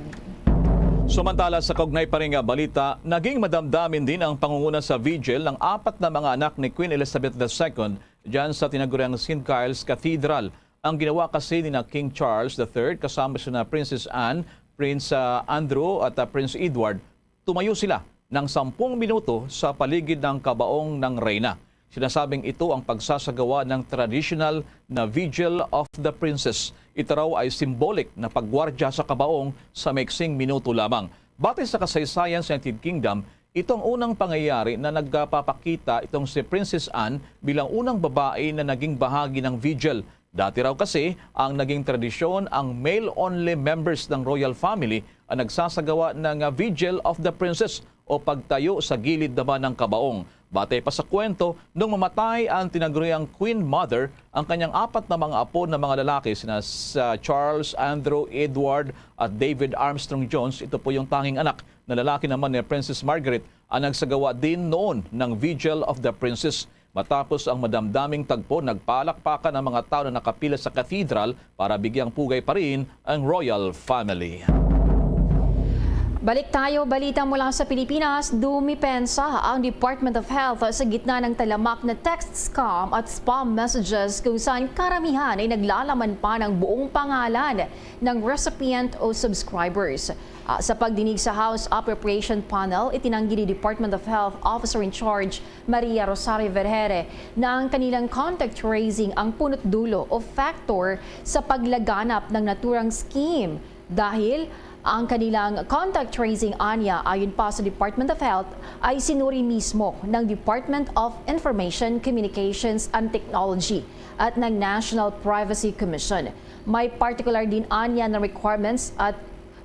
Samantala, sa kaugnay pa rin nga balita, naging madamdamin din ang pangunguna sa vigil ng apat na mga anak ni Queen Elizabeth the Second dyan sa tinaguriang Saint Giles Cathedral. Ang ginawa kasi ni na King Charles the Third kasama sina Princess Anne, Prince, ah, Andrew at, ah, Prince Edward, tumayo sila ng sampung minuto sa paligid ng kabaong ng reyna. Sinasabing ito ang pagsasagawa ng traditional na Vigil of the Princess. Ito raw ay symbolic na paggwardya sa kabaong sa maiksing minuto lamang. Batay sa kasaysayan sa United Kingdom, ito ang unang pangyayari na nagpapakita itong si Princess Anne bilang unang babae na naging bahagi ng vigil. Dati raw kasi ang naging tradisyon, ang male-only members ng royal family ang nagsasagawa ng, ah, Vigil of the Princess o pagtayo sa gilid naman ng kabaong. Batay pa sa kwento, nung mamatay ang tinaguriang Queen Mother, ang kanyang apat na mga apo na mga lalaki, sina sa Charles, Andrew, Edward at David Armstrong Jones, ito po yung tanging anak na lalaki naman ni Princess Margaret, ang nagsagawa din noon ng Vigil of the Princess. Matapos ang madamdaming tagpo, nagpalakpakan ang mga tao na nakapila sa cathedral para bigyang pugay pa rin ang royal family. Balik tayo, balita mula sa Pilipinas. Dumipensa ang Department of Health sa gitna ng talamak na text scam at spam messages, kung saan karamihan ay naglalaman pa ng buong pangalan ng recipient o subscribers. Ah, sa pagdinig sa House Appropriation Panel, itinanggi ni Department of Health Officer in Charge Maria Rosario Vergere na ang kanilang contact tracing ang punot dulo o factor sa paglaganap ng naturang scheme, dahil ang kanilang contact tracing anya, ayon pa sa Department of Health, ay sinuri mismo ng Department of Information, Communications and Technology at ng National Privacy Commission. May particular din anya na requirements at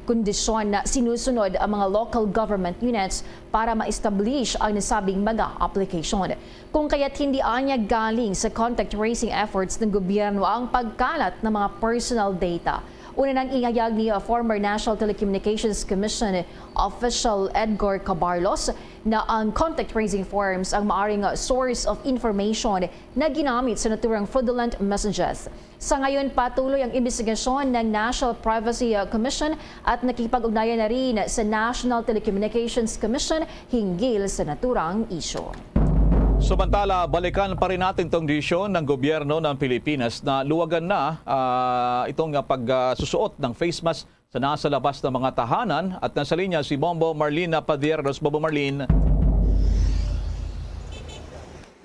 kondisyon na sinusunod ang mga local government units para ma-establish ang nasabing mga application. Kung kaya't hindi anya galing sa contact tracing efforts ng gobyerno ang pagkalat ng mga personal data. Una nang ihayag ni, uh, former National Telecommunications Commission Official Edgar Cabarlos na ang contact tracing forms ang maaring, uh, source of information na ginamit sa naturang fraudulent messages. Sa ngayon, patuloy ang imbestigasyon ng National Privacy, uh, Commission at nakikipag-ugnayan na rin sa National Telecommunications Commission hinggil sa naturang isyu. Samantala, balikan pa rin natin tong desisyon ng gobyerno ng Pilipinas na luwagan na, ah, itong, ah, pagsusuot ng face mask sa nasa labas ng mga tahanan. At nasa linya si Bombo Marlene Padiernos. Bombo Marlene.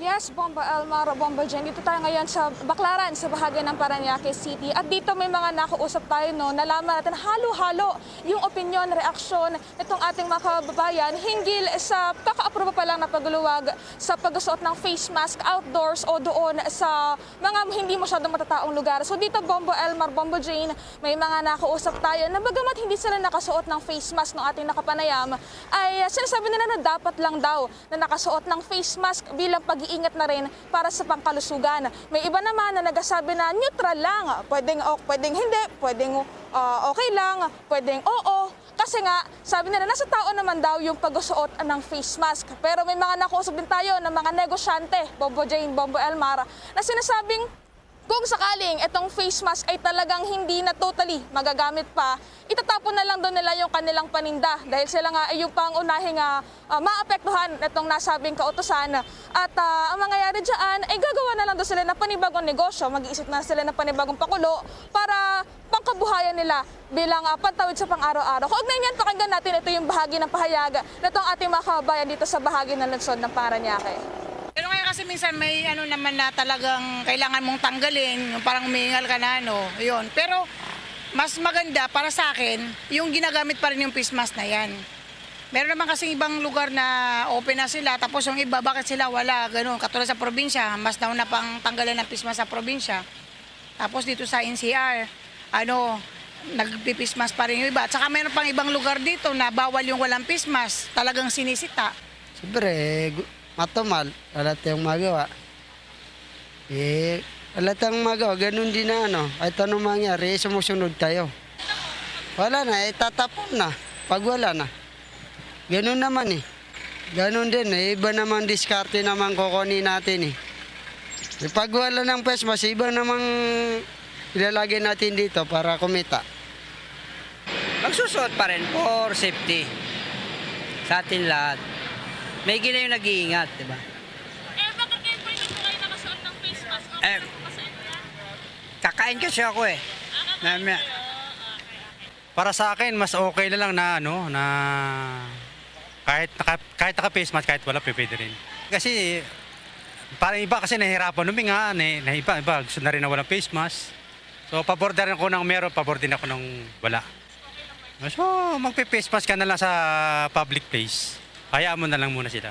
Yes, Bombo Elmar, Bombo Jen. Dito tayo ngayon sa Baclaran, sa bahagi ng Parañaque City. At dito may mga nakausap tayo, no, nalaman natin halo-halo yung opinyon, reaksyon nitong ating mga kababayan hinggil sa kaka-aproba pa lang na pagluwag sa pagsuot ng face mask outdoors o doon sa mga hindi masyadong matataong lugar. So dito, Bombo Elmar, Bombo Jane, may mga nakausap tayo na bagamat hindi sila nakasuot ng face mask ng ating nakapanayam, ay, ah, sinasabi nila na dapat lang daw na nakasuot ng face mask bilang pag-iingat na rin para sa pangkalusugan. May iba naman na nagasabi na neutral lang, pwedeng o-, pwedeng hindi, pwedeng, ah, okay lang, pwedeng oo. Kasi nga, sabi nila, nasa tao naman daw yung pagsusuot ng face mask. Pero may mga nakausap din tayo ng mga negosyante, Bombo Jane, Bombo Elmar, na sinasabing kung sakaling itong face mask ay talagang hindi na totally magagamit pa, itatapon na lang daw nila yung kanilang paninda dahil sila nga ay yung pangunahing, ah, ah, maapektuhan nitong nasabing kautusan. At, ah, ang mangyayari dyan ay gagawa na lang daw sila ng panibagong negosyo, mag-iisip na sila ng panibagong pakulo para pangkabuhayan nila bilang, ah, pantawid sa pang-araw-araw. Kaugnay niyan, pakinggan natin, ito yung bahagi ng pahayag nitong ating mga kababayan dito sa bahagi ng lungsod ng Parañaque. Pero ngayon kasi minsan may ano naman na talagang kailangan mong tanggalin, yung parang umiingal ka na, ano, yun. Pero mas maganda para sa akin, yung ginagamit pa rin yung face mask na yan. Meron naman kasing ibang lugar na open na sila, tapos yung iba, bakit sila wala, ganun. Katulad sa probinsya, mas nauna pang tanggalan ng face mask sa probinsya. Tapos dito sa N C R, ano, nagpi-face mask pa rin yung iba. At saka meron pang ibang lugar dito na bawal yung walang face mask. Talagang sinisita. Siyempre, gu-, matumal, wala tayong magawa. Eh, wala tayong magawa. Ganun din na ano, kahit anong mangyari, eh, sumusunod tayo. Wala na, eh, tatapon na. Pag wala na. Ganun naman eh. Ganun din, eh, iba naman diskarte naman kukunin natin eh. Eh, pag wala ng face mask, iba namang ilalagay natin dito para kumita. Magsusuot pa rin for safety sa atin lahat. May gina yung nag-iingat, di ba? Eh, bakit kayo po hindi po kayo nakasuot ng face mask? Okay Eh, lang po ba sa inyo yan? Kakain kasi ako eh. Ah, kakain Mamaya. Kayo? Okay, okay. Para sa akin, mas okay na lang na, ano, na kahit naka, kahit naka face mask, kahit wala, pwede rin. Kasi parang iba kasi nahihirapan huminga, na, na iba, iba gusto na rin na walang face mask. So, pabor na rin ako ng meron, pabor din ako ng wala. So, magpe-face mask ka na lang sa public place. Hayaan mo na lang muna sila.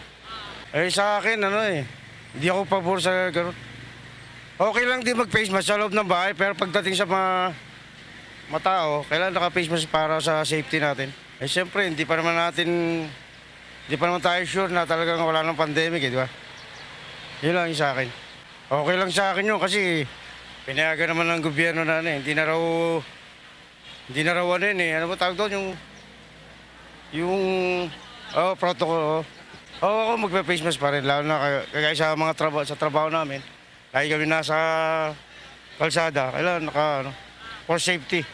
Eh, sa akin, ano eh, hindi ako pabor sa ganun. Okay lang din mag-face mask sa loob ng bahay, pero pagdating sa mga matao, kailangan naka-face mask para sa safety natin. Eh, siyempre, hindi pa naman natin, hindi pa naman tayo sure na talagang wala ng pandemic, eh, di ba? Yun lang yung sa akin. Okay lang sa akin yun kasi pinayagan naman ng gobyerno na, ano eh, hindi na raw, hindi na raw ano yun eh, ano ba tawag doon? Yung, yung, oh, protocol, oh. Oo, ako magpe-face mask pa rin, lalo na kay-, kagaya sa mga traba-, sa trabaho namin. Lagi kami nasa kalsada, kailangan naka, ano, for safety.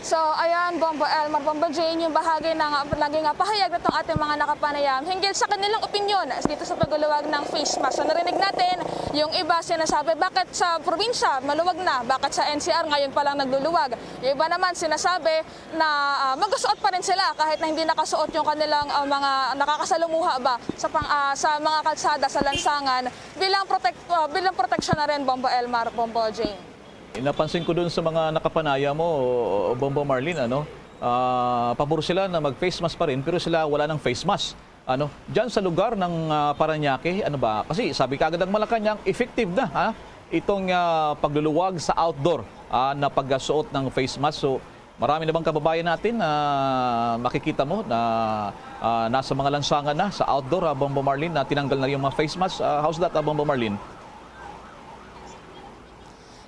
So, ayan, Bombo Elmar, Bombo Jane, yung bahagi ng, ah, naging, ah, pahayag nitong ating mga nakapanayam hinggil sa kanilang opinyon dito sa pagluwag ng face mask. So, narinig natin, yung iba sinasabi, "Bakit sa probinsya maluwag na? Bakit sa N C R ngayon pa lang nagluluwag?" Yung iba naman sinasabi na, ah, magsusuot pa rin sila kahit na hindi nakasuot yung kanilang, ah, mga nakakasalumuha ba sa pang-, ah, sa mga kalsada, sa lansangan, bilang protect-, ah, bilang proteksyon na rin, Bombo Elmar, Bombo Jane. Napansin ko dun sa mga nakapanaya mo, Bombo Marlene, ano, ah, pabor sila na mag-face mask pa rin, pero sila wala ng face mask. Ano, diyan sa lugar ng, ah, Parañaque, ano ba? Kasi sabi kaagad ng Malacañang, effective na, ha, itong, ah, pagluluwag sa outdoor, ah, na pagsuot ng face mask. So, marami na bang kababayan natin na makikita mo na, ah, nasa mga lansangan na sa outdoor, ah, Bombo Marlene, na tinanggal na yung mga face mask? Ah, how's that, ah, Bombo Marlene?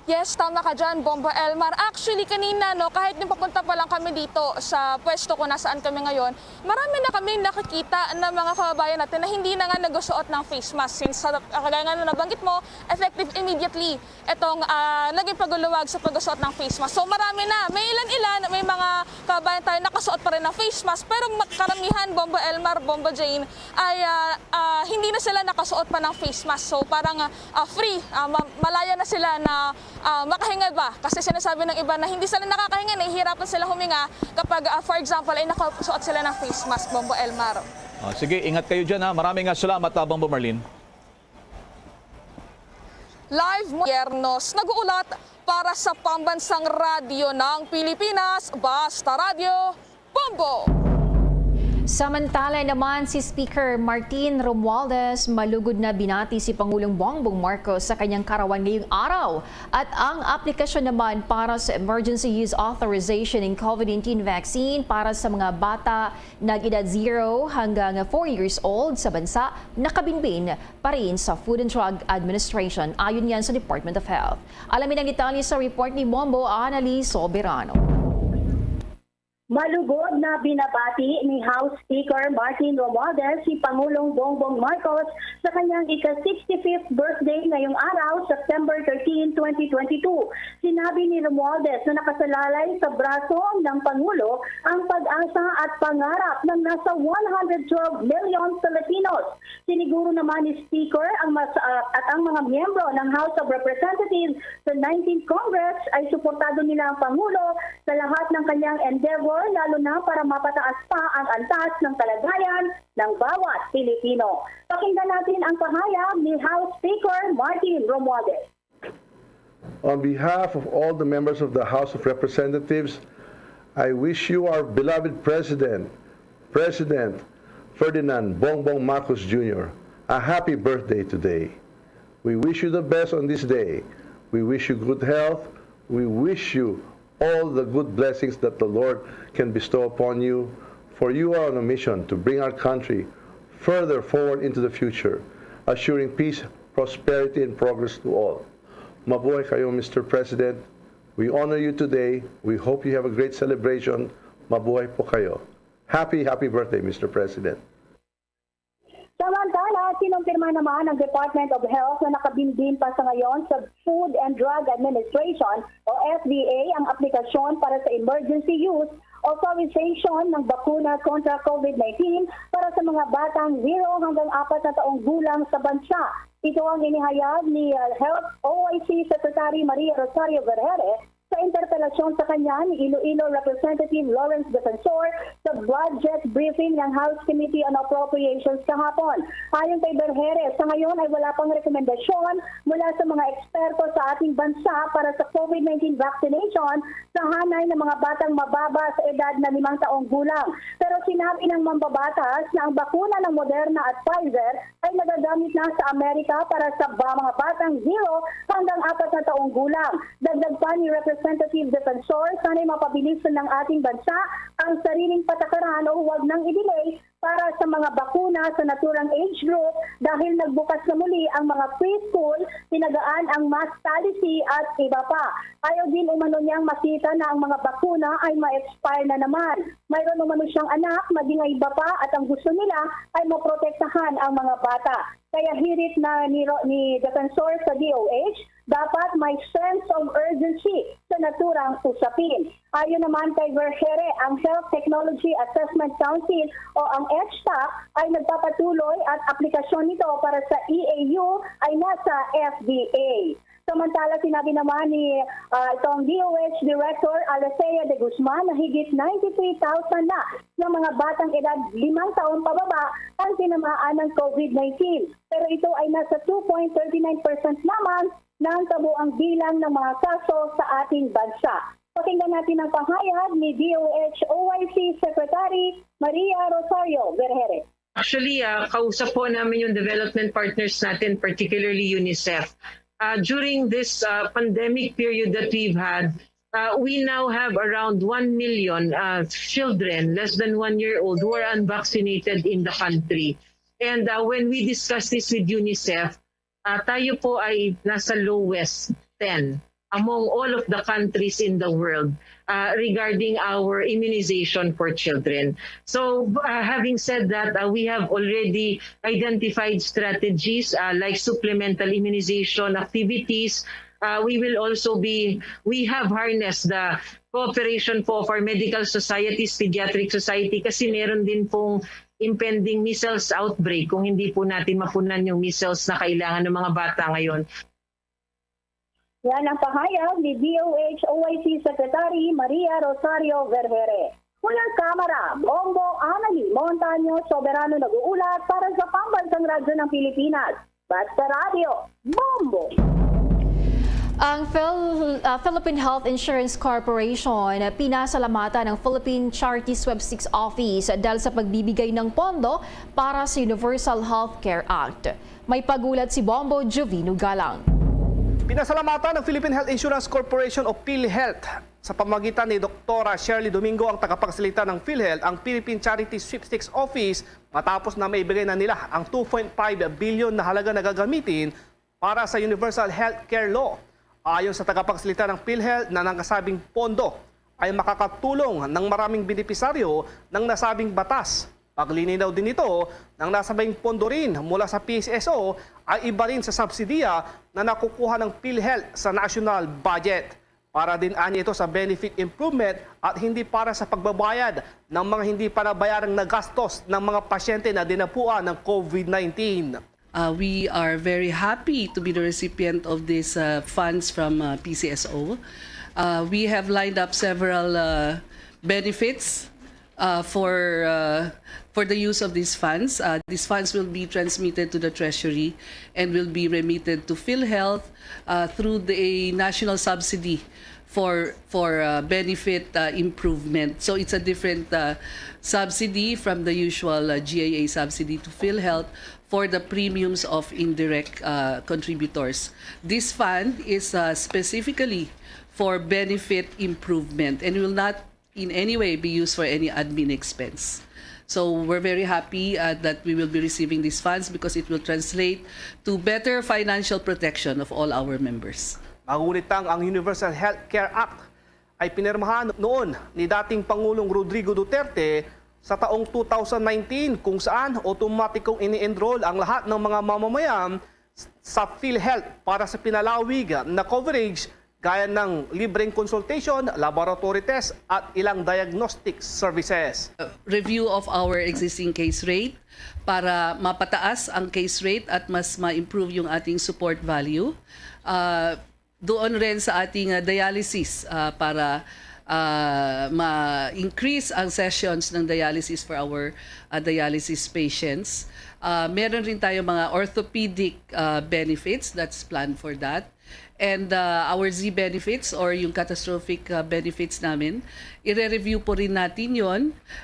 Yes, tama ka dyan, Bombo Elmar. Actually, kanina, no, kahit yung papunta pa lang kami dito sa pwesto kung nasaan kami ngayon, marami na kami nakikita na mga kababayan natin na hindi na nga nagsusuot ng face mask. Since sa kagaya nga na nabanggit mo, effective immediately itong ah, naging paguluwag sa pagsusuot ng face mask. So marami na, may ilan-ilan, may mga kababayan tayo nakasuot pa rin ng face mask, pero ma- karamihan, Bombo Elmar, Bombo Jane, ay ah, ah, hindi na sila nakasuot pa ng face mask. So parang ah, ah, free, ah, ma- malaya na sila na ah, makahinga ba? Kasi sinasabi ng iba na hindi sila nakakahinga, nahihirapan sila huminga kapag, ah, for example, ay nakasuot sila ng face mask, Bombo Elmar. Ah, sige, ingat kayo dyan ha. Maraming ah, salamat, ah, Bombo Marlene. Live mo, Yernos, nag-uulat para sa Pambansang Radyo ng Pilipinas, Basta Radyo, Bombo! Samantala naman, si Speaker Martin Romualdez malugod na binati si Pangulong Bongbong Marcos sa kanyang karawan ngayong araw at ang aplikasyon naman para sa Emergency Use Authorization ng COVID nineteen vaccine para sa mga bata nag-edad zero hanggang four years old sa bansa nakabinbin pa rin sa Food and Drug Administration, ayon yan sa Department of Health. Alamin ang detalye sa report ni Bombo Anali Soberano. Malugod na binabati ni House Speaker Martin Romualdez si Pangulong Bongbong Marcos sa kanyang ika-sixty-fifth birthday ngayong araw, September thirteen, twenty twenty-two. Sinabi ni Romualdez na nakasalalay sa braso ng Pangulo ang pag-asa at pangarap ng nasa one hundred twelve million Filipinos. Siniguro naman ni Speaker ang mas, ah, at ang mga miyembro ng House of Representatives sa nineteenth Congress ay suportado nila ang Pangulo sa lahat ng kanyang endeavor, lalo na para mapataas pa ang antas ng kalagayan ng bawat Pilipino. Pakinggan natin ang pahayag ni House Speaker Martin Romualdez. On behalf of all the members of the House of Representatives, I wish you, our beloved President, President Ferdinand Bongbong Marcos Junior, a happy birthday today. We wish you the best on this day. We wish you good health. We wish you all the good blessings that the Lord can bestow upon you, for you are on a mission to bring our country further forward into the future, assuring peace, prosperity, and progress to all. Mabuhay kayo, Mister President. We honor you today. We hope you have a great celebration. Mabuhay po kayo. Happy, happy birthday, Mister President. Samantala, kinumpirma naman ng Department of Health na nakabinbin pa sa ngayon sa Food and Drug Administration o F D A ang aplikasyon para sa emergency use authorization ng bakuna kontra COVID nineteen para sa mga batang zero hanggang apat na taong gulang sa bansa. Ito ang inihayag ni uh, Health O I C Secretary Maria Rosario Vergere sa interpelasyon sa kanya ni Iloilo Representative Lawrence Defensor sa budget briefing ng House Committee on Appropriations kahapon. Ayon kay Vergere, sa ngayon ay wala pang rekomendasyon mula sa mga eksperto sa ating bansa para sa COVID nineteen vaccination sa hanay ng mga batang mababa sa edad na limang taong gulang. Pero sinabi ng mambabatas na ang bakuna ng Moderna at Pfizer ay nagagamit na sa Amerika para sa ba- mga batang zero hanggang apat na taong gulang. Dagdag pa ni Representative Defensor, sana'y mapabilisan ng ating bansa ang sariling patakaran o huwag nang i-delay para sa mga bakuna sa naturang age group dahil nagbukas na muli ang mga preschool, pinagaan ang mask policy at iba pa. Ayaw din umano niyang makita na ang mga bakuna ay ma-expire na naman. Mayroon umano siyang anak, maging ay iba pa, at ang gusto nila ay maprotektahan ang mga bata. Kaya hirit na ni, Ro- ni Defensor sa D O H, dapat may sense of urgency sa naturang usapin. Ayon naman kay Vergere, ang Health Technology Assessment Council o ang H T A C ay nagpapatuloy at aplikasyon nito para sa E A U ay nasa F D A. Samantala, sinabi naman ni ah, itong D O H Director Alicea de Guzman na higit ninety-three thousand na ng mga batang edad limang taon pababa ang tinamaan ng COVID nineteen. Pero ito ay nasa two point thirty nine percent lamang ng kabuang bilang ng mga kaso sa ating bansa. Pakinggan natin ang pahayag ni D O H O I C Secretary Maria Rosario Vergere. Actually, ah, kausap po namin yung development partners natin, particularly UNICEF. Ah, during this ah, pandemic period that we've had, uh, we now have around one million uh, children less than one year old who are unvaccinated in the country. And uh, when we discuss this with UNICEF, uh, tayo po ay nasa lowest ten. among all of the countries in the world uh, regarding our immunization for children. So, uh, having said that, uh, we have already identified strategies uh, like supplemental immunization activities. Uh, we will also be, we have harnessed the cooperation po of our medical societies, pediatric society, kasi meron din pong impending measles outbreak kung hindi po natin mapunan yung measles na kailangan ng mga bata ngayon. Yan ang pahayag ni D O H O I C Secretary Maria Rosario Vergere. Mula sa kamara, Bombo Anali Montaño Soberano nag-uulat para sa Pambansang Radyo ng Pilipinas. Basta Radyo, Bombo! Ang Phil, uh, Philippine Health Insurance Corporation pinasalamatan ang Philippine Charity Sweepstakes Office dahil sa pagbibigay ng pondo para sa Universal Health Care Act. May pagulat si Bombo Jovino Galang. Pinasalamatan ng Philippine Health Insurance Corporation o PhilHealth sa pamagitan ni Doktora Shirley Domingo, ang tagapagsalita ng PhilHealth, ang Philippine Charity Sweepstakes Office matapos na maibigay na nila ang two point five billion na halaga na gagamitin para sa Universal Health Care Law. Ayon sa tagapagsalita ng PhilHealth, na ang nasabing pondo ay makakatulong ng maraming benepisaryo ng nasabing batas. Paglininaw din nito, ng nasabing pondo rin mula sa P C S O ay iba rin sa subsidiya na nakukuha ng PhilHealth sa national budget. Para din anya ito sa benefit improvement at hindi para sa pagbabayad ng mga hindi pa nabayarang nagastos ng mga pasyente na dinapuan ng COVID nineteen. Uh, we are very happy to be the recipient of these uh, funds from uh, P C S O. Uh, we have lined up several uh, benefits uh, for uh, for the use of these funds. Uh, these funds will be transmitted to the Treasury and will be remitted to PhilHealth uh, through the national subsidy for for uh, benefit uh, improvement. So it's a different uh, subsidy from the usual uh, G I A subsidy to PhilHealth for the premiums of indirect uh, contributors. This fund is uh, specifically for benefit improvement and will not in any way be used for any admin expense. So we're very happy uh, that we will be receiving these funds because it will translate to better financial protection of all our members. Magunitang ang Universal Health Care Act ay pinirmahan noon ni dating Pangulong Rodrigo Duterte sa taong two thousand nineteen, kung saan otomatikong ini-enroll ang lahat ng mga mamamayan sa PhilHealth para sa pinalawig na coverage gaya ng libreng consultation, laboratory test at ilang diagnostic services. Review of our existing case rate para mapataas ang case rate at mas ma-improve yung ating support value. Uh, doon rin sa ating uh, dialysis uh, para uh, ma-increase ang sessions ng dialysis for our uh, dialysis patients. Uh, meron rin tayo mga orthopedic uh, benefits that's planned for that. And uh, our Z benefits or yung catastrophic uh, benefits namin, ire-review po rin natin yon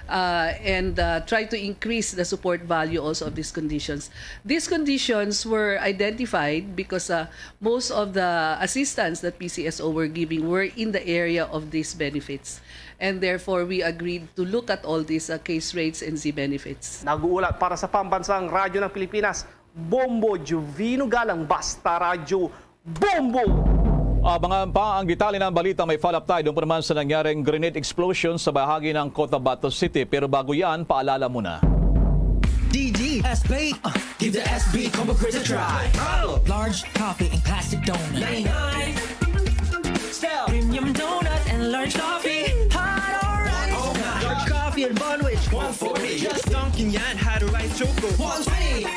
uh, and uh, try to increase the support value also of these conditions. These conditions were identified because uh, most of the assistance that P C S O were giving were in the area of these benefits. And therefore, we agreed to look at all these uh, case rates and Z benefits. Nag-uulat para sa Pambansang Radyo ng Pilipinas, Bombo Juvino Galang, Basta Radyo, Bombo! Abangan pa ang detalye ng balita, may follow-up tayo doon po naman sa nangyaring grenade explosion sa bahagi ng Cotabato City. Pero bago yan, paalala muna. D G, S B, uh, give the S B combo quiz a try. Large coffee and classic donut. Premium donut and large coffee. Hot or rice. Large coffee and bun wich. One forty. Just dunking yan, hot or rice choco. One twenty.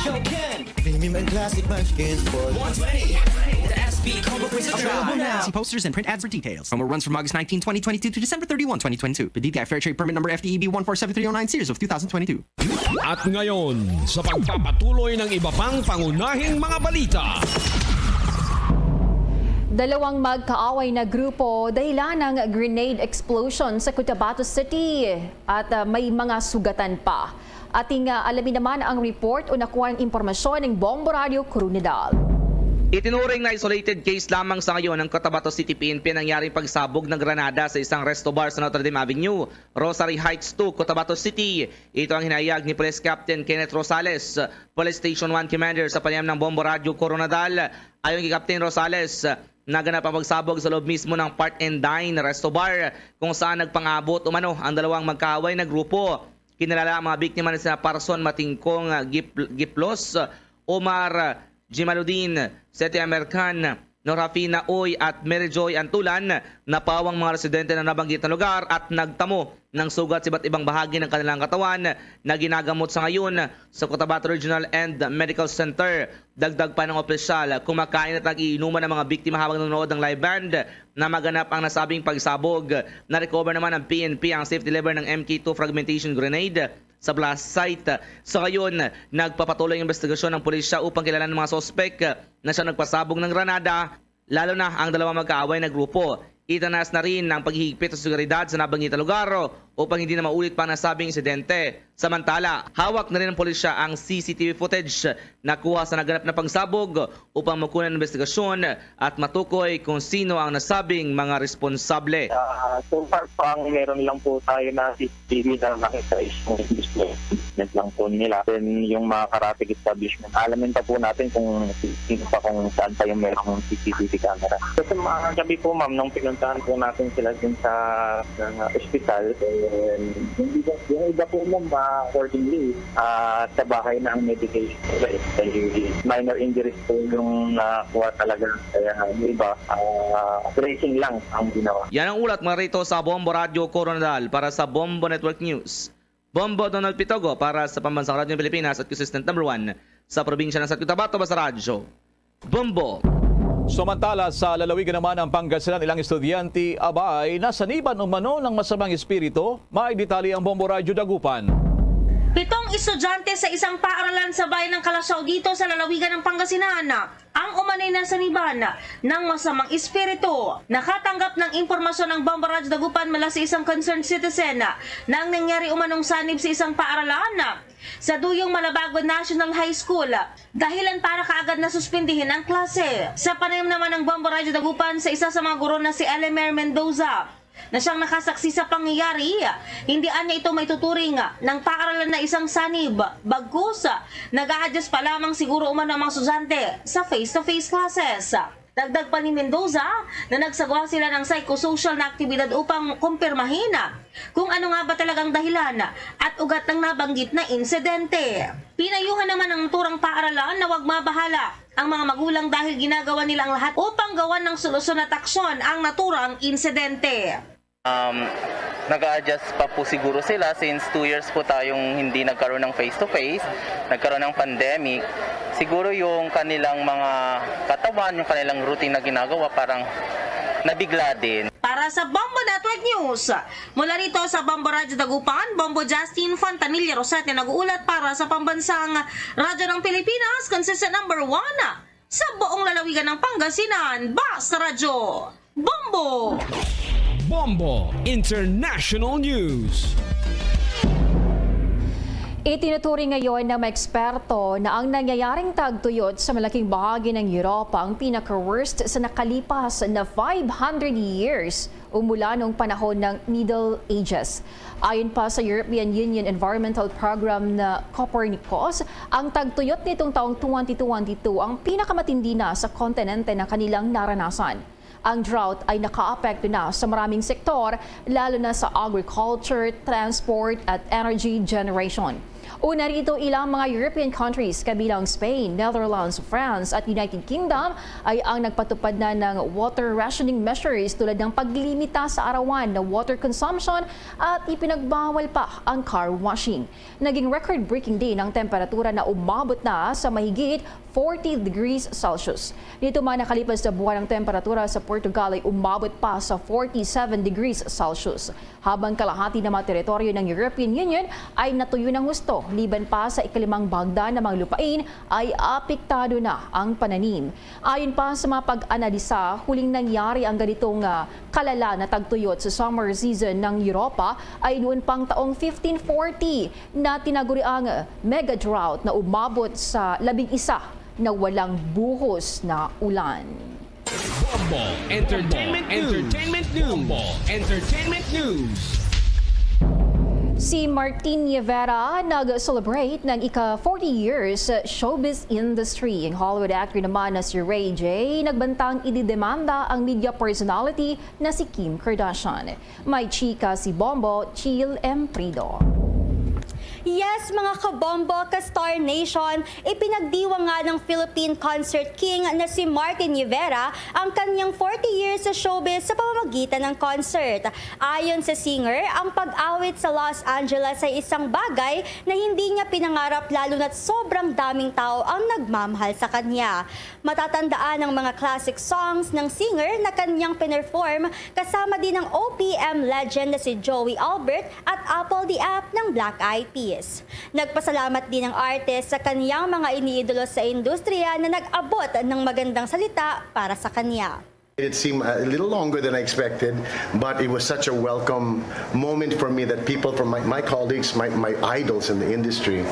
Chokin. Premium and classic munchkins for one twenty. The S B combo quiz a try. Available now. See posters and print ads for details. Promo runs from August nineteen, twenty twenty-two to December thirty-one, twenty twenty-two. The D T I Fair Trade Permit Number F T E B one four seven three oh nine, series of two thousand twenty-two. At ngayon, sa pagpapatuloy ng iba pang pangunahing mga balita. Dalawang magkaaway na grupo dahilan ng grenade explosion sa Cotabato City at ah, may mga sugatan pa. Ating ah, alamin naman ang report o nakuha ang impormasyon ng Bombo Radio Coronadal. Itinuring na isolated case lamang sa ngayon ng Cotabato City P N P ang nangyaring pagsabog ng granada sa isang resto bar sa Notre Dame Avenue, Rosary Heights two, Cotabato City. Ito ang hinayag ni Police Captain Kenneth Rosales, Police Station one Commander sa panayam ng Bombo Radyo Coronadal. Ayon kay Captain Rosales, Naganap ang pagsabog sa loob mismo ng Park and Dine Resto Bar, kung saan nagpangabot umano ang dalawang magkaaway na grupo. Kinilala ang mga biktima na sina Parson Matingkong, ah, Gip-, Giplos, Omar Jimaluddin, Sete American, Norafina Uy at Mary Joy Antulan, na pawang mga residente ng nabanggit na lugar at nagtamo ng sugat sa iba't ibang bahagi ng kanilang katawan na ginagamot sa ngayon sa Cotabato Regional and Medical Center. Dagdag pa ng opisyal, kumakain at nag-iinuman ang mga biktima habang nanonood ng live band na maganap ang nasabing pagsabog. Na-recover naman ng P N P ang safe deliver ng M K two fragmentation grenade sa blast site. Sa ngayon, nagpapatuloy ang investigasyon ng pulisya upang kilalanin ang mga suspek na siyang nagpasabog ng granada, lalo na ang dalawang magkaaway na grupo. Itaas na rin ang paghihigpit sa seguridad sa nabanggit na lugar upang hindi na maulit pa ang nasabing insidente. Samantala, hawak na rin ng pulisya ang C C T V footage na kuha sa naganap na pagsabog upang makuha ang investigasyon at matukoy kung sino ang nasabing mga responsable. Ah, so far po, ang meron lang po tayo na C C T V na nakita is yung business lang po nila. Then, yung mga karatig establishment, alamin pa po natin kung sino pa, kung saan pa yung merong C C T V camera. Kasi mga gabi po, ma'am, nung pinuntahan po natin sila dun sa, sa ospital, and yung iba, yung iba po, ma'am, ah, accordingly, ah, sa bahay na ang medication. Minor injuries po yung nakuha talaga. Kaya yung iba, ah, dressing lang ang ginawa. Yan ang ulat mula rito sa Bombo Radyo Koronadal para sa Bombo Network News. Bombo Donald Pitogo para sa Pambansang Radyo ng Pilipinas at consistent number one sa probinsya ng South Cotabato, basta radyo. Bombo. Samantala, sa lalawigan naman ng Pangasinan, ilang estudyante abay nasaniban umano ng masamang espiritu. May detalye ang Bombo Radyo Dagupan. Pitong estudyante sa isang paaralan sa bayan ng Calasiao dito sa lalawigan ng Pangasinan ang umanay nasaniban ng masamang espiritu. Nakatanggap ng impormasyon ang Bombo Radyo Dagupan mula sa isang concerned citizen na ang nangyari umanong sanib sa isang paaralan sa Duyong Malabagon National High School, dahilan para kaagad na suspindihin ang klase. Sa panayam naman ng Bombo Radyo Dagupan sa isa sa mga guro na si Elemer Mendoza, na siyang nakasaksi sa pangyayari, hindi anya ito maituturing ng paaralan na isang sanib, bagkus nag-a-adjust pa lamang siguro umano ang mga estudyante sa face-to-face classes. Dagdag pa ni Mendoza na nagsagawa sila ng psychosocial na aktibidad upang kumpirmahin kung ano nga ba talagang dahilan at ugat ng nabanggit na insidente. Pinayuhan naman ng naturang paaralan na wag mabahala ang mga magulang dahil ginagawa nila ang lahat upang gawan ng solusyon at aksyon ang naturang insidente. Um, nag-a-adjust pa po siguro sila since two years po tayong hindi nagkaroon ng face-to-face, nagkaroon ng pandemic. Siguro yung kanilang mga katawan, yung kanilang routine na ginagawa, parang nabigla din. Para sa Bombo Network News, mula rito sa Bombo Radyo Dagupan, Bombo Justin Fontanilla Rosete nag-uulat para sa Pambansang Radyo ng Pilipinas, consistent number one sa buong lalawigan ng Pangasinan. Basta Radyo, Bombo! Bombo International News. Itinuturing ngayon ng mga eksperto na ang nangyayaring tagtuyot sa malaking bahagi ng Europa ang pinaka-worst sa nakalipas na five hundred years o mula noong panahon ng Middle Ages. Ayon pa sa European Union Environmental Program na Copernicus, ang tagtuyot nitong taong twenty twenty-two ang pinakamatindi na sa kontinente na kanilang naranasan. Ang drought ay nakaapekto na sa maraming sektor, lalo na sa agriculture, transport, at energy generation. Una rito, ilang mga European countries, kabilang Spain, Netherlands, France, at United Kingdom, ay ang nagpatupad na ng water rationing measures, tulad ng paglimita sa arawan na water consumption at ipinagbawal pa ang car washing. Naging record-breaking din ang temperatura na umabot na sa mahigit forty degrees Celsius. Nito man, nakalipas na buwan, ang temperatura sa Portugal ay umabot pa sa forty-seven degrees Celsius, habang kalahati ng mga teritoryo ng European Union ay natuyo ng husto, liban pa sa ikalimang bagda na mga lupain ay apektado na ang pananim. Ayon pa sa mga pag-analisa, huling nangyari ang ganitong, ah, kalala na tagtuyot sa summer season ng Europa ay noon pang taong fifteen forty na tinaguriang mega drought na umabot sa labing isa na walang buhos na ulan. Bombo Entertainment News. Entertainment News. Bombo Entertainment News. Si Martin Rivera nag-celebrate ng ika forty years sa showbiz industry. Ang Hollywood actor naman na si Ray J nagbantang ididemanda ang media personality na si Kim Kardashian. May chika si Bombo Chill Emprido. Yes, mga kabombo, ka Star Nation, ipinagdiwang nga ng Philippine Concert King na si Martin Rivera ang kanyang forty years sa showbiz sa pamamagitan ng concert. Ayon sa singer, ang pag-awit sa Los Angeles ay isang bagay na hindi niya pinangarap, lalo na't sobrang daming tao ang nagmamahal sa kanya. Matatandaan ang mga classic songs ng singer na kanyang pinerform kasama din ang O P M legend na si Joey Albert at Apple the App ng Black Eyed Peas. Nagpasalamat din ang artist sa kanyang mga iniidolo sa industriya na nag-abot ng magandang salita para sa kanya. It seemed a little longer than I expected, but it was such a welcome moment for me that people from my, my colleagues, my, my idols in the industry,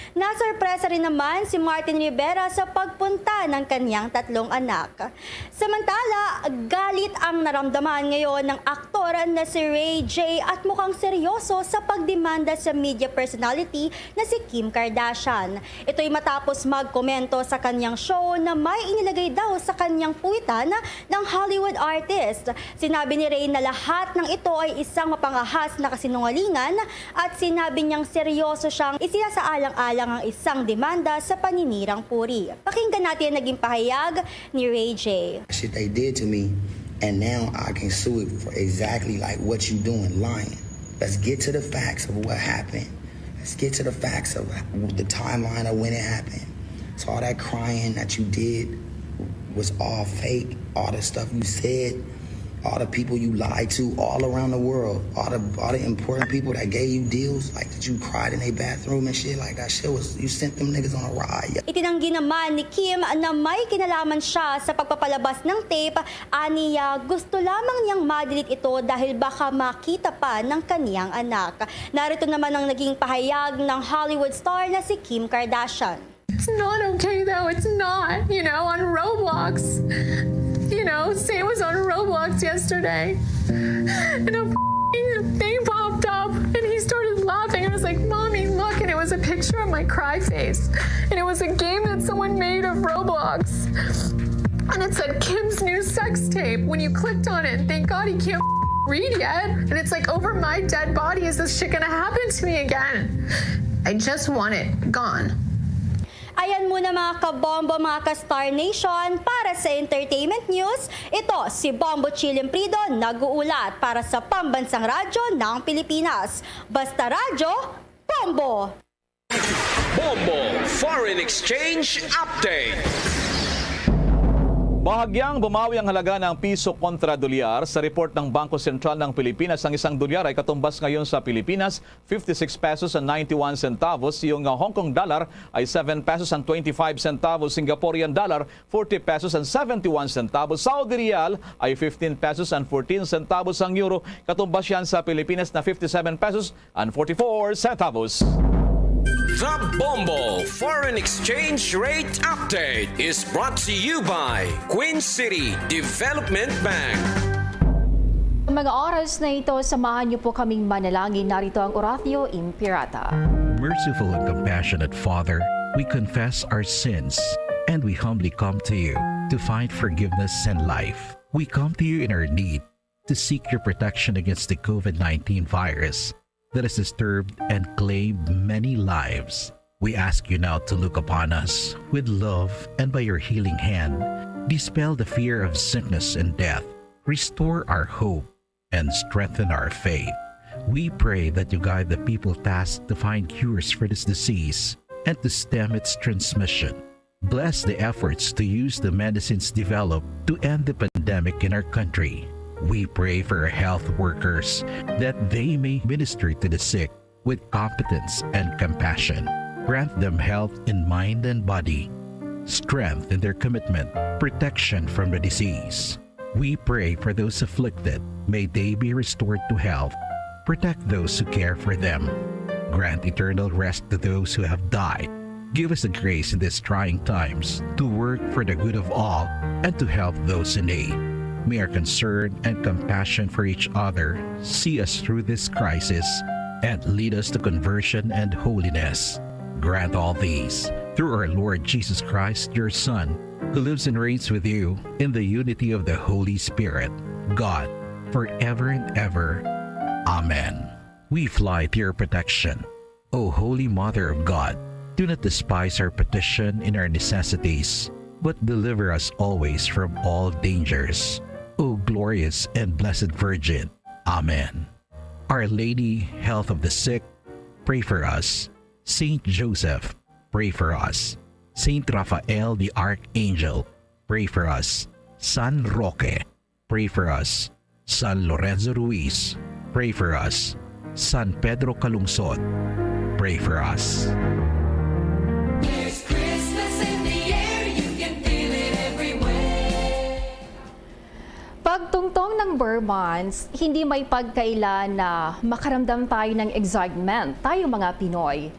Nasorpresa rin naman si Martin Rivera sa pagpunta ng kanyang tatlong anak. Samantala, galit ang naramdaman ngayon ng aktor na si Ray J at mukhang seryoso sa pagdemanda sa media personality na si Kim Kardashian. Ito'y matapos magkomento sa kanyang show na may inilagay daw sa kanyang puwitan ng Hollywood artist. Sinabi ni Ray na lahat ng ito ay isang mapangahas na kasinungalingan at sinabi niyang seryoso siyang isinasaalang-alang ang isang demanda sa paninirang puri. Pakinggan natin ang naging pahayag ni Ray J. Shit they did to me, and now I can sue it for exactly like what you doing, lying. Let's get to the facts of what happened. Let's get to the facts of the timeline of when it happened. So all that crying that you did was all fake. All the stuff you said, all the people you lied to all around the world, all the all the important people that gave you deals, like that you cried in a bathroom and shit, like that shit was, you sent them niggas on a ride. Itinanggi naman ni Kim na may kinalaman siya sa pagpapalabas ng tape. Aniya, gusto lamang niyang ma-delete ito dahil baka makita pa ng kaniyang anak. Narito naman ang naging pahayag ng Hollywood star na si Kim Kardashian. It's not okay though. It's not. You know, on Roblox. You know, Sam was on Roblox yesterday, and a thing popped up, and he started laughing. And I was like, "Mommy, look!" And it was a picture of my cry face, and it was a game that someone made of Roblox. And it said Kim's new sex tape when you clicked on it. Thank God he can't read yet. And it's like, over my dead body, is this shit gonna happen to me again? I just want it gone. Ayan muna, mga kabombo, mga ka-Star Nation, para sa entertainment news. Ito si Bombo Chill Emprido nag-uulat para sa Pambansang Radyo ng Pilipinas. Basta Radyo, Bombo! Bombo Foreign Exchange Update. Bahagyang bumawi ang halaga ng piso kontra dolyar. Sa report ng Bangko Sentral ng Pilipinas, ang isang dolyar ay katumbas ngayon sa Pilipinas fifty-six pesos and ninety-one centavos. Yung uh, Hong Kong dollar ay seven pesos and twenty-five centavos. Singaporean dollar, forty pesos and seventy-one centavos. Saudi riyal ay fifteen pesos and fourteen centavos. Ang euro, katumbas yan sa Pilipinas na fifty-seven pesos and forty-four centavos. The Bombo Foreign Exchange Rate Update is brought to you by Queen City Development Bank. Mga oras na ito, samahan niyo po kaming manalangin. Narito ang Oratio Imperata. Merciful and compassionate Father, we confess our sins and we humbly come to you to find forgiveness and life. We come to you in our need to seek your protection against the COVID nineteen virus that has disturbed and claimed many lives. We ask you now to look upon us with love and by your healing hand, dispel the fear of sickness and death, restore our hope, and strengthen our faith. We pray that you guide the people tasked to find cures for this disease and to stem its transmission. Bless the efforts to use the medicines developed to end the pandemic in our country. We pray for our health workers that they may minister to the sick with competence and compassion. Grant them health in mind and body, strength in their commitment, protection from the disease. We pray for those afflicted. May they be restored to health. Protect those who care for them. Grant eternal rest to those who have died. Give us the grace in these trying times to work for the good of all and to help those in need. May our concern and compassion for each other see us through this crisis and lead us to conversion and holiness. Grant all these through our Lord Jesus Christ, your Son, who lives and reigns with you in the unity of the Holy Spirit, God, forever and ever. Amen. We fly to your protection, O Holy Mother of God. Do not despise our petition in our necessities, but deliver us always from all dangers, O glorious and blessed Virgin. Amen. Our Lady, Health of the Sick, pray for us. Saint Joseph, pray for us. Saint Raphael the Archangel, pray for us. San Roque, pray for us. San Lorenzo Ruiz, pray for us. San Pedro Calungsod, pray for us. There's Christmas in the air, you can feel it everywhere. Pagtungtong ng Burr months, hindi may pagkaila na makaramdam tayo ng excitement, tayo mga Pinoy.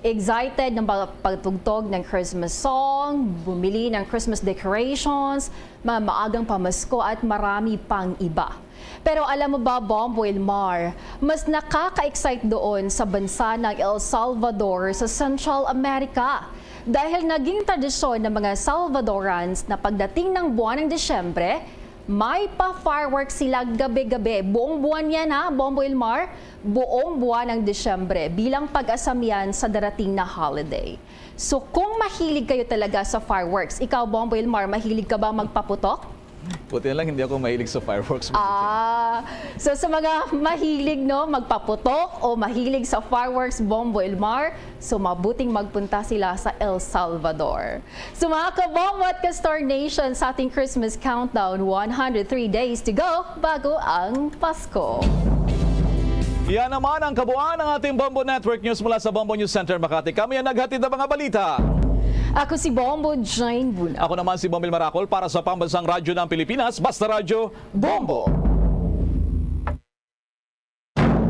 Excited ng pag-, pagtugtog ng Christmas song, bumili ng Christmas decorations, mga maagang pamasko at marami pang iba. Pero alam mo ba, Bombo Ilmar, mas nakaka-excite doon sa bansa ng El Salvador sa Central America. Dahil naging tradisyon ng mga Salvadorans na pagdating ng buwan ng Disyembre, may pa-fireworks sila gabi-gabi. Buong buwan yan, ha, Bombo Ilmar? Buong buwan ng Disyembre bilang pag-asam yan sa darating na holiday. So, kung mahilig kayo talaga sa fireworks, ikaw, Bombo Ilmar, mahilig ka ba magpaputok? Buti na lang hindi ako mahilig sa fireworks, Mister Chen. Ah, so sa mga mahilig, no, magpaputok o mahilig sa fireworks, Bombo Ilmar, so mabuting magpunta sila sa El Salvador. So, mga ka-Bombo at ka-Star Nation, sa ating Christmas countdown, one hundred three days to go bago ang Pasko. Yan naman ang kabuuan ng ating Bombo Network News mula sa Bombo News Center, Makati. Kami ang naghatid ng mga balita. Ako si Bombo Jane Buna. Ako naman si Bombil Maracol para sa Pambansang Radyo ng Pilipinas, Basta Radyo Bombo.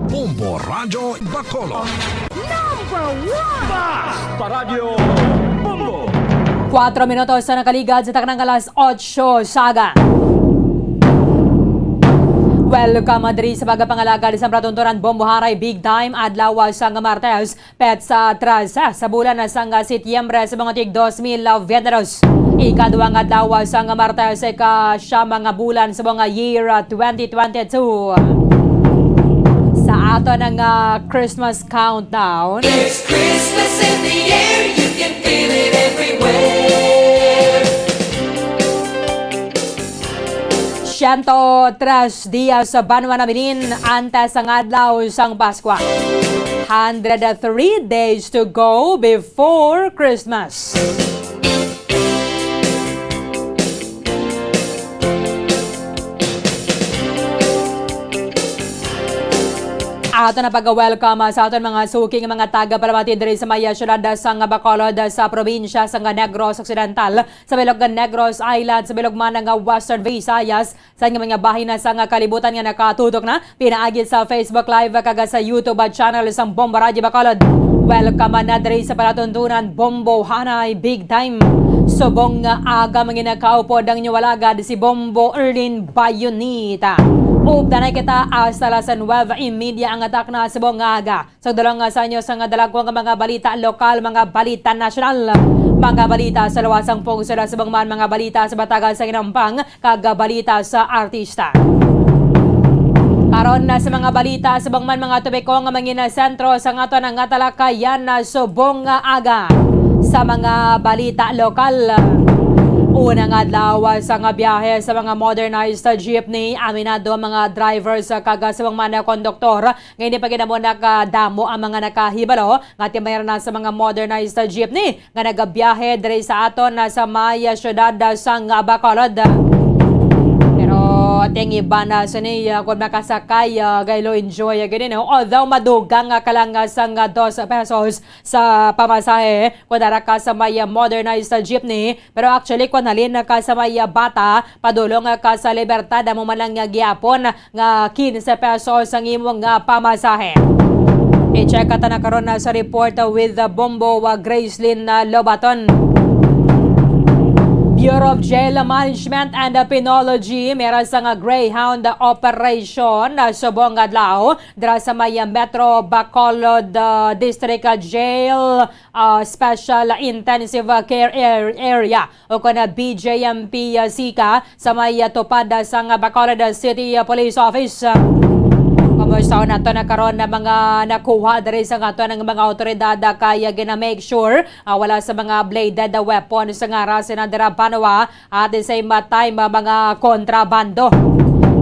Bombo Radyo Bacolod. Number one! Basta Radyo Bombo. Kuwatro minutos na nakaligad sa taknang alas otso sa aga. Welcome diri sa pagpangalagad sa palatuntunan Bombo Hanay Big Time, adlaw sang Martes, petsa trese sa bulan sang Setyembre sa mga tig dos mil veintidos. Ikaduhang adlaw sang Martes, ika-siyam nga bulan sa mga year twenty twenty-two. Sa aton nga Christmas countdown, There's Christmas in the air, you can feel it everywhere. Siyento tres dias sa banwa nabilin antes ang adlaw sang Paskwa. Hundred three days to go before Christmas. Ato na pag-welcome, ah, sa aton mga suking mga tagapalamati diri sa may, ah, siyudad, ah, sang Bacolod, ah, sa probinsya sang Negros Occidental, sa bilog nga Negros Island, sa bilog man nga Western Visayas, sa nga mga bahin na sang kalibutan nga nakatutok na pinaagi sa Facebook Live kag sa YouTube channel sang Bombo Radyo Bacolod. Welcome na diri sa palatuntunan Bombo Hanay Big Time. Subong nga aga, mga ginakaupod ang inyo alagad, si Bombo Erlin Bayonita. Updanay kita hasta las nuebe y media ang takna subong nga aga. Sa dalong nga sa inyo sa nga dalagko nga mga balita lokal, mga balita nasyonal, mga balita sa luwas sang pungsod, subong man mga balita sa batagan sa ginampang, kag balita sa artista. Karon na sa mga balita, subong man mga topiko nga mangin-, sentro sa aton nga talakayan na subong nga aga. Sa mga balita lokal, una nga adlaw sa nga biyahe sa mga modernized jeepney, aminado ang mga drivers kag subong man konduktor nga hindi pa gid amo nakadamo ang mga nakahibalo nga timayer na sa mga modernized jeepney nga nagabiyahe diri sa aton na sa may siyudad sang Bacolod. Pero ting iban na sini, ah, kung makasakay, ah, gaylo enjoy, ah, gini, no? Although madugang nga kalangas ang, ah, dos pesos sa pamasahe kung dara ka sa may, ah, modernized jeepney, pero actually, kung halin na ka sa may, ah, Bata, padulong ka sa Libertad, amo man lang nga gihapon nga quince pesos ang imo nga pamasahe. I-check ka ta na karon na sa report with the Bombo, uh, Gracelyn, uh, Lobaton. Bureau of Jail Management and Penology, may ra sang Greyhound Operation, ah, subong adlaw dira sa may Metro Bacolod, ah, District, ah, Jail, ah, Special Intensive Care Ar-, Area, o kon B J M P, ah, SICA, sa may, ah, tupad, ah, sang Bacolod City, ah, Police Office. Ah, kumusta nato na karon na mga nakuha diri sa aton ang mga awtoridad, ah, kay, ah, gina-make sure, ah, wala sa mga bladed, ah, weapons nga ara sina dira banwa, at the same, ah, time, ah, mga kontrabando.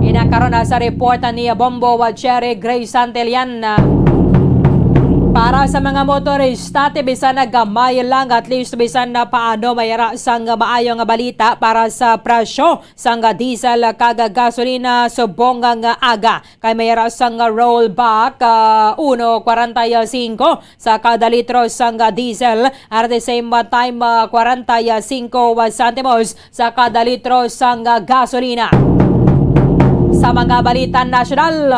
Ina karon, ah, sa report, ah, ni Bombo, ah, Cherry Gray Santillan, ah, para sa mga motorista, ti bisan na gamay lang, at least bisan na paano, may ra sang maayo nga balita para sa presyo sang diesel kag gasolina subong nga aga. Kay may ra sang rollback, ah, uno kwarenta y cinco sa kada litro sang diesel, at the same time, ah, kwarenta y cinco centimos sa kada litro sang gasolina. Sa mga balita nasyonal,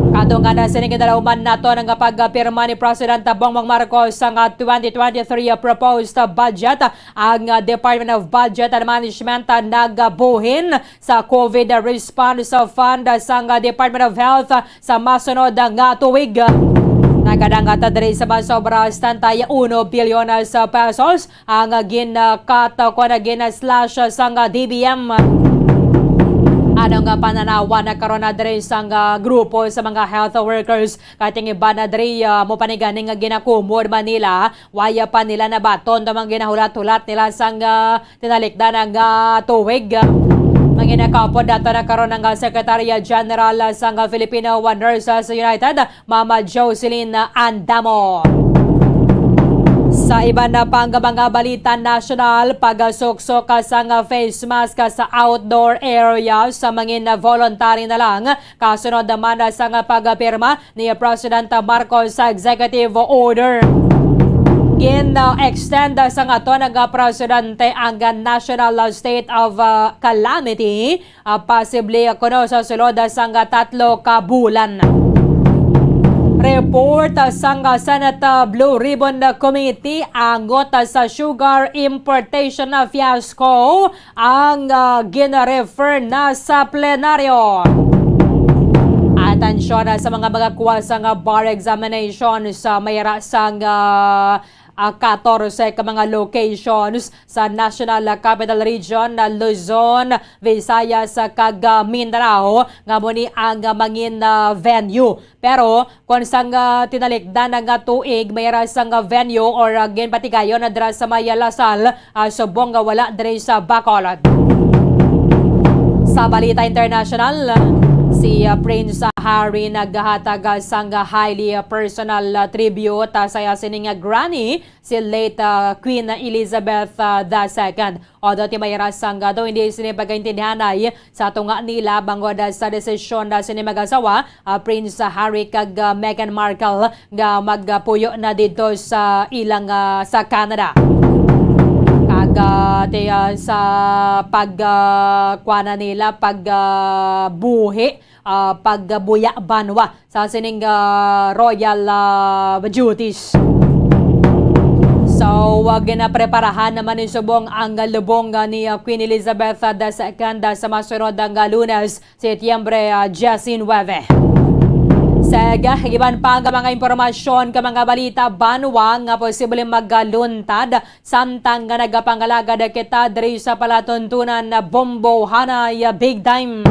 kadungan na sini ginalauman nato nga pagpirma ni President Bongbong Marcos sang twenty twenty-three proposed budget. Ang, ah, Department of Budget and Management, ah, nagabuhin sa COVID Response Fund sang, ah, Department of Health, ah, sa masunod, ah, nga tuig. Nagadangat, ah, diri sa masobra setenta y uno bilyones, ah, pesos ang, ah, gin-, ah, cut, ah, kon, ah, gin-slash, ah, sang, ah, D B M. Ano nga pananawan na karon na diri sang, ah, grupo sa mga health workers? Kay ang iban na diri, ah, mo pa ni gani nga ginakumod man nila, waya pa nila nabaton ang mga ginahulat-hulat nila sang, ah, tinalikdan nga tuig. Manginakapod nato na karon ang, ah, Secretary General, ah, sang, ah, Filipino Nurses United, Mama Jocelyn Andamo. Sa iban na pang mga balita nasyonal, pagsuksok sang face mask sa outdoor area sa mangin voluntary na lang, kasunod naman sang pagpirma ni President Marcos sa executive order. Gin-extend sang aton nga presidente ang national state of, uh, calamity, uh, posible kuno sa sulod sang tatlo ka bulan. Report sang Senate Blue Ribbon Committee, angot sa sugar importation fiasco ang, ah, gina-refer na sa plenaryo. Atensyon, ah, sa mga magakuha sang bar examination sa may ra sang, ah, ah, katorse ka mga locations sa National Capital Region, ah, Luzon, Visayas, ah, kag, ah, Mindanao, nga mo ni ang, ah, mangin, ah, venue. Pero kon sang, ah, tinalikdan nga tuig, may ra sang, ah, venue or, ah, ginpatigayon na dira sa may, ah, Lasal, ah, subong nga wala diri sa Bacolod. Sa balita international, si, ah, Prince Harry naghatag, ah, sang, ah, highly, ah, personal, ah, tribute, ah, sa iya sining, ah, granny, si late, ah, Queen Elizabeth, ah, the second. Although ti may ra sang, ah, daw hindi sini pagkaintindihanay sa tunga nila bangod, ah, sa desisyon na sini mag-asawa, ah, Prince Harry kag, ah, Meghan Markle nga magpuyo na didto sa ilang, ah, sa Canada. Kag, ah, ti, ah, sa pag, ah, kuana nila, pag, ah, buhi, ah, pagbuya banwa sa sining, ah, royal, ah, duties. So, ah, ginapreparahan naman ni subong ang lubong, ah, ni, ah, Queen Elizabeth, ah, the second, ah, sa masunod nga Lunes, Setyembre, ah, diecinuebe. Sa iban pa nga mga impormasyon ka mga balita, banwa nga posible magaluntad samtang nga nagapangalagad kita diri sa palatuntunan na Bombo Hanay Big Time.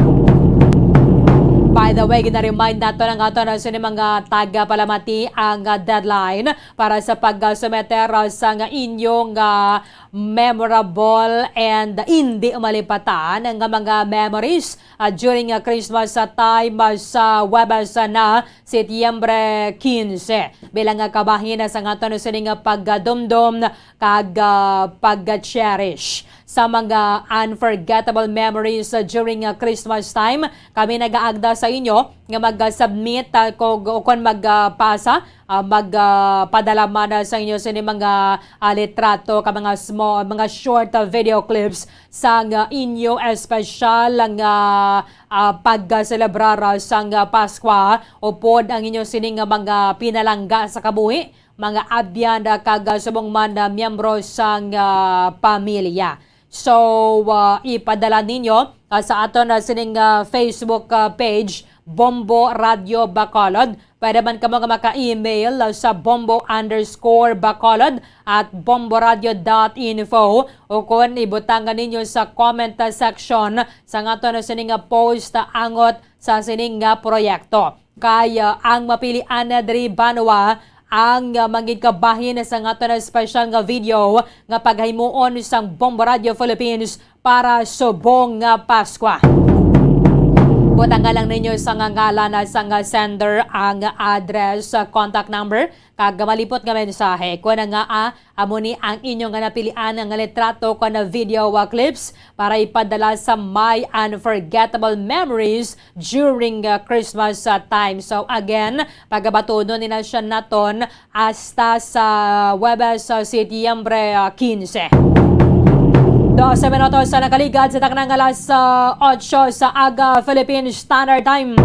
By the way, gina-remind nato ang aton sini mga tagapalamati ang, ah, deadline para sa pag-, ah, sumeter, ah, sa nga inyong, ah, memorable and hindi malipatan nga mga memories, ah, during, ah, Christmas, ah, time, ah, sa Huwebes, ah, na Setyembre quince. Bilang nga kabahin, ah, sa aton sini nga pagdumdom kag, ah, pag-cherish sa mga unforgettable memories, ah, during, ah, Christmas time, kami nagaagda sa inyo nga mag-submit, ah, kog-, o kon magpasa, ah, mag, ah, padala man, ah, sa inyo sini mga, ah, litrato ka mga small, mga short, ah, video clips sang, ah, inyo espesyal nga, ah, pagselebrar, ah, sang, ah, Paskwa, upod ang inyo sini nga mga pinalangga sa kabuhi, mga abyan, ah, kag, ah, subong man, ah, miyembro sang, ah, pamilya. So, ah, ipadala ninyo, ah, sa aton, ah, sining, ah, Facebook, ah, page, Bombo Radio Bacolod. Pwede man kamo nga maka-email, ah, sa bombo underscore bacolod at bomboradio dot info, o kon ibutangan ninyo sa comment, ah, section sa aton, ah, sining, ah, post, ah, angot sa sining nga proyekto. Kay, ah, ang mapilian na diri banwa ang, ah, mangin kabahin sa aton special nga video nga paghimuon sang Bombo Radio Philippines para subong nga Paskwa. Butangan lang ninyo sa nga ngalan, ah, sa nga sender, ang address, ah, contact number, kag malipot nga mensahe. Kuan na nga, ah, amo ni ang inyo nga napilian nga litrato kon video, ah, clips para ipadala sa My Unforgettable Memories during, ah, Christmas, ah, time. So again, pagabatunon ni na siya naton hasta sa Huwebes, ah, Setyembre, ah, quince. Dose minutos sa nakaligad sa taknang alas, ah, otso sa aga Philippine Standard Time.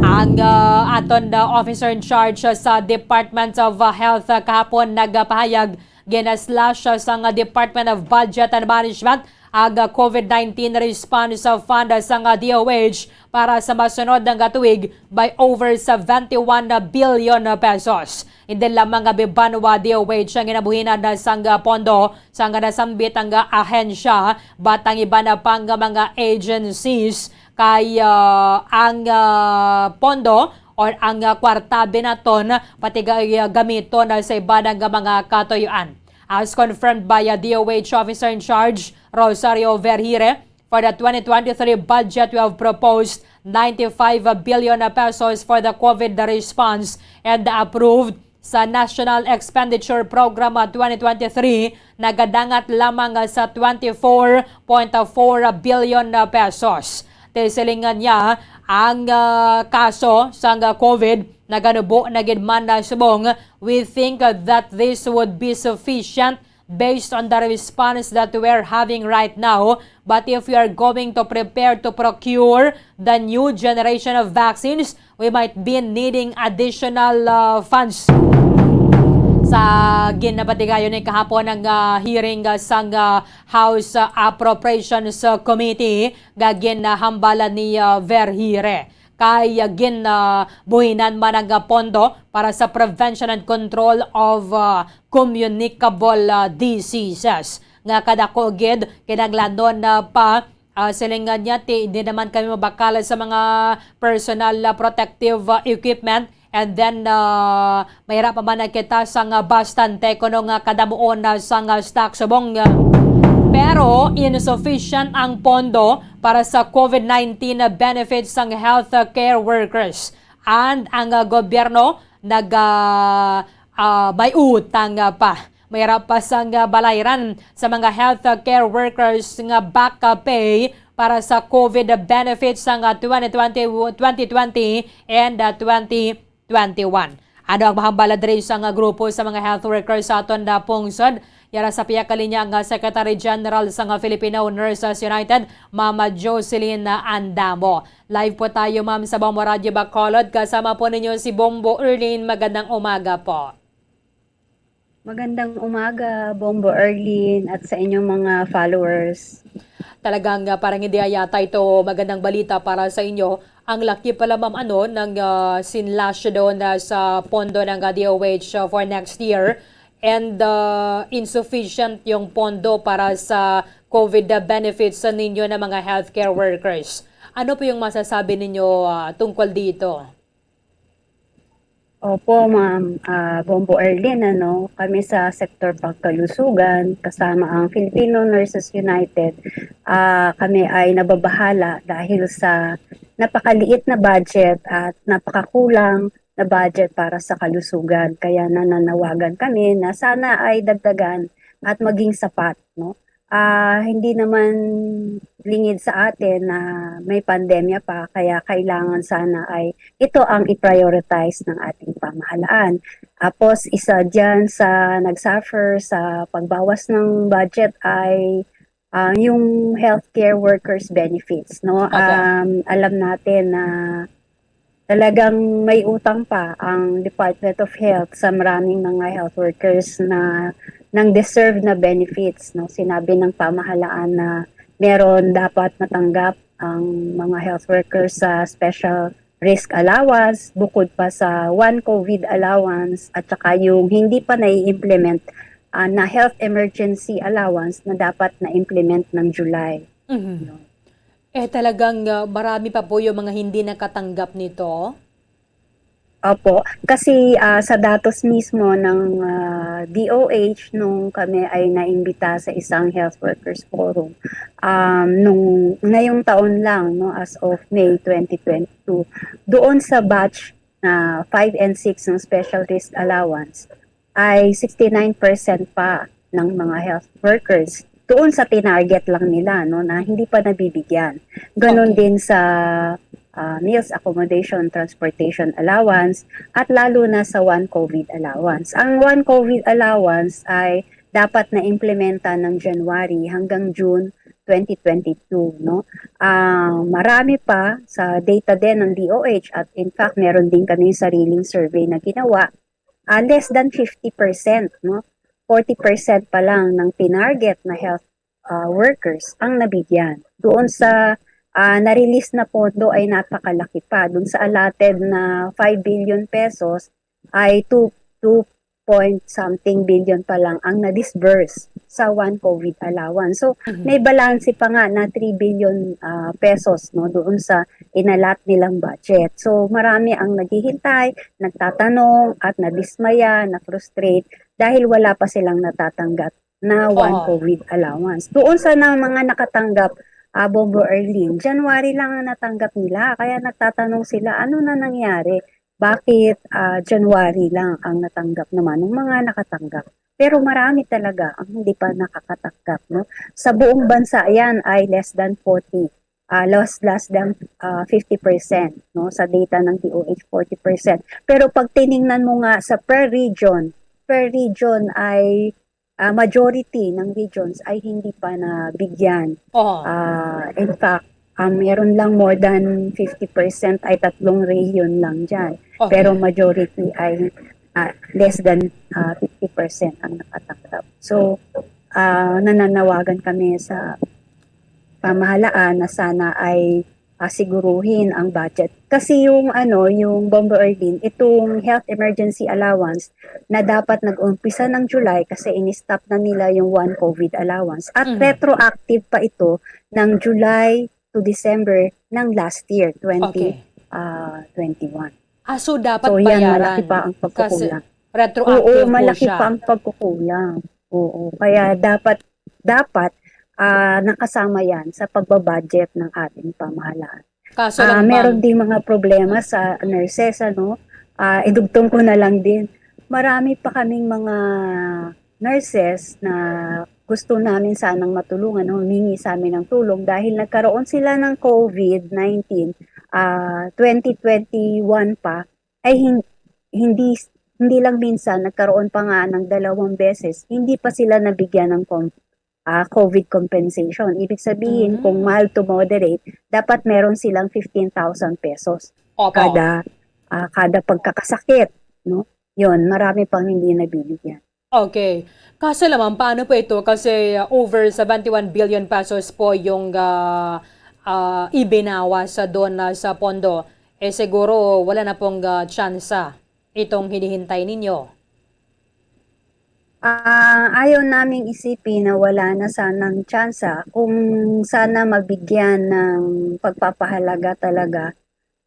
Ang, ah, aton, ah, officer in charge sa Department of, ah, Health, ah, kahapon nagpahayag, gina-slash, ah, sang Department of Budget and Management ang, ah, COVID nineteen Response Fund sang, ah, D O H para sa masunod nga tuig by over seventy-one billion pesos. Hindi lamang nga banwa D O H ang ginabuhinan sang, ah, pondo sang nasambit nga ahensya, but ang iban pang mga agencies kay, ah, ang, ah, pondo or ang, ah, kwarta binaton pati ga-, ah, gamiton sa iban nga mga katuyuan. As confirmed by, ah, D O H Officer in Charge Rosario Vergire, for the twenty twenty-three budget, we have proposed ninety-five billion pesos for the COVID response and approved sa National Expenditure Program, ah, twenty twenty-three, nagadangat lamang, ah, sa twenty-four point four billion, ah, pesos. Ti silingan niya, ang, ah, kaso sang, ah, COVID naganubo na gid man na subong. We think, ah, that this would be sufficient based on the response that we're having right now. But if we are going to prepare to procure the new generation of vaccines, we might be needing additional, uh, funds. Sa ginapatigayon ni kahapon ang, uh, hearing, uh, sang, uh, House, uh, Appropriations, uh, Committee, nga ginahambala ni, uh, Vergire. Kay, uh, gin, uh, buhinan man ang, uh, pondo para sa prevention and control of, uh, communicable, ah, diseases nga kadako gid kinahanglanon na pa, ah, siling nga niya, ti, di naman kami mabakal sa mga personal, ah, protective, ah, equipment, and then, ah, mahira pa man na kita sang, ah, bastante kuno nga kadamuon na sang, ah, stock subong. Pero insufficient ang pondo para sa COVID nineteen benefits sang healthcare workers, and ang, ah, gobyerno nag, ah, ah, may utang, ah, pa. Mahirap pa sang, ah, balayran sa mga healthcare workers nga back, ah, pay para sa COVID benefits sang, ah, twenty twenty, twenty twenty and, ah, twenty twenty-one. Ano ang mahambala diri sang, ah, grupo sa mga health workers sa aton nga pungsod? Yara sa pihak ka linya nga Secretary General sang, ah, Filipino Nurses United, Mama Jocelyn, ah, Andamo. Live po tayo, ma'am, sa Bombo Radyo Bacolod. Kasama po ninyo si Bombo Erlin. Magandang umaga po. Magandang umaga, Bombo Erlin, at sa inyong mga followers. Talagang, ah, parang hindi yata ito magandang balita para sa inyo. Ang laki pala, ma'am, ano, ng, ah, sinlash doon na sa pondo ng, ah, D O H, ah, for next year. And, ah, insufficient yung pondo para sa COVID benefits sa ninyo na mga healthcare workers. Ano po yung masasabi ninyo, ah, tungkol dito? Opo, Ma'am, ah, Bombo Erlin, ano, kami sa Sektor Pangkalusugan, kasama ang Filipino Nurses United, ah, kami ay nababahala dahil sa napakaliit na budget at napakakulang na budget para sa kalusugan. Kaya nananawagan kami na sana ay dagdagan at maging sapat, no? Ah, hindi naman lingid sa atin na may pandemya pa, kaya kailangan sana ay ito ang i-prioritize ng ating pamahalaan. Tapos, isa diyan sa nag-suffer sa pagbawas ng budget ay, ah, yung healthcare workers benefits, no? Opo. Um, alam natin na talagang may utang pa ang Department of Health sa maraming mga health workers na ng deserved na benefits, no? Sinabi ng pamahalaan na meron dapat matanggap ang mga health workers sa special risk allowance, bukod pa sa one COVID allowance, at saka yung hindi pa nai-implement, ah, na health emergency allowance na dapat na-implement ng July. Mhm. Yun. Eh, talagang, ah, marami pa po yung mga hindi nakatanggap nito? Opo. Kasi, ah, sa datos mismo ng, ah, D O H, nung kami ay naimbita sa isang health workers forum, um, nung ngayong taon lang, no, as of May twenty twenty-two, doon sa batch na five and six ng special risk allowance, ay sixty-nine percent pa ng mga health workers doon sa tinarget lang nila, no, na hindi pa nabibigyan. Ganun Okay. din sa, ah, meals, accommodation, transportation allowance, at lalo na sa one COVID allowance. Ang one COVID allowance ay dapat na implementa ng January hanggang June twenty twenty-two, no? Ah, marami pa sa data din ng D O H, at in fact, meron din kaming sariling survey na ginawa, ah, less than fifty percent, no? Forty percent pa lang ng tinarget na health, ah, workers ang nabigyan. Doon sa, ah, na-release na pondo ay napakalaki pa. Doon sa allotted na five billion pesos ay two, two point something billion pa lang ang na-disburse sa one COVID allowance. So, Mhm. may balanse pa nga na three billion, ah, pesos, no, doon sa inalat nilang budget. So, marami ang naghihintay, nagtatanong, at nadismaya, na-frustrate dahil wala pa silang natatanggap na one Oo. COVID allowance. Doon sa na-, mga nakatanggap, ah, Bombo Erlene, January lang ang natanggap nila. Kaya nagtatanong sila, "Ano na nangyari? Bakit, ah, January lang ang natanggap naman ng mga nakatanggap?" Pero marami talaga ang hindi pa nakakatanggap, no? Sa buong bansa yan ay less than forty, ah, less, less than, ah, fifty percent, no? Sa data ng D O H, forty percent. Pero pag tiningnan mo nga sa per region, per region ay, ah, majority ng regions ay hindi pa nabigyan. Oo. Ah, in fact, ah, meron lang more than fifty percent ay tatlong region lang dyan. Okay. Pero majority ay, ah, less than, ah, fifty percent ang nakatanggap. So, ah, nananawagan kami sa pamahalaan na sana ay, ah, siguruhin ang budget. Kasi yung ano, yung Bombo Erlin, itong health emergency allowance na dapat nag-umpisa ng July kasi in-stop na nila yung one COVID allowance. At Mhm. retroactive pa ito ng July to December ng last year, Okay. twenty, ah, twenty-one. Ah, so dapat So, yan, bayaran malaki pa ang kasi pagkukulang. retroactive Oo, po malaki siya. pa ang pagkukulang. Oo, kaya dapat, dapat, ah, nakasama yan sa pagbabudget ng ating pamahalaan. Kaso Ah, lang, meron ma'am. ding mga problema sa nurses, ano? Ah, idugtong ko na lang din. Marami pa kaming mga nurses na gusto namin sanang matulungan o humingi sa amin ng tulong dahil nagkaroon sila ng COVID nineteen, ah, twenty twenty-one pa, ay hin-, hindi, hindi lang minsan, nagkaroon pa nga ng dalawang beses, hindi pa sila nabigyan ng com-, ah, COVID compensation. Ibig sabihin, Mm. kung mild to moderate, dapat meron silang fifteen thousand pesos Opo. kada, ah, kada pagkakasakit, no? Yun, marami pang hindi nabibigyan. Okay. Kaso naman, paano po ito? Kasi, uh, over seventy-one billion pesos po yung, ah, ah, ibinawas sa doon na sa pondo. Eh, siguro wala na pong, ah, tsansa itong hinihintay ninyo. Ah, ayaw naming isipin na wala na sanang tsansa kung sana mabigyan ng pagpapahalaga talaga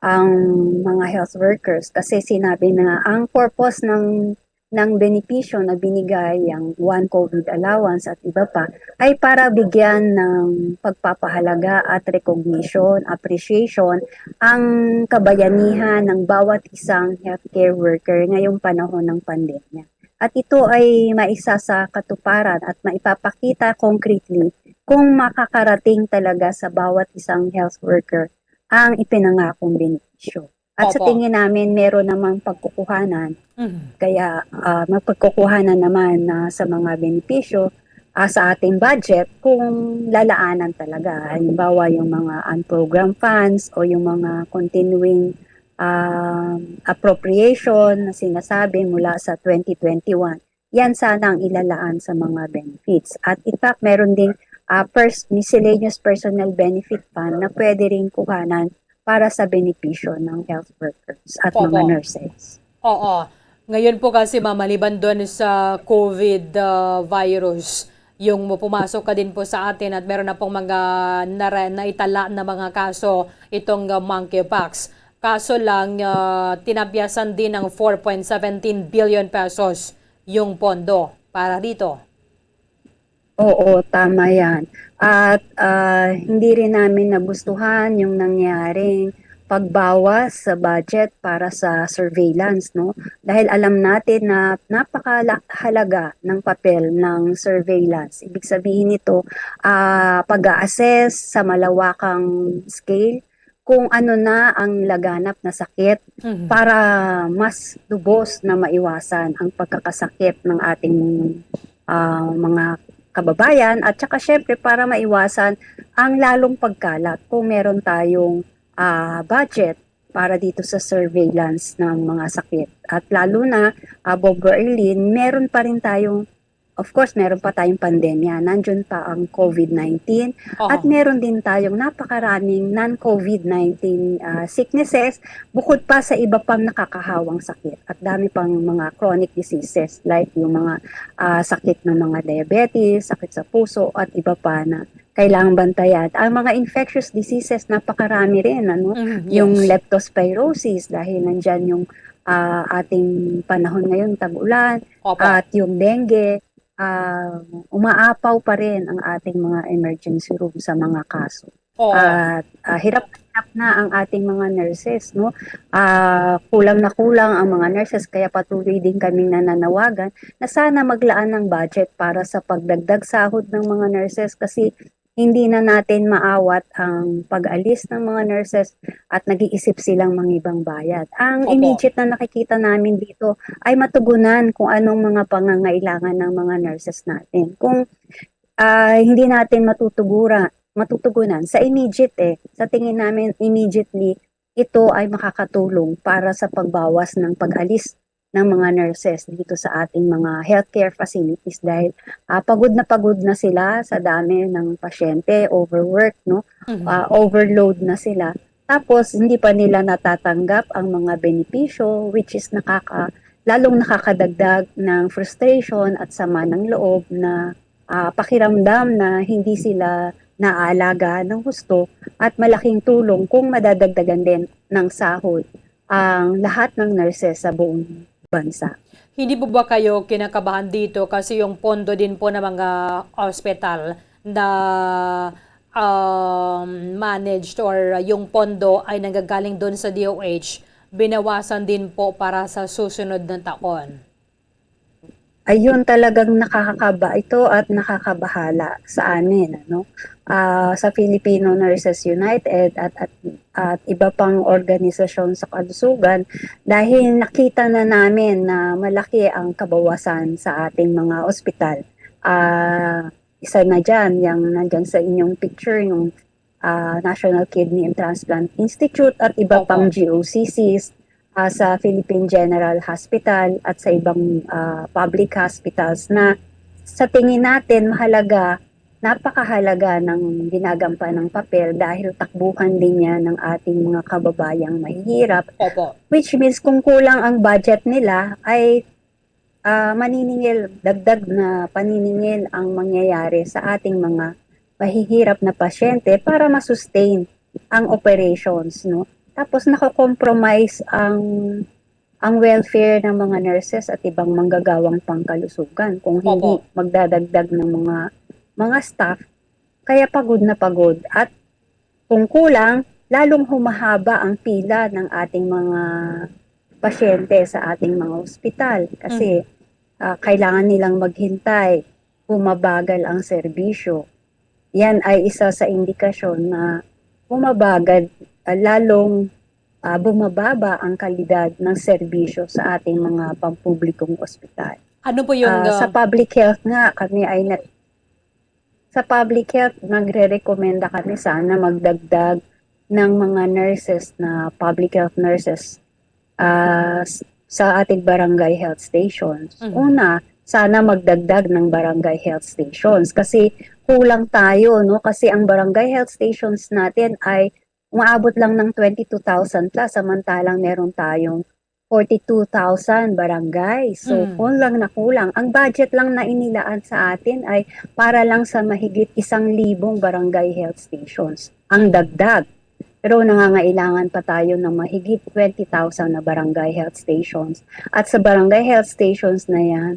ang mga health workers. Kasi sinabi na ang purpose ng, ng benepisyo na binigay, ang one COVID allowance at iba pa, ay para bigyan ng pagpapahalaga at recognition, appreciation ang kabayanihan ng bawat isang healthcare worker ngayong panahon ng pandemya. At ito ay maisa sa katuparan at maipapakita concretely kung makakarating talaga sa bawat isang health worker ang ipinangakong benepisyo. At sa Opo. tingin namin, meron namang pagkukuhanan. Mhm. Kaya, ah, mapagkukuhanan naman na sa mga benepisyo, ah, sa ating budget kung lalaanan talaga. Halimbawa, yung mga unprogrammed funds o yung mga continuing, ah, appropriation na sinasabi mula sa twenty twenty-one. yan sana ang ilalaan sa mga benefits. At in fact, meron ding, ah, pers-, miscellaneous personal benefit fund na pwede ring kuhanan para sa benepisyo ng health workers at Opo. mga nurses. Oo. Ngayon po kasi, ma'am, maliban doon sa COVID, ah, virus, yung pumasok ka din po sa atin at meron na pong mga nara-, naitala na mga kaso itong, ah, monkeypox. Kaso lang, ah, tinapyasan din ng four point seventeen billion pesos yung pondo para dito. Oo, tama yan. At, ah, hindi rin namin nagustuhan yung nangyaring pagbawas sa budget para sa surveillance, no? Dahil alam natin na napakahalaga ng papel ng surveillance. Ibig sabihin nito, ah, pag-a-assess sa malawakang scale kung ano na ang laganap na sakit Mhm. para mas lubos na maiwasan ang pagkakasakit ng ating, ah, mga kababayan at saka syempre para maiwasan ang lalong pagkalat kung meron tayong, ah, budget para dito sa surveillance ng mga sakit. At lalo na, ah, Bob Erlin, meron pa rin tayong, of course, meron pa tayong pandemya. Nandiyan pa ang COVID nineteen Oho. at meron din tayong napakaraming non-COVID nineteen, ah, sicknesses bukod pa sa iba pang nakakahawang sakit at dami pang mga chronic diseases like yung mga, ah, sakit ng mga diabetes, sakit sa puso at iba pa na kailangang bantayan. Ang mga infectious diseases, napakarami rin, ano? Mhm, Yung yes. leptospirosis, dahil nandyan yung, ah, ating panahon ngayon, tag-ulan, Opo. at yung dengue, ah, umaapaw pa rin ang ating mga emergency room sa mga kaso. Oo. At, ah, hirap na hirap na ang ating mga nurses, no? Ah, kulang na kulang ang mga nurses, kaya patuloy din kaming nananawagan na sana maglaan ng budget para sa pagdagdag sahod ng mga nurses kasi hindi na natin maawat ang pag-alis ng mga nurses at nag-iisip silang mangibang bayad. Ang Opo. immediate na nakikita namin dito ay matugunan kung anong mga pangangailangan ng mga nurses natin. Kung, ah, hindi natin matutugura-, matutugunan sa immediate, eh, sa tingin namin immediately, ito ay makakatulong para sa pagbawas ng pag-alis ng mga nurses dito sa ating mga healthcare facilities dahil, ah, pagod na pagod na sila sa dami ng pasyente, overwork, no? Mhm. Ah, overload na sila. Tapos, hindi pa nila natatanggap ang mga benepisyo, which is nakaka-, lalong nakakadagdag ng frustration at sama ng loob na, ah, pakiramdam na hindi sila naaalaga ng husto at malaking tulong kung madadagdagan din ng sahod ang lahat ng nurses sa buong bansa. Hindi po ba kayo kinakabahan dito kasi yung pondo din po ng mga ospital na, um, managed or yung pondo ay nanggagaling doon sa D O H, binawasan din po para sa susunod na taon? Ayun, talagang nakakakaba ito at nakakabahala sa amin, ano. Ah, sa Filipino Nurses United at, at, at iba pang organisasyon sa kalusugan, dahil nakita na namin na malaki ang kabawasan sa ating mga ospital. Ah, isa na diyan, yang nandiyan sa inyong picture, yung, ah, National Kidney and Transplant Institute at iba Opo. pang G O C Cs, ah, sa Philippine General Hospital at sa ibang, ah, public hospitals na sa tingin natin mahalaga, napakahalaga ng ginagampanang papel dahil takbuhan din yan ng ating mga kababayang mahihirap. Opo. Which means kung kulang ang budget nila ay, ah, maniningil, dagdag na paniningil ang mangyayari sa ating mga mahihirap na pasyente para ma-sustain ang operations, no? Tapos nako-compromise ang, ang welfare ng mga nurses at ibang manggagawang pangkalusugan kung hindi Opo. magdadagdag ng mga, mga staff, kaya pagod na pagod. At kung kulang, lalong humahaba ang pila ng ating mga pasyente sa ating mga ospital kasi, Mhm. ah, kailangan nilang maghintay, bumabagal ang serbisyo. Yan ay isa sa indikasyon na bumabagal, ah, lalong, ah, bumababa ang kalidad ng serbisyo sa ating mga pampublikong ospital. Ano po yung, Ah, sa ah, public health nga, kami ay na-, sa public health, nagre-rekomenda kami sana magdagdag ng mga nurses na public health nurses, ah, s-, sa ating barangay health stations. Mhm. Una, sana magdagdag ng barangay health stations kasi kulang tayo, no? Kasi ang barangay health stations natin ay umaabot lang ng twenty-two thousand plus, samantalang meron tayong forty-two thousand barangay. So, Mm. kulang na kulang. Ang budget lang na inilaan sa atin ay para lang sa mahigit isang libong barangay health stations. Ang dagdag. Pero nangangailangan pa tayo ng mahigit twenty thousand na barangay health stations. At sa barangay health stations na yan,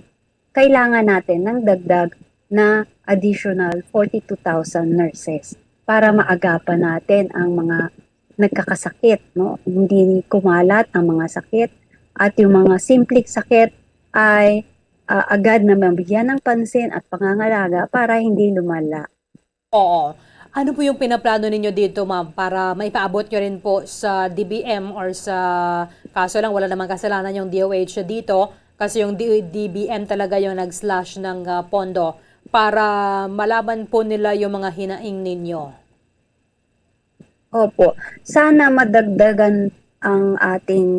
kailangan natin ng dagdag na additional forty-two thousand nurses para maagapan natin ang mga nagkakasakit, no? Hindi kumalat ang mga sakit at yung mga simpleng sakit ay, ah, agad na mabigyan ng pansin at pangangalaga para hindi lumala. Oo. Ano po yung pinaplano ninyo dito, ma'am, para maipaabot nyo rin po sa D B M or sa, kaso lang, wala namang kasalanan yung D O H dito kasi yung D-, D B M talaga yung nag-slash ng, ah, pondo para malaman po nila yung mga hinaing ninyo. Opo. Sana madagdagan ang ating,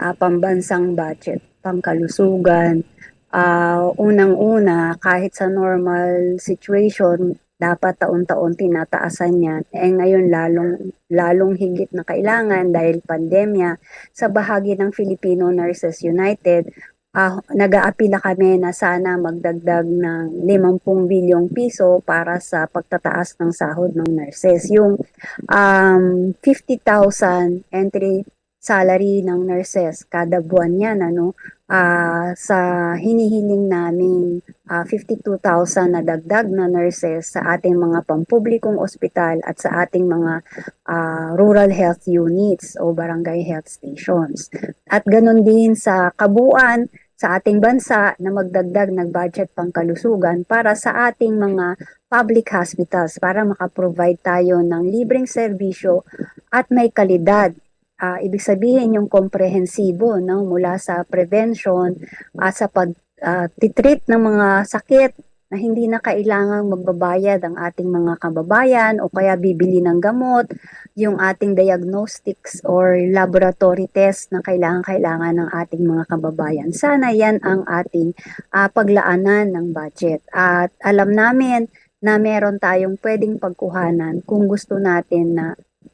ah, pambansang budget, pangkalusugan. Ah, unang-una, kahit sa normal situation, dapat taon-taon tinataasan yan. Eh, ngayon, lalong, lalong higit na kailangan dahil pandemya. Sa bahagi ng Filipino Nurses United, ah, nag-aapila kami na sana magdagdag ng limampung bilyong piso para sa pagtataas ng sahod ng nurses. Yung, um, fifty thousand entry salary ng nurses kada buwan yan, ano, ah, sa hinihiling naming, ah, fifty-two thousand na dagdag na nurses sa ating mga pampublikong ospital at sa ating mga, ah, rural health units o barangay health stations. At ganun din sa kabuuan sa ating bansa na magdagdag ng budget pangkalusugan para sa ating mga public hospitals para makaprovide tayo ng libreng serbisyo at may kalidad. Ah, ibig sabihin yung komprehensibo, no, mula sa prevention at sa pag, ah, titreat ng mga sakit na hindi na kailangang magbabayad ang ating mga kababayan o kaya bibili ng gamot, yung ating diagnostics or laboratory test na kailangan-kailangan ng ating mga kababayan. Sana yan ang ating, ah, paglaanan ng budget. At alam namin na meron tayong pwedeng pagkuhanan kung gusto natin na,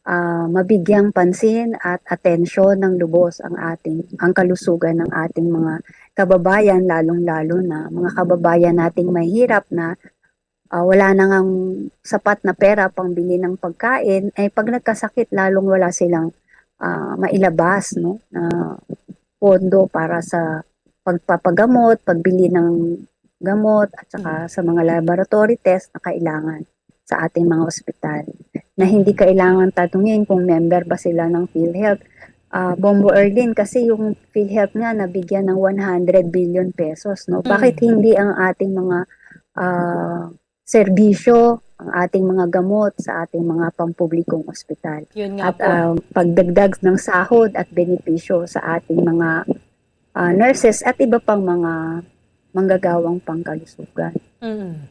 ah, mabigyang pansin at atensyon ng lubos ang ating, ang kalusugan ng ating mga kababayan, lalong-lalo na mga kababayan nating mahihirap na, ah, wala na ngang sapat na pera pangbili ng pagkain, eh, pag nagkasakit, lalong wala silang, ah, mailabas, no, na pondo para sa pagpapagamot, pagbili ng gamot, at saka sa mga laboratory test na kailangan sa ating mga ospital, na hindi kailangan tanungin kung member ba sila ng PhilHealth. Ah, Bombo Erlin, kasi yung PhilHealth nga nabigyan ng one hundred billion pesos, no? Bakit Mm. hindi ang ating mga, ah, serbisyo, ang ating mga gamot sa ating mga pampublikong ospital? Yun nga At, po. ah, pagdagdag ng sahod at benepisyo sa ating mga, ah, nurses at iba pang mga manggagawang pangkalusugan. Mm.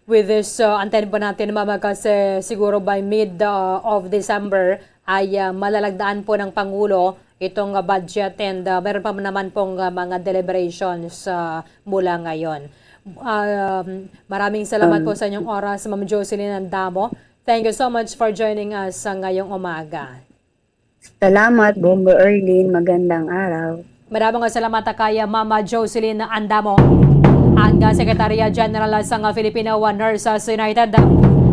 With this, uh, antayin po natin, Mama, kasi siguro by mid, uh, of December ay, uh, malalagdaan po ng Pangulo itong, uh, budget and, uh, meron pa naman pong, uh, mga deliberations, uh, mula ngayon. Um, maraming salamat po Um, sa inyong oras, Ma'am Jocelyn Andamo. Thank you so much for joining us sa ngayong umaga. Salamat, Bombo Erlin. Magandang araw. Madamo nga salamat kay Mama Jocelyn Andamo, ang, ah, Secretary General sang Filipino Nurses United.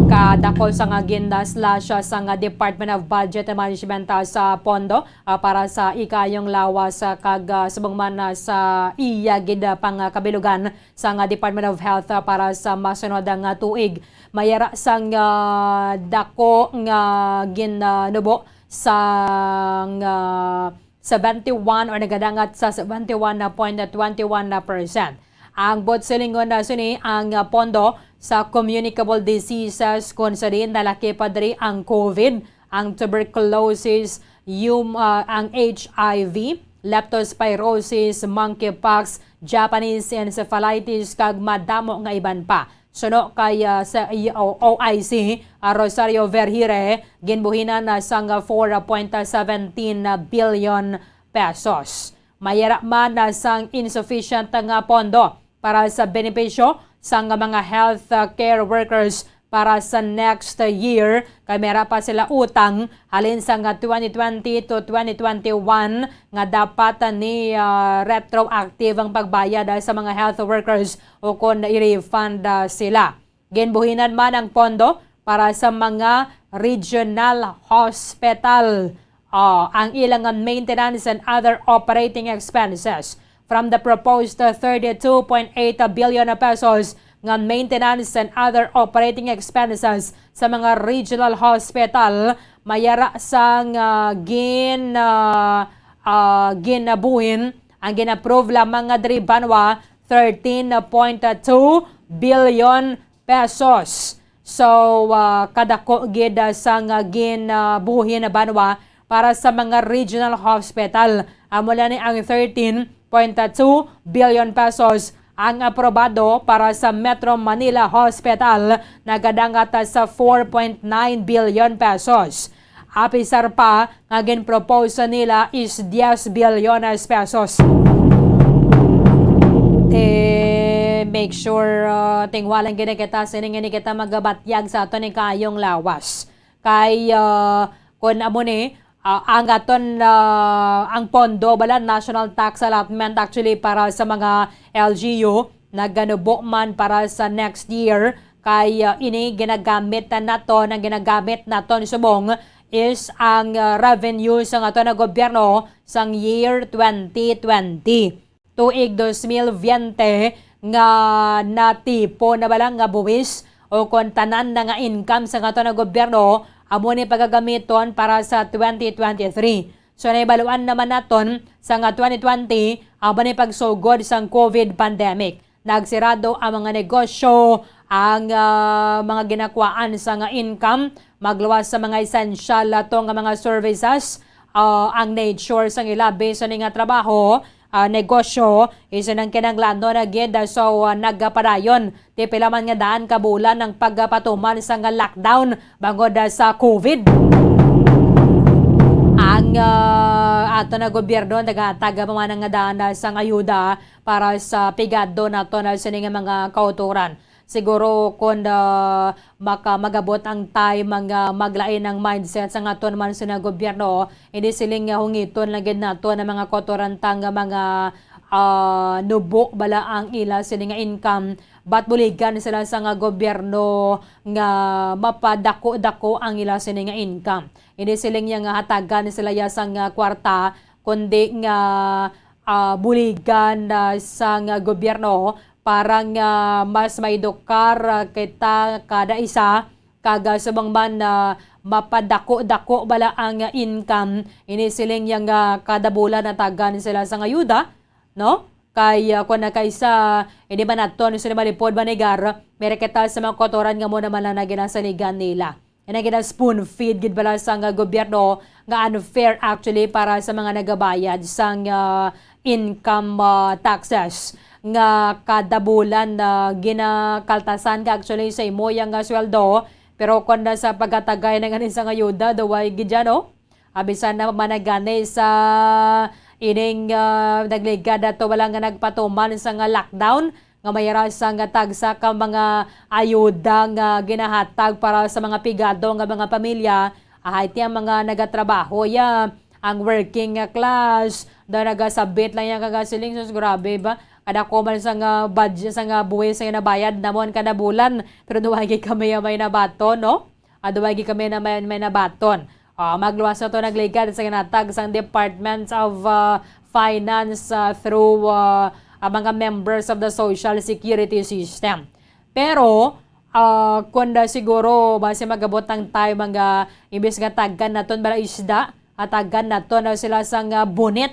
Kadako sang gin-slash sang Department of Budget and Management, ah, sa pondo, ah, para sa ikaayong lawas, ah, kag, ah, subong man, ah, sa iya gid, ah, pangkabilugan sang Department of Health, ah, para sa masunod nga tuig. Mayara sang, ah, dako nga ginubo sang, ah, seventy-one or nagadangat sa seventy-one point twenty-one percent. Ang buot silingon na sini ang, ah, pondo sa communicable diseases, kung sa diin nalakip pa diri ang COVID, ang tuberculosis, yung, ah, ang H I V, leptospirosis, monkeypox, Japanese encephalitis, kag madamo nga iban pa. Suno kay, ah, sa i-, o-, O I C, ah, Rosario Vergire, ginbuhinan na sang four point seventeen billion pesos. Mayara man na sang insufficient nga pondo para sa benepisyo sang mga health, uh, care workers para sa next year, kay may ara pa sila utang halin sang twenty twenty to twenty twenty-one nga dapat ni, uh, retroactive ang pagbayad, uh, sa mga health workers o kon i-refund, uh, sila. Ginbuhinan man ang pondo para sa mga regional hospital, ah, ang ilang maintenance and other operating expenses from the proposed thirty-two point eight billion pesos nga maintenance and other operating expenses sa mga regional hospital, may ara sang, ah, gin-, ah, ah, ginabuhin ang gin-approve lamang nga diri banwa, thirteen point two billion pesos. So, ah, kadako gid, ah, sang, ah, gin, ah, buhi na banwa para sa mga regional hospital. Amo na ni ang thirteen point two billion pesos ang aprobado para sa Metro Manila Hospital, nagadangat sa four point nine billion pesos. Apisar pa nga ginpropose nila is diez bilyones pesos. Eh, make sure, uh, tingwalan gid kita sining ini kita magabatyag sa aton ni kaayong lawas. Kay, uh, kun amo ni, uh, ang aton, uh, ang pondo bala, national tax allotment actually para sa mga L G U, naganubo man para sa next year. Kay, uh, ini ginagamit naton, ang ginagamit naton subong is ang, uh, revenue sa aton nga gobyerno sang year twenty twenty. Tuig dos mil veinte nga natipon na bala nga buwis o kon tanan na nga income sa aton nga gobyerno, amo ni pagagamiton para sa twenty twenty-three. So, nahibaluan naman naton sa nga twenty twenty, amo ni pagsugod sang COVID pandemic. Nagsirado ang mga negosyo, ang, ah, mga ginakuhaan sa nga income, magluwas sa mga esensyal ato nga mga services, ah, ang nature sang ilabi sa ni nga trabaho, ah, negosyo, isin ang kinahanglanon na gid. So, ah, nagapadayon ti pila man nga daan ka bulan ang pagpatuman sang lockdown bangod, ah, sa COVID. Ang, ah, ato na gobyerno naghatag pa man nga daan, ah, sang ayuda para sa pigado naton, ah, sini nga mga kautoran. Siguro kun, ah, maka-, magabot ang time nga maglain ang mindset sang aton man sa gobyerno, hindi siling nga hungiton lang gid nato ang mga kautoran ta nga mga, ah, nubo bala ang ila sini nga income, but buligan sila sa nga gobyerno nga mapadako-dako ang ila sini nga income. Hindi siling niya nga hatagan sila ya sang, ah, kwarta, kundi nga, ah, buligan, ah, sang gobyerno para nga mas maedukar, ah, kita kada isa, kag, ah, subong man, ah, mapadako-dako bala ang income, ini siling niya nga kada bulan natagan sila sang ayuda, no? Kay, ah, kung nakaisa, hindi man naton sila malipod manigar, may kita sa mga kautoran nga mo naman lang na ginasaligan nila. Yan ang gina-spoon feed gid bala sang gobyerno nga unfair actually para sa mga nagabayad sang, ah, income, ah, taxes nga kada bulan na ginakaltasan ka actually sa imo yang, ah, sweldo. Pero kung na sa pagkatagay na ganin sang ayuda, duway gid yan, oh. Abisan na man na gani sa ining, ah, nagligad ato wala nga nagpatuman sa nga lockdown, nga may ra sang tagsa ka mga ayuda nga ginahatag para sa mga pigado nga mga pamilya, ahay ti ang mga nagatrabaho ya, ang working class, daw nagasabit lang yan kagasiling, sus, grabe ba? Kadako man sa nga budget, sa nga buwis nga nabayad namon kada bulan, pero duwagi kami nga may nabaton, no? Ah, duwagi kami na may, may nabaton. Ah, magluwas na to nagligad sa ginatag sang Department of, ah, Finance, ah, through, ah, ang mga members of the Social Security System. Pero, ah, kung da siguro, basi magabot ang time, mga imbis nga tagan naton bala isda, atagan naton na sila sang, ah, bunit.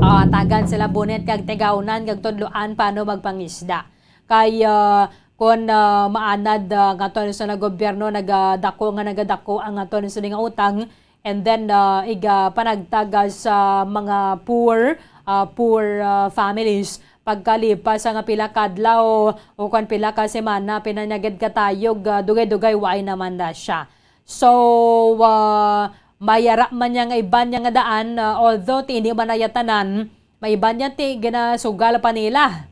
Ah, atagan sila bunit kag tigawnan kag tudloan paano magpangisda. Kay, ah, kun, ah, maanad, ah, nga aton sa gobyerno nagadako nga nagadako ang aton sini nga utang, and then, ah, iga panagtag sa mga poor, ah, poor, ah, families, pagkalipas nga pila ka adlaw o kon pila ka semana, pinanyagid katayog, ah, dugay-dugay, waay naman na siya. So, ah, may ara man niya nga iban niya nga daan, ah, although ti hindi man na ya tanan, may iban niya ti ginasugal pa nila.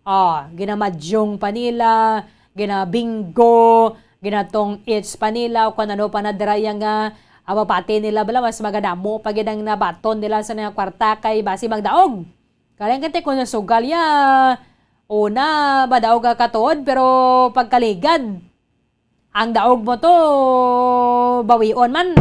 Oh, ginamadyong pa nila, ginabingo, ginatong its pa nila, o kung ano pa na dira yang, ah, ah, mapati nila bala, mas magadamo pa gid ang nabaton nila sa mga kwarta kay basi magdaog. Kaya kante kung nasugal ya, una, madaog ka katuod, pero pagkaligad, ang daog mo to, bawion man.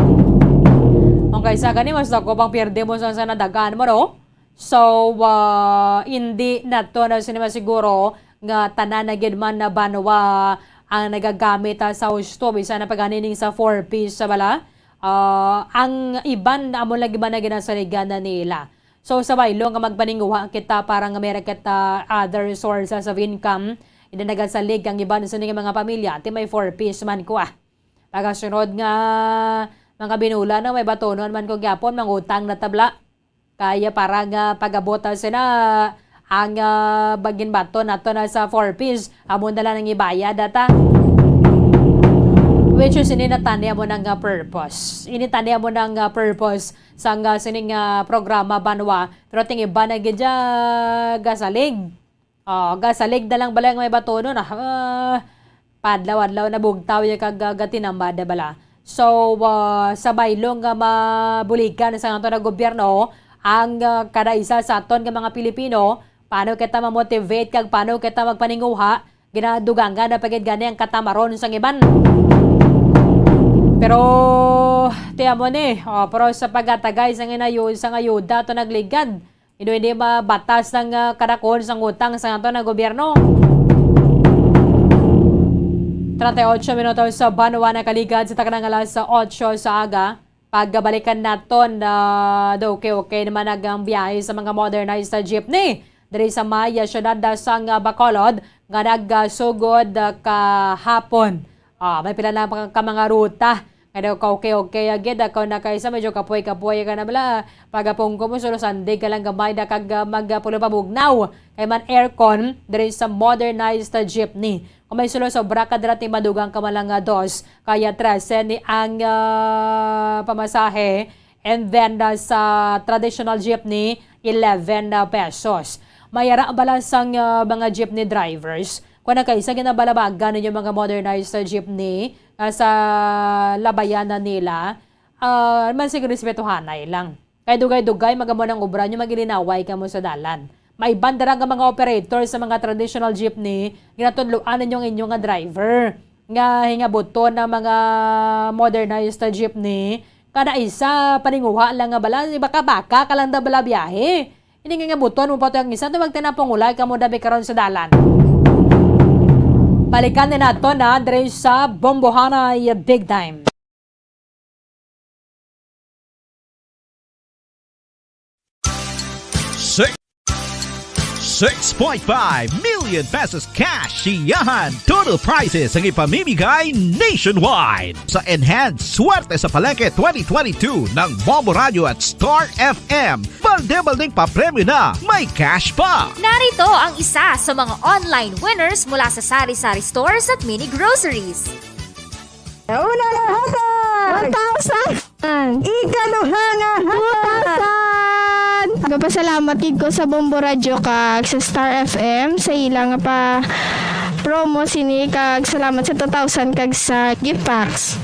Okay, sa gani, mas dako pang pierde mo sa, sa nadagaan mo, no? So, ah, hindi na to na sinima siguro nga tanan na gid man na banwa ang nagagamit, ah, sa husto, bisan na pagani ning sa four Ps sa bala. Ah, ang iban, amo lang iban na ginasaligan na nila. So, sa baylo nga magpaninguha kita para nga may kita other sources of income, hindi nagasalig ang iban sa mga pamilya, ti may four Ps man ko, ah. Pagasunod nga mga binula na may batonon man ko gyapon, mangutang na tabla. Kaya para nga pag-abot, ah, sina ang, ah, bagin baton nato na sa four Ps, amo na lang ang ibayad ata. Which is, ini na tani amo nang, ah, purpose. Ini tani amo nang, ah, purpose sang, ah, sining, ah, programa banwa. Pero ting iba na gid siya gasalig. Oh, gasalig na lang bala ang may batonon, ah. Ah, padlaw-adlaw na bugtaw ya kag, ah, gatinamad na bala. So, ah, sa baylo nga mabuligan sa aton nga gobyerno, ang, ah, kada isa sa aton nga mga Pilipino, paano kita ma-motivate kag paano kita magpaninguha, ginadugangan na pagid gani ang katamaron sang iban. Pero, tiyan mo ni, oh, pero sa paghatagay sang inayo-, sang ayuda to nagligad, Ino hindi mabatas ang, ah, kadakon sang utang sa aton nga gobyerno. Treinta y ocho minutos sa banwa nakaligad sa taknang alas otso sa aga. Pagbalikan naton, ah, do okay, okay naman ang biyahe sa mga modernized jeepney diri sa Maya, siyudad sang Bacolod, nga nagasugod, ah, kahapon. Ah, may pila na mga, ka mga ruta nga daw ka okay-okay agid, ako na kaysa medyo kapoy-kapoy ka na bala. Pagapungko mo, sulo sandig ka lang gamay na kag, ah, magpulo pa bugnaw. Kay man aircon diri sa modernized jeepney. Kung may sulo sobra ka dira, ti madugang ka man lang nga dos, kaya trese ni ang, ah, pamasahe. And then, ah, sa traditional jeepney, eleven na pesos. May ara bala sang, ah, mga jeepney drivers. Kung nagkaisa ginabalabagan ninyo mga modernized, ah, jeepney, ah, sa labayan na nila, ah, man siguro respetuhanay lang. Kay dugay-dugay, magamo ng obra nyo, magilinaway ka mo sa dalan. May banda ra nga mga operator sa mga traditional jeepney, ginatudloan ninyo ang inyo nga driver nga hingabuton ang mga modernized jeepney. Kada isa, paninguha lang nga bala, baka-baka ka lang da bala biyahe. Ini nga hingabuton mo pa to ang isa, to magtinapong ulay ka mo dabi karon sa dalan. Balikan ni nato na diri sa Bombohanay Big Time. Six, six point five million pesos cash siyahan. Total prizes ang ipamimigay nationwide. Sa Enhanced Swerte sa Palengke twenty twenty-two ng Bombo Radio at Star F M, balde-baldeng papremyo na, may cash pa. Narito ang isa sa mga online winners mula sa Sari-Sari Stores at Mini Groceries. Una nga hatag! One thousand! Ikaduha nga hatag! Two thousand! Nagapasalamat gid ko sa Bombo Radio kag sa Star F M sa ila nga pa promo sini, kag salamat sa two thousand kag sa gift packs.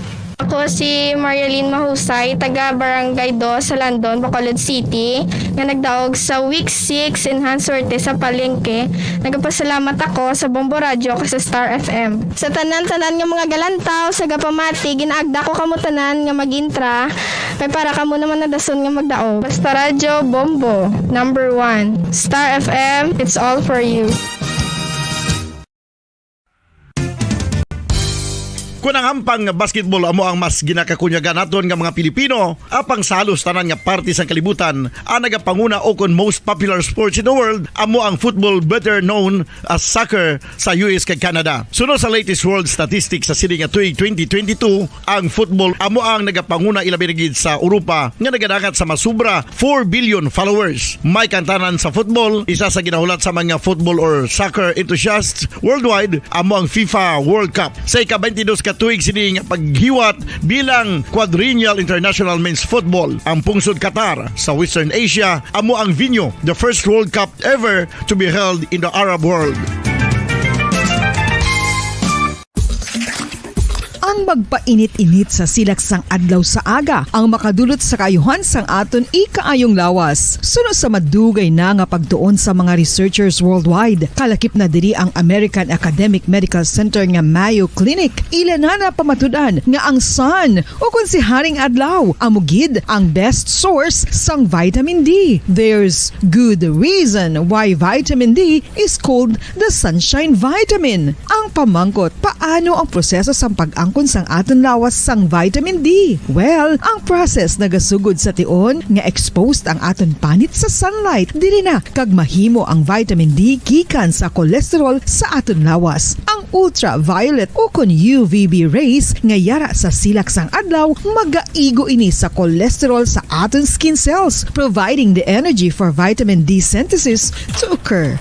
Ako si Marielyn Mahusay, taga Barangay Dos sa Landon, Bacolod City, nga nagdaog sa Week six Enhanced Swerte sa Palengke. Nagapasalamat ako sa Bombo Radio kag sa Star F M. Sa tanan-tanan nga mga galantaw, sa gapamati, ginaagda ko kamo tanan nga mag-intra, kay para kamo naman nadason nga magdaog. Basta Radyo Bombo, number one. Star F M, it's all for you. Kung ang ampang nga basketball amo ang mas ginakakunyagan naton nga mga Pilipino, apang sa halos tanan nga parte sang kalibutan, ang nagapanguna o kon most popular sports in the world amo ang football, better known as soccer, sa U S kag Canada. Suno sa latest world statistics sa sini nga tuig twenty twenty-two, ang football amo ang nagapanguna, ilabi na gid sa Europa, nga nagadangat sa masubra four billion followers. May kantanan sa football, isa sa ginahulat sa mga football or soccer enthusiasts worldwide amo ang FIFA World Cup. Sa ika-twenty-dos ka Tuig sini nga paghiwat bilang Quadrennial International Men's Football. Ang pungsod Qatar sa Western Asia amo ang venue, the first World Cup ever to be held in the Arab world. Ang magpainit-init sa silak sang adlaw sa aga ang makadulot sa kaayuhan sang aton ikaayong lawas. Suno sa madugay na nga pagtuon sa mga researchers worldwide, kalakip na diri ang American Academic Medical Center nga Mayo Clinic. Ila na napamatud-an nga ang sun, o kon si Haring Adlaw, amo gid ang best source sang vitamin D. There's good reason why vitamin D is called the sunshine vitamin. Ang pamangkot, paano ang proseso sang pag-angkon sang aton lawas sang vitamin D? Well, ang process nagasugod sa tion nga exposed ang aton panit sa sunlight. Diri na kag mahimo ang vitamin D gikan sa cholesterol sa aton lawas. Ang ultraviolet o kon U V B rays nga yara sa silak sang adlaw magaigo ini sa cholesterol sa aton skin cells, providing the energy for vitamin D synthesis to occur.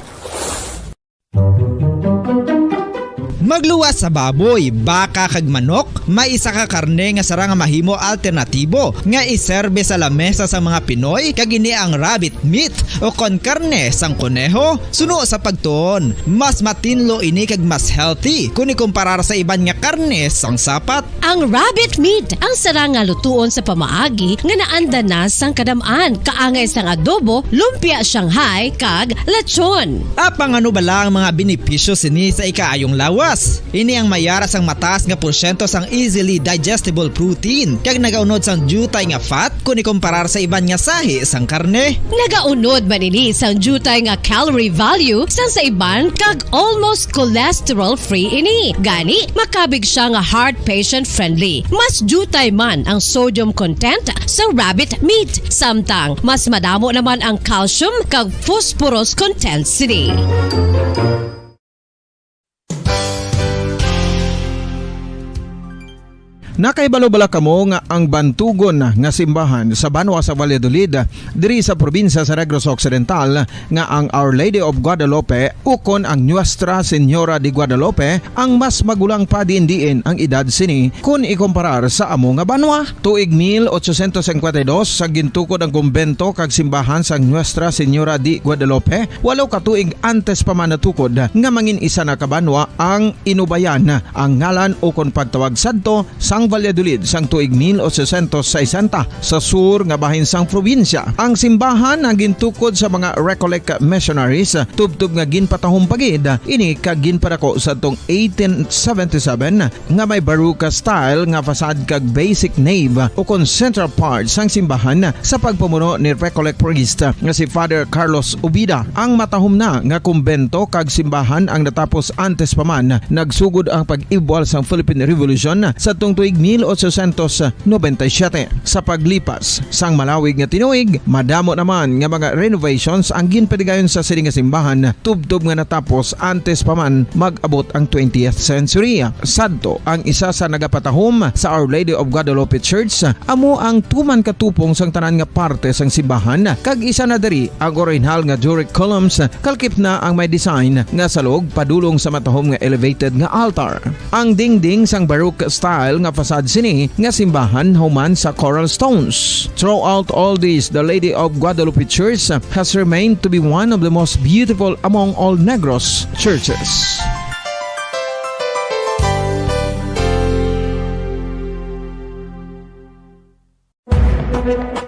Magluwas sa baboy, baka kag manok, may isa ka karne nga sarang nga mahimo alternatibo nga iserbe sa lamesa sang mga Pinoy, kag ini ang rabbit meat o kon karne sang koneho. Suno sa pagtuon, mas matinlo ini kag mas healthy kon ikumparar sa iban nga karne sang sapat. Ang rabbit meat ang sarang nga lutuon sa pamaagi nga naanda na sang kadam-an, kaangay sang adobo, lumpia Shanghai, kag lechon. Apang ano bala ang mga benepisyo sini sa ikaayong lawas? Ini ang mayara sang mataas nga porsyento sang easily digestible protein kag nagaunod sang diutay nga fat kon ikumparar sa iban nga sahi sang karne. Nagaunod man ini sang diutay nga calorie value sang sa iban kag almost cholesterol-free ini. Gani, makabig siya nga heart patient-friendly. Mas diutay man ang sodium content sa rabbit meat, samtang mas madamo naman ang calcium kag phosphorus content sini. Nakahibalo bala kamo nga ang bantugon nga simbahan sa banwa sa Valladolid, diri sa probinsya sa Negros Occidental, nga ang Our Lady of Guadalupe ukon ang Nuestra Señora de Guadalupe ang mas magulang pa diin-diin ang edad sini kon ikumparar sa amo nga banwa? Tuig mil ochocientos cincuenta y dos, sa gintukod ang kumbento kag simbahan sang Nuestra Señora de Guadalupe, walo ka tuig antes pa man natukod nga mangin isa na ka banwa ang Inubayan ang ngalan ukon pagtawag sadto sang Valladolid sang tuig mil ochocientos sesenta sa sur nga bahin sang probinsya. Ang simbahan ang gintukod sa mga Recollect missionaries, tubtob nga ginpatahom pa gid ini kag ginpadako sadtong eighteen seventy-seven nga may Baroque style nga facade kag basic nave ukon central part sang simbahan sa pagpamuno ni Recollect priest nga si Father Carlos Ubida. Ang matahom na nga kumbento kag simbahan ang natapos antes pa man nagsugod ang pag-ibwal sang Philippine Revolution sadtong tuig mil ochocientos noventa y siete. Sa paglipas sang malawig nga tinuig, madamo naman nga mga renovations ang ginpatigayon sa sini nga simbahan, tubtob nga natapos antes pa man mag-abot ang twentieth century. Sadto, ang isa sa nagapatahom sa Our Lady of Guadalupe Church amo ang tuman ka tupong sang tanan nga parte sang simbahan, kag isa na diri ang orihinal nga Doric columns, kalakip na ang may design nga salog padulong sa matahom nga elevated nga altar. Ang dingding sang Baroque style nga facade sini nga simbahan human sa coral stones. Throughout all this, the Lady of Guadalupe Church has remained to be one of the most beautiful among all Negros churches.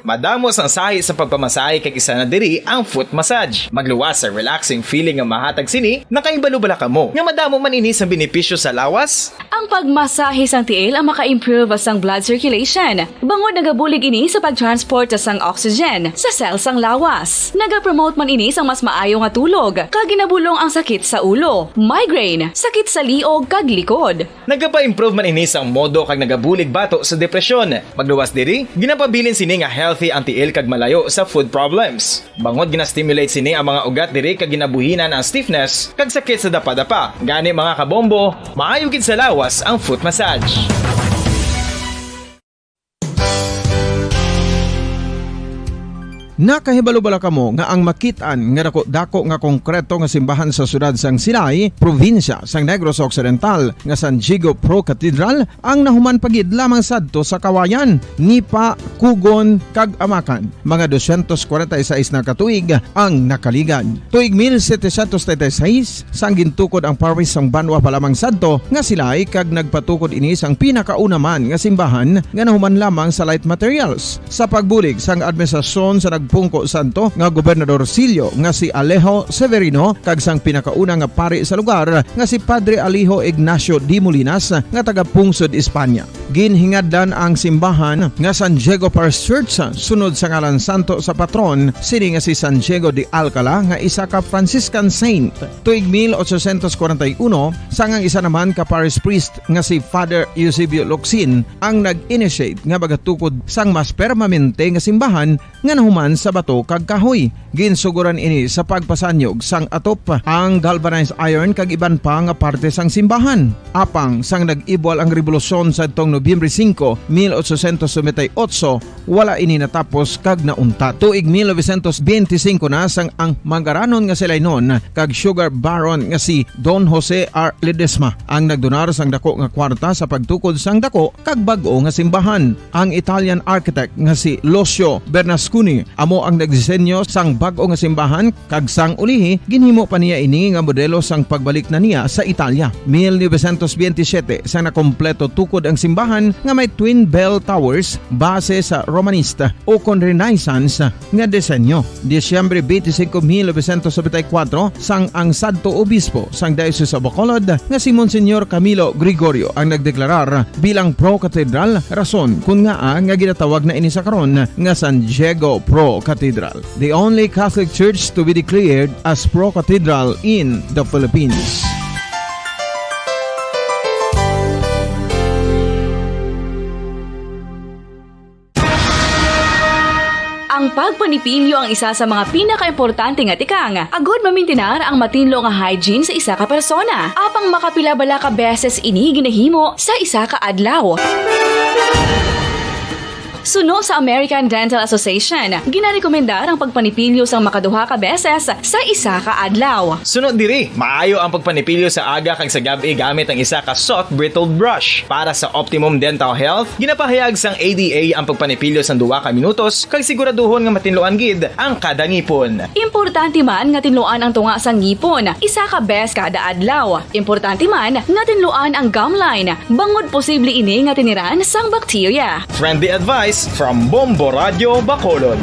Madamo sang sahi sa pagpamasahe, kag isa na diri ang foot massage. Magluwas sa relaxing feeling nga mahatag sini. Nakahibalo bala kamo nga madamo man ini sang benepisyo sa lawas? Ang pagmasahe sang tiil ang maka-improve sang blood circulation, bangod nagabulig ini sa pag-transport sang oxygen sa cell sang lawas. Nagapromote man ini sang mas maayo nga tulog, kag ginabulong ang sakit sa ulo, migraine, sakit sa liog, kag likod. Nagapa-improve man ini sang modo kag nagabulig bato sa depresyon. Magluwas diri, ginapabilin sini nga healthy ang tiil kag malayo sa foot problems. Bangod gina-stimulate sini ang mga ugat diri kag ginabuhinan ang stiffness kag sakit sa dapadapa. Gani, mga kabombo, maayo gid sa lawas ang foot massage. Nakahibalo bala kamo nga ang makit-an nga dako-dako nga konkreto nga simbahan sa siyudad sang Silay, probinsya sang Negros Occidental, nga San Diego Pro Cathedral, ang nahuman pa gid lamang sadto sa Kawayan, nipa, kugon, kag amakan? Mga dosyentos kwarenta y seis na ka tuig ang nakaligad. Tuig mil setecientos treinta y seis, sang gintukod ang parish sang banwa pa lamang sadto nga Silay, kag nagpatukod ini sang pinakauna man nga simbahan nga nahuman lamang sa light materials. Sa pagbulig sang administrasyon sa nagpungko sadto nga gobernadorcillo nga si Alejo Severino kag sang pinakauna nga pari sa lugar nga si Padre Alejo Ignacio de Molinas nga taga-pungsod España. Ginhingadlan ang simbahan nga San Diego Parish Church sunod sa ngalan santo sa patron sini nga si San Diego de Alcala nga isa ka Franciscan saint. Tuig mil ochocientos kwarenta y uno, sang ang isa naman ka parish priest nga si Father Eusebio Locsin ang nag-initiate nga magatukod sang mas permanente nga simbahan nga nahuman sa bato kag kahoy. Ginsugoran ini sa pagpasanyog sang atop, ang galvanized iron kag iban pa nga parte sang simbahan. Apang sang nag-ibwal ang rebolusyon sadtong Nobyembre singko, mil ochocientos noventa y ocho, wala ini natapos kag nauntat. Tuig mil novecientos benti singko na sang ang mangaranon nga Silaynon kag sugar baron nga si Don Jose R. Ledesma ang nagdonar sang dako nga kwarta sa pagtukod sang dako kag bag-o nga simbahan. Ang Italian architect nga si Lucio Bernasconi amo ang nagdisenyo sang bag-o nga simbahan, kag sang ulihi ginhimo pa niya ini nga modelo sang pagbalik na niya sa Italia. Mil novecientos benti siyete, sang nakompleto tukod ang simbahan nga may twin bell towers base sa Romanista ukon Renaissance nga disenyo. Disyembre benti singko, mil novecientos nobenta y kuwatro, sang ang sadto obispo sang Diocese of Bacolod nga si Monsignor Camilo Gregorio ang nagdeklarar bilang pro-cathedral, rason kon ngaa nga ginatawag na ini sa karon nga San Diego Pro Cathedral, the only Catholic church to be declared as pro-cathedral in the Philippines. Ang pagpanipilyo ang isa sa mga pinakaimportante nga tikang agud mamintinar ang matinlo nga hygiene sa isa ka persona. Apang makapila bala ka beses ini ginahimo sa isa ka adlaw? Suno sa American Dental Association, ginarekomendar ang pagpanipilyo sang makaduha ka beses sa isa ka adlaw. Suno diri, maayo ang pagpanipilyo sa aga kag sa gab-i gamit ang isa ka soft bristle brush. Para sa optimum dental health, ginapahayag sang A D A ang pagpanipilyo sang duha ka minutos kag siguraduhon nga matinluan gid ang kada ngipon. Importante man nga tinluan ang tunga sang ngipon isa ka bes kada adlaw. Importante man nga tinluan ang gum line, bangod posible ini nga tiniran sang bakterya. Friendly advice from Bombo Radio Bacolod.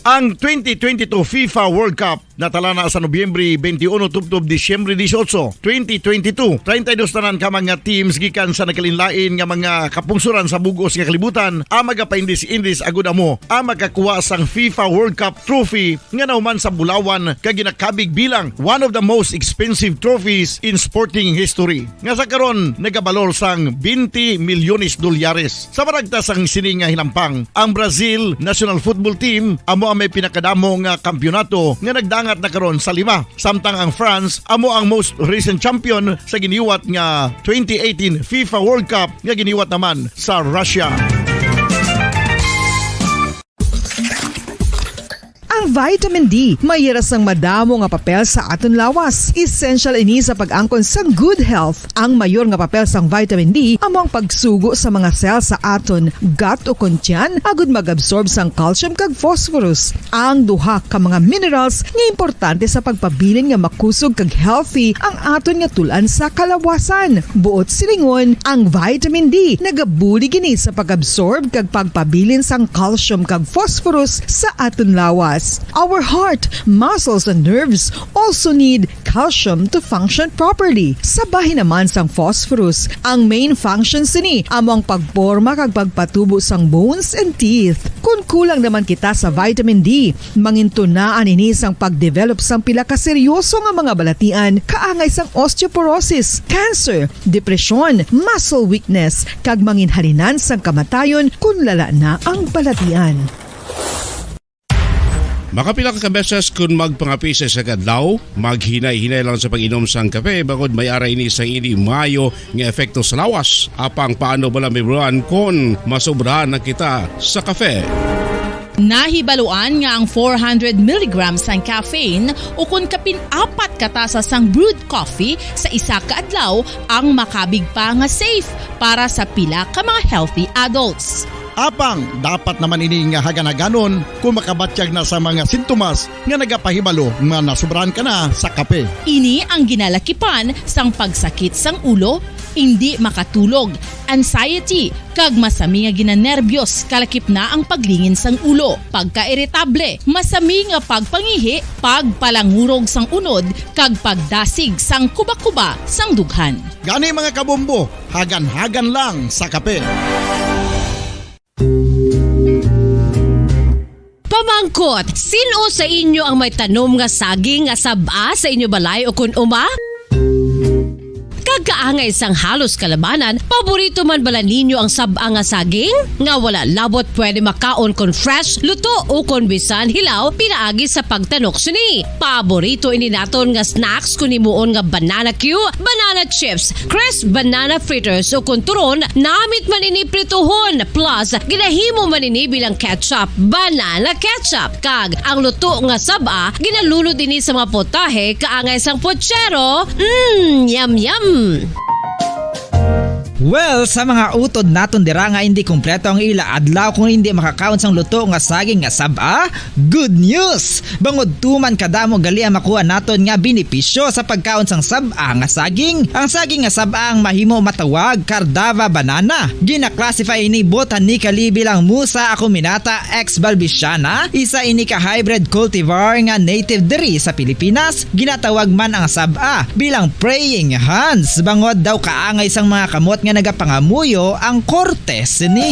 Ang twenty twenty-two FIFA World Cup natala na sa Nobyembre twenty-one tubtob Disyembre dieciocho, twenty twenty-two. Treinta y dos tanan ka mga teams gikan sa nagkalainlain nga mga kapungsoran sa bug-os nga kalibutan ang magapaindis-indis agud amo ang makakuha sang FIFA World Cup trophy nga nahuman sa bulawan kag ginakabig bilang one of the most expensive trophies in sporting history, nga sa karon nagabalor sang twenty milyones dolyares. Sa maragtas sang sini nga hinampang, ang Brazil national football team amo ang may pinakadamo nga kampiyonato nga nagdangat na karon sa lima, samtang ang France amo ang most recent champion sa giniwat nga twenty eighteen FIFA World Cup nga giniwat naman sa Russia. Ang vitamin D may ira sang madamo nga papel sa aton lawas. Essential ini sa pag-angkon sang good health. Ang mayor nga papel sang vitamin D amo ang pagsugo sa mga cell sa aton gut o kon tiyan agud mag-absorb sang calcium kag phosphorus, ang duha ka mga minerals nga importante sa pagpabilin nga makusog kag healthy ang aton nga tul-an sa kalawasan. Buot silingon, ang vitamin D nagabulig ini sa pag-absorb kag pagpabilin sang calcium kag phosphorus sa aton lawas. Our heart, muscles, and nerves also need calcium to function properly. Sa bahin naman sang phosphorus, ang main function sini amo ang pagporma kag pagpatubo sang bones and teeth. Kon kulang naman kita sa vitamin D, mangintunaan ini sang pag-develop sang pila ka seryoso nga mga balatian, kaangay sang osteoporosis, cancer, depresyon, muscle weakness, kag manginhalinan sang kamatayon kon lala na ang balatian. Makapila ka beses kun magpangape sa isa ka adlaw, maghinay-hinay lang sa pag-inom sang kape, bangod may ara ini sang indi maayo nga epekto sa lawas. Apang paano bala mahibaluan kon masobrahan na kita sa kape? Nahibaluan nga ang four hundred milligrams sang caffeine ukon kapin apat ka tasa sang brewed coffee sa isa ka adlaw ang makabig pa nga safe para sa pila ka mga healthy adults. Apang dapat naman ini nga hagan-haganon kung makabatyag na sa mga sintomas nga nagapahibalo nga nasobrahan ka na sa kape. Ini ang ginalakipan sang pagsakit sang ulo, indi makatulog, anxiety, kag masami nga ginanerbiyos, kalakip na ang paglingin sang ulo, pagkairitable, masami nga pagpangihi, pagpalangurog sang unod, kag pagdasig sang kubakuba sang dughan. Gani, mga kabombo, hagan-hagan lang sa kape. Pamangkot, sin-o sa inyo ang may tanom nga saging nga sab-a sa inyo balay ukon uma? Kag kaangay sang halos kalabanan, paborito man bala ninyo ang sab-a nga saging? Nga wala labot pwede makaon kon fresh, luto, ukon bisan hilaw pinaagi sa pagtanok sini. Paborito ini naton nga snacks kon himuon nga banana cue, banana chips, crisp banana fritters, ukon turon, namit man ini prituhon, plus ginahimo man ini bilang ketchup, banana ketchup. Kag ang luto nga sab-a, ginalunod ini sa mga putahe kaangay sang putsero. Mm, yum, yum! Well, sa mga utod naton dira nga indi kompleto ang ila adlaw kung indi makakaon sang luto nga saging nga sab-a, good news! Bangod tuman kadamo gali ang makuha naton nga benepisyo sa pagkaon sang sab-a nga saging. Ang saging nga sab-a ang mahimo matawag Cardava banana. Gina-classify ini botanically bilang Musa acuminata ex balbisiana, isa ini ka hybrid cultivar nga native diri sa Pilipinas. Ginatawag man ang sab-a bilang praying hands, bangod daw kaangay sang mga kamot nga nagapangamuyo ang korte sini.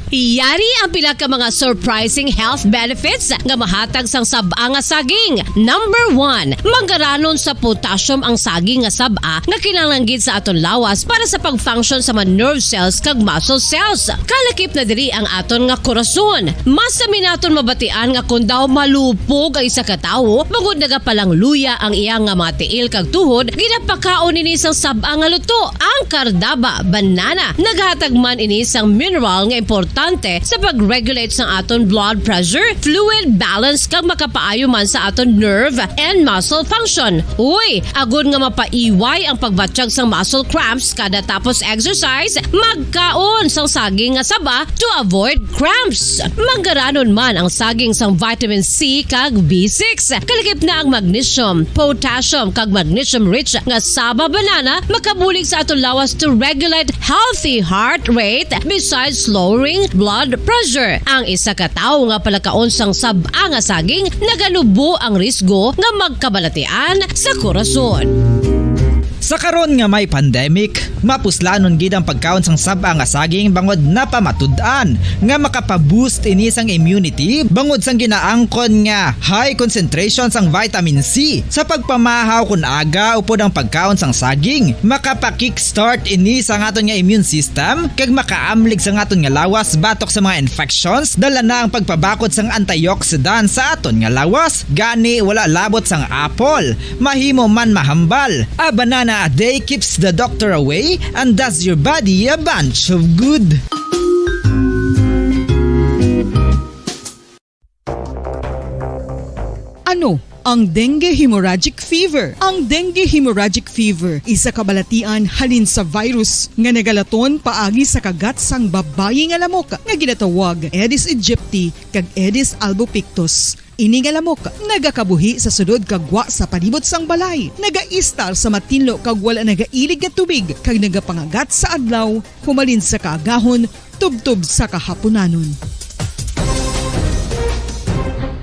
Yari ang pila ka mga surprising health benefits nga mahatag sang sab-a nga saging. Number one, manggaranon sa potassium ang saging nga sab-a nga kinahanglan gid sa aton lawas para sa pag-function sa mga nerve cells kag muscle cells. Kalakip na diri ang aton nga korason. Masami naton mabatian nga kon daw malupog ang isa ka tawo, bangod nagapalangluya ang iya nga mga tiil kag tuhod, ginapakaon ini sang sab-a nga luto. Ang Cardaba banana naghatag man ini sang mineral nga importante sa pag-regulate sang aton blood pressure, fluid balance, kag makapaayo man sa aton nerve and muscle function. Uy, agod nga mapaiway ang pagbatyag sang muscle cramps kada tapos exercise, magkaon sang saging nga saba to avoid cramps. Manggaranon man ang saging sang vitamin C kag B six. Kalakip na ang magnesium, potassium, kag magnesium-rich nga saba banana makabulig sa aton lawas to regulate healthy heart rate besides lowering blood pressure. Ang isa ka tawo nga palakaon sang sab-a nga saging naganubo ang risgo nga magkabalatian sa korason. Sa karon nga may pandemic, mapuslanon gid ang pagkaon sang sab-a nga saging bangod napamatud-an nga makapa-boost ini sang immunity bangod sang ginaangkon nga high concentration sang vitamin C. Sa pagpamahaw kon aga upod ang pagkaon sang saging, makapa-kickstart ini sang aton nga immune system kag makaamlig sang aton nga lawas batok sa mga infections. Dala na ang pagpabakod sang antioxidant sa aton nga lawas. Gani, wala labot sang apple, mahimo man mahambal. A banana a day keeps the doctor away and does your body a bunch of good. Ano ang dengue hemorrhagic fever? Ang dengue hemorrhagic fever isa ka balatian halin sa virus nga nagalaton paagi sa kagat sang babayi nga lamok nga ginatawag Aedes aegypti kag Aedes albopictus. Ini nga lamok nagakabuhi sa sulod kag gwa sa palibot sang balay, nagaistar sa matinlo kag wala nagailig nga tubig, kag nagapangagat sa adlaw humalin sa kaagahon tubtob sa kahapunanon.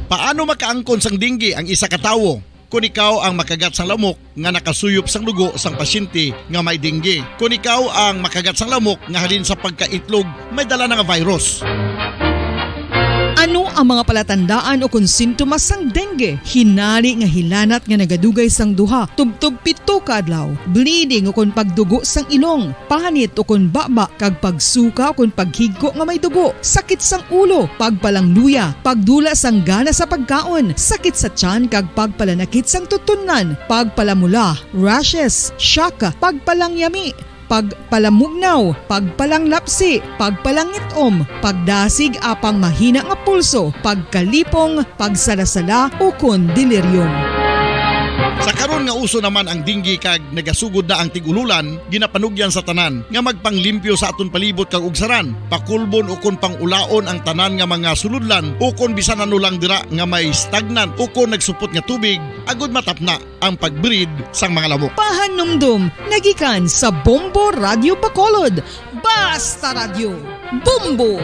Paano makaangkon sang dengue ang isa ka tawo? Kon ikaw ang makagat sang lamok nga nakasuyop sang dugo sang pasyente nga may dengue. Kon ikaw ang makagat sang lamok nga halin sa pagkaitlog may dala na nga virus. Ano Ang mga palatandaan ukon sintomas sang dengue, hinari nga hilanat nga nagadugay sang duha tubtob pito ka adlaw, bleeding ukon pagdugo sang ilong, panit ukon baba, kag pagsuka ukon paghigko nga may dugo, sakit sang ulo, pagpalangluya, pagdula sang gana sa pagkaon, sakit sa tiyan kag pagpalanakit sang tutunlan, pagpalamula, rashes, shock, pagpalangyami, pagpalamugnaw, pagpalanglapsi, pagpalangit-om, pagdasig apang mahina nga pulso, pagkalipong, pagsalasala, ukon delirium. Sa karon nga uso naman ang dengue kag nagasugod na ang tig-ululan, ginapanugyan sa tanan nga magpanglimpyo sa aton palibot kag ugsaran, pakulbon ukon pangulaon ang tanan nga mga sulodlan ukon bisan ano lang dira nga may stagnant ukon nagsupot nga tubig, agud matapna ang pag-breed sang mga lamok. Pahanumdom nga gikan sa Bombo Radyo Bacolod. Basta Radyo, Bombo!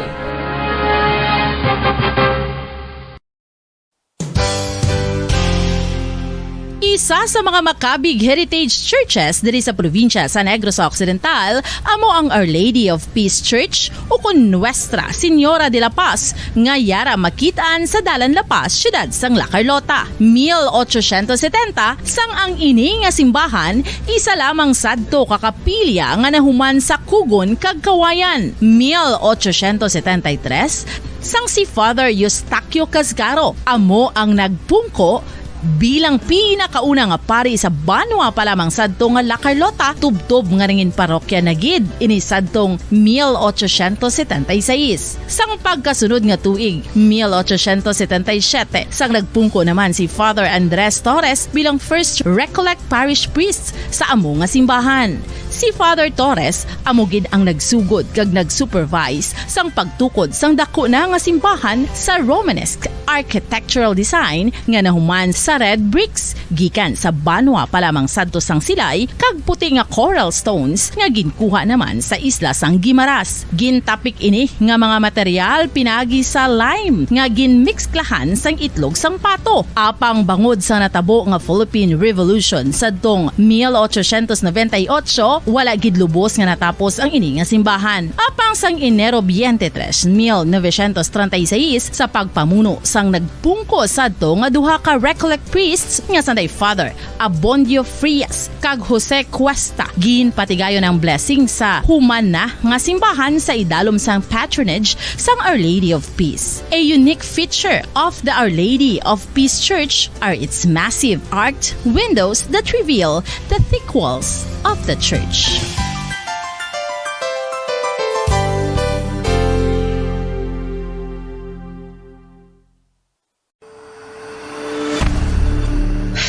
Isa sa mga makabig heritage churches diri sa probinsya sa Negros Occidental amo ang Our Lady of Peace Church, ukon Nuestra Señora de la Paz, nga yara makit-an sa Dalan La Paz, siyudad sang La Carlota. Mil ochocientos setenta, sang ang ini nga simbahan isa lamang sadto ka kapilya nga nahuman sa kugon kag kawayan. Mil ochocientos setenta y tres, sang si Father Eustaquio Casgaro amo ang nagpungko bilang pinakauna nga pari sa banwa pa lamang sadto nga La Carlota, tubtob nga nangin parokya na gid ini sadtong mil ochocientos setenta y seis. Sang pagkasunod nga tuig, mil ochocientos setenta y siete, sang nagpungko naman si Father Andres Torres bilang First Recollect Parish Priest sa amo nga simbahan. Si Father Torres amo gid ang nagsugod kag nag-supervise sang pagtukod sang daku na nga simbahan sa Romanesque architectural design nga nahuman sa red bricks gikan sa banwa pa lamang sadto sang Silay kag puti nga coral stones nga ginkuha naman sa isla sang Guimaras. Gintapik ini nga mga material pinagi sa lime nga ginmiksklahan sang itlog sang pato. Apang bangod sa natabo nga Philippine Revolution sadtong mil ochocientos noventa y ocho, wala gid lubos nga natapos ang ini nga simbahan. Apang sang Enero twenty-three, mil novecientos treinta y seis, sa pagpamuno sang nagpungko sadto nga duha ka Recollect priests nga sanday Father Abondio Frias kag Jose Cuesta, ginpatigayon ang blessing sa human na nga simbahan sa idalom sang patronage sang Our Lady of Peace. A unique feature of the Our Lady of Peace Church are its massive arched windows that reveal the thick walls of the church.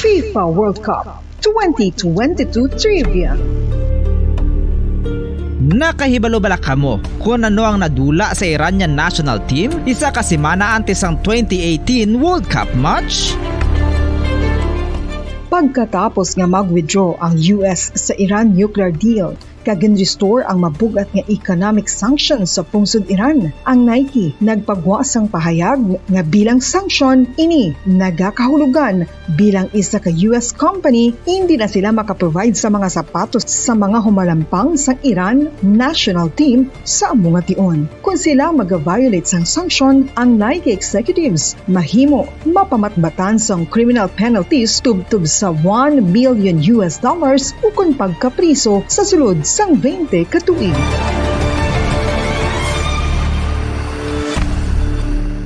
FIFA World Cup twenty twenty-two Trivia. Nakahibalo bala kamo kon ano ang nadula sa Iranian national team isa ka semana antes sang twenty eighteen World Cup match? Pagkatapos nga mag-withdraw ang U S sa Iran nuclear deal, kag gin-restore ang mabug-at nga economic sanctions sa pungsod Iran. Ang Nike nagpagwa sang pahayag nga bilang sanction ini nagakahulugan bilang isa ka U S company, hindi na sila makaprovide sa mga sapatos sa mga humalampang sang Iran national team sa amo nga tion. Kon sila mag-violate sang sanction, ang Nike executives mahimo mapamatbatan sang criminal penalties tubtob sa one million U S dollars ukon pagkapriso sa sulod sang twenty ka tuig.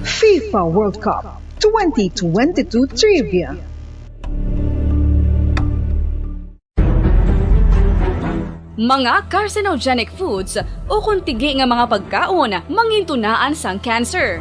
FIFA World Cup twenty twenty-two Trivia. Mga carcinogenic foods ukon tigi nga mga pagkaon mangintunaan sang cancer.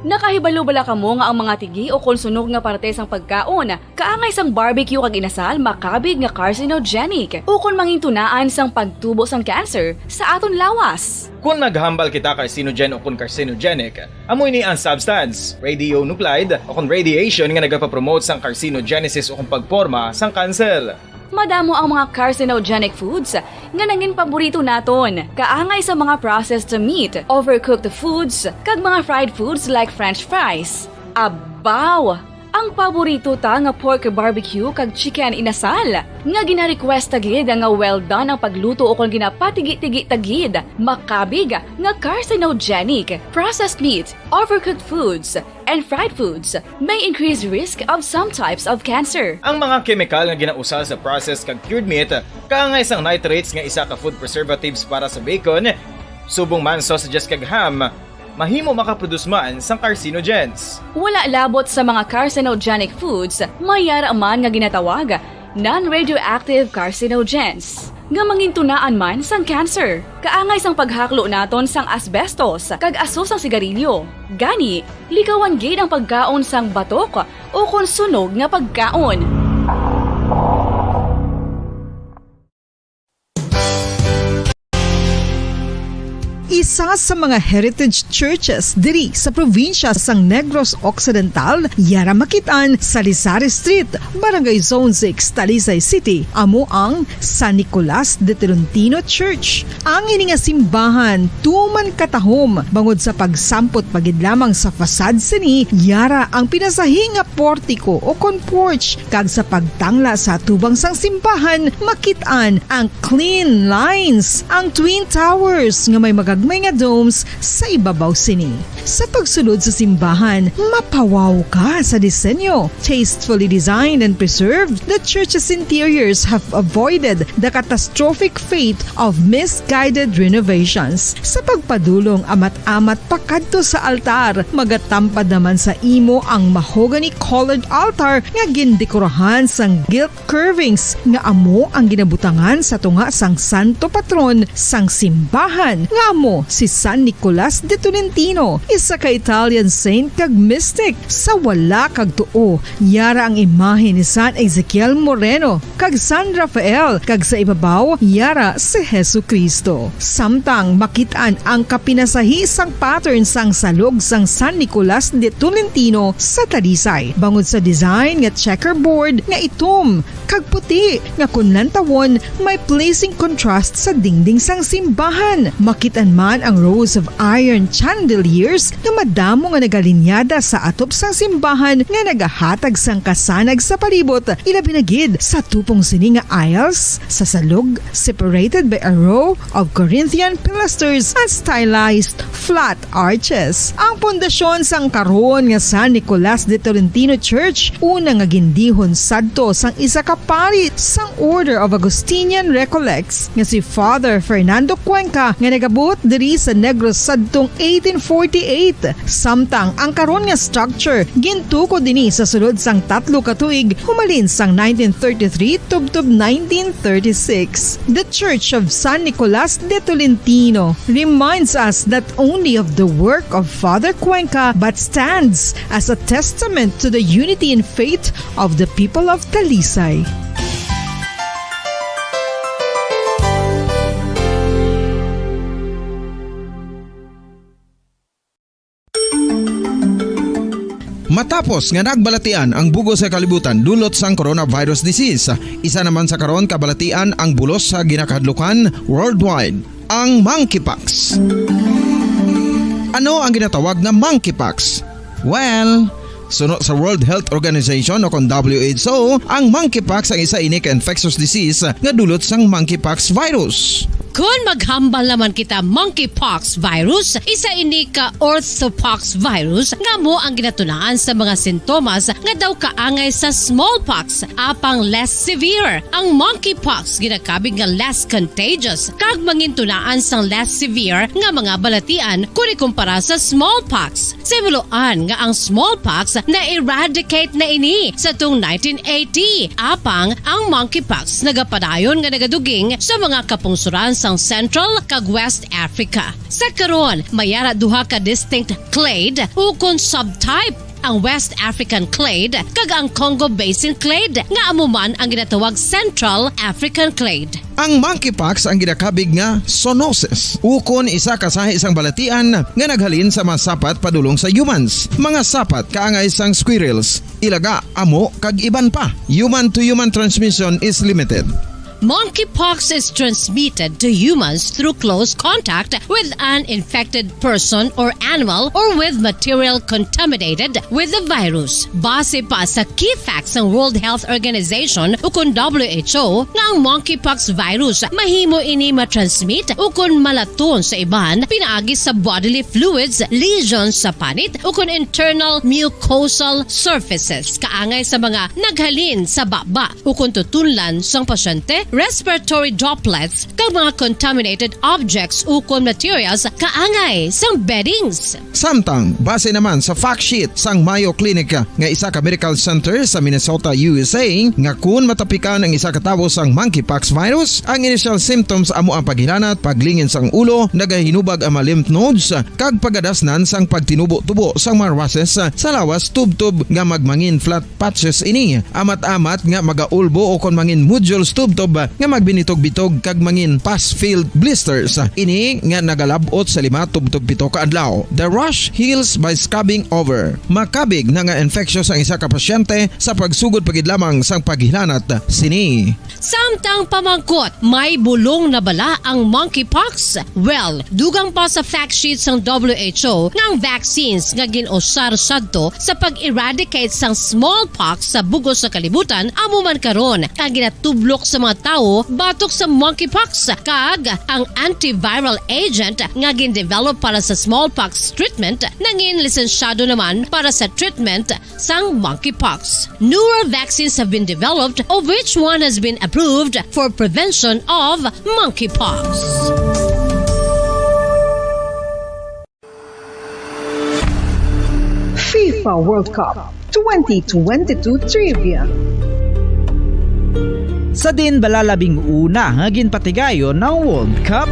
Nakahibalo bala kamo nga ang mga tigi ukon sunog nga parte sang pagkaon, kaangay sang barbecue kag inasal, makabig nga carcinogenic ukon mangintunaan sang pagtubo sang cancer sa aton lawas? Kon maghambal kita carcinogen ukon carcinogenic, amo ini ang substance, radionuclide, ukon radiation nga nagapapromote sang carcinogenesis ukon pagporma sang kanser. Madamo ang mga carcinogenic foods nga nangin paborito naton, kaangay sa mga processed meat, overcooked foods, kag mga fried foods like French fries. Abaw! Ang paborito ta nga pork barbecue kag chicken inasal, nga ginarequest ta gid nga well done ang pagluto ukon ginapatigi-tigi ta gid, makabig nga carcinogenic. Processed meat, overcooked foods, and fried foods may increase risk of some types of cancer. Ang mga kemikal nga ginausal sa processed kag cured meat kaangay sang nitrates nga isa ka food preservatives para sa bacon, subong man sausages kag ham, mahimo makaproduce man sang carcinogens. Wala labot sa mga carcinogenic foods, may yara man nga ginatawag non-radioactive carcinogens, nga mangintunaan man sang cancer. Kaangay sang paghaklo naton sang asbestos kag aso sang sigarilyo. Gani, likawan gid ang pagkaon sang batok ukon sunog nga pagkaon. Isa sa mga heritage churches diri sa probinsya sang Negros Occidental, yara makit-an sa Lisari Street, Barangay Zone six, Talisay City, amo ang San Nicolas de Tolentino Church. Ang ini nga simbahan tuman katahom bangod sa pagsampot pa gid lamang sa facade sini, yara ang pinasahi nga portiko ukon porch, kag sa pagtangla sa atubang sang simbahan, makit-an ang clean lines, ang twin towers nga may magagmay nga domes sa ibabaw sini. Sa pagsulod sa simbahan, mapawaw ka sa disenyo. Tastefully designed and preserved, the church's interiors have avoided the catastrophic fate of misguided renovations. Sa pagpadulong amat-amat pakadto sa altar, magatampad naman sa imo ang mahogany-colored altar nga gindekorahan sang gilt curvings nga amo ang ginabutangan sa tunga sang santo patron sang simbahan, nga amo si San Nicolas de Tolentino, isa ka Italian saint kag mystic. Sa wala kag tuo, yara ang imahe ni San Ezekiel Moreno kag San Rafael, kag sa ibabaw, yara si Jesu-Cristo. Samtang makit-an ang kapinasahi sang pattern sang salog sang San Nicolas de Tolentino sa Talisay, bangod sa design nga checkerboard nga itom kag puti nga kon lantawon may pleasing contrast sa dingding sang simbahan. Makit-an man ang rows of iron chandeliers nga madamo nga nagalinyada sa atop sang simbahan nga nagahatag sang kasanag sa palibot, ilabi na gid sa tupong sini nga aisles sa salog, separated by a row of Corinthian pilasters and stylized flat arches. Ang pundasyon sang karon nga San Nicolas de Tolentino Church, una nga gindihon sadto sang isa ka pari sang Order of Augustinian Recollects nga si Father Fernando Cuenca, nga nagabot diri sa Negros sadtong eighteen forty-eight. Samtang ang karon nga structure gintukod ini sa sulod sang tatlo ka tuig, humalin sang nineteen thirty-three tubtob nineteen thirty-six. The Church of San Nicolas de Tolentino reminds us not only of the work of Father Cuenca but stands as a testament to the unity in faith of the people of Talisay. Matapos nga nagbalatian ang bug-os nga kalibutan dulot sang coronavirus disease, isa naman sa karon kabalatian ang bulos sa ginakahadlukan worldwide, ang monkeypox. Ano ang ginatawag nga monkeypox? Well, suno sa World Health Organization o kon W H O, ang monkeypox ang isa ini ka infectious disease nga dulot sang monkeypox virus. Kon maghambal naman kita monkeypox virus, isa ini ka orthopox virus nga amo ang ginatunaan sa mga sintomas nga daw kaangay sa smallpox, apang less severe. Ang monkeypox ginakabig nga less contagious kag mangintunaan sang less severe nga mga balatian kon ikumpara sa smallpox. Simuloan nga ang smallpox na-eradicate na ini sa tung nineteen eighty, apang ang monkeypox nagapadayon nga nagaduging sa mga kapungsoran sang Central kag West Africa. Sa karon, may ara duha ka distinct clade ukon subtype, ang West African clade kag ang Congo Basin clade, nga amo man ang ginatawag Central African clade. Ang monkeypox ang ginakabig nga zoonosis, ukon isa ka sahi sang balatian nga naghalin sa mga sapat padulong sa humans, mga sapat kaangay sang squirrels, ilaga, amo, kag iban pa. Human to human transmission is limited. Monkeypox is transmitted to humans through close contact with an infected person or animal or with material contaminated with the virus. Base pa sa key facts sang World Health Organization ukon W H O nga ang monkeypox virus mahimo ini matransmit ukon malaton sa iban pinaagi sa bodily fluids, lesions sa panit ukon internal mucosal surfaces, kaangay sa mga naghalin sa baba ukon tutunlan sang pasyente, respiratory droplets, kag mga contaminated objects ukon materials kaangay sang beddings. Samtang, base naman sa fact sheet sang Mayo Clinic nga isa ka medical center sa Minnesota, U S A, nga kun matapikan ang isa ka tawo sang monkeypox virus, ang initial symptoms amo ang paghilanat, paglingin sang ulo, nagahinubag ang mga lymph nodes, kag pagadasnan sang pagtinubo-tubo sang mga rushes sa lawas tubtob nga magmangin flat patches ini, amat-amat nga magaulbo o kon mangin nodules tubtob nga magbinitog-bitog kag mangin pus-filled blisters. Ini nga nagalab-ot sa lima tubtob pito ka adlaw. The rash heals by scabbing over. Makabig na nga infectious ang isa ka pasyente sa pagsugod pa gid lamang sang paghilanat sini. Samtang pamangkot, may bulong na bala ang monkeypox? Well, dugang pa sa fact sheet sang W H O nga ang vaccines nga gin-usar sadto sa pag-eradicate sang smallpox sa bug-os nga kalibutan amo man karon ang ginatublok sa mga tawo batok sa monkeypox, kag ang antiviral agent nga gin-develop para sa smallpox treatment nangin lisensyado naman para sa treatment sang monkeypox. Newer vaccines have been developed, of which one has been approved for prevention of monkeypox. FIFA World Cup twenty twenty-two Trivia. Sa din bala labing una nga ginpatigayon ang World Cup?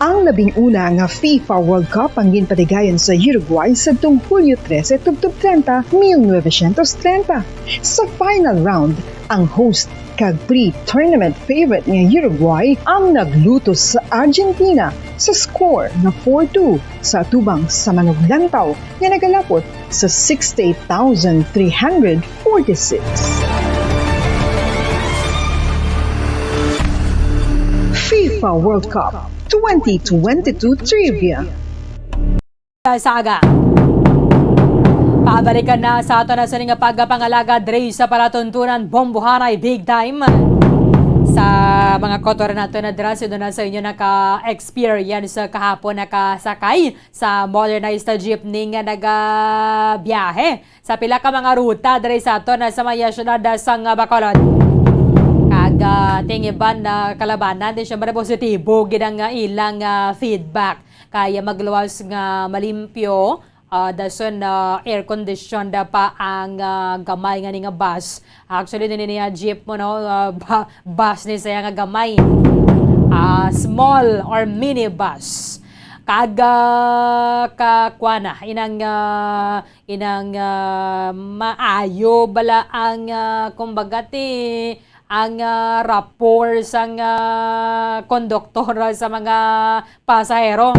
Ang labing una nga FIFA World Cup ang ginpatigayon sa Uruguay sadtong Hulyo trese tubtob treinta, mil novecientos treinta. Sa final round, ang host kag pre-tournament favorite nga Uruguay ang naglutos sa Argentina sa score nga four two sa atubang sa manuglantaw nga nagalapot sa sixty-eight thousand three hundred forty-six. FIFA World Cup twenty twenty-two Trivia. Saga. Pabalikan na sa ato na sini nga pagpangalaga diri sa palatuntunan, Bombohanay Big Time. Sa mga kotor nato na dira, sino na sa inyo naka-experience kahapon, nakasakay sa modernized jeepney nga nagabiyahe sa pila ka mga ruta diri sa ato na sa may syudad sang Bacolod. Kag, ah, ting iban na kalabanan, di siyempre positibo gid ang, ah, ilang, ah, feedback. Kaya magluwas nga malimpyo, ah, dason, ah, air conditioned pa ang, ah, gamay nga ni nga bus. Actually, dili niya jeep mo, no? Ah, ba-, bus ni saya nga gamay. Ah, small or mini bus. Kag, ah, ka-, kuana, inang, ah, inang, ah, maayo bala ang, ah, kumbaga ti, ang, ah, rapport sang, ah, konduktor sa mga pasahero.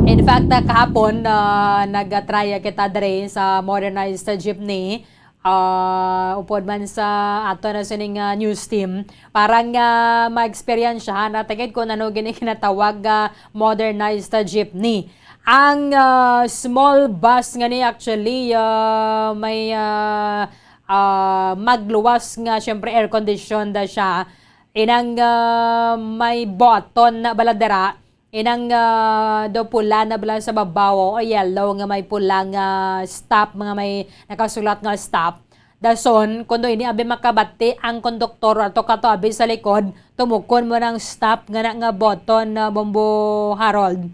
In fact, ah, kahapon, ah, nag-try kita diri sa modernized jeepney. Ah, upod man sa ato na sining, ah, news team, para nga ma-eksperyensyahan natin gid kung ano gini kinatawag, ah, modernized jeepney. Ang, ah, small bus nga ni actually, ah, may, ah, ah, magluwas nga, syempre, air conditioned na siya. Inang, ah, may button na bala dira. Inang, ah, daw pula na bala sa babaw o yellow nga may pula nga stop, mga may nakasulat nga stop. Dason, kuno ini abi makabati ang konduktor ato kato abi sa likod, tumukon mo ng stop nga na nga button na Bombo Harold.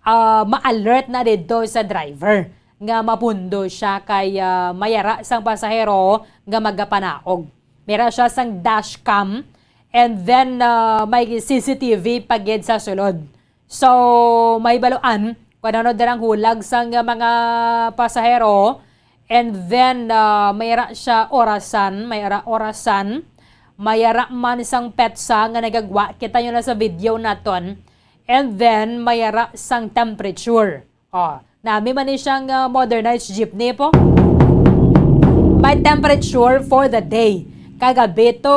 Ah, ma-alert na dito sa driver nga mapundo siya kay, ah, mayara sang pasahero nga magapanaog. Mera siya sang dash cam, and then, ah, may C C T V pa gid sa sulod. So, may baluan kung ano darang hulag sang mga pasahero, and then, ah, may ra siya orasan, may ra orasan, may ra man sang petsa nga nagagwa, kita nyo na sa video naton, and then may ra sang temperature. Oh, nami man ni siyang, ah, modernized jeepney po. My temperature for the day. Kagabi to,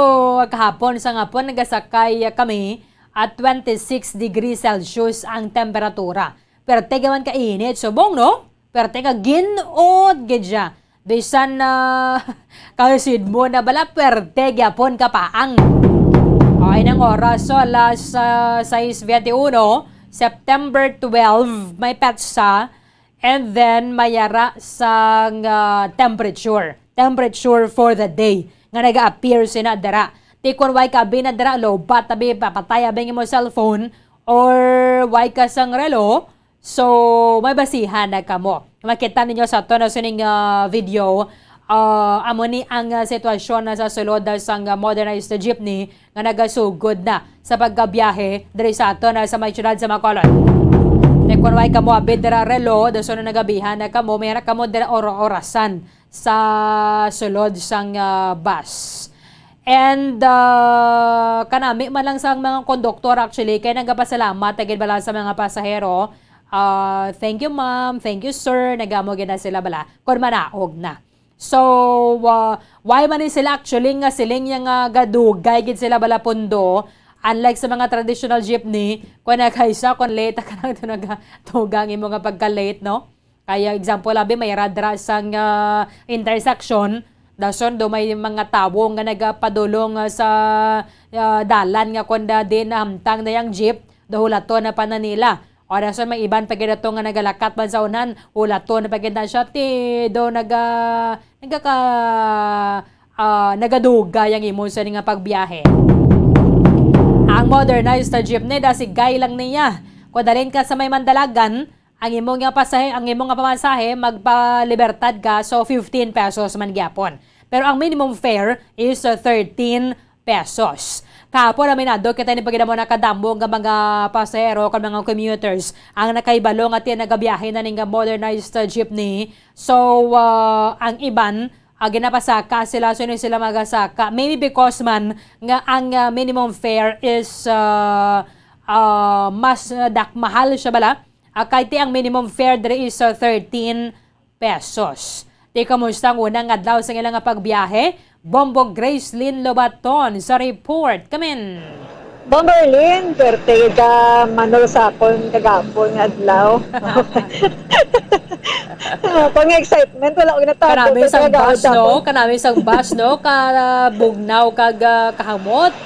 kahapon sa hapon, nagasakay kami at twenty-six degrees Celsius ang temperatura. Pero tega man ka init, subong, no? Pero tega gin-ot gid siya. Bisan na kasid mo na bala, pwerte gyapon ka paang. Okay, nang oras, so alas, ah, sais bente uno, September twelve, may petsa, and then may ara sang, ah, temperature. Temperature for the day nga naga-appear sina dira. Ti kon way ka abi na dira, lobat abi, papatay abi ang imo cellphone, or way ka sang relo, so, may basihan na kamo. Makita ninyo sa ato na sining, ah, video, ah, amo ni ang, ah, sitwasyon na sa sulod na sang, ah, modernized jeepney nga nagasugod na sa pagkabiyahe diri sa ato na sa may siyudad sa Bacolod. Te, kung way kamo abid dira relo, dason na nagabihan na kamo, may ara kamo dira or-, orasan sa sulod sang, ah, bus. And, ah, kanami man lang sang mga konduktor, actually, kay nagapasalamat na gid bala sa mga pasahero. Ah, "Thank you, ma'am. Thank you, sir." Nagamo gid na sila bala kon manaog na. So, ah, why man ni sila actually nga siling niya nga gadugay gid sila bala pundo? Unlike sa mga traditional jeepney, kung nagkaisa, kung late ka lang, ito nagatugang imo nga pagka-late, no? Kaya example, abi, may radra sang, ah, intersection, dason do may mga tawo nga nagapadulong, ah, sa, ah, dalan nga kung da din nahamtang na yang jeep, do hulaton na pa na nila. O dason may iban pa gid ato nga nagalakat man sa unan, hulaton na pa gid na siya, ti do naga-, nagaka-, ah, nagadugay ang imo sa nga pagbiyahe. Ang modernized na jeepney, dasigay lang niya. Kung dalin ka sa may Mandalagan, ang imo nga pasahe, ang imo nga pamasahe, magpalibertad ka, so fifteen pesos man gyapon. Pero ang minimum fare is, uh, thirteen pesos. Kahapon, aminado kita ni pagidamo na kadamo nga mga pasahero kag mga commuters ang nakahibalo nga ti nagabiyahe na ning modernized, uh, jeepney. So, uh, ang iban, uh, ginapasaka sila, so hindi sila magasaka. Maybe because man nga ang, uh, minimum fare is, uh, uh, mas, uh, dak-, mahal siya bala. Ah, kay ti ang minimum fare diri is, uh, thirteen pesos. Ti, kamusta ang unang adlaw sa ilang pagbiyahe? Bombo Gracelyn Lobaton sa report. Kamin. Bombo Erlin, perte ka manulsakon kagapon nga adlaw. Ah, kung excitement, wala ko ginatapos. Kanami sa sang bus, no? Kanami sa sang bus, no? Kabugnaw kag, ah, kahamot.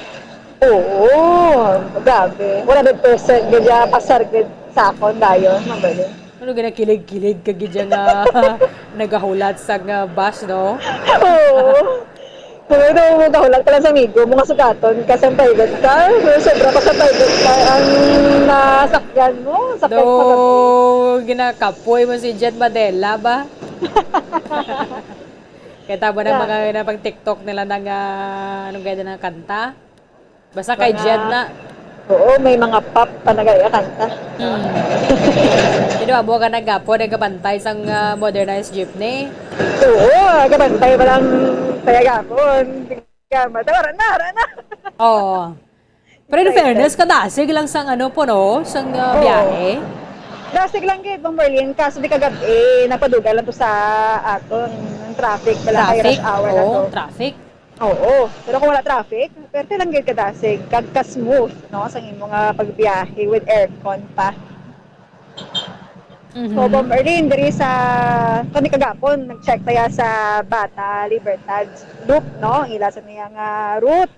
Oo, grabe. One hundred percent gid ya, pasar gid sa akon dayon, Bombo Erlin. Ano, ginakilig-kilig ka gid ya nga nagahulat sa nga bus, no? Oo. Pero ito, magahulat ka lang sa amigo mo nga sugaton ka sa private car. Pero sobra pa sa private car ang nasakyan mo. Sakyan mo kagabi. Ginakapoy mo si Jet Madela ba? Kaya tabo ng mga na pang TikTok nila ng, ah, anong gaya ng kanta? Basta kay Mga Jed na. Oo, may mga pop pa nagakanta. Hmm. Sino amo ka nagapon, nagabantay sang, ah, modernized jeepney? Oo, nagabantay pa lang kaya gapon. Kaya mata, wala na, wala na. Oo. Pero in Excited. Fairness, kadasig lang sang ano po, no? Sang, ah, Oo. Biyahe. Dasig lang gid, Ma'am Merlin. Kaso di kagabi, nagpadugay lang to sa aton traffic. Wala kay Traffic? Rush hour na Oo, to. Traffic. Oo, pero kung wala traffic, perte lang gyud kadasig, kag ka-smooth, no, sa imo nga pagbiyahe with aircon pa. Mhm. So, Bomb Erlin, diri sa, kami kagapon, nag-check tayo sa Bata Libertad Loop, no, ang ila sa niya nga route.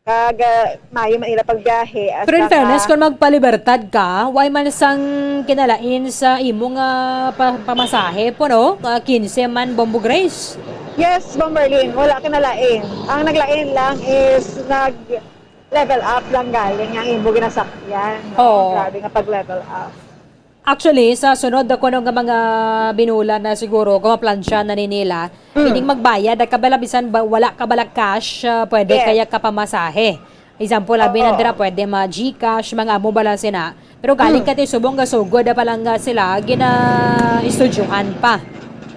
Kag, ah, mayo man ila pagbiyahe. Pero in fairness, kung magpalibertad ka, way man sang kinalain sa imo nga pa-, pamasahe po, no? Ah, quince man, Bombo Grace. Yes, Bomberlin, wala kinalain. Ang naglain lang is nag-level up lang galing ang imo ginasakyan, no? Oo. Grabe nga pag-level up. Actually, sa sunod na kuno nga mga binulan na siguro, kung maplansya na ni nila, Mm. pwedeng magbayad na ka bala, bisan ba, wala ka bala cash, ah, pwede Yes. kaya ka pamasahe. Example, abi na Oo. dira, pwede ma-GCash, mga amo bala sina. Pero galing Mm. ka ti subong nga sugod na pala nga sila, gina-estudyohan pa.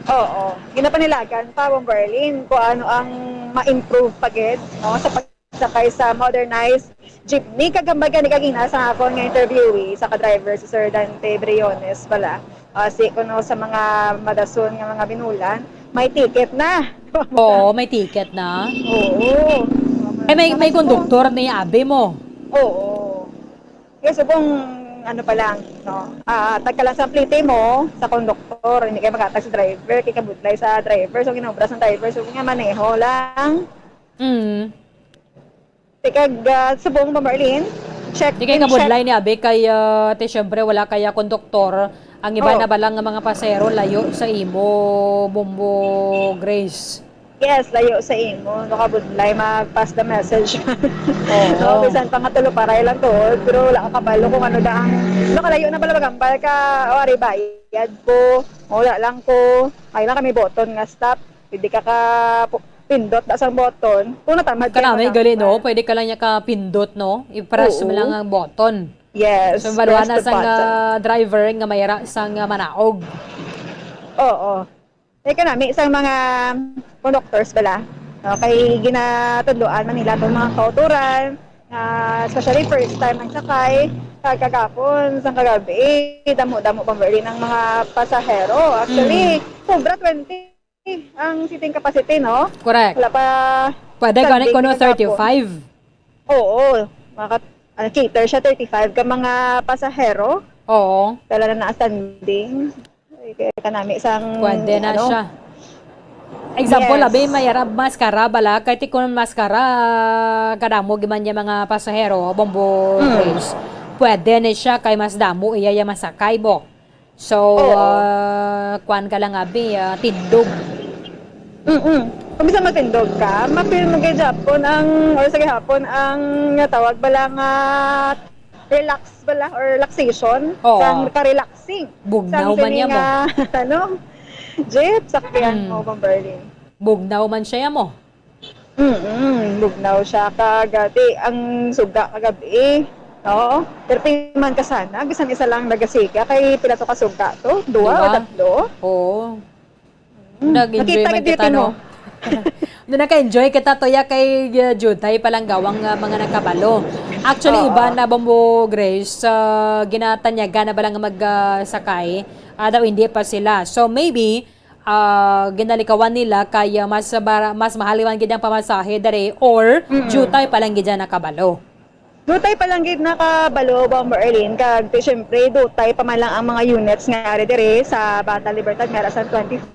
Oo. Ginapanilagan pa, Ma'am Berlin, kung ano ang ma-improve pa gid, no, sa pag- sakay sa modernized jeepney. Kagambay gani kagina sa akon nga interviewee, sa ka-driver, si Sir Dante Briones pala. Ah, si kuno sa mga madason nga mga binulan, May ticket na. Oo, may ticket na. Oo. Eh, may, may konduktor ni abi mo. Oo. Yes, kung ano pa lang, no? Ah, tagka lang sa plite mo sa konduktor, hindi kayo maghatag sa driver, kay kabudlay sa driver, so ginobra sa driver, so nga maneho lang. Mm. Tikag uh, subong ba, Marlene? Check Di kay in, kabudlay ni abi kay ah, ti syempre wala kaya konduktor. Ang iba Oh. na bala nga mga pasero layo sa imo, Bombo Grace. Yes, layo sa imo. Nakabudlay, mag-pass the message. Oo. No, bisan pa nga tulo paray lang to, pero wala ka kabalo kung ano da ang, no, kalayo na pala magambal ka, o, ari bayad ko, wala lang ko, ay lang kami button nga stop, hindi ka ka pu- pindot da sang button, kung natamad ka Kanami magambal. gali no, pwede ka lang niya ka pindot no, i-press mo Oo. lang ang button. Yes, So baluan press na the sang button. ah, driver nga mayra sang ah, manaog. Oo. Eh, kanami, sa mga conductors bala, no, kay ginatudloan man nila itong mga kauturan, nga especially first time nagsakay, kag kagapon, sang kagabi, damo-damo pa rin ang mga pasahero. Actually, Mm. sobra twenty ang seating capacity, no? Correct. Wala pa Pwede gani standing kuno kagapon. thirty-five. Oo, maka, ah, cater siya thirty-five ka mga pasahero. Oo. Dala na na standing. Ay, kaya kanami sang, Pwede na ano, siya. Example, Yes. abi, may arab maskara bala, kay ti kun maskara, kadamo giman niya mga pasahero, Bombo Mm. Grace. Pwede ni siya kay mas damo iya ya masakay bo. So, Oo. ah, kuan ka lang abi, ah, tindog. Mm-mm. Kung bisan matindog ka, mapil mo gid hapon ang, or sa gihapon ang natawag bala nga relax bala or relaxation, Oo. sang ka-relaxing. Bugnaw Sang man sini niya mo. nga, ano, jeep, sakyan Mm. mo, Bomberlin. Bugnaw man siya mo. Mm-mm. Bugnaw siya kagati. Ang suga kagabi, no? Pero man ka sana, bisan isa lang nagasiga, kay pila to ka suga to? Dua Dua. or tatlo? Oo. Mm. Nag-enjoy Nakita man gid kita, yun, no? no? Doon naka-enjoy kita, Toya, kay uh, Jutay palang gawang uh, mga nakabalo. Actually, Oo. Iba na Bombo Grace, uh, ginatanyaga na ba lang mag-sakay? Uh, daw hindi pa sila. So, maybe, uh, ginalikawan nila kay uh, mas, bara, mas mahaliwan gid ang pamasahe dere or Mm-mm. Jutay pa lang gid dyan nakabalo. Dutay pa lang gid nakabalo, Bomber Erlin, kag ti, syempre, dutay pa man lang ang mga units nga ari diri sa Bata Libertad, nga ara sang twenty-five.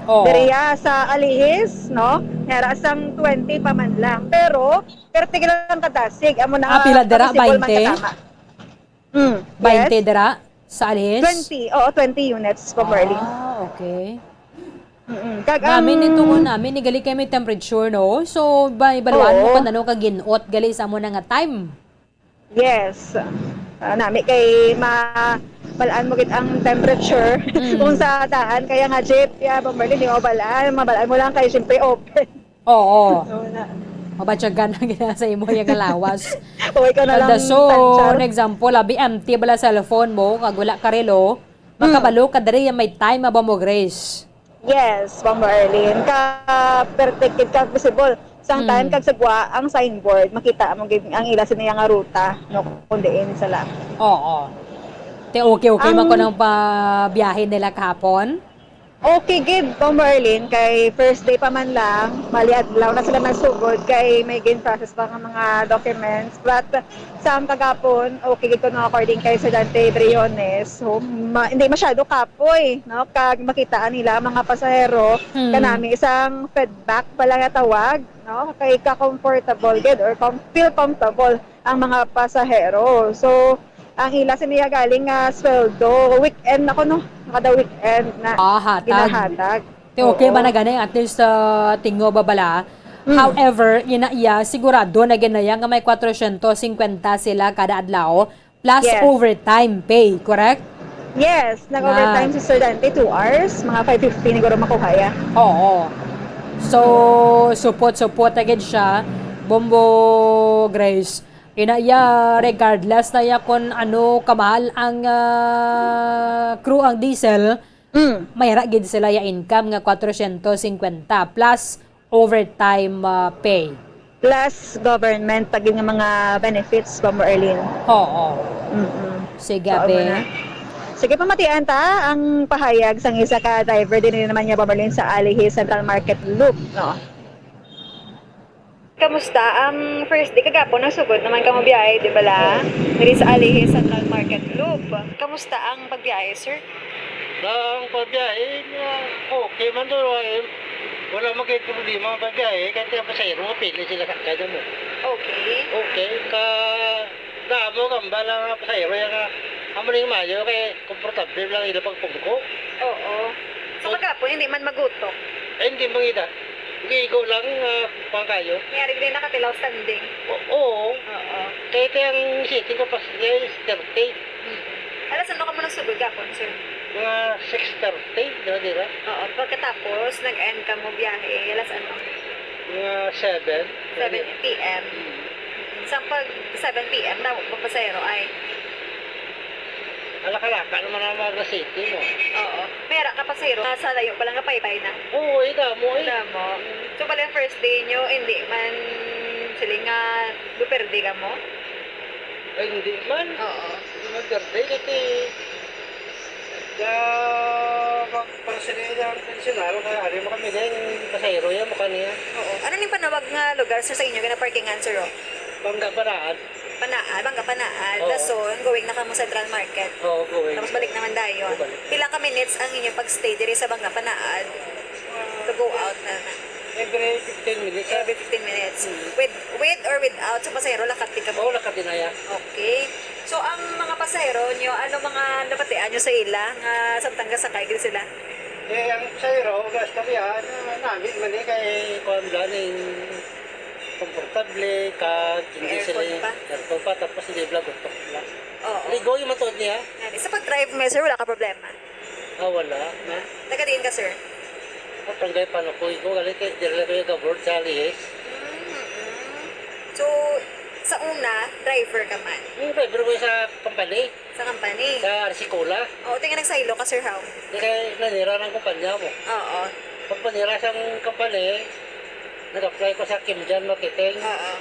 Oo. Diri ya sa Alihis, no? Nga ara sang twenty pa man lang. Pero, pero tigil lang kadasig. Amo na Ah, pila dira? Possible man Bainte? Katama. Mm, Bainte yes. Dira sa Alihis? Twenty, oo, twenty units, Bomber Erlin. Ah, okay. Mm-mm. Kag ang Namin ito ko namin, ni gali kay may temperature, no? So, ba, ibaluan mo Oo. kung ano ka ginot, gali sa mo na nga time. Yes. Ah, nami kay ma balaan mo gid ang temperature Mm. kung sa daan kaya nga jeep ya, Bomber Erlin, di mo balaan, mabalaan mo lang kay syempre open. Oo. So, na, Mabatyagan na gina sa imo yung lawas. o ikaw na lang Kada so, tansyar. An example, abi empty bala cellphone mo, kag wala ka relo, makabalo ka diri yung may time ba mo, Grace? Yes, Bomber Erlin. Ka perfect gid ka visible. Sang Mm. time kag sagwa ang signboard, makita mo gid ang ila sa niya nga ruta, no, kung diin sila. Oo. Te okay, okay man ko Ang nang pabiyahe nila kahapon? Okay gid, Bomber Erlin, kay first day pa man lang, mali adlaw na sila nagsugod kay may gin-process pa nga mga documents. But sa ang kagapon, okay gid kuno according kay Estudyante Briones. So, ma- hindi masyado kapoy, no? Kag makitaan nila ang mga pasahero, Hmm. kanami isang feedback pala nga tawag, no? Kay ka-comfortable gid or com- feel comfortable ang mga pasahero. So, ang ila sa niya galing nga sweldo, weekend ako, no? Kada weekend na Ah, hatag. ginahatag. Te, okay ba Oo. Na gani? At least, uh, tingo ba bala? Mm. However, ina iya, sigurado na ginaya nga may kwatrocientos cincuenta sila kada adlaw, plus Yes. Overtime pay, correct? Yes, nag-overtime Na. Si Sir Dante, two hours, mga five fifty siguro makuha ya. Oo. So, support-support agad siya, Bombo Grace. Ina iya, regardless na iya kung ano kamahal ang ah, crew ang diesel, Mm. Mayra gid sila ya income nga kwatrocientos cincuenta plus overtime ah, pay. Plus government pag nga mga benefits, Bomber Erlin. Oo. Mm-mm. Sige, So, be. Amo na. Sige, pamatian ta ang pahayag sang isa ka driver din naman nga pamalin sa Alihi Central Market Loop, no? Kamusta? Ang first day kagapon, nagsugod naman kamo biyahe, di ba la? Diri sa Alihi Central Market Loop. Kamusta ang pagbiyahe, sir? Ang pagbiyahe, ah, okay man doon, eh. Wala magay problema ang pagbiyahe, kahit ang pasahero, mapili sila sa kanya mo. Okay. Okay, ka, damo, gamba lang ang pasahero, yan nga, amo ning maayo, kay komportable lang ila pagpungko. Oo. So, kagapon, hindi man magutok? Ay, hindi mangida. Gigo lang, ah, pang kayo. May ari din nakatilaw standing. O-, oo. Oo. Kaya ito yung sitting ko pas, is thirty. Mm. Alas ano ka mo nagsugod gapon, sir? Mga six thirty, di ba, di ba? Oo. Pagkatapos, nag-end ka mo biyahe, alas ano? Mga seven. Seven P M. Mm. Sa pag seven P M, damo pa pasahero ay? Alaka-laka naman ang mga City, no? Oo. May ara ka pasahero, sa layo pa lang, napaypay na. Oo, eh, damo, eh. Damo. So, pala yung first day nyo, hindi man sila nga luperde ka mo? Ay, hindi man. Oo. Hindi man perde kasi, ya, mag-, para sila yung pensyonaro, kaya ari mo kami din, pasahero yan, mukha niya. Oo. Ano ning panawag nga lugar, sir, sa inyo, ginaparkingan, sir, oh? Bangga Panaad. Panaad, Bangga Panaad. Oo. Dason, going na kamo Central Market. Oo, going. Tapos balik naman dayon. Oo, balik. Pila ka minutes ang inyo pag-stay diri sa Bangga Panaad? To go out na na. Every fifteen minutes, ah. Every fifteen minutes. Mm. With, with or without sa pasahero, lakat di kamo? Oo, lakat din, aya. Okay. So, ang mga pasahero nyo, ano mga nabatian nyo sa ila nga samtang gasakay gid sila? Eh, ang pasahero, gasto yan, ah, nami man eh, kay kuwan lang, eh, komportable, kag hindi May sila aircon pa? Aircon pa, tapos hindi bla gutok lang. Oo. Ligo yung matod niya. Yan. Sa pag-drive mo, sir, wala ka problema? Ah, wala. Na? Taga diin ka, sir? Barangay Panukoy ko, galing kay, diri lang ko yung aboard sa Lihis. Mm-mm. So, sa una, driver ka man? Yung driver ko sa company. Sa company? Sa Arsicola. Oo, tingnan nagsaylo ka, sir, how? Di kay nanira ng kumpanya mo. Oo. Pagpanira sa company, nag-apply ko sa Kimjan Marketing. Oo.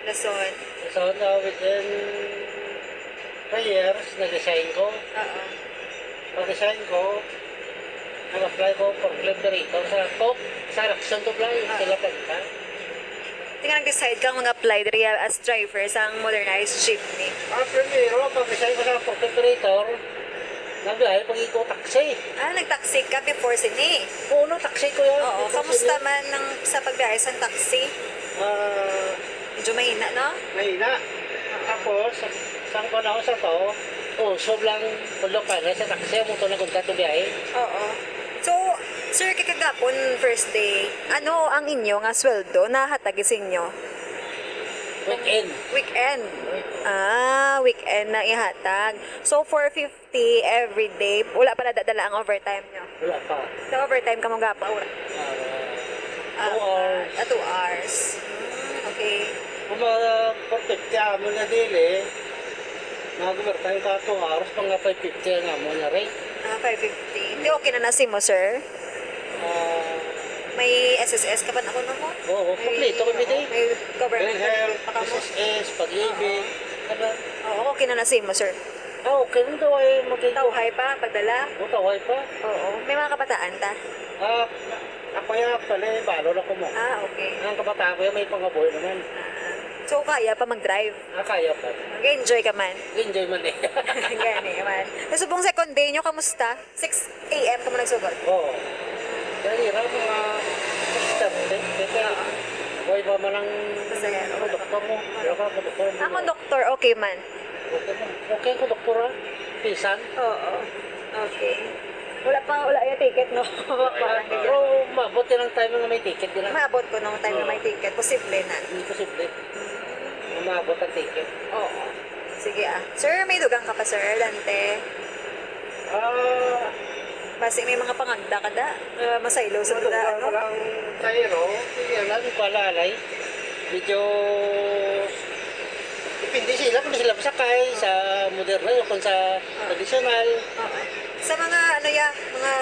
Lason? Lason, ah, within three years, nag-resign ko. Oo. Pag-resign ko, nag-apply ko for operator sa Coke, sa Raxon to Fly, Oo. Sila Planta. Tingnan, nag-decide kang mag-apply diri as driver sang modernized jeepney? Ah, primero, pag-resign ko sa pag-operator, nabiyahe pag-iko taxi. Ah, nag-taxi ka before sini? Oo, no, taxi ko yan. Oo, before kamusta sini. Man ang sa pagbiyahe sang taxi? Ah, medyo mahina, no? Mahina. Oo. Tapos, sa, sa panahon sa to, oh, sob lang, pulok ka na sa taxi, mo to nagkunta to biyahe. Oo. So, sir, kay kagapon, first day, ano ang inyo nga sweldo nahatag sa inyo? Weekend. Weekend. Ah, weekend na ihatag. So, four fifty every day. Wala pa nadadala ang overtime nyo? Wala pa. Sa overtime ka mo gapa, ura? Ah, Ah, two hours. Ah, two hours. Hmm, okay. Kung mga four fifty amo na dili, mga overtime ka two hours, mga five fifty ang amo na rate. Ah, five fifty. Di okay na na si mo, sir? Ah. May S S S ka pa na kuno mo? Oo, may, kompleto kami, oo, di. May government PhilHealth, pa ka mo? S S S, Pag-ibig, Oo. Ano? Oo, okay na na si mo, sir. Ah, okay na daw, eh, mag- Tawhay pa, pagdala? Oo, tawhay pa. Oo. May mga kabataan ta? Ah, ako yung actually, balo na ko mo. Ah, okay. Ang kabataan ko yung may pangabuhi naman. Ah. So, kaya pa mag-drive? Ah, kaya pa. Nag-enjoy ka man? Enjoy man eh. Gani man. Sa subong second day nyo, kamusta? Six A M ka mo nagsugod? Oo. Kaya hirap mga six thirty. Kasi buhay pa man ang Pasahero. Doktor mo. Wala ka, doktor mo. Ako, doktor, okay man. Okay man. Okay ko, doktor, ah. Pisan. Oo. Okay. Wala pa, wala yung ticket, no? Parang ganyan. Pero maabot din ang time na may ticket, di na? Maabot ko nung time na may Oo. Ticket. Posible na. Hindi posible. Mm. Umabot ang ticket. Oo. Sige, ah. Sir, may dugang ka pa, sir, Dante? Ah. Basi may mga pangagda ka da. Ah, masaylo sa duda, ano? Ang sayro, yan lang, palalay. Medyo, depende sila kung sila masakay sa moderno o kung sa Ah. Tradisyonal. Oo. Sa mga, ano ya, mga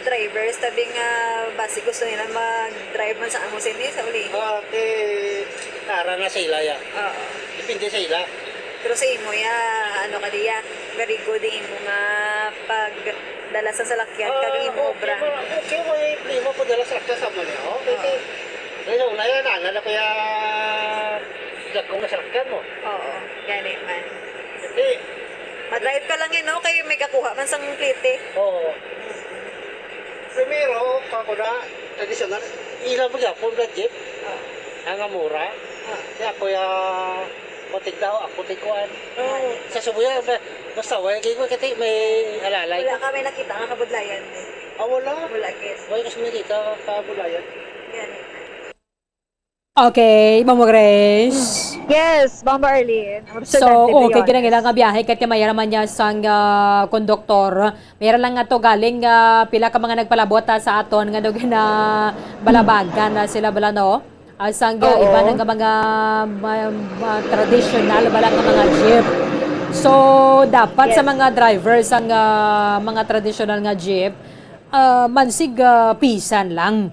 drivers, tabi nga, basi gusto nila mag-drive man sa amo sini, sa uli. Ah, kay, tara na sila ya. Oo. Depende sa ila. Pero sa imo ya, ano ka diya? Karigo din mo nga pagdala sa salakyan, kag Ah, imo okay obra. mo, okay mo yung problema pagdala sa salakyan sa mali, oh. Kasi, Oo. Kaya wala yan, ah, wala kaya dagkong na salakyan mo. Oo, gani man. Kasi, Madrive ka lang yun, no? Kay may kakuha man sang plete. Oo. Primero, kung ako na, tradisyonal, ilaw mo gyapon, Brad Jeff. Ah. Ang amura. Ah. Kaya ako ya, matigdaw, ako tigkuan. Oo. Sa subuya, ba-, basta, wala kayo, kasi may alalay. Wala kami nakita nga kabudlayan, eh. Ah, wala? Wala, guys. Wala kasi nakita kabudlayan. Yan. Okay, Mamo Grace. Yes, Mama Arlene. I'm sure So, that okay, Leon. Kinang ilang nga biyahe, kay mayara man niya sang, ah, konduktor. Mayara lang nga to galing, ah, pila ka mga nagpalabot, ah, sa aton nga daw ginabalabagan na sila bala, no? Ah, sang, ah, Oo. Iba na nga mga, ma-, ma-, traditional bala nga mga jeep. So, dapat sa Yes. mga driver sang, ah, mga traditional nga jeep, ah, mansig, ah, pisan lang.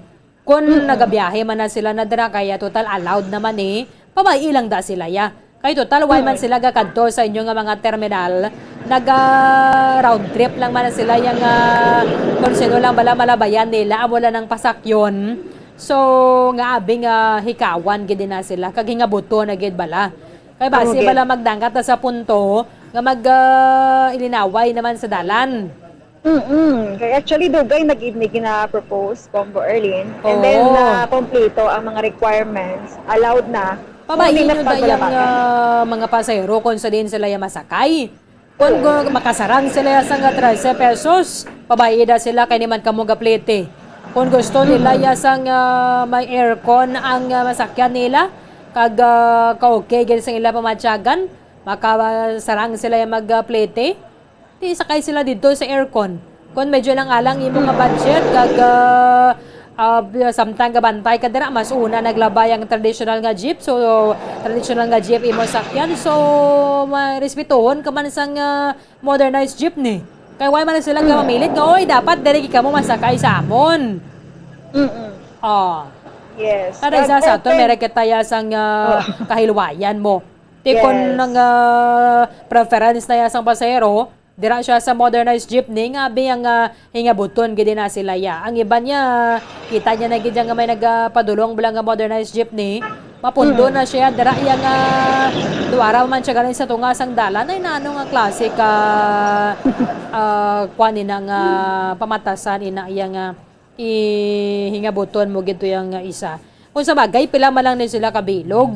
Kun Mm. nagabiyahe man na sila na dira, kaya total allowed naman eh, pabay-i lang da sila ya. Kay total, why man Mm. sila gakadto sa inyo nga mga terminal, naga round trip lang man na sila yang, ah, kung sino lang bala malabayan nila, amo lang ang pasakyon. So, nga abi nga hikawan gid na sila, kag hingabuto na gid bala. Kay basi Okay. bala magdangat na sa punto nga mag, ah, ilinaway naman sa dalan. Mm-mm. Kay actually, dugay na gid ni gina-propose, Bombo Erlin. And then, Oo. na kompleto ang mga requirements, allowed na. Kung Pabayi hindi na nyo da yang, pagpalabagan. ah, mga pasahero kung sa diin sila ya masakay. Kung Oo. gu-, makasarang sila ya sang trese pesos, pabayi da sila kay ni man kamo gaplete. Kung gusto nila Mm-mm. ya sang, ah, may aircon ang, ah, masakyan nila, kag, ah, ka-okay gid sang ila pamatyagan, makasarang sila ya magplete. Di sakay sila didto sa aircon. Kon medyo lang alang imo nga budget, kag, ah, ah, samtang gabantay ka dira, mas una naglabay ang traditional nga jeep. So, traditional nga jeep imo sakyan. So, ma-, respetuhon ka man sang, ah, modernized jeepney. Kay why man sila nga Mm. mamilit nga, "Oy, dapat diri gid kamo masakay sa amon." Mm-mm. Oh. Yes. Para isa sa aton, open. Meron kita ya sang, ah, Oh. kahilwayan mo. Ti kon Yes. ang, ah, preference na ya sang pasahero, dira siya sa modernized jeepney, nga abi ang, ah, hingabuton gid na sila ya. Ang iban niya, kita niya na gid nga may nagapadulong bala nga modernized jeepney, mapundo Mm. na siya, dira iya nga duara man siya galing sa tunga sang dalan. Ay, naano nga klase ka, ah, kwan ina nga pamatasan ina iya nga ihingabuton mo gid to yang isa. Kung sa bagay, pila man lang ni sila kabilog.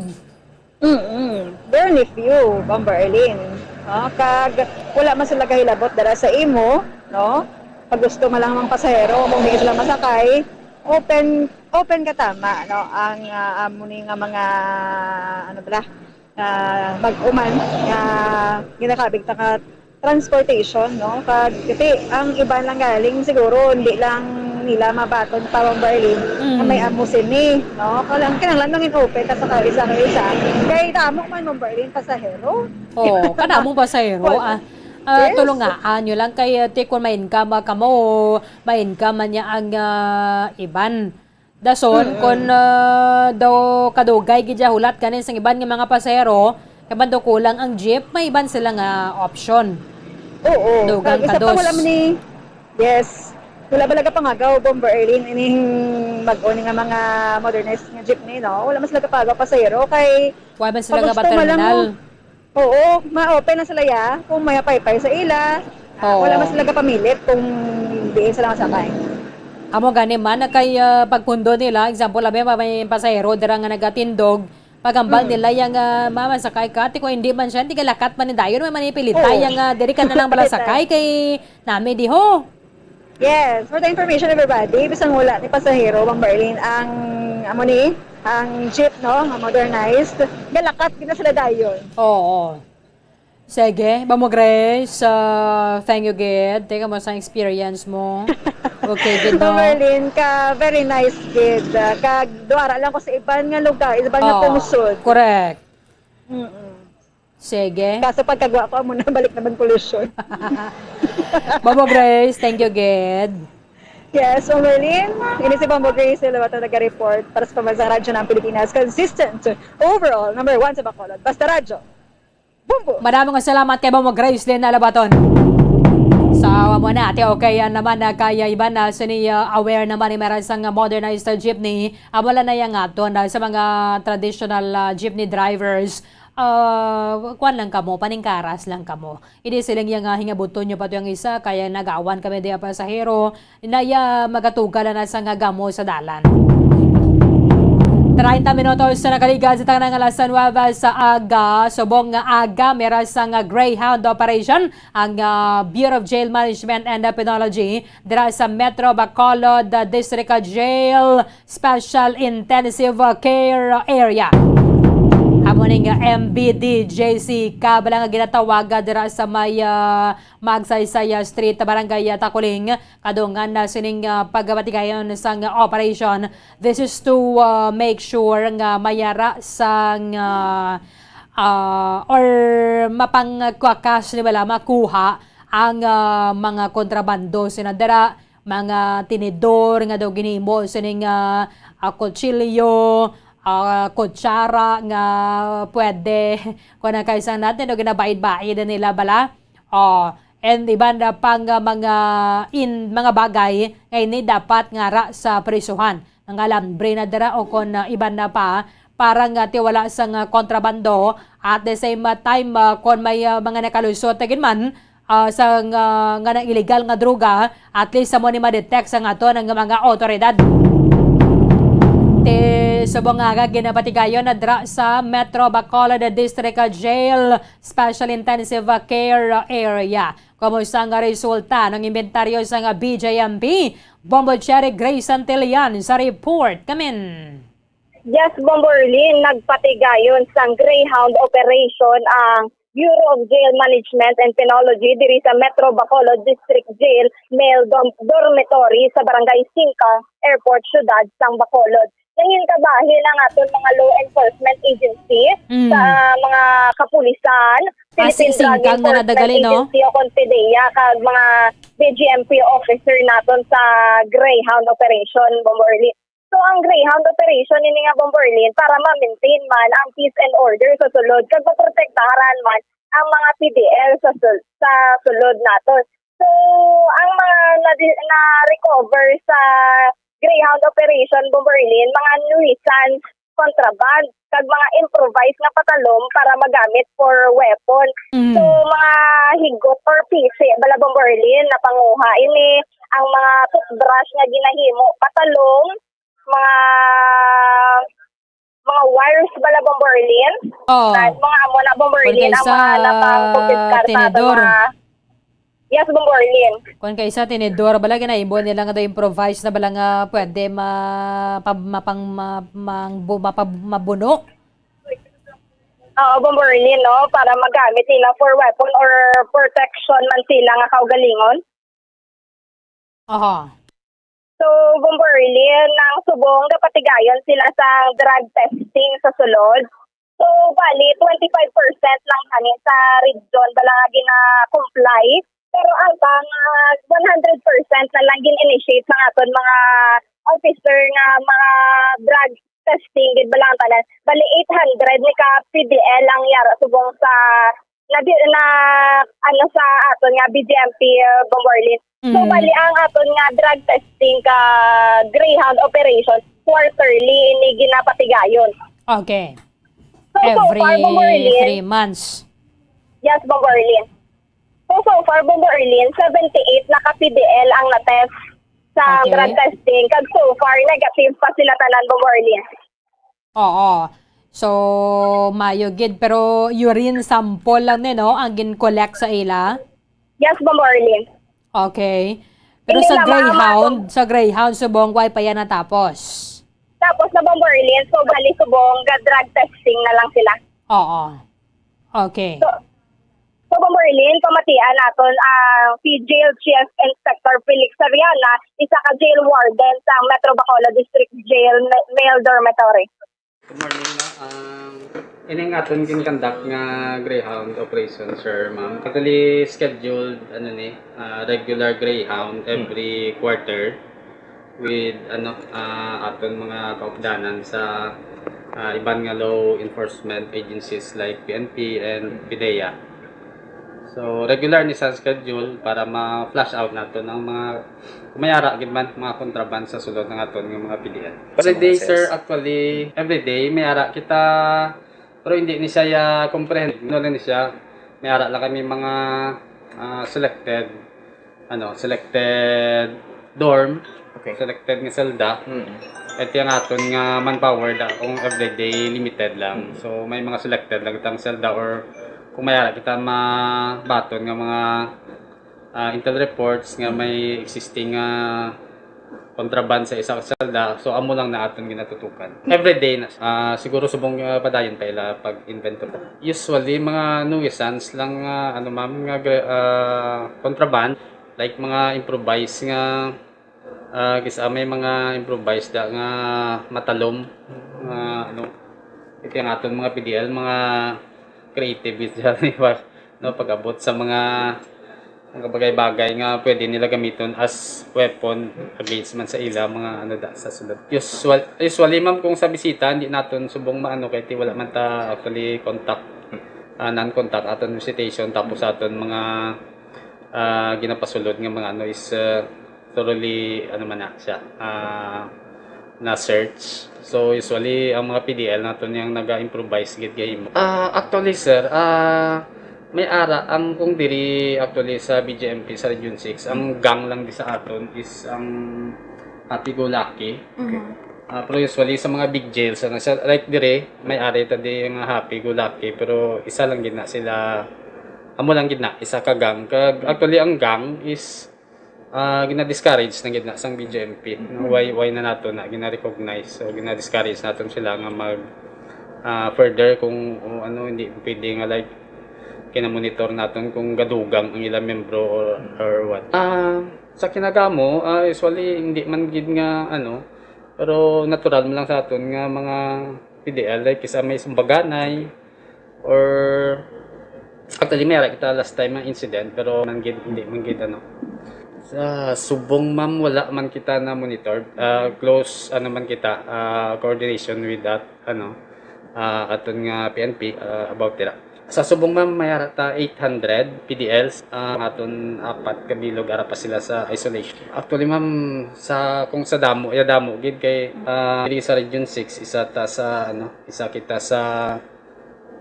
Mm-mm. Very few, Bomber Erlin. Ah, kag wala man sila kahilabot dara sa imo, no? Pag gusto man lang mga pasahero, kung di sila masakay, open, open ka tama, no? Ang, ah, amo ni nga mga, ano bala, ah, mag-uman, nga ginakabig ta ka transportation, no? Kag, kasi ang iban lang galing, siguro, hindi lang nila mabaton pa, Ma'am Berlin, na may Mm. amo sini, no? Kailangan, kailangan lang in open ta sa isa, sa isa. Kay damo man, Ma'am Berlin, pasahero. Oo, kadamong pasahero, Wala. ah, ah, Yes. tulungaan nyo lang kay, ah, ti, kung may income, ah, kamo, may income man niya ang, ah, iban. Dason, Mm-mm. kon, ah, daw kadugay gid siya hulat kanin sang iban nga mga pasahero, kay man daw kulang ang jeep, may iban sila nga option. Oo. Dugang Kag isa pa, kados. Wala man ni, yes. Wala ba laga pangagaw, Bomber Erlin, ining mag-on nga mga modernized nga jeepney, no? Wala man sila kapagaw pasahero, kay Wala man sila pag gusto nga lang terminal. mo, Oo, ma-open na sila ya. Kung may paypay sa ila, ah, Oo. wala man sila kapamilit kung diin sila masakay. Amo gani man, na kay, ah, pagpundo nila, example, abi, may pasahero dira nga nagatindog, pagambal Mm. nila yang, ah, mamasakay ka, ti kung hindi man siya, hindi ka lakat man ni dayon, may manipilitay Oo. yang, ah, diri ka na lang bala Pilitay. sakay kay nami diho. Yes, for the information of everybody, bisan wala ni pasahero, Ma'am Marlene, ang, amo ni, ang jeep, no, nga modernized, galakat gid na sila dayon. Oo. Sige, Mamo Grace, ah, thank you gid. Teka mo sa experience mo. Okay gid, no? Ma'am Marlene, ka very nice gid. Ah, kag duara lang ko sa iban nga lugar, iban nga Oo, pungsod. Correct. Mm-mm. Sige. Kaso pagkagwa ko, amo na, balik naman polusyon. Bobo Grace, thank you, gid. Yes, so Merlin, ini si Bombo Grace Lobato nag-report para sa Pambansang Radyo ng Pilipinas. Consistent, overall, number one sa Bacolod. Basta Radyo. Madamo nga salamat kay Ma'am Gracelyn Alabaton. So, amo na, ate, okay, yan naman na kaya iban na sini, uh, aware naman ni meron sang modernized, uh, jeepney. Amo lang na yang aton, uh, sa mga traditional, uh, jeepney drivers. Uh, kuan lang kamo, paningkaras lang kamo. Hindi siling yang, uh, hingabuton nyo pa to yung isa, kaya nagawan kami di pasahero. Inaya, magatugal na sa nga gamo sa dalan. Treinta minutos na nakaligad sa tanang alas nuwebe sa aga. Subong nga aga, meron sa nga Greyhound operation ang, ah, Bureau of Jail Management and Penology dira sa Metro Bacolod, ah, District Jail Special Intensive Care Area. Amo ning, ah, M B D J C kabala nga ginatawag, ah, dira sa may, ah, Magsaysay, ah, Street, Barangay, ah, Taculing. Kadungan na sining, ah, pagabatigayon sang operation. This is to, ah, make sure nga mayara sang, ah, ah, or mapangkwakas ni bala makuha ang, ah, mga kontrabando sina dira, mga tinidor nga daw ginhimo sining, ah, ah, kutsilyo, ah, kutsara nga pwede, kung ang kaisang natin, daw ginabaid-baid nila bala. Oh, and iban na pang, ah, mga in, mga bagay nga ini dapat ngara sa prisuhan. Ang alambre na dira o kon, ah, iban na pa, para nga tiwala sa nga kontrabando. At the same, ah, time, ah, kon may, ah, mga nakalusot na gid man, ah, sa nga, nga nang illegal nga droga, at least amo ni ma-detect sa nga aton ang mga otoridad. Ti subong nga ginapatigayon na dira sa Metro Bacolod District Jail Special Intensive Care Area. Kumusta nga resulta ng inventaryo sang B J M P? Bombo Cherry Grace Santillan sa report. Kamin. Yes, Bombo Erlin, nagpatigayon sang Greyhound operation ang Bureau of Jail Management and Penology diri sa Metro Bacolod District Jail Male Dom-, Dormitory sa Barangay Singka, Airport Syudad sang Bacolod. Nangin kabahin ang aton mga law enforcement agency Mm. sa mga kapulisan, Philippine Drug Enforcement Agency o kon PDEA, kag mga B J M P officer naton sa Greyhound operation, Bombo Erlin. So, ang Greyhound operation ini nga, Bombo Erlin, para ma-maintain man ang peace and order sa sulod kag maprotektahan man ang mga P D L sa sul-, sa sulod naton. So, ang mga nadi-, na-recover sa Greyhound operation, Bombo Erlin, mga nuisance, contraband, kag mga improvised nga patalom para magamit for weapon. Mm. So, mga higot or pisi, bala, Bombo Erlin, napanguha ini, ang mga toothbrush nga ginahimo patalom, mga, mga wires bala, Bombo Erlin. Oh. Kag mga amo na, Bombo Erlin, ang mga napangkupiskar sa aton mga. Yes, Bombo Erlin. Kung kay sa tinidor, bala, ginaibo nila nga daw improvise na bala nga pwede ma-, pa-, mapang-, ma-, mangbu-, mapa-, mabuno? Oo, Bombo Erlin, no? Para magamit nila for weapon or protection man sila nga kaugalingon. Aha. So, Bombo Erlin, nang subong gapatigayon sila sa drug testing sa sulod. So, bali, twenty-five percent lang kani sa region bala nga gina-comply. Pero ang pang, ah, one hundred percent na lang gin-initiate sa aton mga officer nga mga drug testing gid bala ang tanan. Bali, eight hundred ni ka P D L ang yara subong sa na, na, ano, sa aton nga B J M P, uh, Bombo Erlin. So, mm, bali ang aton nga drug testing ka Greyhound operation, quarterly ini ginapatigayon. Okay. So, so far, Bombo Erlin, every three months. Yes, Bombo Erlin. So, so far, Bombo Erlin, seventy-eight na ka P D L ang na-test sa, okay, drug testing. Kag so far, negative pa sila tanan, Bombo Erlin. Oo. So, mayo gid. Pero urine sample lang ni, no, ang gin-collect sa ila? Yes, Bombo Erlin. Okay. Pero sa Greyhound, sa Greyhound, subong, way pa yan natapos? Tapos na, Bombo Erlin. So, bali, subong, ga-drug testing na lang sila. Oo. Okay. So, so, Bombo Erlin, pamatian naton ang si Jail Chief Inspector Felix Sariana, isa ka jail warden sa Metro Bacolod District Jail ma-, Male Dormitory. Good morning, no? Um, ining aton gin-conduct nga Greyhound operation, sir, ma'am. Actually, scheduled, ano ni, ah, regular Greyhound every quarter with, ano, ah, aton mga kaupdanan sa ah, iban nga law enforcement agencies like P N P and PDEA. So, regular ni sa schedule para ma-flush out nato ang mga, kung may ara gid man, mga contraband sa sulod ng aton nga mga P D L. Sa mga Everyday, sir, sales. Actually, everyday, may ara kita, pero hindi ni siya ya comprehend. Ano lang ni siya, may ara lang kami mga, ah, selected, ano, selected dorm, Okay. Selected nga selda. Mm. Ito ang aton nga manpower da, kung everyday limited lang. Mm. So, may mga selected lang itang selda or kung may ara kita mabaton nga mga, ah, intel reports nga may existing nga contraband sa isa ka selda, so amo lang na aton ginatutukan. Everyday na, ah, siguro subong, ah, padayon pa ila pag-inventory. Usually, mga nuisance lang nga, ano, ma'am, nga gra-, ah, contraband, like mga improvised nga, ah, kis-, ah, may mga improvised da nga matalom, nga, ano, ito yung aton mga P D L, mga creative gid siya, di ba? No, pag-abot sa mga, mga bagay-bagay nga pwede nila gamiton as weapon against man sa ila, mga ano da, sa sulod. Usual-, usually, ma'am, kung sa bisita, hindi naton subong maano kay ti wala man ta actually contact, ah, non-contact aton visitation, tapos aton mga, ah, ginapasulod nga mga ano is, ah, thoroughly, ano man na siya, ah, na-search. So, usually, ang mga P D L naton yung naga-improvise gid gahimo. Ah, actually, sir, ah, may ara ang kung diri actually sa B J M P sa Region six, ang gang lang di sa aton is ang Happy Go Lucky. Mhm. Ah, pero usually sa mga big jails, ano, sa, like dire, may ari ta di nga Happy Go Lucky, pero isa lang gid na sila, amo lang gid na, isa ka gang. Kag, actually, ang gang is, ah, gina-discourage na gid na sang B J M P, no? Mm. Why, why na nato na gina-recognize? So, gina-discourage naton sila nga mag, ah, further kung, kung ano, hindi pwede nga, like, kinamonitor naton kung gadugang ang ilang membro or, or what. Ah, sa kinagamo, ah, usually, hindi man gid nga, ano, pero natural man lang sa aton nga mga P D L, like, kisa may sumbaganay, or actually, may ara kita last time nga incident, pero man gid, hindi man gid, ano. Sa subong, ma'am, wala man kita na monitor. Ah, close, ano man kita, ah, coordination with that, ano, ah, aton nga P N P, ah, about dira. Sa subong, ma'am, may ara ta eight hundred P D Ls, ah, aton apat ka bilog, ara pa sila sa isolation. Actually, ma'am, sa, kung sa damo, ya damo gid kay, ah, diri sa Region six, isa ta sa, ano, isa kita sa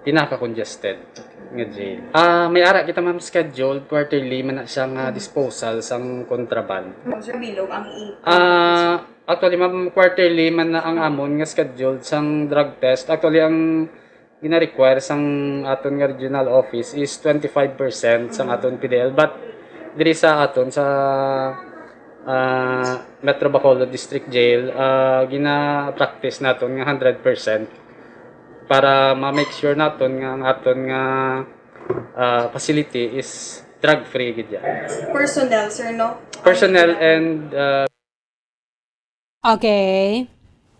pinaka-congested nga jail. Ah, may ara kita, ma'am, scheduled quarterly man na siya nga disposal sang contraband. Sir, bilog ang i- Ah, actually, ma'am, quarterly man na ang amon nga scheduled sang drug test. Actually, ang gina-require sang aton nga regional office is twenty-five percent sang aton P D L. But diri sa aton, sa, ah, Metro Bacolod District Jail, ah, gina-practice naton nga hundred percent para ma-make sure naton nga ang aton nga, ah, facility is drug-free gid ya. Personnel, sir, no? Personnel and, ah, Okay.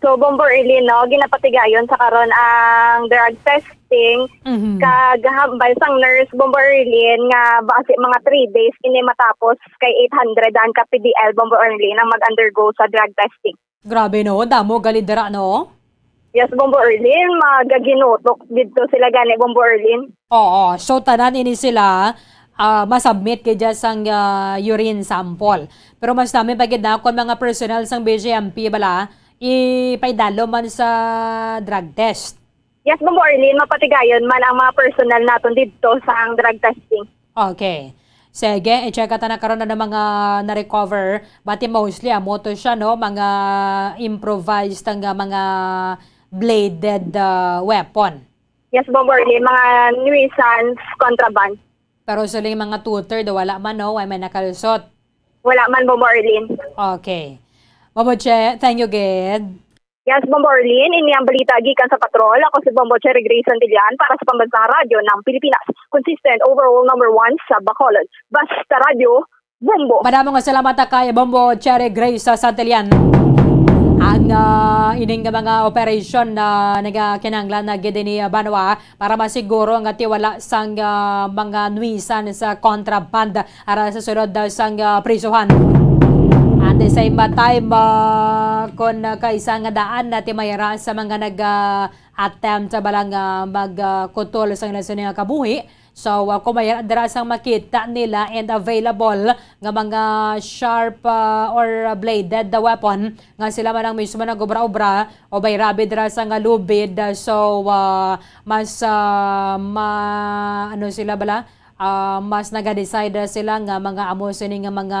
So, Bombo Erlin, no, ginapatigayon sa karon ang drug testing. Mhm. Kag hambal sang nurse, Bombo Erlin, nga basi mga three days ini matapos kay eight hundred ang ka P D L, Bombo Erlin, ang mag-undergo sa drug testing. Grabe, no? Damo gali dira, no? Yes, Bombo Erlin, magaginutok didto sila gani, Bombo Erlin. Oo, so tanan ini sila, ah, masubmit gid dyan sang, ah, urine sample. Pero mas nami pa gid na kung mga personnel sang B J M P bala, ipaidalo man sa drug test. Yes, Bombo Erlin, mapatigayon man ang mga personnel naton didto sa ang drug testing. Okay. Sige, i-check ta na karon ano mga na-recover. Bati mostly, amo to siya, no? Mga improvised nga mga bladed, ah, weapon. Yes, Bombo Erlin, mga nuisance, contraband. Pero siling mga two-third, wala man, no? Way may nakalusot? Wala man, Bombo Erlin. Okay. Bombo Che, thank you, gid. Yes, Bombo Erlin, ini ang balita gikan sa Patrol. Ako si Bombo Cherry Grace Santillan para sa Pambansang Radyo ng Pilipinas. Consistent, overall number one sa Bacolod. Basta Radyo, Bombo. Madamo nga salamat ta kay Bombo Cherry Grace sa Santillan. Ang, ah, ining nga mga operasyon na nagakinahanglan na gid ini, ah, banwa para masiguro nga tiwala sang, ah, mga nuisance sa contraband ara sa sulod, ah, sang, ah, prisuhan. At the same time, ah, Kon, ah, kaisa nga daan na ti may ra sa mga nag, ah, attempt bala nga mag, ah, kutol sa ilang sini nga kabuhi. So, ah, kung may ra dira sang makita nila and available nga mga sharp, ah, or bladed weapon nga sila man ang mismo nag-obra-obra o may rabi dira sa nga lubid. Ah, so, ah, mas, ah, ma-, ano sila bala? Ah, mas naga-decide sila nga mga amo sini nga mga,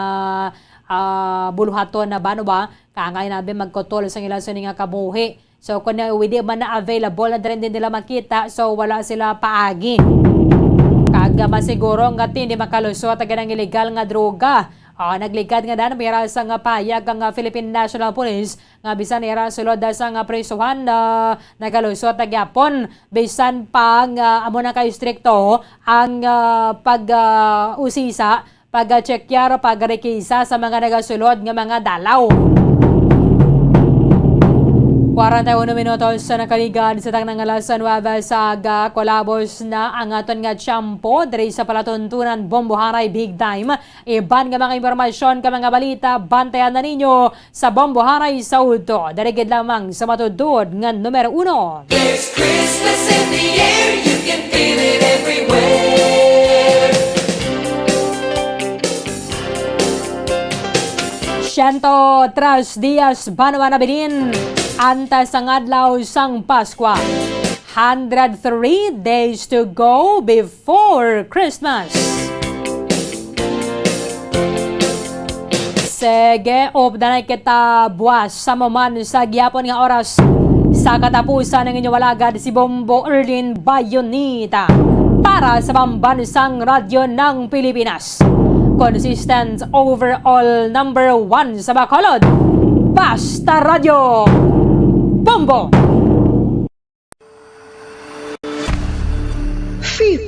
ah, buluhaton na ba, no ba? Kangay nabi magkutol sa ilang sini nga kabuhi. So, kung na, hindi man na available na diri, hindi nila makita, so wala sila paagi. Kag, ah, masiguro nga ti hindi makalusot ang ganang illegal nga droga. Ah, nagligad nga dan, may ra sa nga payag ang, ah, Philippine National Police nga bisan ira sulod sa nga prisuhan, ah, nagalusot na gyapon bisan pa nga amo na ka istrikto ang, ah, pag, ah, usisa, pag-chekyar, pagrekisa sa mga nagasulod nga mga dalaw. Kwarenta y uno minutos sa nakaligad sa tanang alas nuebe sa aga, kulabos na ang aton nga tiyempo diri sa palatuntunan Bomboharay Big Time. Iban nga mga impormasyon ka mga balita, bantayan na ninyo sa Bomboharay sa udto. Diri gid lamang sa matudod nga numero uno. There's Christmas in the air, you can feel it everywhere. Siento tres dias banwa na bilin antes ang adlaw sang Paskwa. Hundred three days to go before Christmas. Sige, updanay kita buwas sa maman sa gihapon nga oras. Sa katapusan, ang inyong alagad si Bombo Erlin Bayonita para sa Pambansang Radyo ng Pilipinas. Consistent overall number one sa Bacolod. Basta Radyo. Bombo!